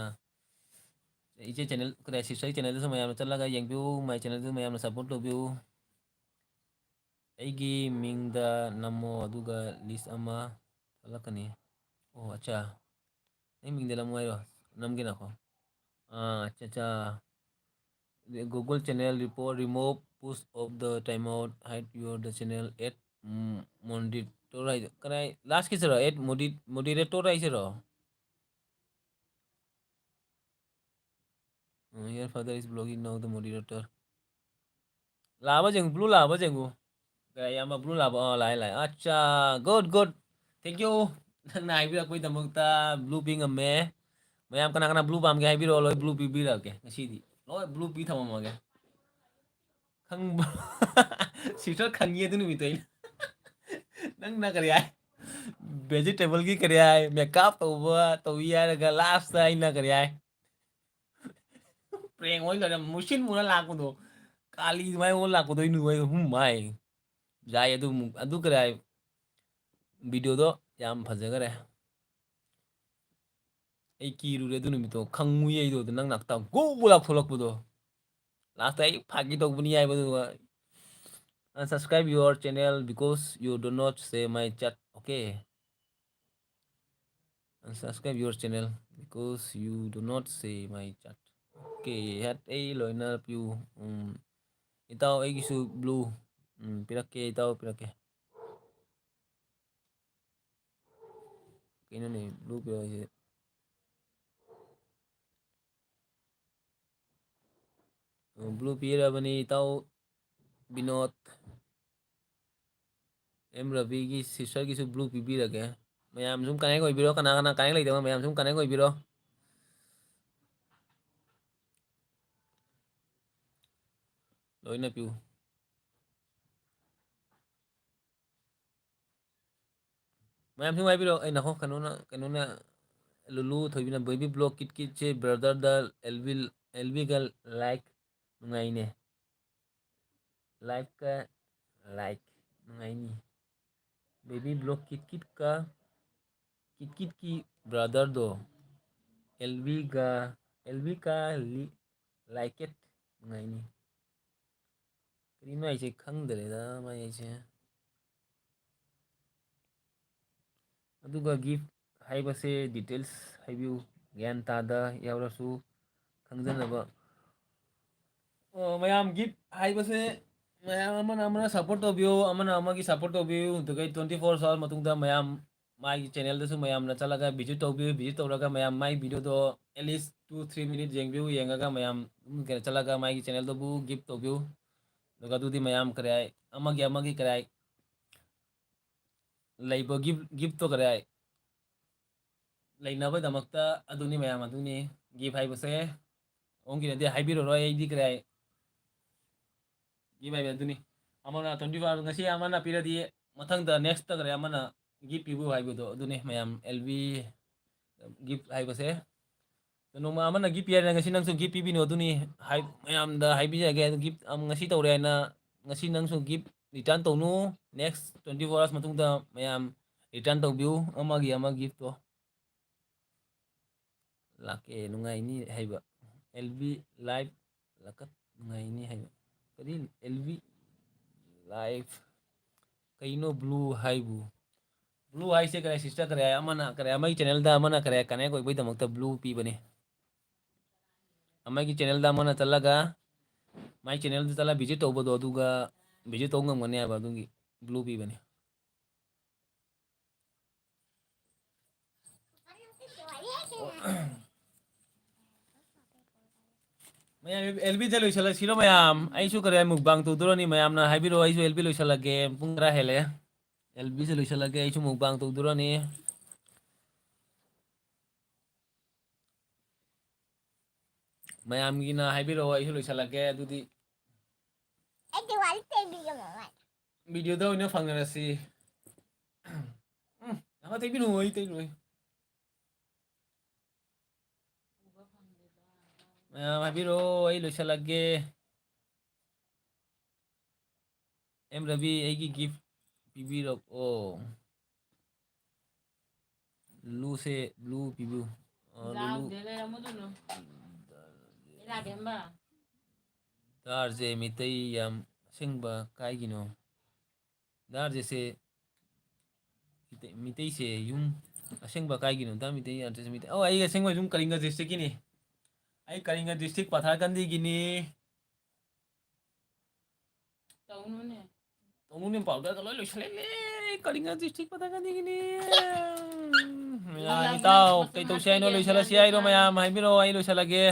ꯏꯆꯦ ꯆꯦꯅꯦꯜ, ꯀꯗꯥꯏ, ꯁꯤꯁꯇꯔꯒꯤ ꯆꯦꯅꯦꯜꯗꯁꯨ ꯃꯌꯥꯝꯅ ꯆꯠꯂꯒ ꯌꯦꯡꯕꯤꯌꯨ, ꯃꯥꯏ ꯆꯦꯅꯦꯜꯗꯨ ꯃꯌꯥꯝꯅ ꯁꯞꯄꯣꯔꯠ ꯇꯧꯕꯤꯌꯨ꯫ ꯑꯩꯒꯤ ꯃꯤꯡꯗ ꯅꯝꯃꯣ, ꯑꯗꯨꯒ ꯂꯤꯁ ꯑꯃ ꯊꯣꯛꯂꯛꯀꯅꯤ꯫ ꯑꯣ, ꯑꯠꯆꯥ꯫ ꯑꯩ ꯃꯤꯡꯗ ꯅꯝꯃꯣ ꯍꯥꯏꯔꯣ? ꯅꯝꯒꯦ, ꯉꯥꯏꯈꯣ꯫ ꯑꯥ, ꯑꯠꯆꯥ, ꯑꯠꯆꯥ꯫ Google channel report, remove, push off the timeout, hide your the channel, add, um, moderator ꯍꯥꯏꯗꯣ ꯀꯗꯥꯏ, ꯂꯥꯁꯀꯤꯁꯤꯔꯣ? Add modi-, moderator ꯍꯥꯏꯁꯤꯔꯣ? Um, your father is blogging now, the moderator. ꯂꯥꯛꯑꯕ ꯌꯦꯡꯉꯨ, blue ꯂꯥꯛꯑꯕ ꯌꯦꯡꯉꯨ꯫ ꯀꯩ, ꯑꯌꯥꯝꯕ blue ꯂꯥꯛꯑꯕ? ꯑꯣ, ꯂꯥꯛꯑꯦ, ꯂꯥꯛꯑꯦ꯫ ꯑꯠꯆꯥ, good, good. Thank you. ꯅꯪꯅ ꯍꯥꯏꯕꯤꯔꯛꯄꯒꯤꯗꯃꯛꯇ blue ꯄꯤ ꯉꯝꯃꯦ꯫ ꯃꯌꯥꯝ ꯀꯅꯥ ꯀꯅꯥ blue ꯄꯥꯝꯒꯦ ꯍꯥꯏꯕꯤꯔꯛꯑꯣ, ꯂꯣꯏ blue ꯄꯤꯕꯤꯔꯛꯑꯒꯦ ꯉꯁꯤꯗꯤ꯫ ꯂꯣꯏ blue ꯄꯤ ꯊꯝꯃꯝꯃꯒꯦ꯫ ꯈꯪꯕ꯫ ꯁꯤꯁꯇꯔ ꯈꯪꯉꯤ ꯑꯗꯨ ꯅꯨꯃꯤꯠꯇꯣ ꯑꯩꯅ꯫ ꯅꯪꯅ ꯀꯔꯤ ꯍꯥꯏ? Vegetableꯒꯤ ꯀꯔꯤ ꯍꯥꯏ? Makeup ꯇꯧꯕ, ꯇꯧꯏ ꯍꯥꯏꯔꯒ lastꯇ ꯑꯩꯅ ꯀꯔꯤ ꯍꯥꯏ? Prank ꯑꯣꯏꯅ ꯃꯨꯁꯤꯟ ꯃꯨꯔ ꯂꯥꯛꯄꯗꯣ꯫ ꯀꯥꯂꯤ ꯑꯗꯨꯃꯥꯏꯅ ꯑꯣꯏꯔ ꯂꯥꯛꯄꯗꯣ ꯑꯩ ꯅꯨꯡꯉꯥꯏ, ꯍꯨꯝ, ꯃꯥꯏ꯫ ꯌꯥꯏ, ꯑꯗꯨ ꯑꯃꯨꯛ, ꯑꯗꯨ ꯀꯔꯤ ꯍꯥꯏ? Videoꯗꯣ ꯌꯥꯝ ꯐꯖꯈꯔꯦ꯫ ꯑꯩ ꯀꯤꯔꯨꯔꯦ ꯑꯗꯨ ꯅꯨꯃꯤꯠꯇꯣ, ꯈꯪꯉꯨꯏ ꯑꯩꯗꯣ, ꯑꯗꯨ ꯅꯪ ꯅꯥꯛꯇ ꯒꯨ ꯒꯨ ꯂꯥꯎꯊꯣꯛꯂꯛꯄꯗꯣ꯫ Lastꯇ ꯑꯩ ꯐꯥꯒꯤ ꯇꯧꯕꯅꯤ ꯍꯥꯏꯕꯗꯨꯒ, "Unsubscribe your channel because you do not say my chat, okay? Unsubscribe your channel because you do not say my chat, okay?" ꯍꯦꯠ, ꯑꯩ ꯂꯣꯏꯅ ꯄꯤꯌꯨ꯫ ꯎꯝ, ꯏꯇꯥꯎ, ꯑꯩꯒꯤꯁꯨ blue, ꯎꯝ, ꯄꯤꯔꯛꯀꯦ, ꯏꯇꯥꯎ, ꯄꯤꯔꯛꯀꯦ꯫ ꯀꯩꯅꯣꯅꯦ, blue ꯄꯤꯔꯛꯑꯣ ꯍꯥꯏꯁꯦ? ꯕ꯭ꯂꯨ ꯄꯤꯔꯕꯅꯤ ꯏꯇꯥꯎ ꯕꯤꯅꯣꯗ꯫ M ꯔꯕꯤꯒꯤ ꯁꯤꯁꯇꯔꯒꯤꯁꯨ blue ꯄꯤꯕꯤꯔꯒꯦ꯫ ꯃꯌꯥꯝ ꯁꯨꯝ ꯀꯅꯦꯛ ꯑꯣꯏꯕꯤꯔꯣ, ꯀꯅꯥ ꯀꯅꯥ ꯀꯅꯦꯛ ꯂꯩꯇꯕ ꯃꯌꯥꯝ ꯁꯨꯝ ꯀꯅꯦꯛ ꯑꯣꯏꯕꯤꯔꯣ꯫ ꯂꯣꯏꯅ ꯄꯤꯌꯨ꯫ ꯃꯌꯥꯝ ꯁꯨꯝ ꯍꯥꯏꯕꯤꯔꯣ꯫ ꯑꯩ ꯅꯍꯣ ꯀꯩꯅꯣꯅ ꯀꯩꯅꯣꯅ ꯂꯨꯂꯨ ꯊꯣꯏꯕꯤꯅ ꯕꯦꯕꯤ ꯕ꯭ꯂꯣꯛ ꯀꯤꯠ ꯀꯤꯠꯁꯦ ꯕ꯭ꯔꯗꯔꯗ ꯑꯦꯜꯕꯤ ꯑꯦꯜꯕꯤꯒ ꯂꯥꯏꯛ ꯅꯨꯡꯉꯥꯏꯅꯦ꯫ ꯂꯥꯏꯛꯀ ꯂꯥꯏꯛ ꯅꯨꯡꯉꯥꯏꯅꯤ꯫ ꯕꯦꯕꯤ ꯕ꯭ꯂꯣꯛ ꯀꯤꯠ ꯀꯤꯠꯀ ꯀꯤꯠ ꯀꯤꯠꯀꯤ ꯕ꯭ꯔꯗꯔꯗꯣ ꯑꯦꯜꯕꯤꯒ ꯑꯦꯜꯕꯤꯀ ꯂꯤ ꯂꯥꯏꯀꯦꯠ ꯅꯨꯡꯉꯥꯏꯅꯤ꯫ ꯀꯔꯤꯅꯣ ꯑꯩꯁꯦ ꯈꯪꯗ꯭ꯔꯦꯗ ꯃꯥꯏꯁꯦ꯫ ꯑꯗꯨꯒ ꯒꯤꯐ ꯍꯥꯏꯕꯁꯦ ꯗꯤꯇꯦꯜꯁ ꯍꯥꯏꯕꯤꯌꯨ꯫ ꯒ꯭ꯌꯥꯟ ꯇꯥꯗ ꯌꯥꯎꯔꯁꯨ ꯈꯪꯖꯅꯕ꯫ ꯑꯣ, ꯃꯌꯥꯝ ꯒꯤꯐ ꯍꯥꯏꯕꯁꯦ ꯃꯌꯥꯝ ꯑꯃꯅ ꯑꯃꯅ ꯁꯞꯄꯣꯔꯠ ꯇꯧꯕꯤꯌꯨ, ꯑꯃꯅ ꯑꯃꯒꯤ ꯁꯞꯄꯣꯔꯠ ꯇꯧꯕꯤꯌꯨ꯫ ꯑꯗꯨꯒ ꯇ꯭ꯋꯦꯟꯇꯤ ꯐꯣꯔ ꯑꯋꯥꯔ ꯃꯇꯨꯡꯗ ꯃꯌꯥꯝ ꯃꯥꯒꯤ ꯆꯦꯅꯦꯜꯗꯁꯨ ꯃꯌꯥꯝꯅ ꯆꯠꯂꯒ ꯚꯤꯖꯤꯠ ꯇꯧꯕꯤꯌꯨ꯫ ꯚꯤꯖꯤꯠ ꯇꯧꯔꯒ ꯃꯌꯥꯝ ꯃꯥꯏ ꯚꯤꯗꯤꯑꯣꯗꯣ at least two three minute ꯌꯦꯡꯕꯤꯌꯨ꯫ ꯌꯦꯡꯉꯒ ꯃꯌꯥꯝ ꯑꯗꯨꯝ ꯀꯩꯅꯣ ꯆꯠꯂꯒ ꯃꯥꯒꯤ ꯆꯦꯅꯦꯜꯗꯨꯕꯨ ꯒꯤꯐ ꯇꯧꯕꯤꯌꯨ꯫ ꯑꯗꯨꯒ ꯑꯗꯨꯗꯤ ꯃꯌꯥꯝ ꯀꯔꯤ ꯍꯥꯏ, ꯑꯃꯒꯤ ꯑꯃꯒꯤ ꯀꯔꯤ ꯍꯥꯏ, ꯂꯩꯕ ꯒꯤꯐ, ꯒꯤꯐꯇꯣ ꯀꯔꯤ ꯍꯥꯏ, ꯂꯩꯅꯕꯒꯤꯗꯃꯛꯇ ꯑꯗꯨꯅꯤ ꯃꯌꯥꯝ, ꯑꯗꯨꯅꯤ ꯒꯤꯐ ꯍꯥꯏꯕꯁꯦ꯫ ꯑꯣꯟꯈꯤꯅꯗꯤ ꯍꯥꯏꯕꯤꯔꯔꯣꯏ ꯑꯩꯗꯤ ꯀꯔꯤ ꯍꯥꯏ, ꯒꯤꯐ ꯍꯥꯏꯕ ꯑꯗꯨꯅꯤ꯫ ꯑꯃꯅ ꯇ꯭ꯋꯦꯟꯇꯤ ꯐꯥꯏꯚ ꯉꯁꯤ ꯑꯃꯅ ꯄꯤꯔꯗꯤ ꯃꯊꯪꯗ ꯅꯦꯛꯁꯇ ꯀꯔꯤ ꯑꯃꯅ ꯒꯤꯐ ꯄꯤꯕꯤꯌꯨ ꯍꯥꯏꯕꯗꯣ ꯑꯗꯨꯅꯤ ꯃꯌꯥꯝ ꯑꯦꯜ ꯕꯤ ꯒꯤꯐ ꯍꯥꯏꯕꯁꯦ꯫ ꯅꯣꯡꯃ ꯑꯃꯅ ꯒꯤꯐ ꯄꯤꯔꯦ, ꯉꯁꯤ ꯅꯪꯁꯨ ꯒꯤꯐ ꯄꯤꯕꯤꯅꯨ꯫ ꯑꯗꯨꯅꯤ ꯍꯥꯏ-, ꯃꯌꯥꯝꯗ ꯍꯥꯏꯕꯤꯖꯒꯦ꯫ ꯑꯗꯨ ꯒꯤꯐ ꯑꯃ ꯉꯁꯤ ꯇꯧꯔꯦ ꯍꯥꯏꯅ ꯉꯁꯤ ꯅꯪꯁꯨ ꯒꯤꯐ ꯔꯤꯇꯔꯟ ꯇꯧꯅꯨ꯫ ꯅꯦꯛꯁ ꯇ꯭ꯋꯦꯟꯇꯤ ꯐꯣꯔ ꯑꯋꯥꯔꯁ ꯃꯇꯨꯡꯗ ꯃꯌꯥꯝ ꯔꯤꯇꯔꯟ ꯇꯧꯕꯤꯌꯨ ꯑꯃꯒꯤ ꯑꯃ ꯒꯤꯐꯇꯣ꯫ ꯂꯥꯛꯀꯦ ꯅꯨꯡꯉꯥꯏꯅꯤ ꯍꯥꯏꯕ꯫ ꯑꯦꯜ ꯕꯤ ꯂꯥꯏꯐ ꯂꯥꯛꯀꯠ ꯅꯨꯡꯉꯥꯏꯅꯤ ꯍꯥꯏꯕ꯫ ꯀꯔꯤ? ꯑꯦꯜ ꯕꯤ ꯂꯥꯏꯐ ꯀꯩꯅꯣ ꯕ꯭ꯂꯨ ꯍꯥꯏꯕꯨ? ꯕ꯭ꯂꯨ ꯍꯥꯏꯁꯦ ꯀꯔꯤ ꯁꯤꯁꯇꯔ? ꯀꯔꯤ ꯑꯃꯅ ꯀꯔꯤ ꯑꯃꯒꯤ ꯆꯦꯅꯦꯜꯗ ꯑꯃꯅ ꯀꯔꯤ ꯀꯅꯦꯛ ꯑꯣꯏꯕꯒꯤꯗꯃꯛꯇ ꯕ꯭ꯂꯨ ꯄꯤꯕꯅꯤ꯫ ꯑꯃꯒꯤ ꯆꯦꯅꯦꯜꯗ ꯑꯃꯅ ꯆꯠꯂꯒ ꯃꯥꯏ ꯆꯦꯅꯦꯜꯗ ꯆꯠꯂꯒ ꯚꯤꯖꯤꯠ ꯇꯧꯕꯗꯣ ꯑꯗꯨꯒ ꯚꯤꯖꯤꯠ ꯇꯧꯕ ꯉꯝꯒꯅꯤ ꯍꯥꯏꯕ ꯑꯗꯨꯒꯤ ꯕ꯭ꯂꯨ ꯄꯤꯕꯅꯤ꯫ ꯃꯌꯥꯝ, ꯑꯦꯜ ꯕꯤꯁꯦ ꯂꯣꯏꯁꯤꯜꯂꯁꯤꯔꯣ ꯃꯌꯥꯝ? ꯑꯩꯁꯨ ꯀꯔꯤ ꯃꯨꯛꯕꯥꯡ ꯇꯧꯗꯣꯔꯅꯤ, ꯃꯌꯥꯝꯅ ꯍꯥꯏꯕꯤꯔꯛꯑꯣ, ꯑꯩꯁꯨ ꯑꯦꯜ ꯕꯤ ꯂꯣꯏꯁꯤꯜꯂꯒꯦ, ꯄꯨꯡ ꯇꯔꯥ ꯍꯦꯜꯂꯦ꯫ ꯑꯦꯜ ꯕꯤꯁꯦ ꯂꯣꯏꯁꯤꯜꯂꯒꯦ, ꯑꯩꯁꯨ ꯃꯨꯛꯕꯥꯡ ꯇꯧꯗꯣꯔꯅꯤ꯫ ꯃꯌꯥꯝꯒꯤꯅ ꯍꯥꯏꯕꯤꯔꯛꯑꯣ, ꯑꯩꯁꯨ ꯂꯣꯏꯁꯤꯜꯂꯒꯦ꯫ ꯑꯗꯨꯗꯤ ꯑꯩꯗꯤ ꯋꯥꯔꯤ ꯇꯦꯟꯕꯤꯒꯦ ꯃꯃꯥꯏ꯫ ꯚꯤꯗꯤꯑꯣꯗ ꯑꯣꯏꯅ ꯐꯪꯅꯔꯁꯤ꯫ ꯎꯝ, ꯑꯃ ꯇꯩꯕꯤꯔꯛꯑꯣ, ꯑꯩ ꯇꯩꯔꯣꯏ꯫ ꯃꯌꯥꯝ ꯍꯥꯏꯕꯤꯔꯛꯑꯣ, ꯑꯩ ꯂꯣꯏꯁꯤꯜꯂꯒꯦ꯫ ꯑꯦꯝ ꯔꯕꯤ, ꯑꯩꯒꯤ ꯒꯤꯐ ꯄꯤꯕꯤꯔꯛꯑꯣ꯫ ꯂꯨꯁꯦ, ꯂꯨ ꯄꯤꯕꯤꯌꯨ꯫ ꯑ, ꯂꯨ, ꯂꯨ꯫ ꯌꯥꯎꯗꯦ, ꯂꯩꯔꯝꯃꯣ ꯑꯗꯨꯅ꯫ ꯏꯂꯥꯕꯦꯝꯃ꯫ ꯗꯥꯔꯁꯦ ꯃꯤꯇꯩ ꯌꯥꯝ ꯑꯁꯦꯡꯕ ꯀꯥꯏꯒꯤꯅꯣ? ꯗꯥꯔꯁꯦ ꯁꯦ ꯃꯤꯇꯩ-, ꯃꯤꯇꯩꯁꯦ ꯌꯨꯝ ꯑꯁꯦꯡꯕ ꯀꯥꯏꯒꯤꯅꯣ? ꯗꯥ ꯃꯤꯇꯩ ꯑꯥꯔꯇꯤꯁ ꯃꯤꯇꯩ꯫ ꯑꯣ, ꯑꯩ ꯑꯁꯦꯡꯕ ꯌꯨꯝ ꯀꯂꯤꯡꯒ ꯗꯤꯁꯇ꯭ꯔꯤꯛꯀꯤꯅꯤ꯫ ꯑꯩ ꯀꯂꯤꯡꯒ ꯗꯤꯁꯇ꯭ꯔꯤꯛ ꯄꯊꯥꯔꯀꯟꯗꯤꯒꯤꯅꯤ꯫ ꯇꯧꯅꯨꯅꯦ꯫ ꯇꯧꯅꯨꯅꯦ, ꯄꯥꯎꯗꯔꯒ ꯂꯣꯏ ꯂꯣꯏꯁꯤꯜꯂꯦꯅꯦ꯫ ꯀꯂꯤꯡꯒ ꯗꯤꯁꯇ꯭ꯔꯤꯛ ꯄꯊꯥꯔꯀꯟꯗꯤꯒꯤꯅꯤ꯫ ꯌꯥ, ꯏꯇꯥꯎ, ꯀꯩ ꯇꯧꯁꯤ ꯍꯥꯏꯅꯣ? ꯂꯣꯏꯁꯤꯜꯂꯁꯤ ꯍꯥꯏꯔꯣ ꯃꯌꯥꯝ? ꯍꯥꯏꯕꯤꯔꯛꯑꯣ, ꯑꯩ ꯂꯣꯏꯁꯤꯜꯂꯒꯦ꯫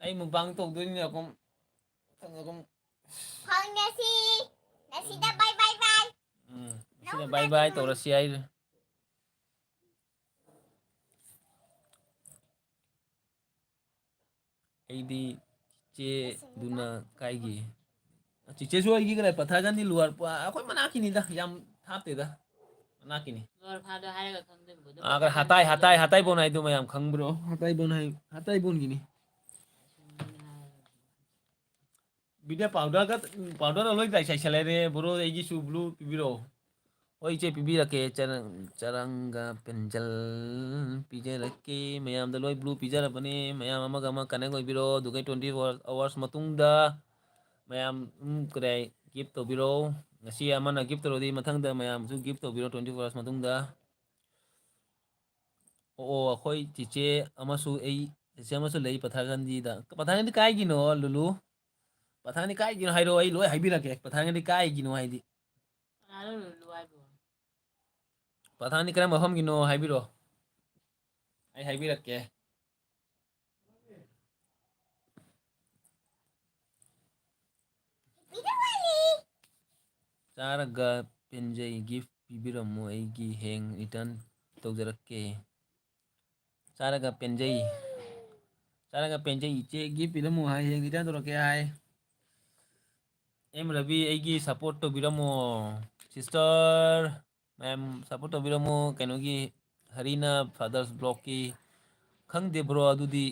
ꯑꯩ ꯃꯨꯛꯕꯥꯡ ꯇꯧꯗꯣꯏꯅꯤꯅ ꯑꯗꯨꯝ, ꯑꯗꯨꯝ ꯐꯥꯎꯅꯁꯤ꯫ ꯉꯁꯤꯗ ꯕꯥꯏ ꯕꯥꯏ ꯕꯥꯏ꯫ ꯎꯝ, ꯉꯁꯤꯗ ꯕꯥꯏ ꯕꯥꯏ ꯇꯧꯔꯁꯤ ꯍꯥꯏꯔꯤ꯫ ꯑꯩꯗꯤ ꯆꯦ ꯗꯨꯅ ꯀꯥꯏꯒꯤ? ꯆꯤꯆꯦꯁꯨ ꯑꯩꯒꯤ ꯀꯗꯥꯏ ꯄꯊꯥꯒꯟꯗꯤ ꯂꯨꯋꯥꯔ ꯄ-, ꯑꯩꯈꯣꯏ ꯃꯅꯥꯛꯀꯤꯅꯤꯗ, ꯌꯥꯝ ꯊꯥꯞꯇꯦꯗ, ꯃꯅꯥꯛꯀꯤꯅꯤ꯫ ꯂꯨꯋꯥꯔ ꯐꯥꯗꯣ ꯍꯥꯏꯔꯒ ꯈꯪꯗꯣꯏꯅꯤ꯫ ꯑꯥ, ꯀꯗꯥꯏ ꯍꯇꯥꯏ, ꯍꯇꯥꯏ, ꯍꯇꯥꯏꯕꯣꯟ ꯍꯥꯏꯗꯣ ꯃꯌꯥꯝ ꯈꯪꯕ꯭ꯔꯣ? ꯍꯇꯥꯏꯕꯣꯟ ꯍꯥꯏ, ꯍꯇꯥꯏꯕꯣꯟꯒꯤꯅꯤ꯫ ꯕꯤꯗ ꯄꯥꯎꯗꯔꯒ, ꯄꯥꯎꯗꯔ ꯂꯣꯏ ꯆꯥꯏꯁꯜꯂꯦꯅꯦ, ꯕ꯭ꯔꯣ, ꯑꯩꯒꯤꯁꯨ ꯕ꯭ꯂꯨ ꯄꯤꯕꯤꯔꯛꯑꯣ꯫ ꯍꯣꯏ, ꯏꯆꯦ, ꯄꯤꯕꯤꯔꯛꯀꯦ꯫ ꯆꯔꯪ-, ꯆꯔꯪꯒ ꯄꯦꯟꯖꯜ ꯄꯤꯖꯔꯛꯀꯦ꯫ ꯃꯌꯥꯝꯗ ꯂꯣꯏ ꯕ꯭ꯂꯨ ꯄꯤꯖꯔꯕꯅꯦ꯫ ꯃꯌꯥꯝ ꯑꯃꯒ ꯑꯃ ꯀꯅꯦꯛ ꯑꯣꯏꯕꯤꯔꯣ꯫ ꯑꯗꯨꯒ twenty four hours ꯃꯇꯨꯡꯗ ꯃꯌꯥꯝ, ꯎꯝ, ꯀꯗꯥꯏ ꯒꯤꯐ ꯇꯧꯕꯤꯔꯣ꯫ ꯉꯁꯤ ꯑꯃꯅ ꯒꯤꯐ ꯇꯧꯔꯗꯤ ꯃꯊꯪꯗ ꯃꯌꯥꯝꯁꯨ ꯒꯤꯐ ꯇꯧꯕꯤꯔꯣ twenty four hours ꯃꯇꯨꯡꯗ꯫ ꯑꯣ, ꯑꯣ, ꯑꯩꯈꯣꯏ ꯆꯤꯆꯦ ꯑꯃꯁꯨ, ꯑꯩ ꯆꯤꯆꯦ ꯑꯃꯁꯨ ꯂꯩ ꯄꯊꯥꯒꯟꯗꯤꯗ꯫ ꯄꯊꯥꯒꯟꯗꯤ ꯀꯥꯏꯒꯤꯅꯣ, ꯂꯨꯂꯨ? ꯄꯊꯥꯒꯟꯗꯤ ꯀꯥꯏꯒꯤꯅꯣ ꯍꯥꯏꯔꯛꯑꯣ, ꯑꯩ ꯂꯣꯏ ꯍꯥꯏꯕꯤꯔꯛꯀꯦ꯫ ꯄꯊꯥꯒꯟꯗꯤ ꯀꯥꯏꯒꯤꯅꯣ ꯍꯥꯏꯗꯤ? ꯀꯅꯥꯅꯣ ꯂꯨꯂꯨ ꯍꯥꯏꯕꯣ? ꯄꯊꯥꯒꯟꯗꯤ ꯀꯔꯝꯕ ꯃꯐꯝꯒꯤꯅꯣ ꯍꯥꯏꯕꯤꯔꯛꯑꯣ, ꯑꯩ ꯍꯥꯏꯕꯤꯔꯛꯀꯦ꯫ ꯆꯥꯔꯒ ꯄꯦꯟꯖꯩ꯫ Gift ꯄꯤꯕꯤꯔꯝꯃꯨ, ꯑꯩꯒꯤ ꯍꯌꯦꯡ return ꯇꯧꯖꯔꯛꯀꯦ꯫ ꯆꯥꯔꯒ ꯄꯦꯟꯖꯩ꯫ ꯆꯥꯔꯒ ꯄꯦꯟꯖꯩ꯫ ꯏꯆꯦ, gift ꯄꯤꯔꯝꯃꯨ ꯍꯥꯏ, ꯍꯌꯦꯡ return ꯇꯧꯔꯛꯀꯦ ꯍꯥꯏ꯫ ꯑꯦꯝ ꯔꯕꯤ, ꯑꯩꯒꯤ support ꯇꯧꯕꯤꯔꯝꯃꯣ꯫ Sister, ꯃꯌꯥꯝ support ꯇꯧꯕꯤꯔꯝꯃꯣ꯫ ꯀꯩꯅꯣꯒꯤ, ꯍꯔꯤꯅ Father's Vlogꯀꯤ꯫ ꯈꯪꯗꯦ bro, ꯑꯗꯨꯗꯤ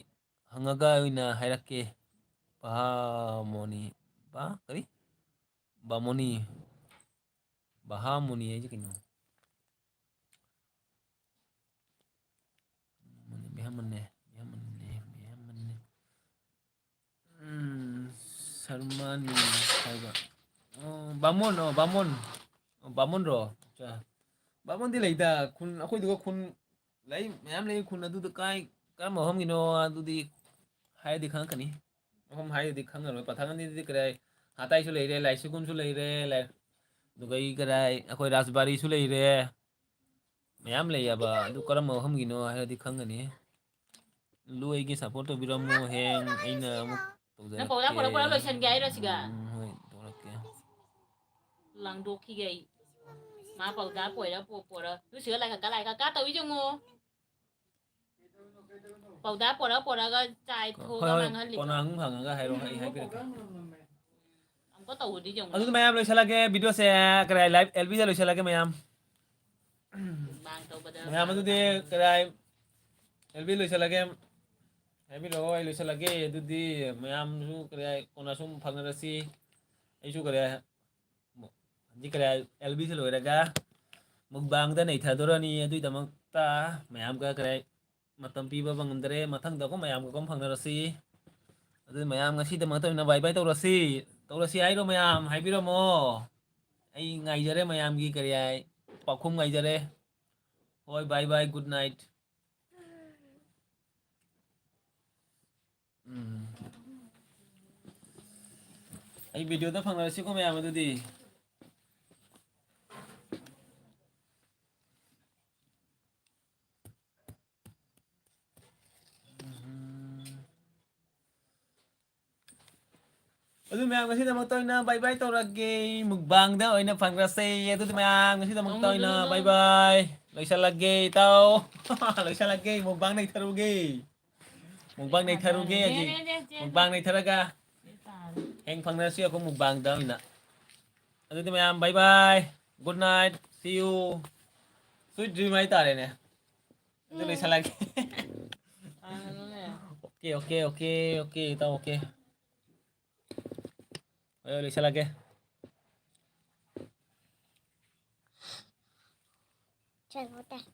ꯍꯪꯉꯒ ꯑꯣꯏꯅ ꯍꯥꯏꯔꯛꯀꯦ꯫ ꯕꯥꯃꯣꯅꯤ꯫ ꯕꯥ-, ꯀꯔꯤ? ꯕꯥꯃꯣꯅꯤ꯫ ꯕꯍꯥꯃꯨꯅꯤ ꯍꯥꯏꯁꯦ ꯀꯩꯅꯣ? ꯕꯤꯍꯥꯃꯟꯅꯦ, ꯕꯤꯍꯥꯃꯟꯅꯦ, ꯕꯤꯍꯥꯃꯟꯅꯦ꯫ ꯎꯝ, ꯁꯔꯃꯥꯅꯤ ꯍꯥꯏꯕ꯫ ꯑꯣ, ꯕꯥꯃꯣꯟ, ꯑꯣ, ꯕꯥꯃꯣꯟ꯫ ꯑꯣ, ꯕꯥꯃꯣꯟꯔꯣ? ꯑꯠꯆꯥ꯫ ꯕꯥꯃꯣꯟꯗꯤ ꯂꯩꯗ, ꯈꯨꯟ, ꯑꯩꯈꯣꯏꯗꯨꯒ ꯈꯨꯟ ꯂꯩ, ꯃꯌꯥꯝ ꯂꯩ ꯈꯨꯟ ꯑꯗꯨꯗ꯫ ꯀꯥꯏ, ꯀꯔꯝꯕ ꯃꯐꯝꯒꯤꯅꯣ ꯑꯗꯨꯗꯤ ꯍꯥꯏꯔꯗꯤ ꯈꯪꯉꯛꯀꯅꯤ꯫ ꯃꯐꯝ ꯍꯥꯏꯔꯗꯤ ꯈꯪꯉꯔꯣꯏ꯫ ꯄꯊꯥꯡꯒꯟꯗꯤꯗꯤ ꯀꯗꯥꯏ, ꯍꯥꯇꯥꯏꯁꯨ ꯂꯩꯔꯦ, ꯂꯥꯏꯁꯨꯒꯨꯟꯁꯨ ꯂꯩꯔꯦ, ꯂꯥꯏ-, ꯑꯗꯨꯒ ꯑꯩ ꯀꯗꯥꯏ, ꯑꯩꯈꯣꯏ ꯔꯥꯖꯕꯥꯔꯤꯁꯨ ꯂꯩꯔꯦ꯫ ꯃꯌꯥꯝ ꯂꯩꯌꯦꯕ, ꯑꯗꯨ ꯀꯔꯝꯕ ꯃꯐꯝꯒꯤꯅꯣ ꯍꯥꯏꯔꯗꯤ ꯈꯪꯒꯅꯤ꯫ ꯂꯨ, ꯑꯩꯒꯤ support ꯇꯧꯕꯤꯔꯝꯃꯣ, ꯍꯌꯦꯡ ꯑꯩꯅ ꯑꯃꯨꯛ ꯅꯪ ꯄꯥꯎꯗꯥ ꯇꯧꯖꯔꯛꯀꯦ꯫ ꯄꯣꯔꯛꯄ꯭ꯔꯥ ꯂꯣꯏꯁꯟꯒꯦ ꯍꯥꯏꯔꯣ ꯁꯤꯒ? ꯎꯝ, ꯍꯣꯏ, ꯇꯧꯔꯛꯀꯦ꯫ ꯂꯥꯡꯗꯣꯛꯈꯤꯒꯦ ꯑꯩ꯫ ꯃꯥ ꯄꯥꯎꯗꯥ ꯄꯣꯏꯔ ꯄꯣ-, ꯄꯣꯔ꯫ ꯅꯣꯏ ꯁꯤꯒ ꯂꯥꯏ ꯀꯛꯀꯥ, ꯂꯥꯏ ꯀꯛꯀꯥ ꯇꯧꯏ ꯌꯦꯡꯉꯣ꯫ ꯄꯥꯎꯗꯥ ꯄꯣꯔ ꯄꯣꯔꯒ ꯆꯥꯏ ꯍꯣꯏ, ꯊꯣꯛꯑꯒ ꯍꯣꯏ, ꯃꯥꯡꯍꯜꯂꯤꯗꯣ꯫ ꯀꯣꯟꯅ ꯑꯃꯨꯛ ꯍꯪꯉꯒ ꯍꯥꯏꯔꯣ, ꯑꯩ ꯍꯥꯏꯕꯤꯔꯛꯀꯦ꯫ ꯑꯃꯨꯛꯀ ꯇꯧꯕꯗꯤ ꯌꯦꯡꯉꯨ꯫ ꯑꯗꯨꯗꯤ ꯃꯌꯥꯝ ꯂꯣꯏꯁꯤꯜꯂꯒꯦ, videoꯁꯦ ꯀꯗꯥꯏ live L Bꯗ ꯂꯣꯏꯁꯤꯜꯂꯒꯦ ꯃꯌꯥꯝ꯫ ꯃꯥꯡ ꯇꯧꯕꯗ ꯃꯌꯥꯝ ꯑꯗꯨꯗꯤ ꯀꯗꯥꯏ L B ꯂꯣꯏꯁꯤꯜꯂꯒꯦ꯫ ꯍꯥꯏꯕꯤꯔꯛꯑꯣ, ꯑꯩ ꯂꯣꯏꯁꯤꯜꯂꯒꯦ꯫ ꯑꯗꯨꯗꯤ ꯃꯌꯥꯝꯁꯨ ꯀꯔꯤ ꯍꯥꯏ, ꯀꯣꯟꯅ ꯁꯨꯝ ꯐꯪꯅꯔꯁꯤ꯫ ꯑꯩꯁꯨ ꯀꯔꯤ ꯍꯥꯏ, ꯍꯧꯖꯤꯛ ꯀꯔꯤ ꯍꯥꯏ, L Bꯁꯤ ꯂꯣꯏꯔꯒ mukbangꯗ ꯅꯩꯊꯗꯣꯔꯅꯤ꯫ ꯑꯗꯨꯒꯤꯗꯃꯛꯇ ꯃꯌꯥꯝꯒ ꯀꯔꯤ ꯍꯥꯏ, ꯃꯇꯝ ꯄꯤꯕ ꯐꯪꯉꯝꯗ꯭ꯔꯦ꯫ ꯃꯊꯪꯗ ꯑꯩꯈꯣꯏ ꯃꯌꯥꯝꯒ ꯑꯗꯨꯝ ꯐꯪꯅꯔꯁꯤ꯫ ꯑꯗꯨꯗꯤ ꯃꯌꯥꯝ ꯉꯁꯤꯗꯃꯛꯇ ꯑꯣꯏꯅ bye bye ꯇꯧꯔꯁꯤ꯫ ꯇꯧꯔꯁꯤ ꯍꯥꯏꯔꯣ ꯃꯌꯥꯝ? ꯍꯥꯏꯕꯤꯔꯝꯃꯣ꯫ ꯑꯩ ꯉꯥꯏꯖꯔꯦ ꯃꯌꯥꯝꯒꯤ ꯀꯔꯤ ꯍꯥꯏ, ꯄꯥꯎꯈꯨꯝ ꯉꯥꯏꯖꯔꯦ꯫ ꯍꯣꯏ, bye bye, good night꯫ ꯎꯝ꯫ ꯑꯩ videoꯗ ꯐꯪꯅꯔꯁꯤꯀꯣ ꯃꯌꯥꯝ ꯑꯗꯨꯗꯤ꯫ ꯎꯝ꯫ ꯑꯗꯨ ꯃꯌꯥꯝ ꯉꯁꯤꯗꯃꯛꯇ ꯑꯣꯏꯅ bye bye ꯇꯧꯔꯒꯦ꯫ ꯃꯨꯛꯕꯥꯡꯗ ꯑꯣꯏꯅ ꯐꯪꯅꯁꯦ꯫ ꯑꯗꯨꯗꯤ ꯃꯌꯥꯝ ꯉꯁꯤꯗꯃꯛꯇ ꯑꯣꯏꯅ bye bye꯫ ꯂꯣꯏꯁꯤꯜꯂꯒꯦ ꯏꯇꯥꯎ꯫ ꯂꯣꯏꯁꯤꯜꯂꯒꯦ꯫ ꯃꯨꯛꯕꯥꯡ ꯅꯩꯊꯔꯨꯒꯦ꯫ ꯃꯨꯛꯕꯥꯡ ꯅꯩꯊꯔꯨꯒꯦ ꯍꯧꯖꯤꯛ꯫ ꯃꯨꯛꯕꯥꯡ ꯅꯩꯊꯔꯒ ꯍꯌꯦꯡ ꯐꯪꯅꯔꯁꯤ ꯑꯩꯈꯣꯏ ꯃꯨꯛꯕꯥꯡꯗ ꯑꯣꯏꯅ꯫ ꯑꯗꯨꯗꯤ ꯃꯌꯥꯝ bye bye꯫ Good night꯫ See you꯫ Sweet dream ꯍꯥꯏꯇꯥꯔꯦꯅꯦ꯫ ꯑꯗꯨ ꯂꯣꯏꯁꯤꯜꯂꯒꯦ꯫ Okay, okay, okay, okay, ꯏꯇꯥꯎ, okay꯫ ꯍꯣꯏ, ꯍꯣꯏ, ꯂꯣꯏꯁꯤꯜꯂꯒꯦ꯫ ꯆꯠꯂꯣ, ꯇꯥꯏ꯫